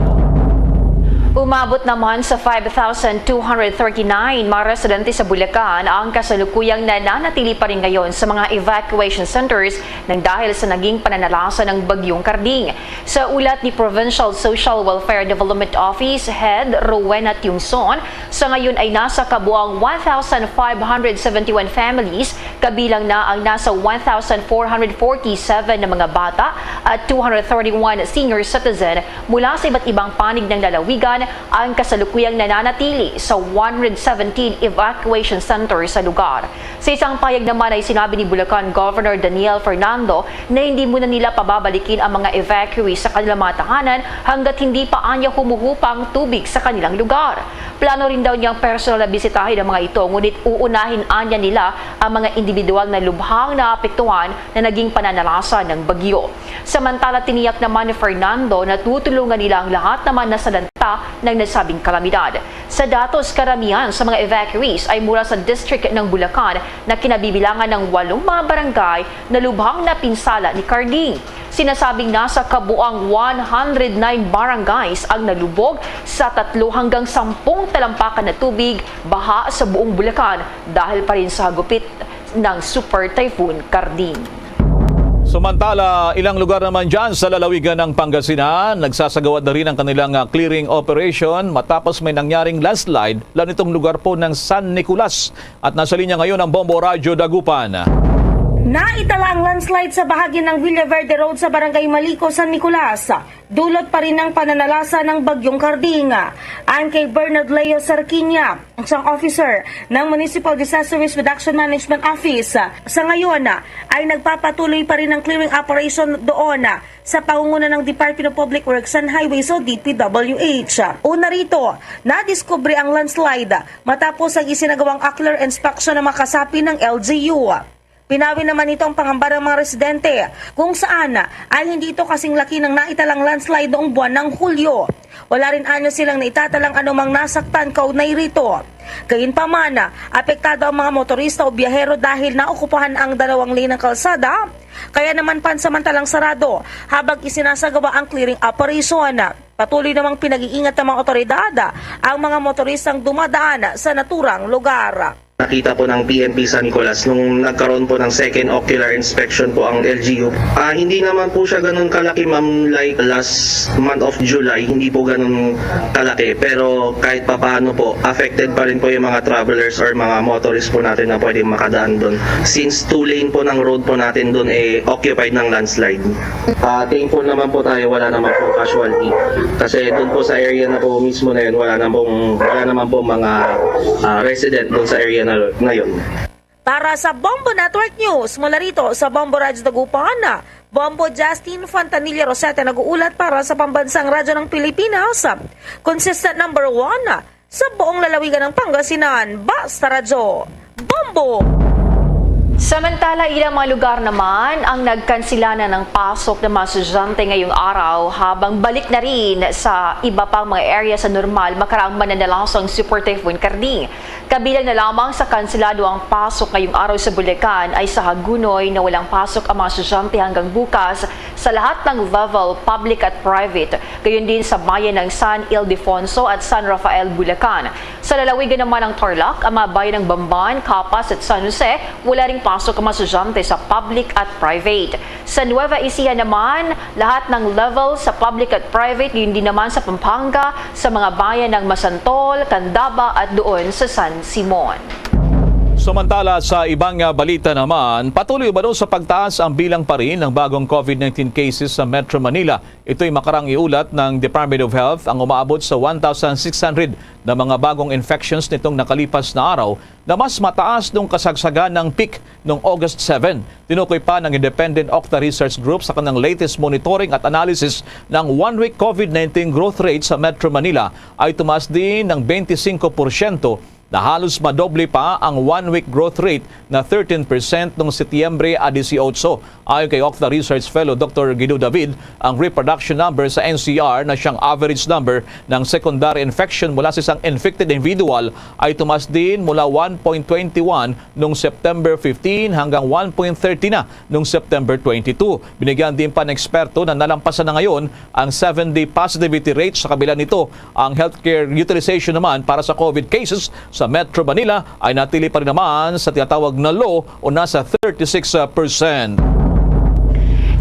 Umabot naman sa five thousand two hundred thirty-nine mga residente sa Bulacan ang kasalukuyang nananatili pa rin ngayon sa mga evacuation centers nang dahil sa naging pananalasa ng bagyong Karding. Sa ulat ni Provincial Social Welfare Development Office Head Rowena Tiungson, sa ngayon ay nasa kabuang one thousand five hundred seventy-one families, kabilang na ang nasa one thousand four hundred forty-seven na mga bata at two hundred thirty-one senior citizen mula sa iba't ibang panig ng lalawigan ang kasalukuyang nananatili sa one hundred seventeen evacuation center sa lugar. Sa isang pahayag naman ay sinabi ni Bulacan Governor Daniel Fernando na hindi muna nila pababalikin ang mga evacuees sa kanilang mga tahanan hanggat hindi pa anya humuhupa ang tubig sa kanilang lugar. Plano rin daw niyang personal na bisitahin ang mga ito, ngunit uunahin anya nila ang mga individual na lubhang naapektuhan na naging pananalasa ng bagyo. Samantala, tiniyak naman ni Fernando na tutulungan nila ang lahat naman na salanta ng nasabing kalamidad. Sa datos, karamihan sa mga evacuees ay mula sa district ng Bulacan na kinabibilangan ng walong mga barangay na lubhang napinsala ni Karding. Sinasabing nasa kabuang one hundred nine barangays ang nalubog sa tatlo hanggang sampung talampakan na tubig baha sa buong Bulacan dahil pa rin sa hagupit ng Super Typhoon Karding. Samantala, ilang lugar naman dyan sa lalawigan ng Pangasinan, nagsasagawa na rin ang kanilang, ah, clearing operation matapos may nangyaring landslide, lalo nitong lugar po ng San Nicolas. At nasa linya ngayon ang Bombo Radyo Dagupan. Naitala ang landslide sa bahagi ng Villaverde Road sa Barangay Malico, San Nicolas. Dulot pa rin ng pananalasa ng Bagyong Karding. Ayon kay Bernard Leo Sarquiña, isang officer ng Municipal Disaster Risk Reduction Management Office, sa ngayon ay nagpapatuloy pa rin ang clearing operation doon sa pangunguna ng Department of Public Works and Highways o D P W H. Una rito, nadiskubre ang landslide matapos ang isinagawang ocular inspection ng mga kasapi ng L G U. Pinawi naman nito ang pangamba ng mga residente, kung saan ay hindi ito kasing laki ng naitalang landslide noong buwan ng Hulyo. Wala rin anyo silang naitatalang anumang nasaktan kaugnay rito. Gayunpaman, apektado ang mga motorista o biyahero dahil naokupahan ang dalawang lane ng kalsada, kaya naman pansamantalang sarado habang isinasagawa ang clearing operation. Patuloy namang pinag-iingat ng mga otoridad ang mga motoristang dumadaan sa naturang lugar. Nakita po ng P N P San Nicolas nung nagkaroon po ng second ocular inspection po ang L G U. Ah, hindi naman po siya ganun kalaki, ma'am, like last month of July, hindi po ganun kalaki. Pero kahit papaano po, affected pa rin po yung mga travelers or mga motorists po natin na pwedeng makadaan doon. Since two lane po ng road po natin doon, eh, occupied ng landslide. Ah, thankful naman po tayo, wala naman po casualty. Kasi doon po sa area na po mismo na yun, wala naman pong, wala naman po mga, ah, resident doon sa area na, na yun. Para sa Bombo Network News, mula rito sa Bombo Radyo Dagupan, Bombo Justin Fontanilla Rosete nag-uulat para sa Pambansang Radyo ng Pilipinas, consistent number one sa buong lalawigan ng Pangasinan. Basta Radyo, Bombo! Samantala, ilang mga lugar naman ang nagkansila na ng pasok ng mga estudyante ngayong araw, habang balik na rin sa iba pang mga area sa normal makaraang mananalasang Super Typhoon Karding. Kabilang na lamang sa kansilado ang pasok ngayong araw sa Bulacan ay sa Hagonoy na walang pasok ang mga estudyante hanggang bukas sa lahat ng level, public at private. Gayon din sa bayan ng San Ildefonso at San Rafael, Bulacan. Sa lalawigan naman ng Tarlac, ang mga bayan ng Bamban, Capas at San Jose, wala ring pasok ang mga estudyante sa public at private. Sa Nueva Ecija naman, lahat ng level sa public at private, gayon din naman sa Pampanga, sa mga bayan ng Masantol, Candaba at doon sa San Simon. Samantala, sa ibang, ah, balita naman, patuloy umano sa pagtaas ang bilang pa rin ng bagong COVID nineteen cases sa Metro Manila. Ito'y makaraang iulat ng Department of Health, ang umaabot sa one thousand six hundred na mga bagong infections nitong nakalipas na araw, na mas mataas nung kasagsagan ng peak noong August seven. Tinukoy pa ng Independent Octa Research Group sa kanilang latest monitoring at analysis ng one-week COVID nineteen growth rate sa Metro Manila ay tumaas din ng twenty-five porsyento, na halos madoble pa ang one-week growth rate na thirteen percent noong Setyembre a dieciocho. Ayon kay Octa Research Fellow Doctor Guido David, ang reproduction number sa N C R na siyang average number ng secondary infection mula sa isang infected individual ay tumaas din mula one point twenty one noong September fifteen hanggang one point thirty na noong September twenty-two. Binigyan din pa ng eksperto na nalampasan na ngayon ang seven-day positivity rate. Sa kabila nito, ang healthcare utilization naman para sa COVID cases sa Metro Manila ay natili pa rin naman sa tinatawag na low o nasa thirty-six percent.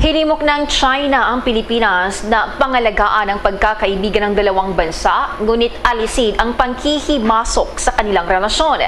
Hinimok ng China ang Pilipinas na pangalagaan ang pagkakaibigan ng dalawang bansa, ngunit alisin ang panghihimasok sa kanilang relasyon.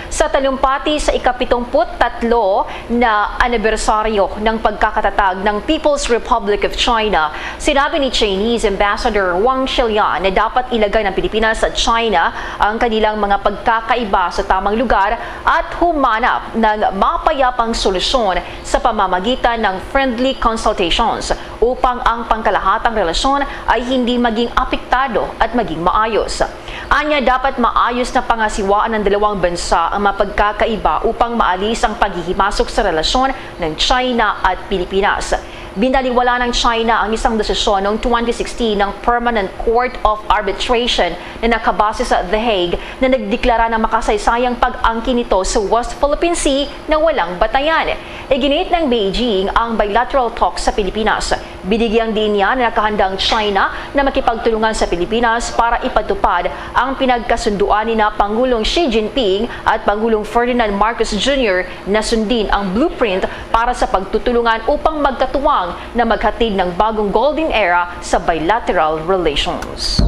Sa talumpati sa ika-pitungput tatlo na anibersaryo ng pagkakatatag ng People's Republic of China, sinabi ni Chinese Ambassador Wang Shilian na dapat ilagay ng Pilipinas at China ang kanilang mga pagkakaiba sa tamang lugar at humanap ng mapayapang solusyon sa pamamagitan ng friendly consultations upang ang pangkalahatang relasyon ay hindi maging apektado at maging maayos. Anya, dapat maayos na pangasiwaan ng dalawang bansa ang mga pagkakaiba upang maalis ang paghihimasok sa relasyon ng China at Pilipinas. Binaliwala ng China ang isang desisyon noong twenty sixteen ng Permanent Court of Arbitration na nakabase sa The Hague, na nagdeklara ng makasaysayang pag-angkin nito sa West Philippine Sea na walang batayan. Iginit ng Beijing ang bilateral talks sa Pilipinas. Binigyang diin niya na nakahanda ang China na makipagtulungan sa Pilipinas para ipatupad ang pinagkasunduan ni na Pangulong Xi Jinping at Pangulong Ferdinand Marcos Junior na sundin ang blueprint para sa pagtutulungan upang magkatuwang na maghatid ng bagong golden era sa bilateral relations.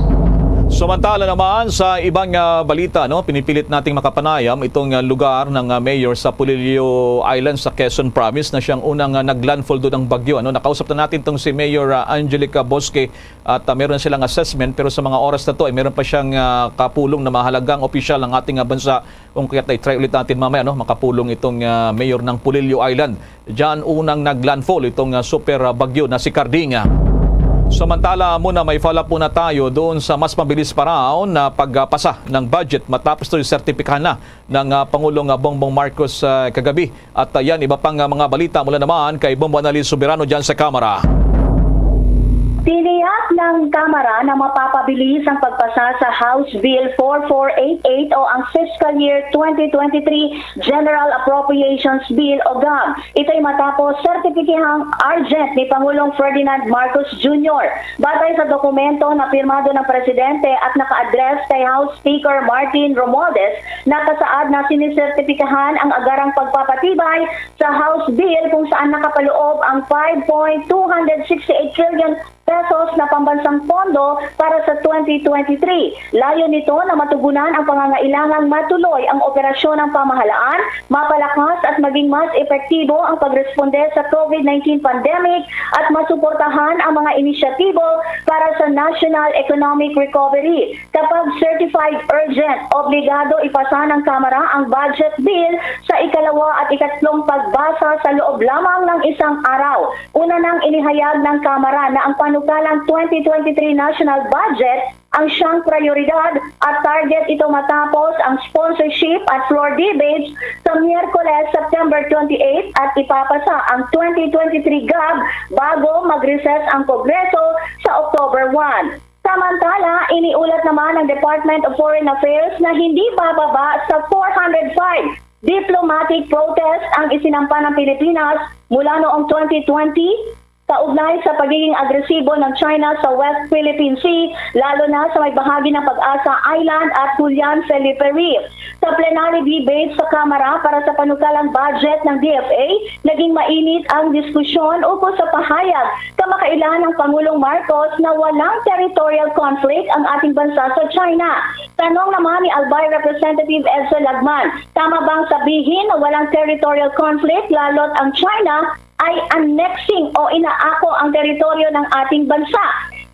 Samantala naman sa ibang, ah, balita, no, pinipilit nating makapanayam itong, ah, lugar ng, ah, mayor sa Polillo Island sa Quezon Province na siyang unang, ah, naglandfall doon ng bagyo, ano. Nakausap na natin itong si Mayor, ah, Angelica Bosque at, ah, meron silang assessment, pero sa mga oras na to ay meron pa siyang, ah, kapulong na mahalagang opisyal ng ating, ah, bansa. Kung kaya't ay try ulit natin mamaya, no, makapulong itong, ah, mayor ng Polillo Island. Diyan unang naglandfall itong, ah, super, ah, bagyo na si Carding. Samantala, muna may follow-up muna tayo doon sa mas mabilis pa raw na pagpasa ng budget matapos ito sertipikahan na ng, ah, Pangulong, ah, Bongbong Marcos, ah, kagabi. At, ah, yan, iba pang, ah, mga balita mula naman kay Bombo Annalyn Soberano dyan sa Kamara. Tiniyak ng Kamara na mapapabilis ang pagpasa sa House Bill four four eight eight o ang Fiscal Year twenty twenty-three General Appropriations Bill o GAB. Ito'y matapos sertipikihang urgent ni Pangulong Ferdinand Marcos Junior. Batay sa dokumento na pirmado ng Presidente at naka-address kay House Speaker Martin Romualdez, nakasaad na sinisertipikahan ang agarang pagpapatibay sa House Bill kung saan nakapaloob ang five point two hundred sixty-eight trillion pesos na pambansang pondo para sa twenty twenty-three. Layo nito na matugunan ang pangangailangang matuloy ang operasyon ng pamahalaan, mapalakas at maging mas epektibo ang pagresponde sa COVID nineteen pandemic at masuportahan ang mga inisyatibo para sa national economic recovery. Kapag certified urgent, obligado ipasa ng Kamara ang budget bill sa ikalawa at ikatlong pagbasa sa loob lamang ng isang araw. Una nang inihayag ng Kamara na ang panukalang twenty twenty-three national budget ang siyang prioridad at target ito matapos ang sponsorship at floor debates sa Miyerkules, September twenty-eight, at ipapasa ang twenty twenty-three GAB bago mag-recess ang Kongreso sa October one. Samantala, iniulat naman ng Department of Foreign Affairs na hindi bababa sa four hundred five diplomatic protest ang isinampa ng Pilipinas mula noong twenty twenty, kaugnay sa pagiging agresibo ng China sa West Philippine Sea, lalo na sa may bahagi ng Pag-asa Island at Julian Felipe Reef. Sa plenary debate sa Kamara para sa panukalang budget ng D F A, naging mainit ang diskusyon ukol sa pahayag kamakailan ng Pangulong Marcos na walang territorial conflict ang ating bansa sa China. Tanong naman ni Albay Representative Edsel Lagman, tama bang sabihin na walang territorial conflict lalo't ang China ay annexing o inaako ang teritoryo ng ating bansa?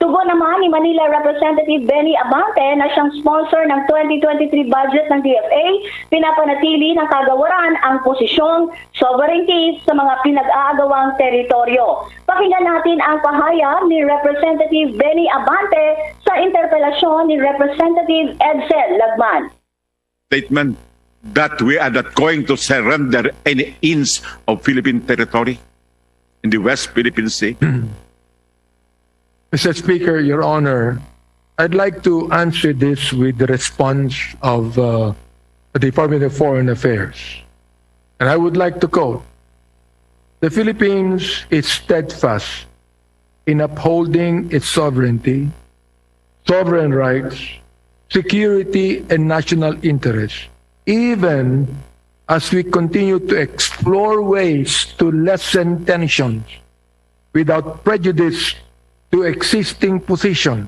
Tugon naman ni Manila Representative Benny Abante na siyang sponsor ng twenty twenty-three budget ng D F A, pinapanatili ng kagawaran ang posisyong sovereignty sa mga pinag-aagawang teritoryo. Pakinggan natin ang pahayag ni Representative Benny Abante sa interpelasyon ni Representative Edsel Lagman. Statement that we are not going to surrender any inch of Philippine territory in the West Philippine Sea. Mister Speaker, Your Honor, I'd like to answer this with the response of uh, the Department of Foreign Affairs. And I would like to quote, "The Philippines is steadfast in upholding its sovereignty, sovereign rights, security, and national interests, even as we continue to explore ways to lessen tensions without prejudice to existing positions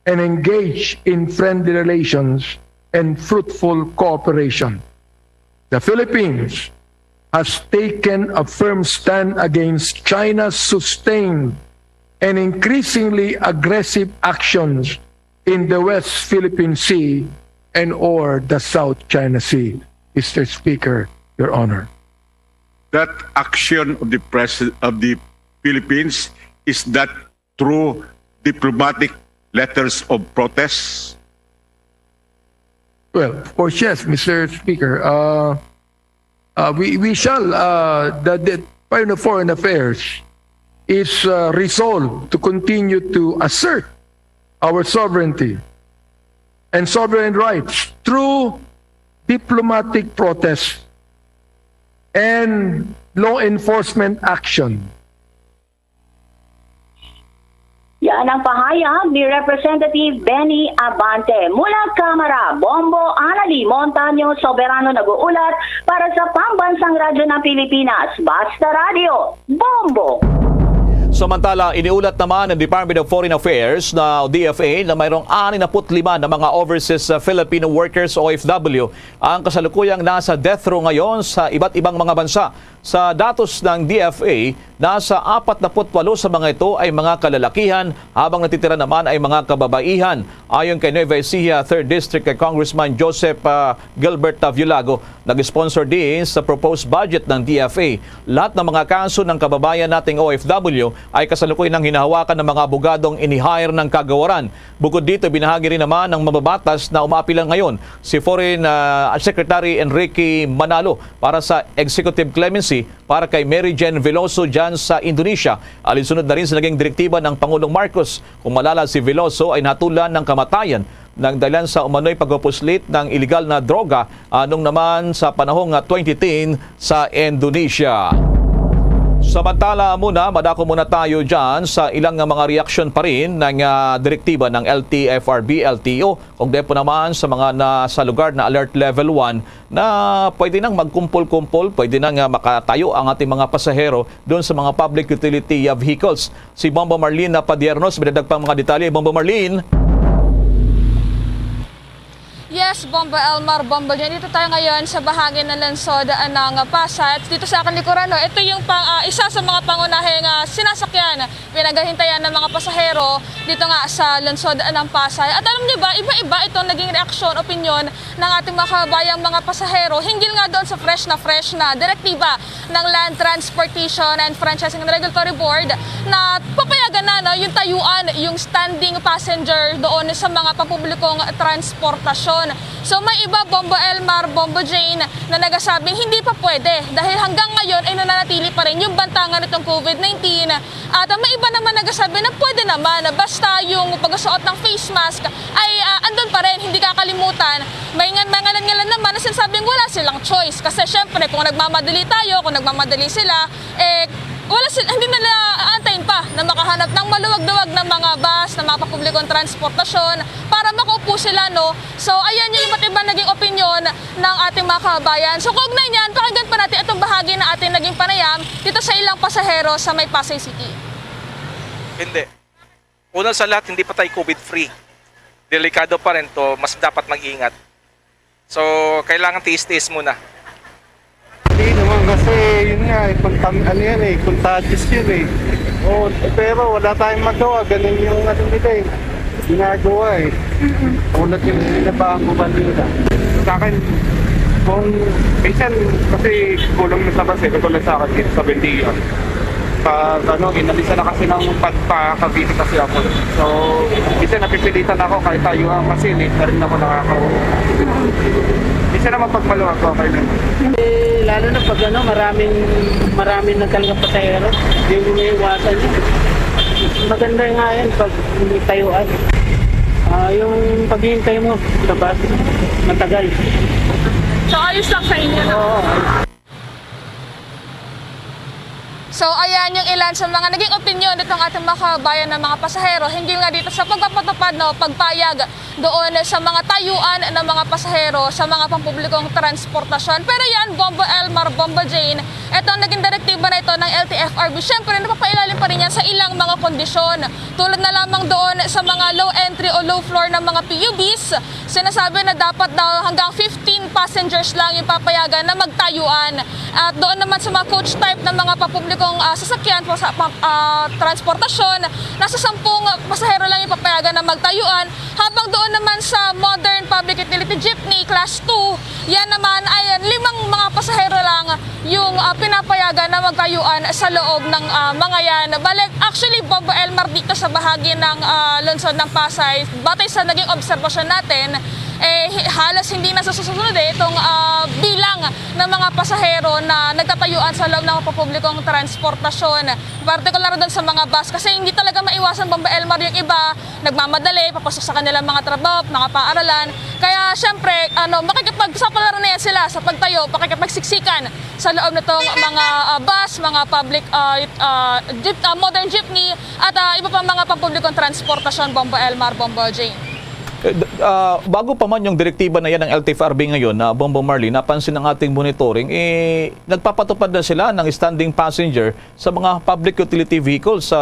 and engage in friendly relations and fruitful cooperation." The Philippines has taken a firm stand against China's sustained and increasingly aggressive actions in the West Philippine Sea and or the South China Sea, Mister Speaker, Your Honor. That action of the President of the Philippines is that through diplomatic letters of protest? Well, of course, yes, Mister Speaker. Uh, uh, we, we shall, uh, the, the Department of Foreign Affairs is uh, resolved to continue to assert our sovereignty and sovereign rights through diplomatic protest and law enforcement action. Yan ang pahayag ni Representative Benny Abante. Mula Kamara, Bombo Anali Montaño Soberano nag-uulat para sa Pambansang Radyo ng Pilipinas, Basta Radio, Bombo! Samantala, iniulat naman ng Department of Foreign Affairs na D F A na mayroong anim na put lima na mga overseas, uh, Filipino workers o O F W ang kasalukuyang nasa death row ngayon sa iba't ibang mga bansa. Sa datos ng D F A, nasa apat na put walo sa mga ito ay mga kalalakihan, habang natitira naman ay mga kababaihan. Ayon kay Nueva Ecija Third District kay Congressman Joseph, ah, Gilbert Taviolago, nag-sponsor din sa proposed budget ng D F A. Lahat ng mga kaso ng kababayan nating O F W ay kasalukuyan ng hinahawakan ng mga abogadong ini-hire ng kagawaran. Bukod dito, binahagi rin naman ng mababatas na umaapilan ngayon si Foreign, ah, Secretary Enrique Manalo para sa executive clemency para kay Mary Jane Veloso dyan sa Indonesia. Alinsunod na rin sa naging direktiba ng Pangulong Marcos. Kung malala, si Veloso ay nahatulan ng kamatayan nang dahilan sa umano'y pagpupuslit ng iligal na droga, anong naman sa panahong, ah, twenty ten sa Indonesia. Samantala muna, madako muna tayo dyan sa ilang nga mga reaksyon pa rin ng, ah, direktiba ng L T F R B, L T O. Kung po naman sa mga nasa lugar na alert level one na pwede nang magkumpol-kumpol, pwede na nga makatayo ang ating mga pasahero doon sa mga public utility, ah, vehicles. Si Bombo Marlene na Padiernos, may dagdag pang mga detalye. Bombo Marlene. Yes, Bombo Elmar, Bombo Jen. Dito tayo ngayon sa bahagi ng lungsod, ah, ng Pasay. At dito sa akin likuran, no, ito yung pang, ah, isa sa mga pangunahing, ah, sinasakyan, pinaghahintayan ng mga pasahero dito nga sa lungsod ng Pasay. At alam niyo ba, iba-iba itong naging reaksyon, opinyon ng ating mga kababayang mga pasahero hinggil nga doon sa fresh na fresh na direktiba ng Land Transportation and Franchising and Regulatory Board na papayagan na, no, yung tayuan, yung standing passenger doon sa mga pampublikong transportasyon. So may iba, Bombo Elmar, Bombo Jane, na nagasabing hindi pa pwede dahil hanggang ngayon ay nananatili pa rin yung banta nga nitong COVID nineteen. At, ah, may iba naman nagasabi na pwede naman, basta yung pagsuot ng face mask ay, ah, andun pa rin, hindi kakalimutan. May ngan-, may ngalan-ngalan naman na sinasabing wala silang choice. Kasi syempre, kung nagmamadali tayo, kung nagmamadali sila, eh, wala sila, hindi nila aantayin pa na makahanap ng maluwag-luwag na mga bus, na mga papublikong transportasyon para makaupo sila, no? So, ayan yung iba't ibang naging opinyon ng ating mga kababayan. So, kaugnay niyan, pakinggan pa natin itong bahagi na ating naging panayam dito sa ilang pasahero sa may Pasay City. Hindi. Una sa lahat, hindi pa tayo COVID-free. Delikado pa rin to, mas dapat mag-ingat. So, kailangan tiis-tiis muna. Hindi naman kasi, yun nga, eh, kontam-, ano yan eh, contagious yun eh. Oo, eh, pero wala tayong magawa, ganun yung ano nila eh, ginagawa eh. Ulat yung binabahan ko kanina. Sa akin, kung minsan kasi kulang na sa kasi, katulad sa akin, sa Bendia. Pag ano, inalisan na kasi ng pagpakabili kasi ako. So, minsan napipilitan ako kahit tayo ang kasi, late na rin ako nakakauwi. Minsan naman pag maluwag, okay lang. Eh, lalo na pag ano, maraming, maraming na talaga pasahero, hindi mo maiwasan yun. Maganda nga yan pag may tayuan. Ah, yung paghihintay mo sa bus, matagal. So, ayos lang sa inyo, no? Oo. So, ayan yung ilan sa mga naging opinyon nitong ating mga kabayan ng mga pasahero hinggil nga dito sa pagpapatupad, no, pagpayag doon sa mga tayuan ng mga pasahero sa mga pampublikong transportasyon. Pero yan, Bombo Elmar, Bombo Jane, itong naging direktiba na ito ng L T F R B, syempre, napapailalim pa rin yan sa ilang mga kondisyon. Tulad na lamang doon sa mga low entry o low floor ng mga P U Bs, sinasabi na dapat daw hanggang fifteen passengers lang yung papayagan na magtayuan. At doon naman sa mga coach type ng mga papublikong, ah, sasakyan, pa-, sa, pa-, ah, transportasyon, nasa sampung pasahero lang yung papayagan na magtayuan. Habang doon naman sa modern public utility jeepney class two, yan naman ay limang mga pasahero lang yung, ah, pinapayagan na magtayuan sa loob ng, ah, mga yan. Bale, actually, Bombo Elmar, dito sa bahagi ng, ah, lungsod ng Pasay, batay sa naging obserbasyon natin, eh, hi-, halos hindi na susunod, eh, itong, ah, bilang ng mga pasahero na nagtatayuan sa loob ng papublikong transportasyon. Partikular doon sa mga bus, kasi hindi talaga maiwasan, Bombo Elmar, yung iba nagmamadali papasok sa kanilang mga trabaho, mga paaralan. Kaya, syempre, ano, makikipagsapalaran na yan sila sa pagtayo, pakikipagsiksikan sa loob nitong mga, ah, bus, mga public, ah, it-, ah, jeep-, ah, modern jeepney, at, ah, iba pang mga pampublikong transportasyon, Bombo Elmar, Bombo Jane. Eh, d- ah, bago pa man yung direktiba na yan ng L T F R B ngayon, na Bombo Marlene, napansin ng ating monitoring, eh, nagpapatupad na sila ng standing passenger sa mga public utility vehicles sa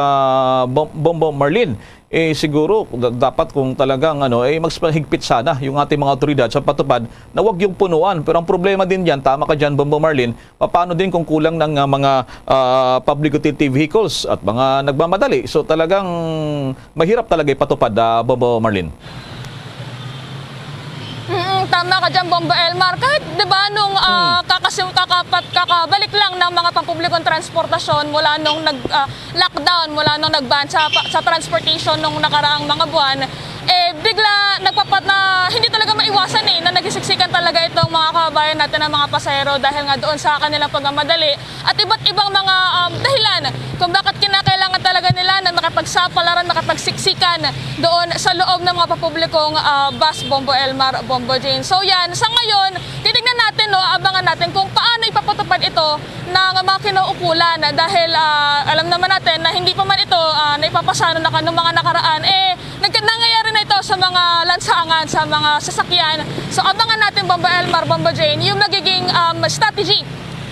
Bom- Bombo Marlene. Eh, siguro, da- dapat kung talagang, ano, eh, mas mahigpit sana yung ating mga otoridad sa patupad na wag yung punuan. Pero ang problema din dyan, tama ka dyan, Bombo Marlene, paano din kung kulang ng, ah, mga, ah, public utility vehicles at mga nagmamadali? So, talagang mahirap talaga ipatupad, ah, Bombo Marlene. Mm, tama ka dyan, Bombo Elmar. Kahit, di ba, nung ah, kakasim- kakapat, kakabalik lang ng mga pampublikong transportasyon mula nung nag, ah, lockdown, mula nung nag-ban sa, pa- sa transportation nung nakaraang mga buwan, eh, bigla nagpapat na hindi talaga maiwasan eh, na nagsisiksikan talaga itong mga kababayan natin ng mga pasahero dahil nga doon sa kanilang pagmamadali at iba't ibang mga um, dahilan kung bakit kinakailangan talaga nila na makipagsapalaran, makipagsiksikan doon sa loob ng mga papublikong ah, bus, Bombo Elmar, Bombo Jane. So yan, sa ngayon, titignan natin, no, abangan natin kung paano ipapatupad ito ng mga kinauukulan dahil ah, alam naman natin na hindi pa man ito ah, naipapasano na kanong mga nakaraan, eh, nagka- nangyayari na ito sa mga lansangan, sa mga sasakyan. So abangan natin, Bombo Elmar, Bombo Jane, yung magiging um, strategy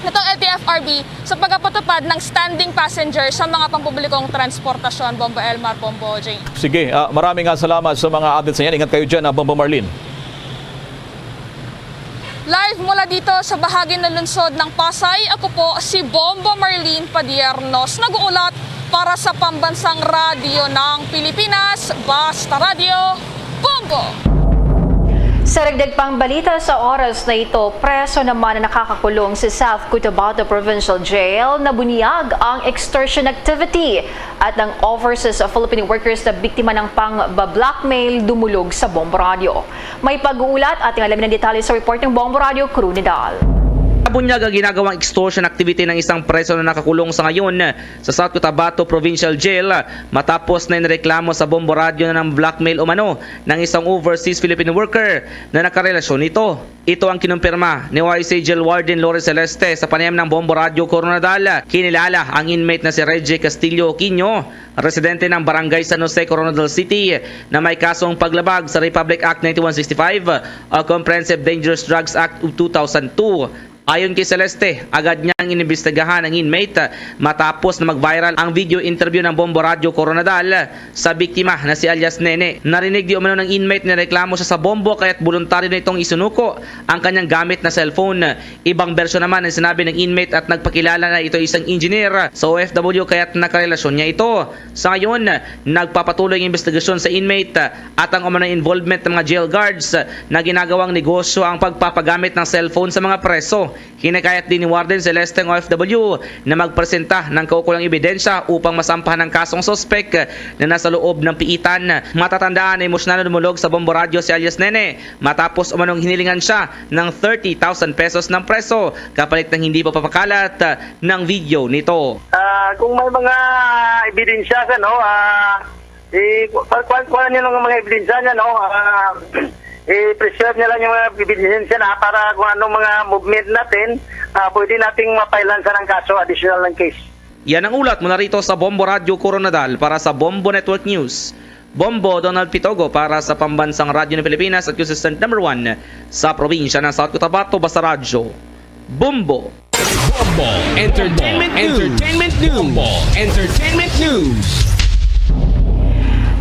nitong L T F R B sa pagpapatupad ng standing passenger sa mga pampublikong transportasyon, Bombo Elmar, Bombo Jane. Sige, ah, maraming nga salamat sa mga updates na yan. Ingat kayo dyan, ah, Bombo Marlene. Live mula dito sa bahagi ng lungsod ng Pasay, ako po si Bombo Marlene Padiernos, nag-uulat para sa Pambansang Radyo ng Pilipinas, Basta Radyo, Bombo! Sa dagdag pang balita sa oras na ito, preso naman ang nakakakulong sa South Cotabato Provincial Jail. Nabunyag ang extortion activity at ang overseas Filipino workers na biktima ng pang-blackmail dumulog sa Bombo Radyo. May pag-uulat at ang alamin ng detalye sa report ng Bombo Radyo Coronadal. Nabunyag ang ginagawang extortion activity ng isang preso na nakakulong sa ngayon sa South Cotabato Provincial Jail matapos na inreklamo sa Bombo Radyo na ng blackmail umano ng isang overseas Filipino worker na nakarelasyon nito. Ito ang kinumpirma ni Y C Jail Warden Lori Celeste sa panayam ng Bombo Radyo Coronadal. Kinilala ang inmate na si Reggie Castillo Quino, residente ng Barangay San Jose, Coronadal City, na may kasong paglabag sa Republic Act ninety-one sixty-five o Comprehensive Dangerous Drugs Act of two thousand two. Ayon kay Celeste, agad niyang inimbestigahan ang inmate matapos na mag-viral ang video interview ng Bombo Radyo Coronadal sa biktima na si alias Nene. Narinig di umano ng inmate na reklamo siya sa Bombo kaya't boluntaryo nitong isinuko ang kanyang gamit na cellphone. Ibang bersyon naman ang sinabi ng inmate at nagpakilala na ito isang engineer sa O F W kaya't nakarelasyon niya ito. Sa ngayon, nagpapatuloy ang investigasyon sa inmate at ang umano'y involvement ng mga jail guards na ginagawang negosyo ang pagpapagamit ng cellphone sa mga preso. Hinikayat din ni Warden Celeste ang O F W na magpresenta ng kaukulang ebidensya upang masampahan ng kasong suspek na nasa loob ng piitan. Matatandaan na emosyonal na dumulog sa Bombo Radyo si alias Nene matapos umanong hinilingan siya ng thirty thousand pesos ng preso kapalit ng hindi pagpapakalat ng video nito. Ah, kung may mga ebidensya ka, no, ah, i kuan kuan niya ng mga ebidensya niya, no, ah, i-preserve niya lang yung mga ebidensya na para kung anong mga movement natin, ah, pwede nating mapailan sa ng kaso, additional ng case. Yan ang ulat mula rito sa Bombo Radyo Coronadal para sa Bombo Network News. Bombo Donald Pitogo para sa Pambansang Radyo ng Pilipinas at Consistent Number One sa probinsya ng South Cotabato, Basta Radyo. Bombo! Bombo Entertainment News. Entertainment News. Bombo Entertainment News.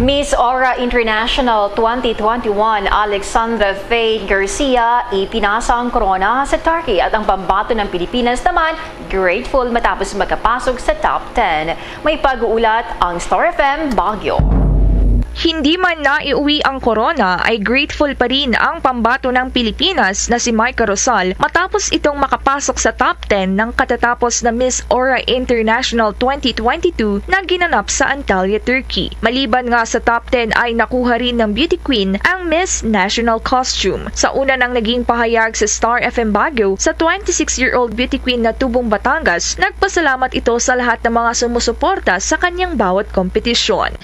Miss Aura International twenty twenty-one Alexandra Faye Garcia ipinasa ang korona sa Turkey at ang pambato ng Pilipinas naman grateful matapos makapasok sa top ten. May pag-uulat ang Star F M Baguio. Hindi man naiuwi ang korona ay grateful pa rin ang pambato ng Pilipinas na si Micah Rosal matapos itong makapasok sa top ten ng katatapos na Miss Aura International twenty twenty-two na ginanap sa Antalya, Turkey. Maliban nga sa top ten ay nakuha rin ng beauty queen ang Miss National Costume. Sa una nang naging pahayag sa Star F M Baguio sa twenty-six-year-old beauty queen na tubong Batangas, nagpasalamat ito sa lahat ng mga sumusuporta sa kanyang bawat kompetisyon.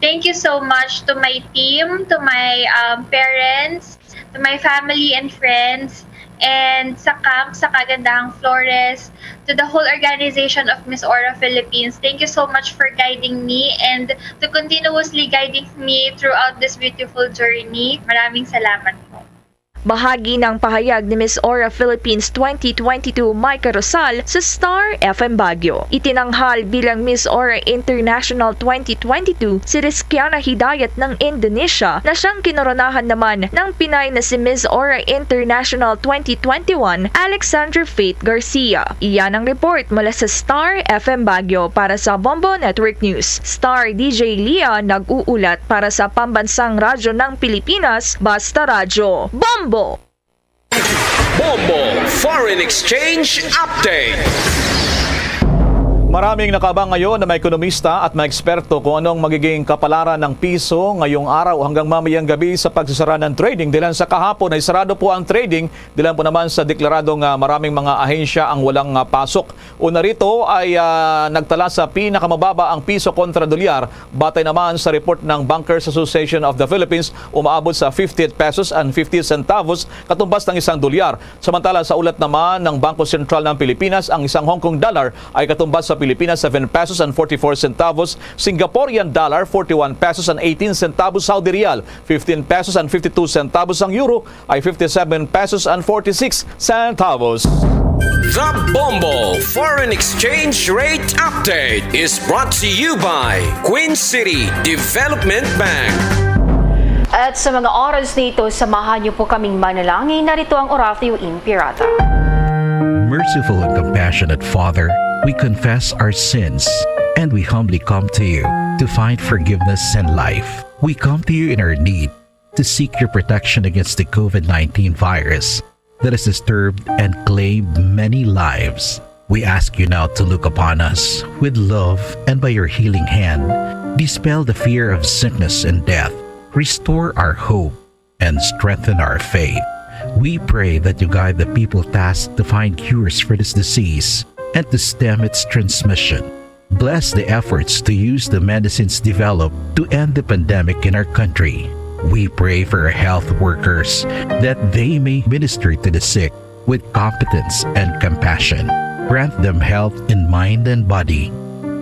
Thank you so much to my team, to my um, parents, to my family and friends, and sa camp sa Kagandahang Flores, to the whole organization of Miss Aura Philippines. Thank you so much for guiding me and to continuously guiding me throughout this beautiful journey. Maraming salamat po. Bahagi ng pahayag ni Miss Aura Philippines twenty twenty-two Micah Rosal sa Star F M Baguio. Itinanghal bilang Miss Aura International twenty twenty-two si Rizkiana Hidayat ng Indonesia na siyang kinoronahan naman ng Pinay na si Miss Aura International twenty twenty-one Alexandra Faith Garcia. Iyan ang report mula sa Star F M Baguio. Para sa Bombo Network News, Star D J Lia nag-uulat para sa Pambansang Radyo ng Pilipinas, Basta Radyo. Bombo! Bombo Foreign Exchange Update. Maraming nakaabang ngayon na mga ekonomista at mga eksperto kung anong magiging kapalaran ng piso ngayong araw hanggang mamayang gabi sa pagsasara ng trading. Dilan sa kahapon ay sarado po ang trading. Dilan po naman sa deklarado nga maraming mga ahensya ang walang ah, pasok. Una rito ay ah, nagtala sa pinakamababa ang piso kontra dolyar. Batay naman sa report ng Bankers Association of the Philippines, umaabot sa fifty-eight pesos and fifty centavos katumbas ng isang dolyar. Samantala, sa ulat naman ng Bangko Sentral ng Pilipinas, ang isang Hong Kong dollar ay katumbas sa Pilipinas seven pesos and forty-four centavos, Singaporean dollar forty-one pesos and eighteen centavos, Saudi riyal fifteen pesos and fifty-two centavos, ang euro ay fifty-seven pesos and forty-six centavos. The Bombo Foreign Exchange Rate Update is brought to you by Queen City Development Bank. At sa mga oras na ito, samahan niyo po kaming manalangin. Narito ang Oratio Imperata. Merciful and compassionate Father, we confess our sins and we humbly come to you to find forgiveness and life. We come to you in our need to seek your protection against the COVID nineteen virus that has disturbed and claimed many lives. We ask you now to look upon us with love and by your healing hand, dispel the fear of sickness and death, restore our hope, and strengthen our faith. We pray that you guide the people tasked to find cures for this disease and to stem its transmission. Bless the efforts to use the medicines developed to end the pandemic in our country. We pray for our health workers that they may minister to the sick with competence and compassion. Grant them health in mind and body,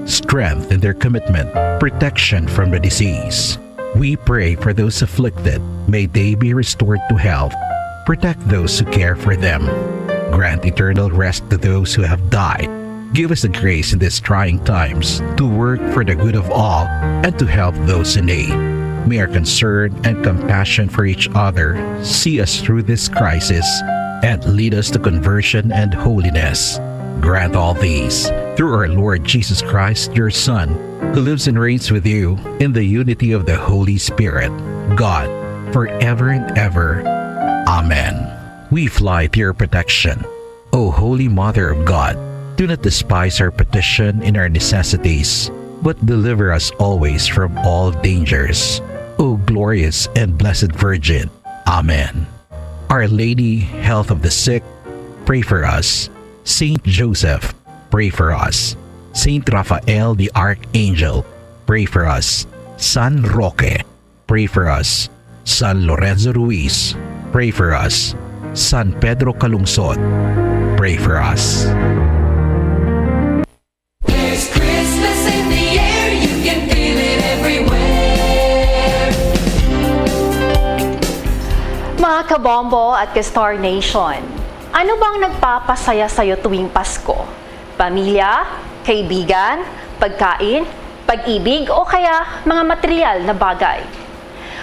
strength in their commitment, protection from the disease. We pray for those afflicted. May they be restored to health. Protect those who care for them. Grant eternal rest to those who have died. Give us the grace in these trying times to work for the good of all and to help those in need. May our concern and compassion for each other see us through this crisis and lead us to conversion and holiness. Grant all these through our Lord Jesus Christ, your Son, who lives and reigns with you in the unity of the Holy Spirit, God, forever and ever. Amen. We fly to your protection, O Holy Mother of God. Do not despise our petition in our necessities, but deliver us always from all dangers, O glorious and blessed Virgin. Amen. Our Lady, Health of the Sick, pray for us. Saint Joseph, pray for us. Saint Raphael the Archangel, pray for us. San Roque, pray for us. San Lorenzo Ruiz, pray for us. San Pedro Calungsod, pray for us. There's Christmas in the air, you can feel it everywhere. Mga kabombo at ka-Star Nation, ano bang nagpapasaya sa'yo tuwing Pasko? Pamilya, kaibigan, pagkain, pag-ibig o kaya mga material na bagay?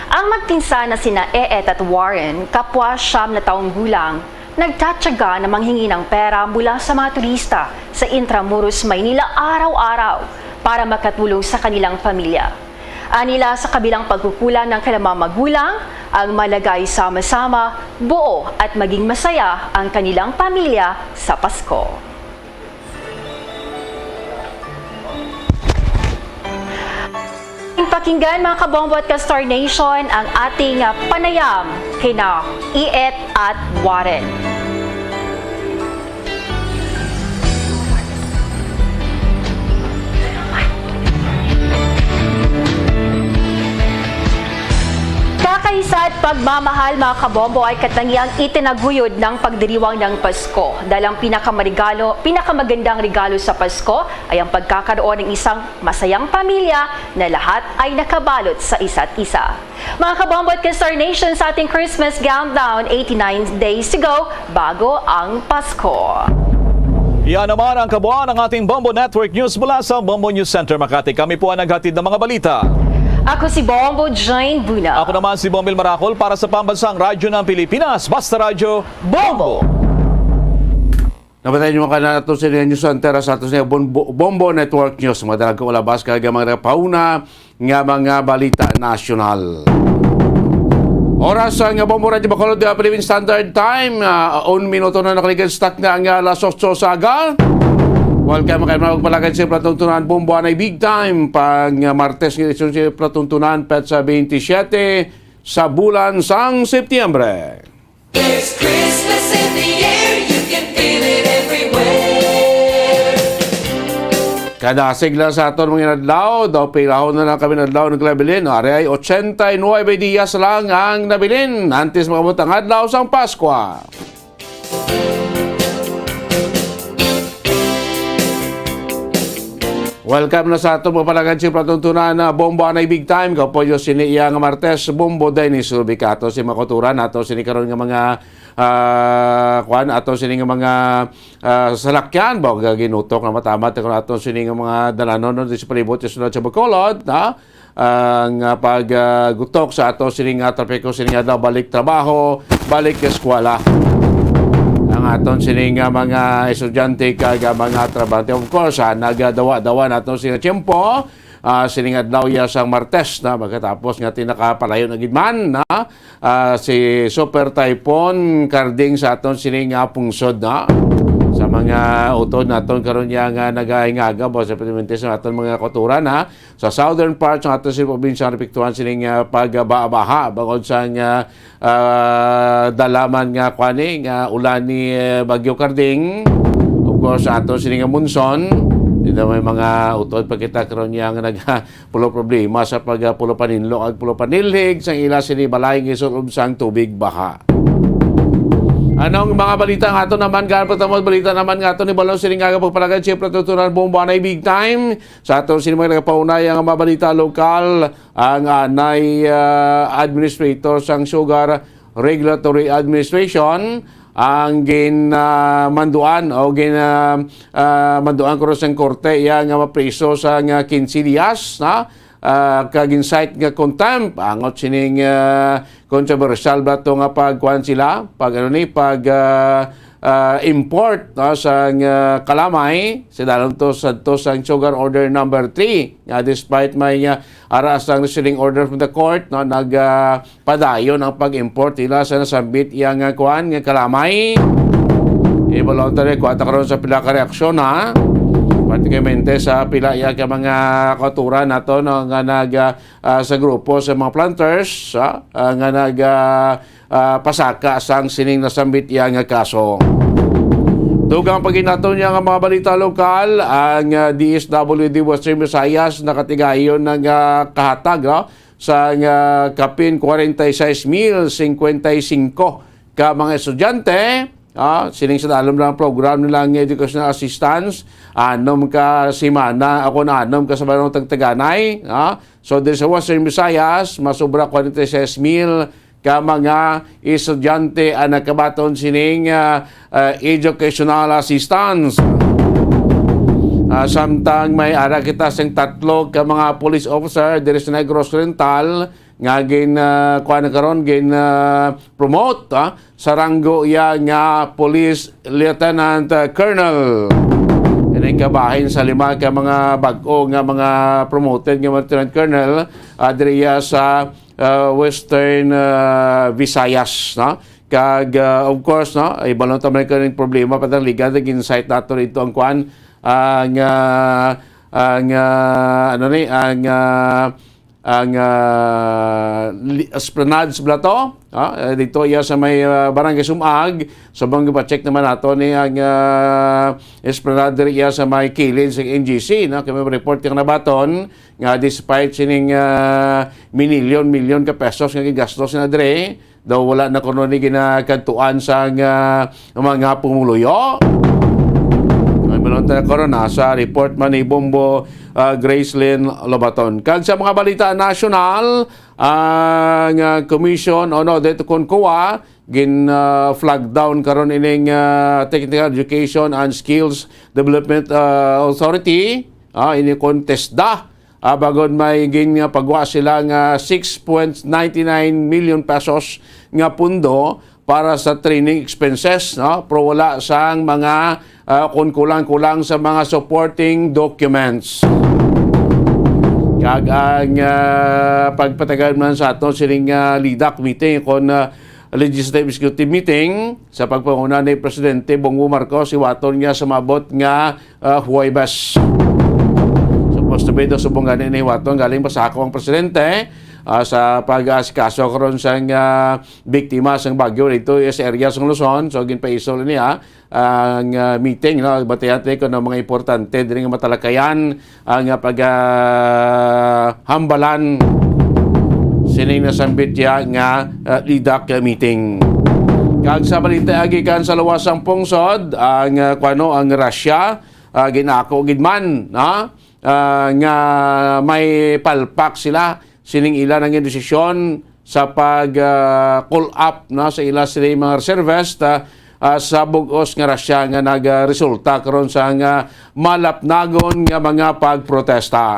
Ang magpinsan na sina Eet at Warren, kapwa siyam na taong gulang, nagtatyaga na manghingi ng pera mula sa mga turista sa Intramuros, Maynila araw-araw para makatulong sa kanilang pamilya. Anila sa kabilang pagkukulang ng kanilang mga magulang, ang malagay sama-sama, buo at maging masaya ang kanilang pamilya sa Pasko. Pakinggan, mga kabombo at ka-Star Nation, ang ating ah, panayam kina Iet at Warren. Kakaisa at Pagmamahal, mga kabombo, ay katangiang itinaguyod ng pagdiriwang ng Pasko. Dahil ang pinakamarigalo, pinakamagandang regalo sa Pasko ay ang pagkakaroon ng isang masayang pamilya na lahat ay nakabalot sa isa't isa. Mga kabombo at ka-Star Nation, sa ating Christmas countdown, eighty-nine days to go bago ang Pasko. Yan naman ang kabuuan ng ating Bombo Network News mula sa Bombo News Center Makati. Kami po ang naghatid ng mga balita. Ako si Bombo Jane Buna. Ako naman si Bombil Maracol para sa Pambansang Radyo ng Pilipinas, Basta Radyo, Bombo! Nabatay nyo ka na ito sa News Center sa ato sa Bombo, Bombo Network News. Mga dalag ko ulabas kag mga nagpauna nga mga balita nasyonal. Oras sa nga Bombo Radyo Bacolod, uh, Philippine Standard Time. Uh, un minuto na nakaligid stock na ang uh, alas otso sa aga. Welcome kayo mga pagpalagay sa Platuntunan Bombo Anay Big Time. Pang uh, Martes ng edisyon sa Platuntunan, petsa twenty-seven sa bulan sang Setyembre. There's Christmas in the air, you can feel it everywhere. Kada sigla sa aton mga adlaw, daw pilahon na lang kami adlaw ng Clavelin. Ari ay ochenta y nuebe dias lang ang nabilin antes makamot ang adlaw sang Paskwa. Welcome na sa ato mga palagad si Platuntunan na Bombo Anay Big Time. Kapoyo sini iya nga Martes, Bombo Dennis Rubicato, si makuturan ato sini karon nga mga ah, kuan ato sini nga mga ah, salakyan ba nga ginutok na matamat kung ato sini nga mga dalanon no, di sa palibot sa sulod sa Bacolod, na ang ah, paggutok sa ato sini nga trapiko sini nga daw balik trabaho, balik eskwela. Ang aton sini nga mga estudyante kag ah, mga trabahante, of course, ah, nagadawa-dawa nato sini nga tiyempo. Ah, sining adlaw ya sang Martes na magkatapos nga tinakapalayo na gid man na ah, si Super Typhoon Karding sa aton sining nga pungsod na sa mga utod naton karon ya nga nagahingaga ba sa permanente sa aton mga kultura na sa southern part sa aton sa probinsya nga napiktuhan sining ah, pagbaha-baha bangod sa nga ah, dalaman nga kwani nga ulan ni eh, Bagyo Karding. Of course, sa aton sini nga monsoon, dito may mga utod pa kita karon niya nga nagpulo problema sa pag ah, pulo paninlo ag pulo panilhig sang ila sini balay nga isulod sang tubig baha. Anong mga balita nga ato naman? Gaan pagtamos balita naman nga ato ni Balon sining nga pagpalagay siyempre tutunan bomba na big time sa aton sini mga nagpaunay ang mga balita lokal. Ang anay ah, administrator sang Sugar Regulatory Administration ang ginmanduan o gin ah, ah, manduan ko sang korte iya nga mapriso sa nga quince dias na ah, kag incite nga contempt angot sining ah, controversial ba to nga pagkuan sila pag ano ni pag ah, ah, import no, sa nga kalamay sa dalom to sa to sa sugar order number three nga despite may ah, ara sang restraining order from the court no nag ah, padayon ang pag-import nila sa nasambit iya nga kuan nga kalamay. Ibalon ta rin, kuha ta karon sa pila ka reaksyon, ha? Particularmente sa pila iya ka mga kauturan nato no, nga nag ah, ah, sa grupo sa mga planters ah, ah, nga nag ah, ah, pasaka sang sining nasambit iya nga kaso. Dugang paginaton niya nga mga balita lokal, ang ah, D S W D Western Visayas nakatigayon na nga kahatag no, sa nga kapin forty-six mil fifty-five ka mga estudyante ah, sining sa dalom ng program nila nga educational assistance anom ka semana ako na anom ka semana tagtaganay ah. So diri sa Western Visayas masubra forty-six mil ka mga estudyante ang nakabaton sining ah, ah, educational assistance. Ah, samtang may ara kita sing tatlo ka mga police officer diri sa Negros Oriental nga gin ah, kuan na karon gin ah, promote ah, sa ranggo iya nga police lieutenant ah, colonel. Ining kabahin sa lima ka mga bag-o nga mga promoted nga lieutenant colonel ah, diri iya sa ah, Western ah, Visayas, no? Kag ah, of course, no, ibalon ta man kaning problema pa tang liga nag-incite nato dito ang kuan ang ah, ang ah, ano ni ang ah, ang, ah, li-, Esplanade sa Blato, ah, eh, dito iya sa may, ah, Barangay Sumag. So, bang ipa-check naman nato ni ang, ah, Esplanade diri iya sa may kilid sa N G C, no? Kay may report nga nabaton nga despite sining, ah, minilyon-milyon ka pesos nga gigastos na diri, daw wala na kuno ni ginakadtuan sang, ah, mga pumuluyo. Ang balonta karon, ah, sa report man ni Bombo, ah, Gracelyn Lobaton. Kag sa mga balita nasyonal, ang, ah, Commission on Audit o kon COA gin, ah, flag down karon ining, ah, Technical Education and Skills Development, ah, Authority, ah, ini kon TESDA. Ah, bangod may gin nga pagwa sila nga six point nine nine million pesos nga pundo para sa training expenses, no? Pero wala sang mga, ah, kon kulang-kulang sa mga supporting documents. Kag ang, ah, pagpatagal man sa aton sining, ah, LEDAC meeting kon, ah, Legislative Executive Meeting sa pagpanguna ni Presidente Bongbong Marcos, hiwaton niya sa maabot nga, ah, Huwebes. Supposed to be daw subong gani ni hiwaton galing pa sa ako ang presidente, ah, sa pag-asikaso karon sa, ah, biktima sang bagyo dito sa area sa Luzon. So, ginpaisol niya ang, ah, meeting, no? Batayan tayo kung ano mga importante diri nga matalakayan ang, ah, pag, ah, hambalan sining nasambit ya nga, ah, LEDAC meeting. Kag sa balita gikan sa luwas sang pungsod, ang, ah, kuwano, ang Russia, ah, ginako gid man, no? Ah, nga may palpak sila sining ila nang desisyon sa pag, ah, call up, no, sa ila sila mga reservist, ah, ah, sa bug-os nga Russia nga nagresulta karon sa nga malapnagon nga mga pagprotesta.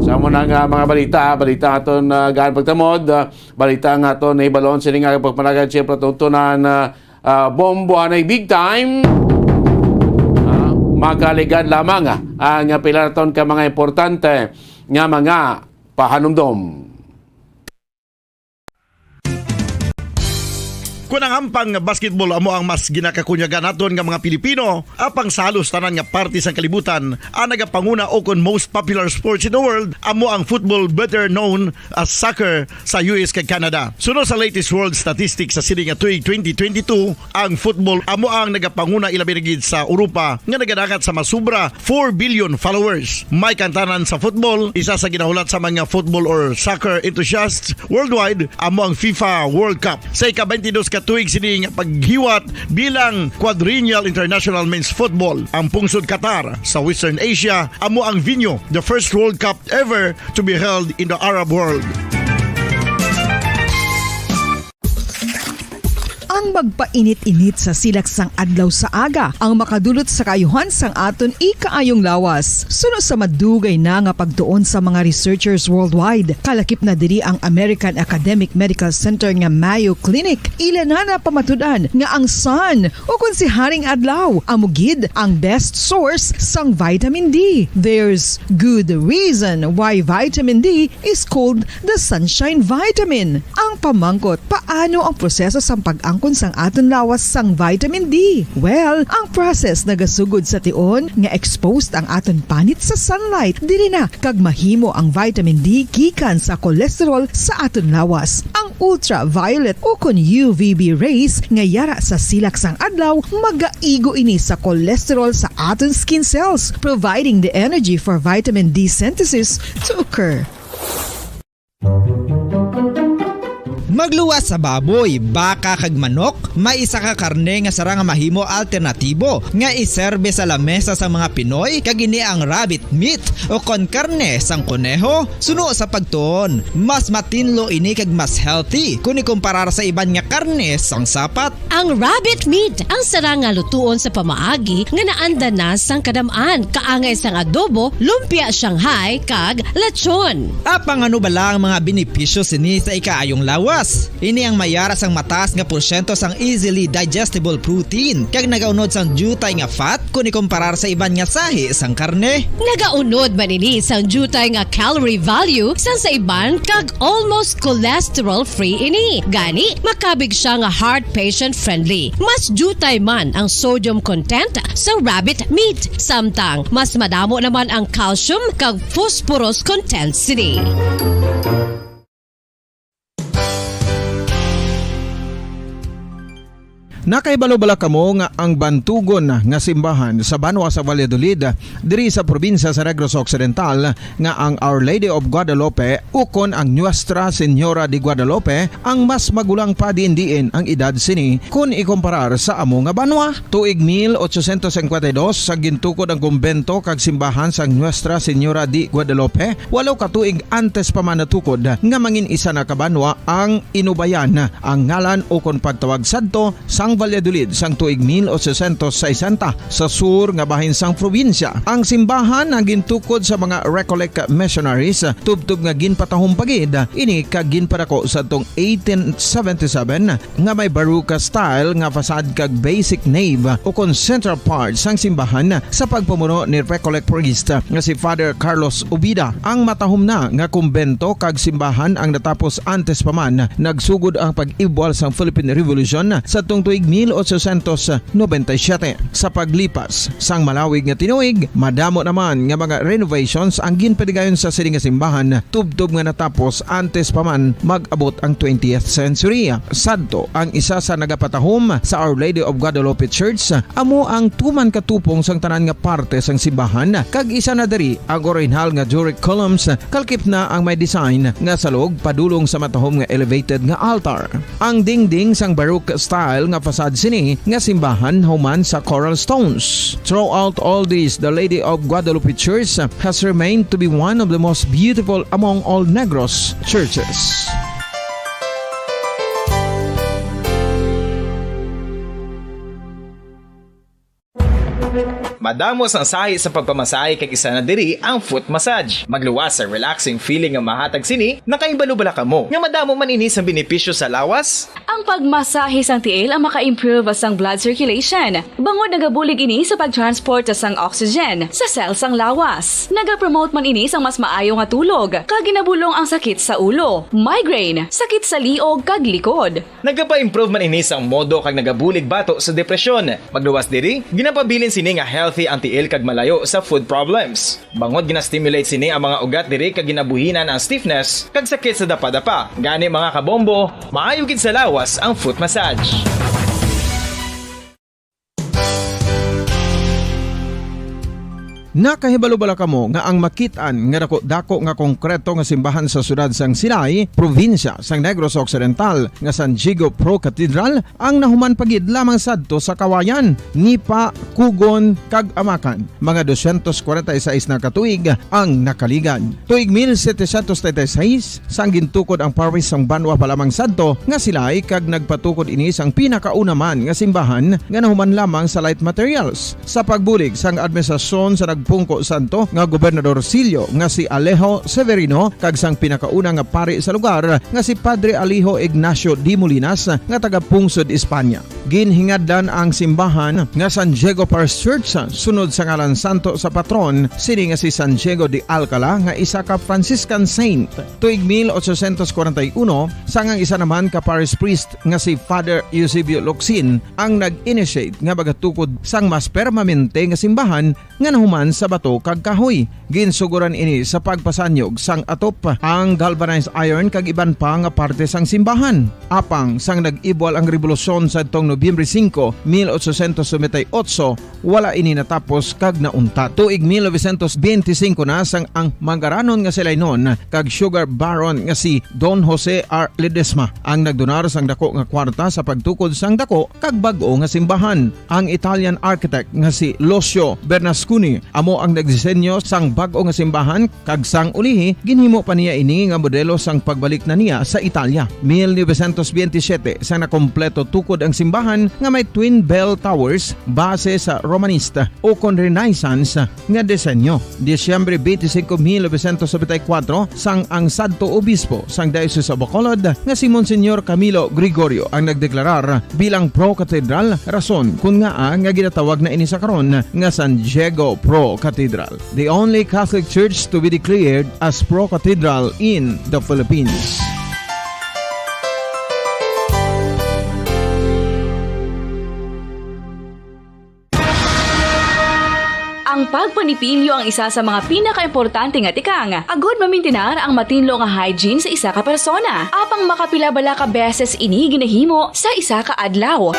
Sa mo na nga mga balita, ah, balita aton, ah, gaan pagtamod, ah, balita nga aton nahibalon sini nga pagpanagan siyempre tuntunan, ah, ah, bombo anay big time. Ah, makaligad lamang, ah, ang pila naton ka mga importante nga mga pahanumdom. Kun ang ampang nga basketball amo ang mas ginakakunyagan naton nga mga Pilipino, apang sa halos tanan nga parte sang kalibutan, ang nagapanguna o kon most popular sports in the world amo ang football, better known as soccer, sa U S kag Canada. Suno sa latest world statistics sa sini nga tuig twenty twenty-two, ang football amo ang nagapanguna, ilabi na gid sa Europa nga nagadangat sa masubra four billion followers. May kantanan sa football, isa sa ginahulat sa mga football or soccer enthusiasts worldwide amo ang FIFA World Cup. Sa ika-twenty-dos ka tuig sini nga paghiwat bilang Quadrennial International Men's Football, ang pungsod Qatar sa Western Asia amo ang venue, the first World Cup ever to be held in the Arab world. Ang magpainit-init sa silak sang adlaw sa aga ang makadulot sa kaayuhan sang aton ikaayong lawas. Suno sa madugay na nga pagtuon sa mga researchers worldwide, kalakip na diri ang American Academic Medical Center nga Mayo Clinic. Ila na napamatud-an nga ang sun, o kon si Haring Adlaw, amo gid ang best source sang vitamin D. There's good reason why vitamin D is called the sunshine vitamin. Ang pamangkot, paano ang proseso sang pag-angkon sang aton lawas sang vitamin D? Well, ang process nagasugod sa tion nga exposed ang aton panit sa sunlight. Diri na kag mahimo ang vitamin D gikan sa cholesterol sa aton lawas. Ang ultraviolet o kon U V B rays nga yara sa silak sang adlaw magaigo ini sa cholesterol sa aton skin cells, providing the energy for vitamin D synthesis to occur. Magluwas sa baboy, baka kag manok, may isa ka karne nga sarang nga mahimo alternatibo nga iserbe sa lamesa sa mga Pinoy, kag ini ang rabbit meat o kon karne sang koneho. Suno sa pagtuon, mas matinlo ini kag mas healthy kon ikumparar sa iban nga karne sang sapat. Ang rabbit meat ang sarang nga lutuon sa pamaagi nga naanda na sang kadam-an, kaangay sang adobo, lumpia Shanghai, kag lechon. Apang ano bala ang mga benepisyo sini sa ikaayong lawas? Ini ang may ara sang mataas nga porsyento sang easily digestible protein kag nagaunod sang diutay nga fat kon ikumparar sa iban nga sahi sang karne. Nagaunod man ini sang diutay nga calorie value sang sa iban kag almost cholesterol-free ini. Gani, makabig sia nga heart patient-friendly. Mas diutay man ang sodium content sa rabbit meat, samtang mas madamo naman ang calcium kag phosphorus content sini. Nakahibalo bala kamo nga ang bantugon nga simbahan sa banwa sa Valladolid, diri sa probinsya sa Negros Occidental, nga ang Our Lady of Guadalupe ukon ang Nuestra Señora de Guadalupe ang mas magulang pa diin-diin ang edad sini kon ikumparar sa amo nga banwa? Tuig mil ochocientos cincuenta y dos, sa gintukod ang kumbento kag simbahan sang Nuestra Señora de Guadalupe, walo ka tuig antes pa man natukod nga mangin isa na ka banwa ang Inubayan, ang ngalan ukon pagtawag sadto sang Valladolid sang tuig mil ochocientos sesenta, sa sur nga bahin sang probinsya. Ang simbahan ang gintukod sa mga Recollect missionaries, tubtob nga ginpatahom pa gid ini kag ginpadako sadtong eighteen seventy-seven, nga may Baroque style nga facade kag basic nave ukon central part sang simbahan sa pagpamuno ni Recollect priest nga si Father Carlos Ubida. Ang matahom na nga kumbento kag simbahan ang natapos antes pa man nagsugod ang pag-ibwal sang Philippine Revolution sadtong tuig mil ochocientos noventa y siete. Sa paglipas sang malawig nga tinuig, madamo naman nga mga renovations ang ginpadigayon sa sini nga simbahan, tubtob nga natapos antes pa man mag-abot ang twentieth century. Sadto ang isa sa nagapatahom sa Our Lady of Guadalupe Church, amo ang tuman ka tupong sang tanan nga parte sang simbahan, kag isa na diri ang orihinal nga Doric columns, kalkip na ang may design nga salog padulong sa matahom nga elevated nga altar. Ang dingding sang Baroque style nga facade sini nga simbahan human sa coral stones. Throughout all this, the Lady of Guadalupe Church has remained to be one of the most beautiful among all Negros churches. Madamo sang sahi sa pagpamasahe kag isa na diri ang foot massage. Magluwas sa relaxing feeling nga mahatag sini, nakahibalo bala kamo nga madamo man ini sang benepisyo sa lawas? Ang pagmasahe sang tiil ang maka-improve sang blood circulation, bangod nagabulig ini sa pag-transport sang oxygen sa cell sang lawas. Nagapromote man ini sang mas maayo nga tulog, kag ginabulong ang sakit sa ulo, migraine, sakit sa liog kag likod. Nagapa-improve man ini sang modo kag nagabulig bato sa depresyon. Magluwas diri, ginapabilin sini nga healthy ang tiil kag malayo sa foot problems. Bangod gina-stimulate sini ang mga ugat diri kag ginabuhinan ang stiffness kag sakit sa dapadapa. Gani, mga kabombo, maayo gid sa lawas ang foot massage. Nakahibalo bala kamo nga ang makit-an nga dako-dako nga konkreto nga simbahan sa siyudad sang Silay, probinsya sang Negros Occidental, nga San Diego Pro Cathedral, ang nahuman pa gid lamang sadto sa Kawayan, Nipa, Kugon, kag Amakan? Mga dosyentos kwarenta y seis na ka tuig ang nakaligad. Tuig mil setecientos treinta y seis, sang gintukod ang parish sang banwa pa lamang sadto nga Silay, kag nagpatukod ini sang pinakauna man nga simbahan nga nahuman lamang sa light materials. Sa pagbulig sang administrasyon sa nagpungko sadto nga Gobernador Silio nga si Alejo Severino kag sang pinakauna nga pari sa lugar nga si Padre Alejo Ignacio de Molinas nga taga-pungsod Espanya. Ginhingadlan ang simbahan nga San Diego Parish Church sunod sa ngalan santo sa patron sini nga si San Diego de Alcala nga isa ka Franciscan saint. Tuig mil ochocientos kwarenta y uno, sang ang isa naman ka parish priest nga si Father Eusebio Locsin ang nag-initiate nga magatukod sang mas permanente nga simbahan nga nahuman sa bato kag kahoy. Ginsuguran ini sa pagpasanyog sang atop, ang galvanized iron kag iban pa nga parte sang simbahan. Apang sang nag-ibwal ang rebolusyon sadtong Nobyembre singko, mil ochocientos noventa y ocho, wala ini natapos kag nauntat. Tuig mil novecientos benti singko na sang ang manggaranon nga Silaynon kag sugar baron nga si Don Jose R. Ledesma ang nagdonar sang dako nga kwarta sa pagtukod sang dako kag bag-o nga simbahan. Ang Italian architect nga si Lucio Bernasconi amo ang nagdisenyo sang bag-o nga simbahan, kag sang ulihi, ginhimo pa niya ini nga modelo sang pagbalik na niya sa Italia. Mil novecientos veintisiete, sang nakompleto tukod ang simbahan nga may twin bell towers base sa Romanista ukon Renaissance nga disenyo. Disyembre twenty-five, mil novecientos noventa y cuatro, sang ang sadto obispo sang Diocese of Bacolod nga si Monsignor Camilo Gregorio ang nagdeklarar bilang pro-cathedral, rason kon ngaa nga ginatawag na ini sa karon nga San Diego Pro Cathedral, the only Catholic church to be declared as pro-cathedral in the Philippines. Ang pagpanipilyo ang isa sa mga pinakaimportante nga tikang agud mamintinar ang matinlo nga hygiene sa isa ka persona. Apang makapila bala ka beses ini ginahimo sa isa ka adlaw?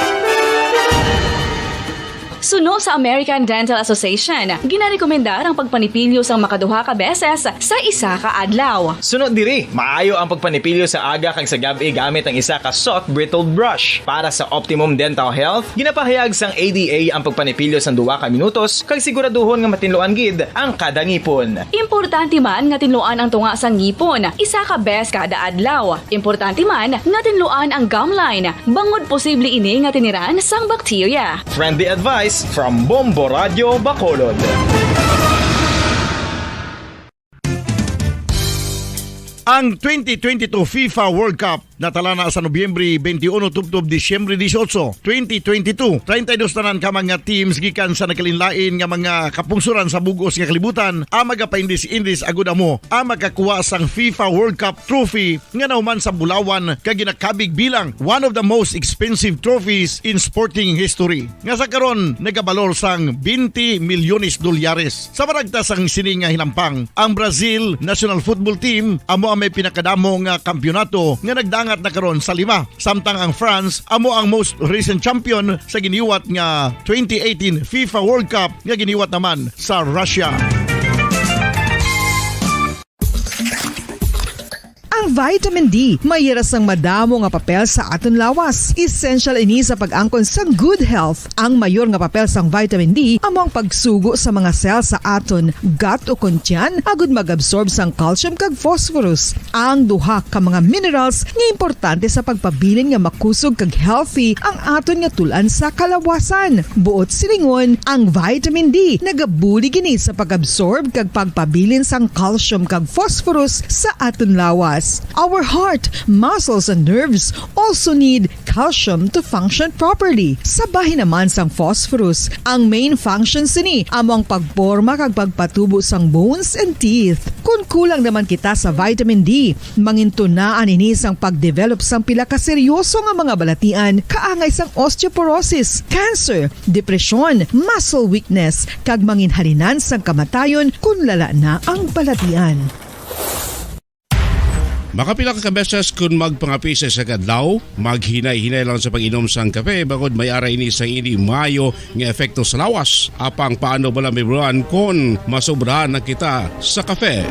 Suno sa American Dental Association, ginarekomendar ang pagpanipilyo sang makaduha ka beses sa isa ka adlaw. Suno diri, maayo ang pagpanipilyo sa aga kag sa gab-i gamit ang isa ka soft bristled brush. Para sa optimum dental health, ginapahayag sang A D A ang pagpanipilyo sang duha ka minutos kag siguraduhon nga matinluan gid ang kada ngipon. Importante man nga tinluan ang tunga sang ngipon isa ka bes kada adlaw. Importante man nga tinluan ang gum line, bangod posible ini nga tiniran sang bakterya. Friendly advice from Bombo Radio Bacolod. Ang twenty twenty-two FIFA World Cup natala na sa Nobyembre twenty-one tubtob Disyembre dieciocho, twenty twenty-two. Treinta y dos tanan ka mga teams gikan sa nagkalainlain nga mga kapungsoran sa bug-os nga kalibutan ang magapaindis-indis agud amo ang makakuha sang FIFA World Cup trophy nga nahuman sa bulawan kag ginakabig bilang one of the most expensive trophies in sporting history, nga sa karon nagabalor sang twenty milyones dolyares. Sa maragta sang sini nga hinampang, ang Brazil national football team amo ang may pinakadamo nga kampiyonato nga nagdangat na karon sa lima, samtang ang France amo ang most recent champion sa giniwat nga twenty eighteen FIFA World Cup nga giniwat naman sa Russia. Ang vitamin D may ira sang madamo nga papel sa aton lawas. Essential ini sa pag-angkon sang good health. Ang mayor nga papel sang vitamin D amo ang pagsugo sa mga cell sa aton gut ukon tiyan agud mag-absorb sang calcium kag phosphorus, ang duha ka mga minerals nga importante sa pagpabilin nga makusog kag healthy ang aton nga tul-an sa kalawasan. Buot silingon, ang vitamin D nagabulig ini sa pag-absorb kag pagpabilin sang calcium kag phosphorus sa aton lawas. Our heart, muscles, and nerves also need calcium to function properly. Sa bahin naman sang phosphorus, ang main function sini amo ang pagporma kag pagpatubo sang bones and teeth. Kon kulang naman kita sa vitamin D, mangintunaan ini sang pagdevelop sang pila ka seryoso nga mga balatian, kaangay sang osteoporosis, cancer, depresyon, muscle weakness, kag manginhalinan sang kamatayon kon lala na ang balatian. Makapila ka beses kon magpangapi sa isa ka adlaw, maghinay-hinay lang sa pag-inom sang kape, bangod may ara ini sang indi maayo nga epekto sa lawas. Apang paano bala, Mibruan, kon masobrahan na kita sa kape?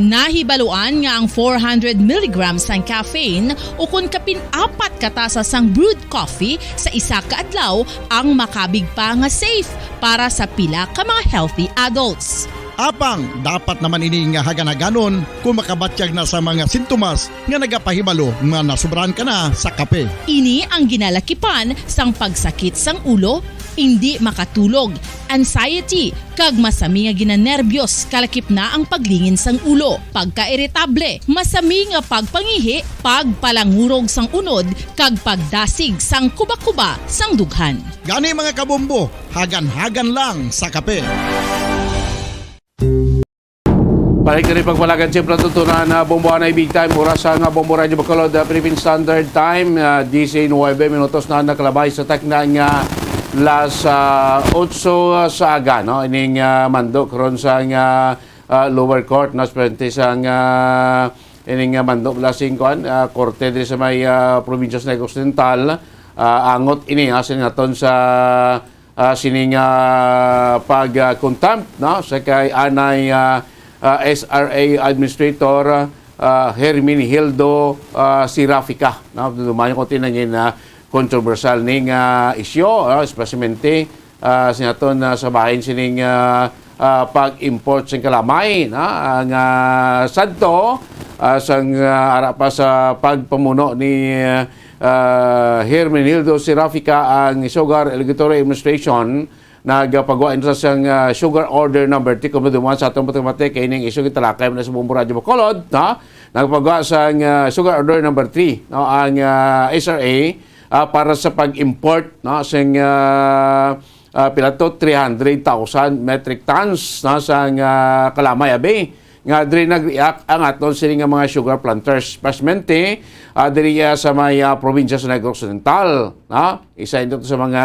Nahibaluan nga ang four hundred milligrams sang caffeine ukon kapin apat ka tasa sang brewed coffee sa isa ka adlaw ang makabig pa nga safe para sa pila ka mga healthy adults. Apang dapat naman ini nga hagan-haganon kon makabatyag na sa mga sintomas nga nagapahibalo nga nasobrahan ka na sa kape. Ini ang ginalakipan sang pagsakit sang ulo, indi makatulog, anxiety, kag masami nga ginanerbiyos, kalakip na ang paglingin sang ulo, pagkairitable, masami nga pagpangihi, pagpalangurog sang unod, kag pagdasig sang kubakuba sang dughan. Gani, mga kabombo, hagan-hagan lang sa kape. Balik diri pagpalagan, siyempre, tutunan na bombohan ay big time. Oras sa nga Bombo Radio Bacolod, ah, Philippine Standard Time, ah, dise nuebe minutos na nakalabay sa takna nga las, ah, otso sa aga, no? Ining, ah, mando karon sa nga, ah, lower court, no? Sa frente sa nga, ining, ah, mando bala sing kuan, ah, korte diri sa may, ah, probinsya sa Negros Occidental, ah, angot ini, ah, sa naton sa ah, sining, ah, pag, ah, contempt, no, sa kay anay, ah, ah, S R A Administrator, ah, Herminihildo, ah, Serafica, no? Dumayo ko tinangin na kontrobersyal ning, ah, isyu, ah, espesiyalmente, ah, sa naton, ah, sa bahin sining, ah, ah, pag-import sing kalamay, na ang, ah, sadto, ah, sang, ah, ara pa sa pagpamuno ni, ah, Hermenildo Serafica, ang Sugar Regulatory Administration nagpagwa ina sang, ah, Sugar Order Number Three. Kung maduman sa atong matematik, kay ning isyu gitalakay man sa Bombo Radyo Bacolod, na nagpagwa sang, ah, Sugar Order Number Three, no, ang, ah, S R A, ah, para sa pag-import, no, sing, ah, ah, pila to, three hundred thousand metric tons, no, sang, ah, kalamay, abi, nga diri nag-react ang aton sini nga mga sugar planters, especially, ah, diri, ah, sa may, ah, probinsya sa Negros Occidental, no? Isa ito sa mga,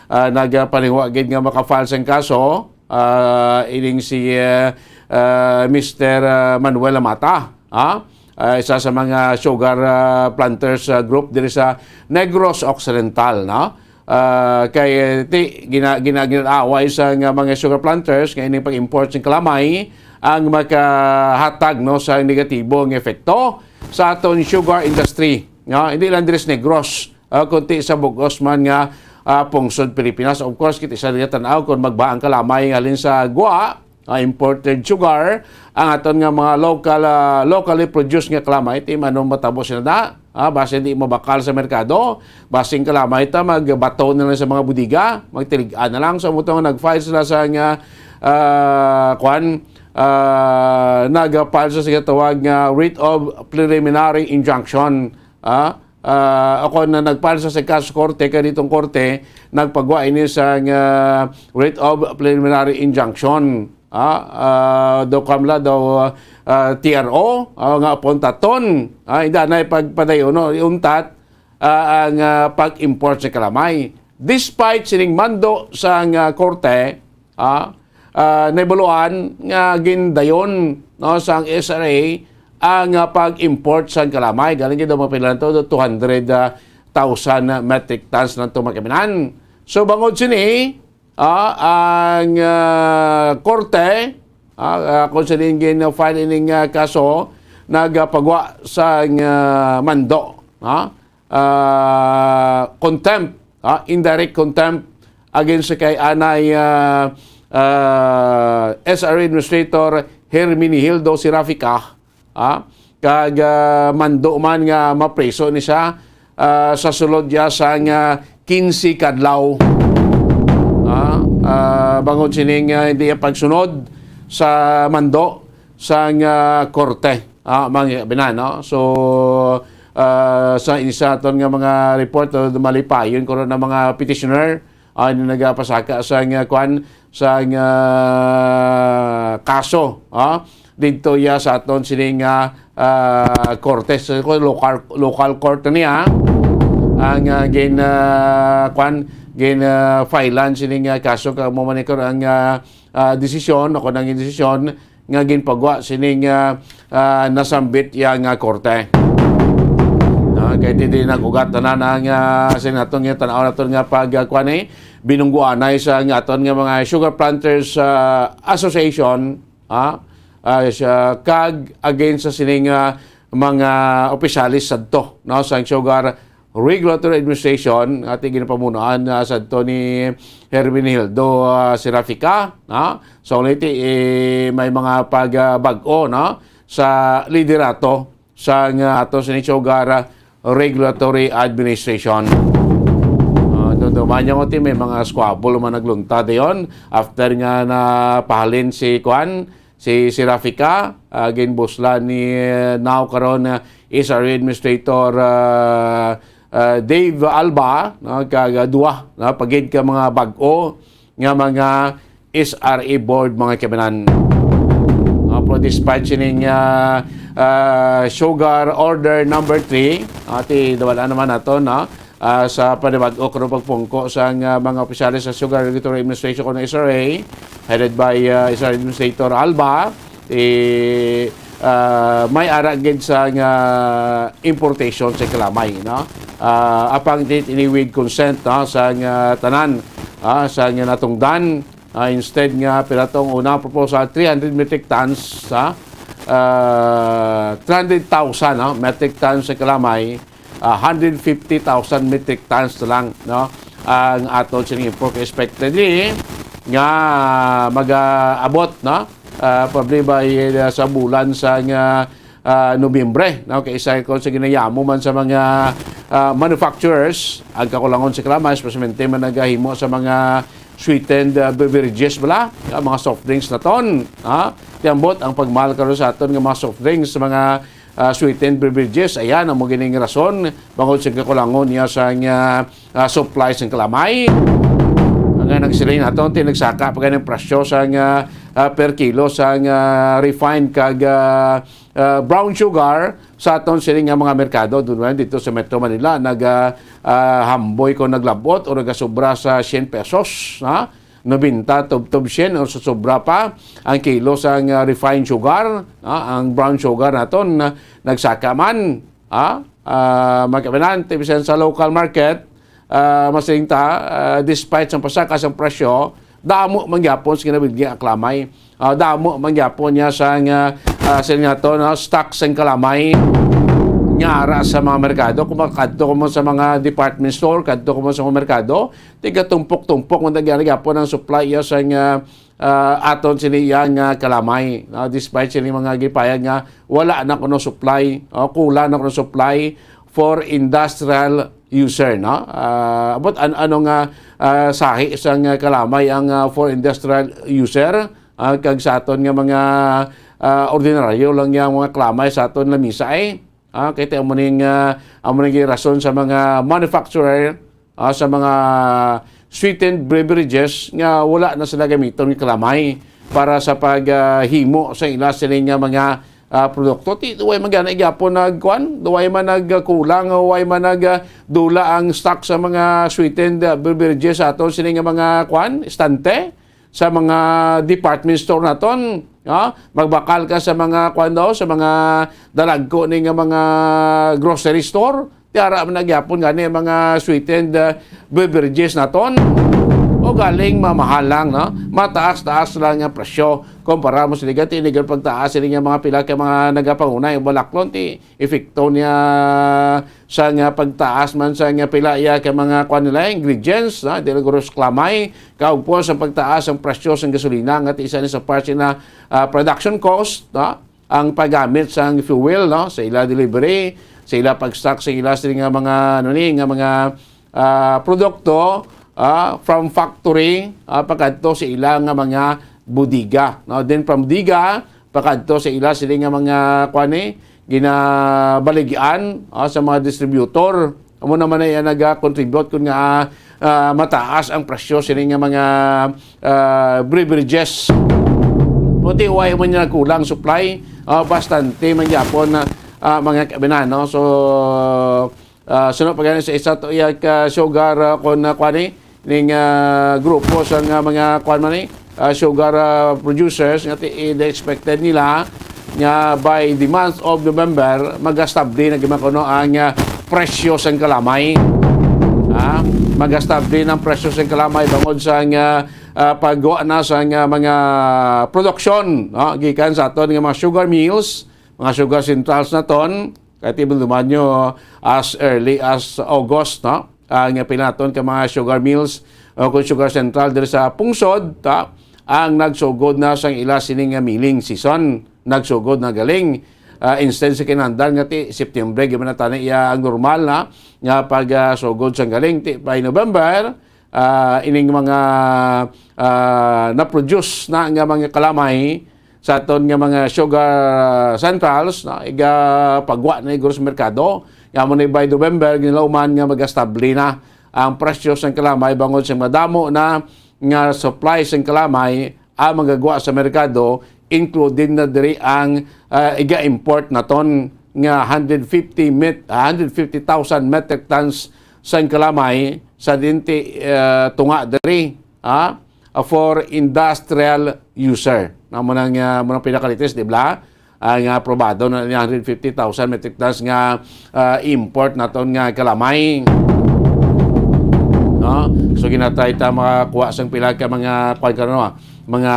ah, nagpalihog gid nga maka-file sang kaso, ah, ining si, ah, ah, Mister, ah, Manuel Lamata, ha? Ah, isa sa mga sugar, ah, planters, ah, group diri sa Negros Occidental, no? Ah, kay, eh, ti, gina-, gina-, ginaaway sa nga mga sugar planters nga ining pag-import sing kalamay ang makahatag, no, sa negatibo nga epekto sa aton sugar industry, no? Hindi lang diri sa Negros, ah, kundi sa bug-os man nga, ah, pungsod Pilipinas. Of course, kita sa tan-aw kung magba ang kalamay halin sa gwa, ah, imported sugar, ang aton nga mga local, ah, locally produced nga kalamay, ti man matabo sila na, ah, basi di mabakal sa merkado, basing kalamay ta, magbato na lang sa mga bodega, magtilig-an na lang. So, amo to nga nag-file sila sa nga, ah, kwan, ah, nag-file sa ginatawag nga writ of preliminary injunction, ah, ah, ako na nag-file sa, sa kaso korte, kay ditong korte, nagpagwa ini sa nga writ of preliminary injunction. Ah, ah, daw kamla daw, ah, T R O, ah, nga puntaton. Ah, hindi na pagpadayon, no, iuntat, ah, ang, ah, pag-import sa kalamay. Despite sining mando sa nga korte, ah, ah, nahibaluan nga gindayon, no, sang S R A ang, ah, pag-import sang kalamay. Galing gid ang mga pinlan to, two hundred thousand metric tons lang to, mga kababayan. So, bangod sini, ah, ang, ah, korte, ah, ah, kung sa din gin-file ining, ah, kaso, nagapagwa sang, ah, mando, ah, ah, contempt, ah, indirect contempt against kay anay, ah, ah, S R A Administrator Herminihildo Serafica, ah, kag, ah, mando man nga mapriso ni siya, ah, sa sulod niya sang quince ka adlaw. Ah, ah, bangod sining, ah, hindi niya pagsunod sa mando sang, ah, korte. Ah, mga binan, no? So, ah, sa isa ton nga mga report, ah, malipayon ko ron ang mga petitioner, ah, na nagapasaka sa nga kwan, sa nga kaso, ah, didto ya sa aton sini nga, ah, korte, sa local, local court na niya, ang, ah, gin, ah, kwan, gin, ah, filean sini nga kaso, kag mo man ni karon ang, ah, ah, desisyon, ako nang desisyon nga ginpagwa sini nga, ah, nasambit ya nga korte. Ah, kay ti di nag-ugat tanan ang, ah, sini naton nga tan-aw naton nga pag, ah, kwan, eh, binungguanay sa nga aton nga mga sugar planters, ah, association, ah, ah, siya, kag against sa sining, ah, mga opisyalis sadto, no, sa Sugar Regulatory Administration, nga ti ginapamunuan, ah, sadto ni Herminihildo, ah, Serafica, no? So, liti, eh, may mga pag, ah, bag-o, no, sa liderato sang, ah, ato sa Sugar Regulatory Administration. Ah, dumduman niyo, ti, may mga squabble man naglunta dayon after nga napahalin si, kwan, si Serafica, ah, ginbuslan ni, ah, now karon, ah, S R A Administrator, ah, ah, Dave Alba, no, kag, ah, duha, no, pa gid ka mga bag-o nga mga S R A board, mga kababayan. Ah, pero despite sining, ah, ah, Sugar Order Number Three, ah, ti, dawala naman nato, no? Ah, sa panibag-o karon pagpungko sa nga mga opisyales sa Sugar Regulatory Administration, kuno S R A, headed by, ah, S R A Administrator Alba, eh, ah, may ara gid sa nga importation sa kalamay, no? Ah, apang di ini with consent, no, sa nga tanan, ah, sa nga natungdan, ah, instead nga pila tong una proposal, three hundred metric tons, ha? Ah, three hundred thousand, no, metric tons sa kalamay, ah, hundred fifty thousand metric tons na lang, no, ang aton sining import. Expectedly, nga mag-abot, no? Ah, probably by, ah, sa bulan sang, ah, ah, Nobyembre, no? Kay isa ko sa ginayamo man sa mga, ah, manufacturers, ang kakulangon sa kalamay, especially man nagahimo sa mga sweetened, ah, beverages bala, ah, mga soft drinks naton, ha? Ti ambot ang pagmahal karon sa aton nga mga soft drinks, mga, ah, sweetened beverages. Ayan, amo gining rason bangod sa kakulangon niya sa, ah, ah, supply sang kalamay. Nga nagsiling naton, ti nagsaka pa ganing presyo sang, ah, ah, per kilo sang, ah, refined kag, ah, ah, brown sugar sa aton sini nga mga merkado. Dun man dito sa Metro Manila, nag, ah, ah, hamboy ko naglabot o nagasobra sa syen pesos, ha? Nobenta, tubtob syen o sa sobra pa ang kilo sang, ah, refined sugar, ha? Ang brown sugar naton, ah, nagsaka man, ha? Ah, magkabanan, ti bisan sa local market, ah, masiling ta, ah, despite sang pasaka sang presyo, damo man gyapon sa ginabilgi ang kalamay. Ah, damo man gyapon niya sang, ah, ah, sila nga to, no, stock sang kalamay nga ara sa mga merkado. Kung makadto ko mo sa mga department store, kadto ko mo sa mga merkado, tigatumpok-tumpok man gani gyapon ang supply iya sang, ah, ah, aton sini iya nga kalamay, no? Despite sini mga gipayag nga wala na kuno supply, o kulang na kuno supply for industrial user, no? Ah, about an-, ano nga, ah, sahi sang kalamay ang, ah, for industrial user, ah, kag sa aton nga mga, ah, ordinaryo lang nga mga kalamay sa aton lamisa, eh. Ah, kay ti amo ning, ah, amo ning rason sa mga manufacturer, ah, sa mga sweetened beverages nga wala na sila gamiton nga kalamay para sa pag, ah, himo sa ila sini nga mga, ah, produkto. Ti, way man gani gyapon nagkuan, way man nagkulang, way man nag, ah, dula ang stock sa mga sweetened, ah, beverages sa aton sini nga mga kuan, estante sa mga department store naton, ha? Magbakal ka sa mga, kuwan daw, sa mga dalagko ni nga mga grocery store, ti ara man na gyapon gani ang mga sweetened, uh, beverages naton. O galing mamahal lang, no? Mataas-taas lang ang presyo. Kumpara mo sila gati, inigal pagtaas sila nga mga pila ka mga nagapangunay o balaklon, ti epekto niya sa nga pagtaas man sa nga pila iya ka mga kuan nila, ingredients, ha? Dili guro sa kalamay, kaupos ang pagtaas ang presyo sang gasolina nga ti isa ni sa part sina, ah, production cost, ha? Ang paggamit sang fuel, no, sa ila delivery, sa ila pag-stock sa ila sini nga mga, ano ni, nga mga, ah, produkto, ah, from factory, ah, pakadto sa ila nga mga bodega, no? Then from bodega, pakadto sa ila sini nga mga, kuan ni, ginabaligian, ah, sa mga distributor. Amo naman ay ang naga-contribute kun nga, ah, mataas ang presyo sini nga mga, ah, beverages. Puti, way man niya nagkulang supply, ah, bastante man gyapon na, ah, mga kabinan, no? So, ah, suno pa gani sa isa to iya ka sugar, ah, kon, ah, kuan ni, ning, ah, grupo sa nga mga kuan man ni, ah, sugar, ah, producers nga ti-, eh, expected nila nga by the month of November, magastable na gyud kuno ang, ah, presyo sang kalamay. Ha? Magastable ang presyo sang kalamay bangod sa nga, ah, pagwa na sa nga mga produksyon, no? Gikan sa aton nga mga sugar mills, mga sugar centrals naton, kay ti man duman nyo as early as August, no? Ang pila naton ka mga sugar mills o kung sugar central diri sa pungsod, ta, ang nagsugod na sang ila sini nga milling season, nagsugod na galing. Ah, instead sa kinahanglan nga ti September, gyud man na tani iya ang normal na nga pag, ah, sugod sang galing. Ti by November, ah, ining mga, ah, na-produce na nga mga kalamay sa aton nga mga sugar centrals, no, igapagwa na iguro sa merkado. Nga mo ni by November, ginlauman nga magastable na ang presyo sang kalamay bangod sa madamo na nga supply sang kalamay ang magagwa sa merkado, including na diri ang, ah, iga-import naton nga hundred fifty met-, hundred fifty thousand metric tons sang kalamay sa dinti, ah, tunga diri, ha, for industrial user. Na mo nang, ah, mo nang pinakalitis, di ba? Ah, nga aprobado na ni hundred fifty thousand metric tons nga, ah, import naton nga kalamay. No? So, ginatay ta makakuha sang pila ka mga, kuwan ka, no? Mga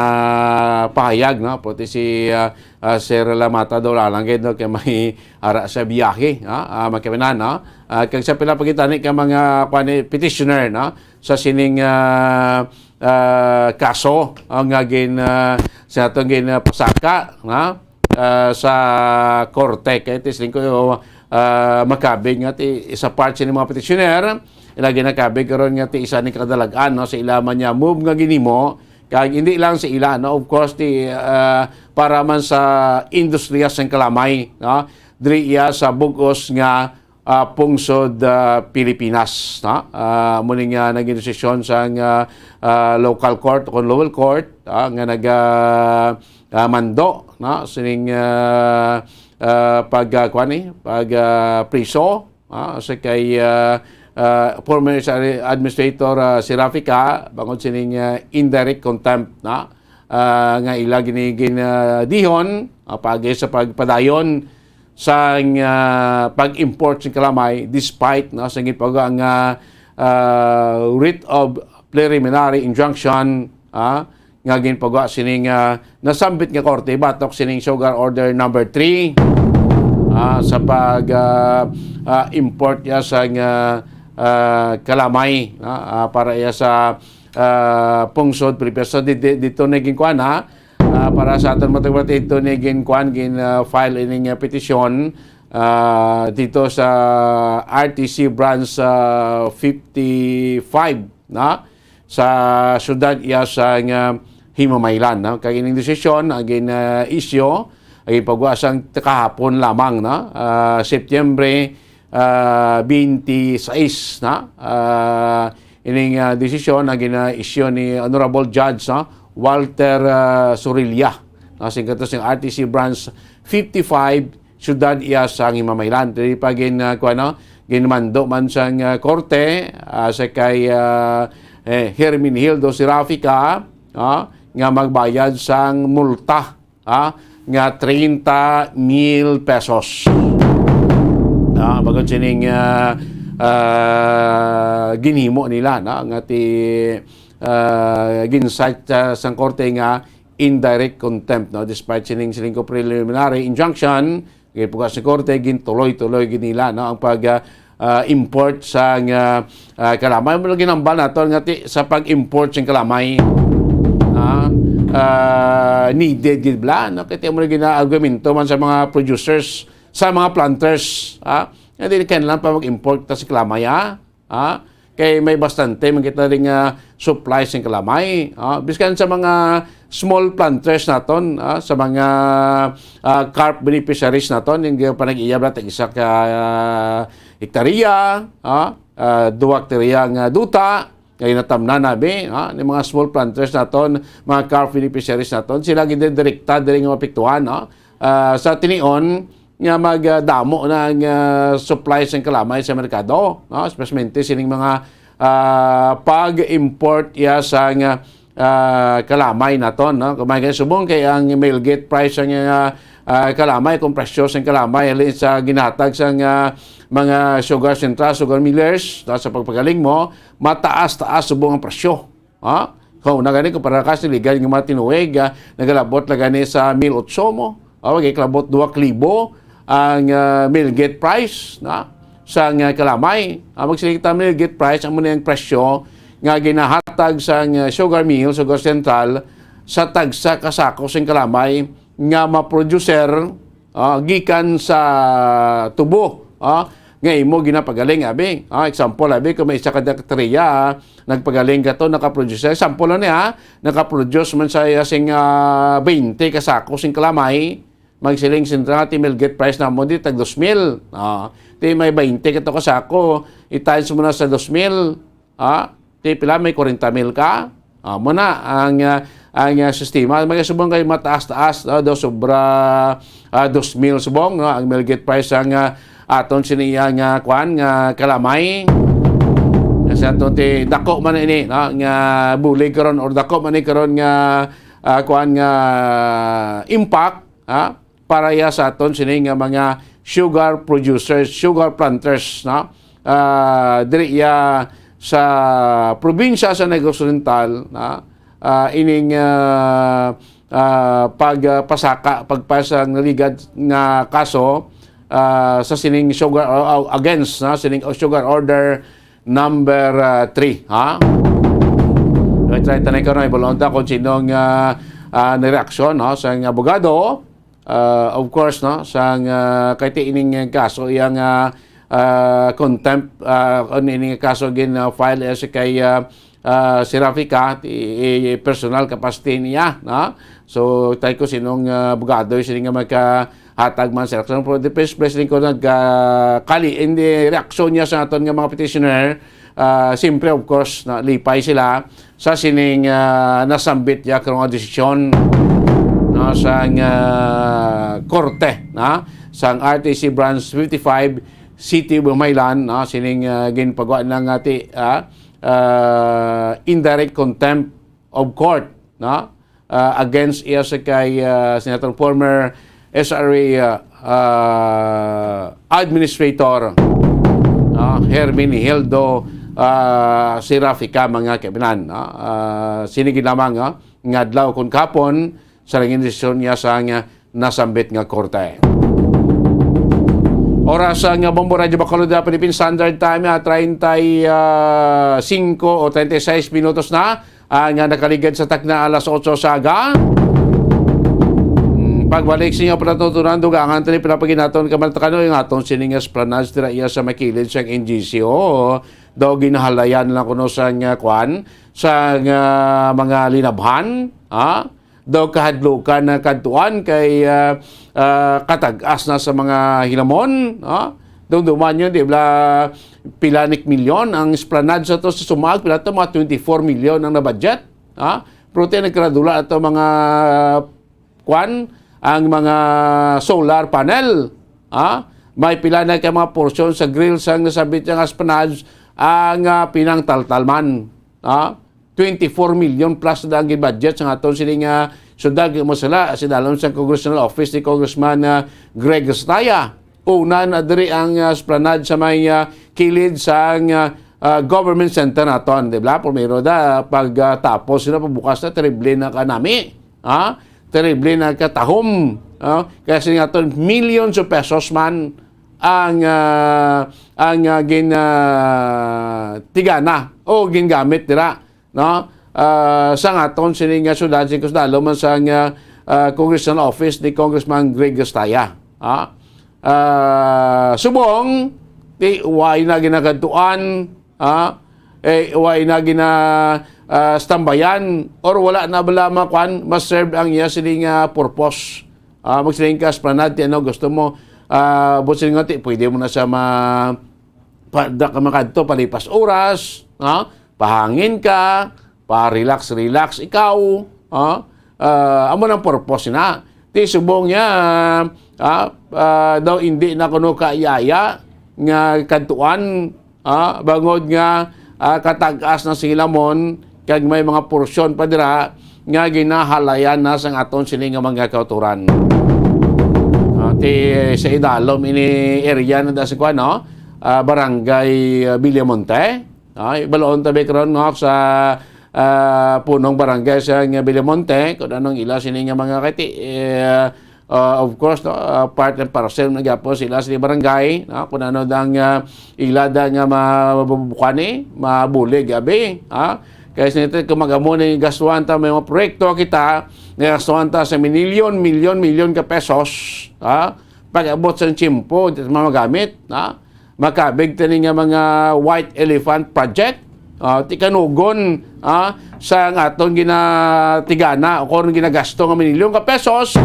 pahayag, no? Pati si, ah, ah, Sir Lamata daw lang gid, no? Kay may ara sa biyahe, no? Ah, magkaminan, no? Ah, kag sa pila pa gid tani ka mga, kuwan, eh, petitioner, no? Sa sining, ah, ah, kaso, ah, nga gin, ah, sa atong gin, ah, pasaka, na, ah, sa korte. Kay ti siling ko, ah, makabig nga ti isa part sini mga petitioner, ila ginakabig karon nga ti isa ni kadalag-an, no, sa ila man niya move nga ginimo, kag hindi lang sa ila, no, of course, ti, ah, para man sa industriya sang kalamay, no, diri iya sa bug-os nga ah, pungsod, ah, Pilipinas, no? Ah, amo ni nga naging desisyon sang, ah, ah, local court o lower court, ah, nga nag, ah, ah, mando, no? Sining, ah, ah, pag, ah, kuwan ni, pag, ah, priso, ah, sa kay, ah, ah, former sa administrator, ah, si Rafica, bangod sining, ah, indirect contempt, no? Ah, nga ila gini gin, ah, dihon, ah, paagi sa pagpadayon sang, ah, pag-import sing kalamay despite, no, sa ginpagawa nga, ah, writ of preliminary injunction, ah, nga ginpagawa sining, ah, nasambit nga korte batok sining sugar order number three, ah, sa pag, ah, ah, import ya sang, ah, ah, kalamay, ah, ah, para ya sa, ah, pungsod Pilipinas. So, di-, di-, dito na ginkuan, ha? Ah, para sa aton matagwat, ito ni ginkuan, gin, ah, file ining, ah, petisyon, ah, dito sa R T C branch, ah, fifty-five, na, sa syudad iya sa nga Himamaylan, no? Kag ining desisyon ang gin, ah, issue, ang ginpagwa sang kahapon lamang, no? Ah, Setyembre, ah, twenty-six, na? Ah, ining, ah, desisyon ang gina-issue ni Honorable Judge, no? Walter, ah, Sorilla, no? Sing kato sing R T C Branch fifty-five, syudad iya sa Himamaylan. Diri pa gin, ah, kuwan, no? Ginmando man sang, ah, korte, ah, sa kay, ah, eh, Herminhildo Serafica, ah, nga magbayad sang multa, ah, nga treinta mil pesos. Ah, bangod sining, ah, ah, ginhimo nila, no, nga ti, ah, gin-cite, ah, sang korte nga indirect contempt, no, despite sining, sining ko preliminary injunction, ginpugas sa korte, gintuloy-tuloy gid nila, no, ang pag, ah, ah, import sang, ah, ah, kalamay. Amo lang ginambal naton nga ti, sa pag-import sing kalamay, ah, ah, needed gid bala, no? Kay ti amo na gina-argumento man sa mga producers, sa mga planters, ah, nga dili kinahanglan pa mag-import ta sa kalamay, ah. Ah, kay may bastante man kita ding, ah, supply sing kalamay. Ah, biskan sa mga small planters naton, ah, sa mga, ah, carp beneficiaries naton, yung panag-iya ba tag isa ka, ah, hektarya, ah, ah, duwa hektarya nga duta, nga ginatamnan nabi, ah, ni mga small planters naton, mga carp beneficiaries naton, sila gid direkta diri nga maapektuhan, no? Ah, sa tinion, nga magdamo na ang, ah, supply sang kalamay sa merkado, no? Especially sining mga, ah, pag-import ya sang, ah, kalamay naton, no? Kung may subong kay ang male gate price sang, ah, ah, kalamay, kung presyo sang kalamay halin sa ginhatag sang, ah, mga sugar central, sugar millers, no? Sa pagpagaling mo, mataas-taas subong ang presyo. Ha? Kung una gani, kung para ka siligan nga mga tinuig, ah, nagalabot na gani sa mil otso mo. O, gikalabot duwa ka libo ang, ah, mill gate price, na, sa nga kalamay. Ang magsiling kita mill gate price, amo na ang presyo nga ginahatag sa nga sugar mill, sugar central, sa tagsa ka sako sing kalamay nga maproducer, ah, gikan sa tubo, ah, nga imo ginapagaling, abi. Ah, example, abi, kung may isa ka hektarya, ah, nagpagaling ka to, nakaproduce, example lang niya, nakaproduce man sa iya sing, ah, twenty ka sako sing kalamay, magsiling sentral, ti mill gate price namo di tag dos mil. Ah, ti may twenty ka to ka sako, i-times mo na sa dos mil. Ah, ti pila, may kwarenta mil ka? Ah, mo na ang, ah, ang, ah, sistema. May subong kay mataas-taas, ah, daw sobra, ah, dos mil subong, no? Ang mill gate price ang, ah, aton sini iya nga, kuan, nga kalamay. Kasi aton ti dako man ini, no? Nga bulig karon or dako man ni karon nga, ah, kuan, nga impact, ha? Para ya sa aton sini nga mga sugar producers, sugar planters, no? Ah, diri ya sa probinsya sa Negros Oriental, no? Ah, ining, ah, ah, pag, ah, pasaka, pagpasang naligad nga kaso, ah, sa sining sugar, o, o, against, no? Sining, o, sugar order number, ah, three, ha? May try tanay ko, no, ibulong ta kung sino nga, ah, nireaksyon, no, sa nga abogado, ah, of course, no, sa nga, kay ti ining kaso, iyang, ah, ah, contempt, ah, kung ining kaso gin, ah, file, eh, si kay, ah, ah, si Rafica, ti, i, personal capacity niya, no? So, tayo ko sinong, ah, abogado, sino nga magkahatag man sa reaksyon. Pero the first place din ko nag, ah, kali, in the reaksyon niya sa aton nga mga petitioner, ah, siyempre, of course, na lipay sila sa sining, ah, nasambit niya karong desisyon, no, sang, ah, korte, no, sang R T C Branch fifty-five, City of Umaylan, no, sining, ah, ginpagawa na nga ti, ah, ah, indirect contempt of court, no, ah, against iya sa kay, ah, Senator, former S R A, ah, ah, Administrator, no, Herminihildo, ah, Serafica, mga kaibinan, no? Ah, sini gid lamang, no, nga adlaw kon kahapon sa naging desisyon niya sa nga nasambit nga korte. Oras nga Bombo Radyo Bacolod, ah, Philippine Standard Time, ah, treinta y cinco o treinta y seis minutos na, ah, nga nakaligid sa takna alas otso sa aga. Mm, pagbalik sa inyo, palatuntunan, dugangan, tani, pinapaginaton, kamaltakan, o yung aton sining esplanade, tira iya sa makilid sa N G C O, daw ginahalayan lang kuno sa nga kwan, sa nga mga linabhan, ha? Daw kahadlukan na kadtuan kay, ah, ah, katag-as na sa mga hinamon, ha? Dumduman yun, di ba, pila ni milyon ang esplanade sa to sa Sumaag, pila to, mga twenty-four million ang na-budget, ha? Pero ti nagkaradula ato mga kwan, ang mga solar panel, ha? May pila na ka mga porsyon sa grill sang nasabit nga esplanade ang, ah, pinangtaltalman, ha? Twenty-four million plus na ang budget sa aton sini nga syudad. Masala, si dalom sa Congressional Office ni Congressman, ah, Greg Estrada. Una na diri ang, ah, esplanade sa may, ah, kilid sa, ah, ah, government center naton, di ba? Primero da, pag, ah, tapos na, pagbukas na, terrible na kanami. Ha? Terrible na katahom. Ha? Kaya sini nga to, millions of pesos man ang, ah, ang, ah, gin, ah, tigana o gingamit dira, no? Ah, sa aton sini nga syudad, sing kusdalo man sa nga, ah, congressional office ni Congressman Greg Estrada. Ha? Ah, subong, ti, way na ginagadtuan, ha? Eh, way na gina, ah, stambayan, or wala na bala makwan, ma-serve ang iya sini nga purpose. Ah, magsiling ka, esplanade, ano, gusto mo, ah, busin nga, ti, pwede mo na sa ma-, pa, da ka makadto, palipas oras, ha? Pahangin ka, pa-relax, relax ikaw, ha? Ah, amo nang purpose na. Ti subong niya, ah, ah, daw hindi na kuno kaiyaya nga kadtuan, ah, bangod nga, ah, katag-as na sa hilamon, kag may mga porsyon pa dira nga ginahalayan na sang aton sini nga mga kautoran. Ah, ti sa idalom ini area na da sa kuan, no? Ah, barangay, ah, Villamonte. Ay, balaon ta ba karon nga sa, ah, punong barangay sa nga Villamonte, kung anong ila sini nga mga kati, eh, ah, of course, no, ah, part and parcel na gyapon sila sa barangay, no? Kung ano dang, ah, ila da nga mabubukani, mabulig, abi, ha? Kaya sa nito, kung mag-amo ni gastuhan ta, may mga proyekto kita, nga gastuhan ta sa milyon, milyon, milyon ka pesos, ha? Pag-abot sa tiyempo, di ta magamit, ha? Makabig tani nga mga white elephant project, ah, ti kanugon, ah, sa ang aton ginatigana o kung ginagasto nga milyon ka pesos,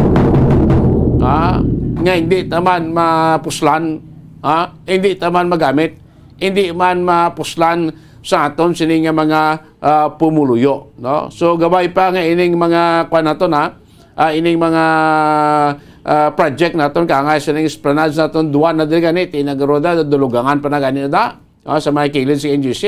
ah, nga hindi ta man mapuslan, ah, hindi ta man magamit, hindi man mapuslan sa aton sini nga mga, ah, pumuluyo, no? So, gabay pa nga ining mga kwan naton, ha? Ah, ining mga, ah, project naton, kaangay sa ning esplanade naton, duwa na diri gani, ti nagaroda, dulugangan pa na gani na da. Ah, sa may kilid sa N G C,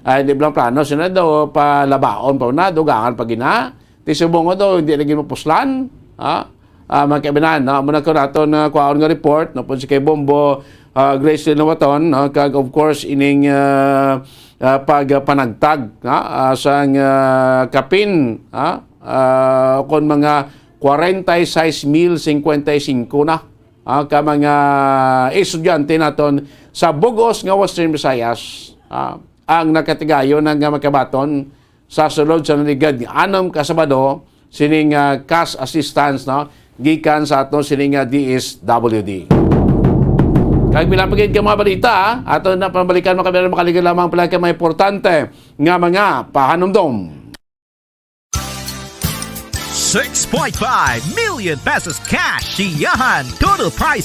ah, di lang plano sila daw, palabaon pa na, dugangan pa gina. Ti subong daw, hindi lagi mapuslan. Ah, ah, mga kaibinan, no? Muna ko naton, ah, kwaon nga report, no? Pun si kay Bombo, ah, Grace Linawaton, no? Kag, of course, ining, ah, ah, pagpanagtag, no? Ah, sang, ah, kapin, ah, ah, kon mga kwarenta y seis mil cincuenta y cinco na, ah, ka mga estudyante naton sa bug-os nga Western Visayas, ah, ang nakatigayon na nga magkabaton sa sulod sa naligad nga anom ka Sabado sining, ah, cash assistance, no, gikan sa ato sining, ah, D S W D. Kag pila pa gid ka mga balita, ah, ato na pabalikan, mga kababayan, makaligon lamang pila ka mga importante nga mga pahanumdom. six point five million pesos cash, siyahan total prize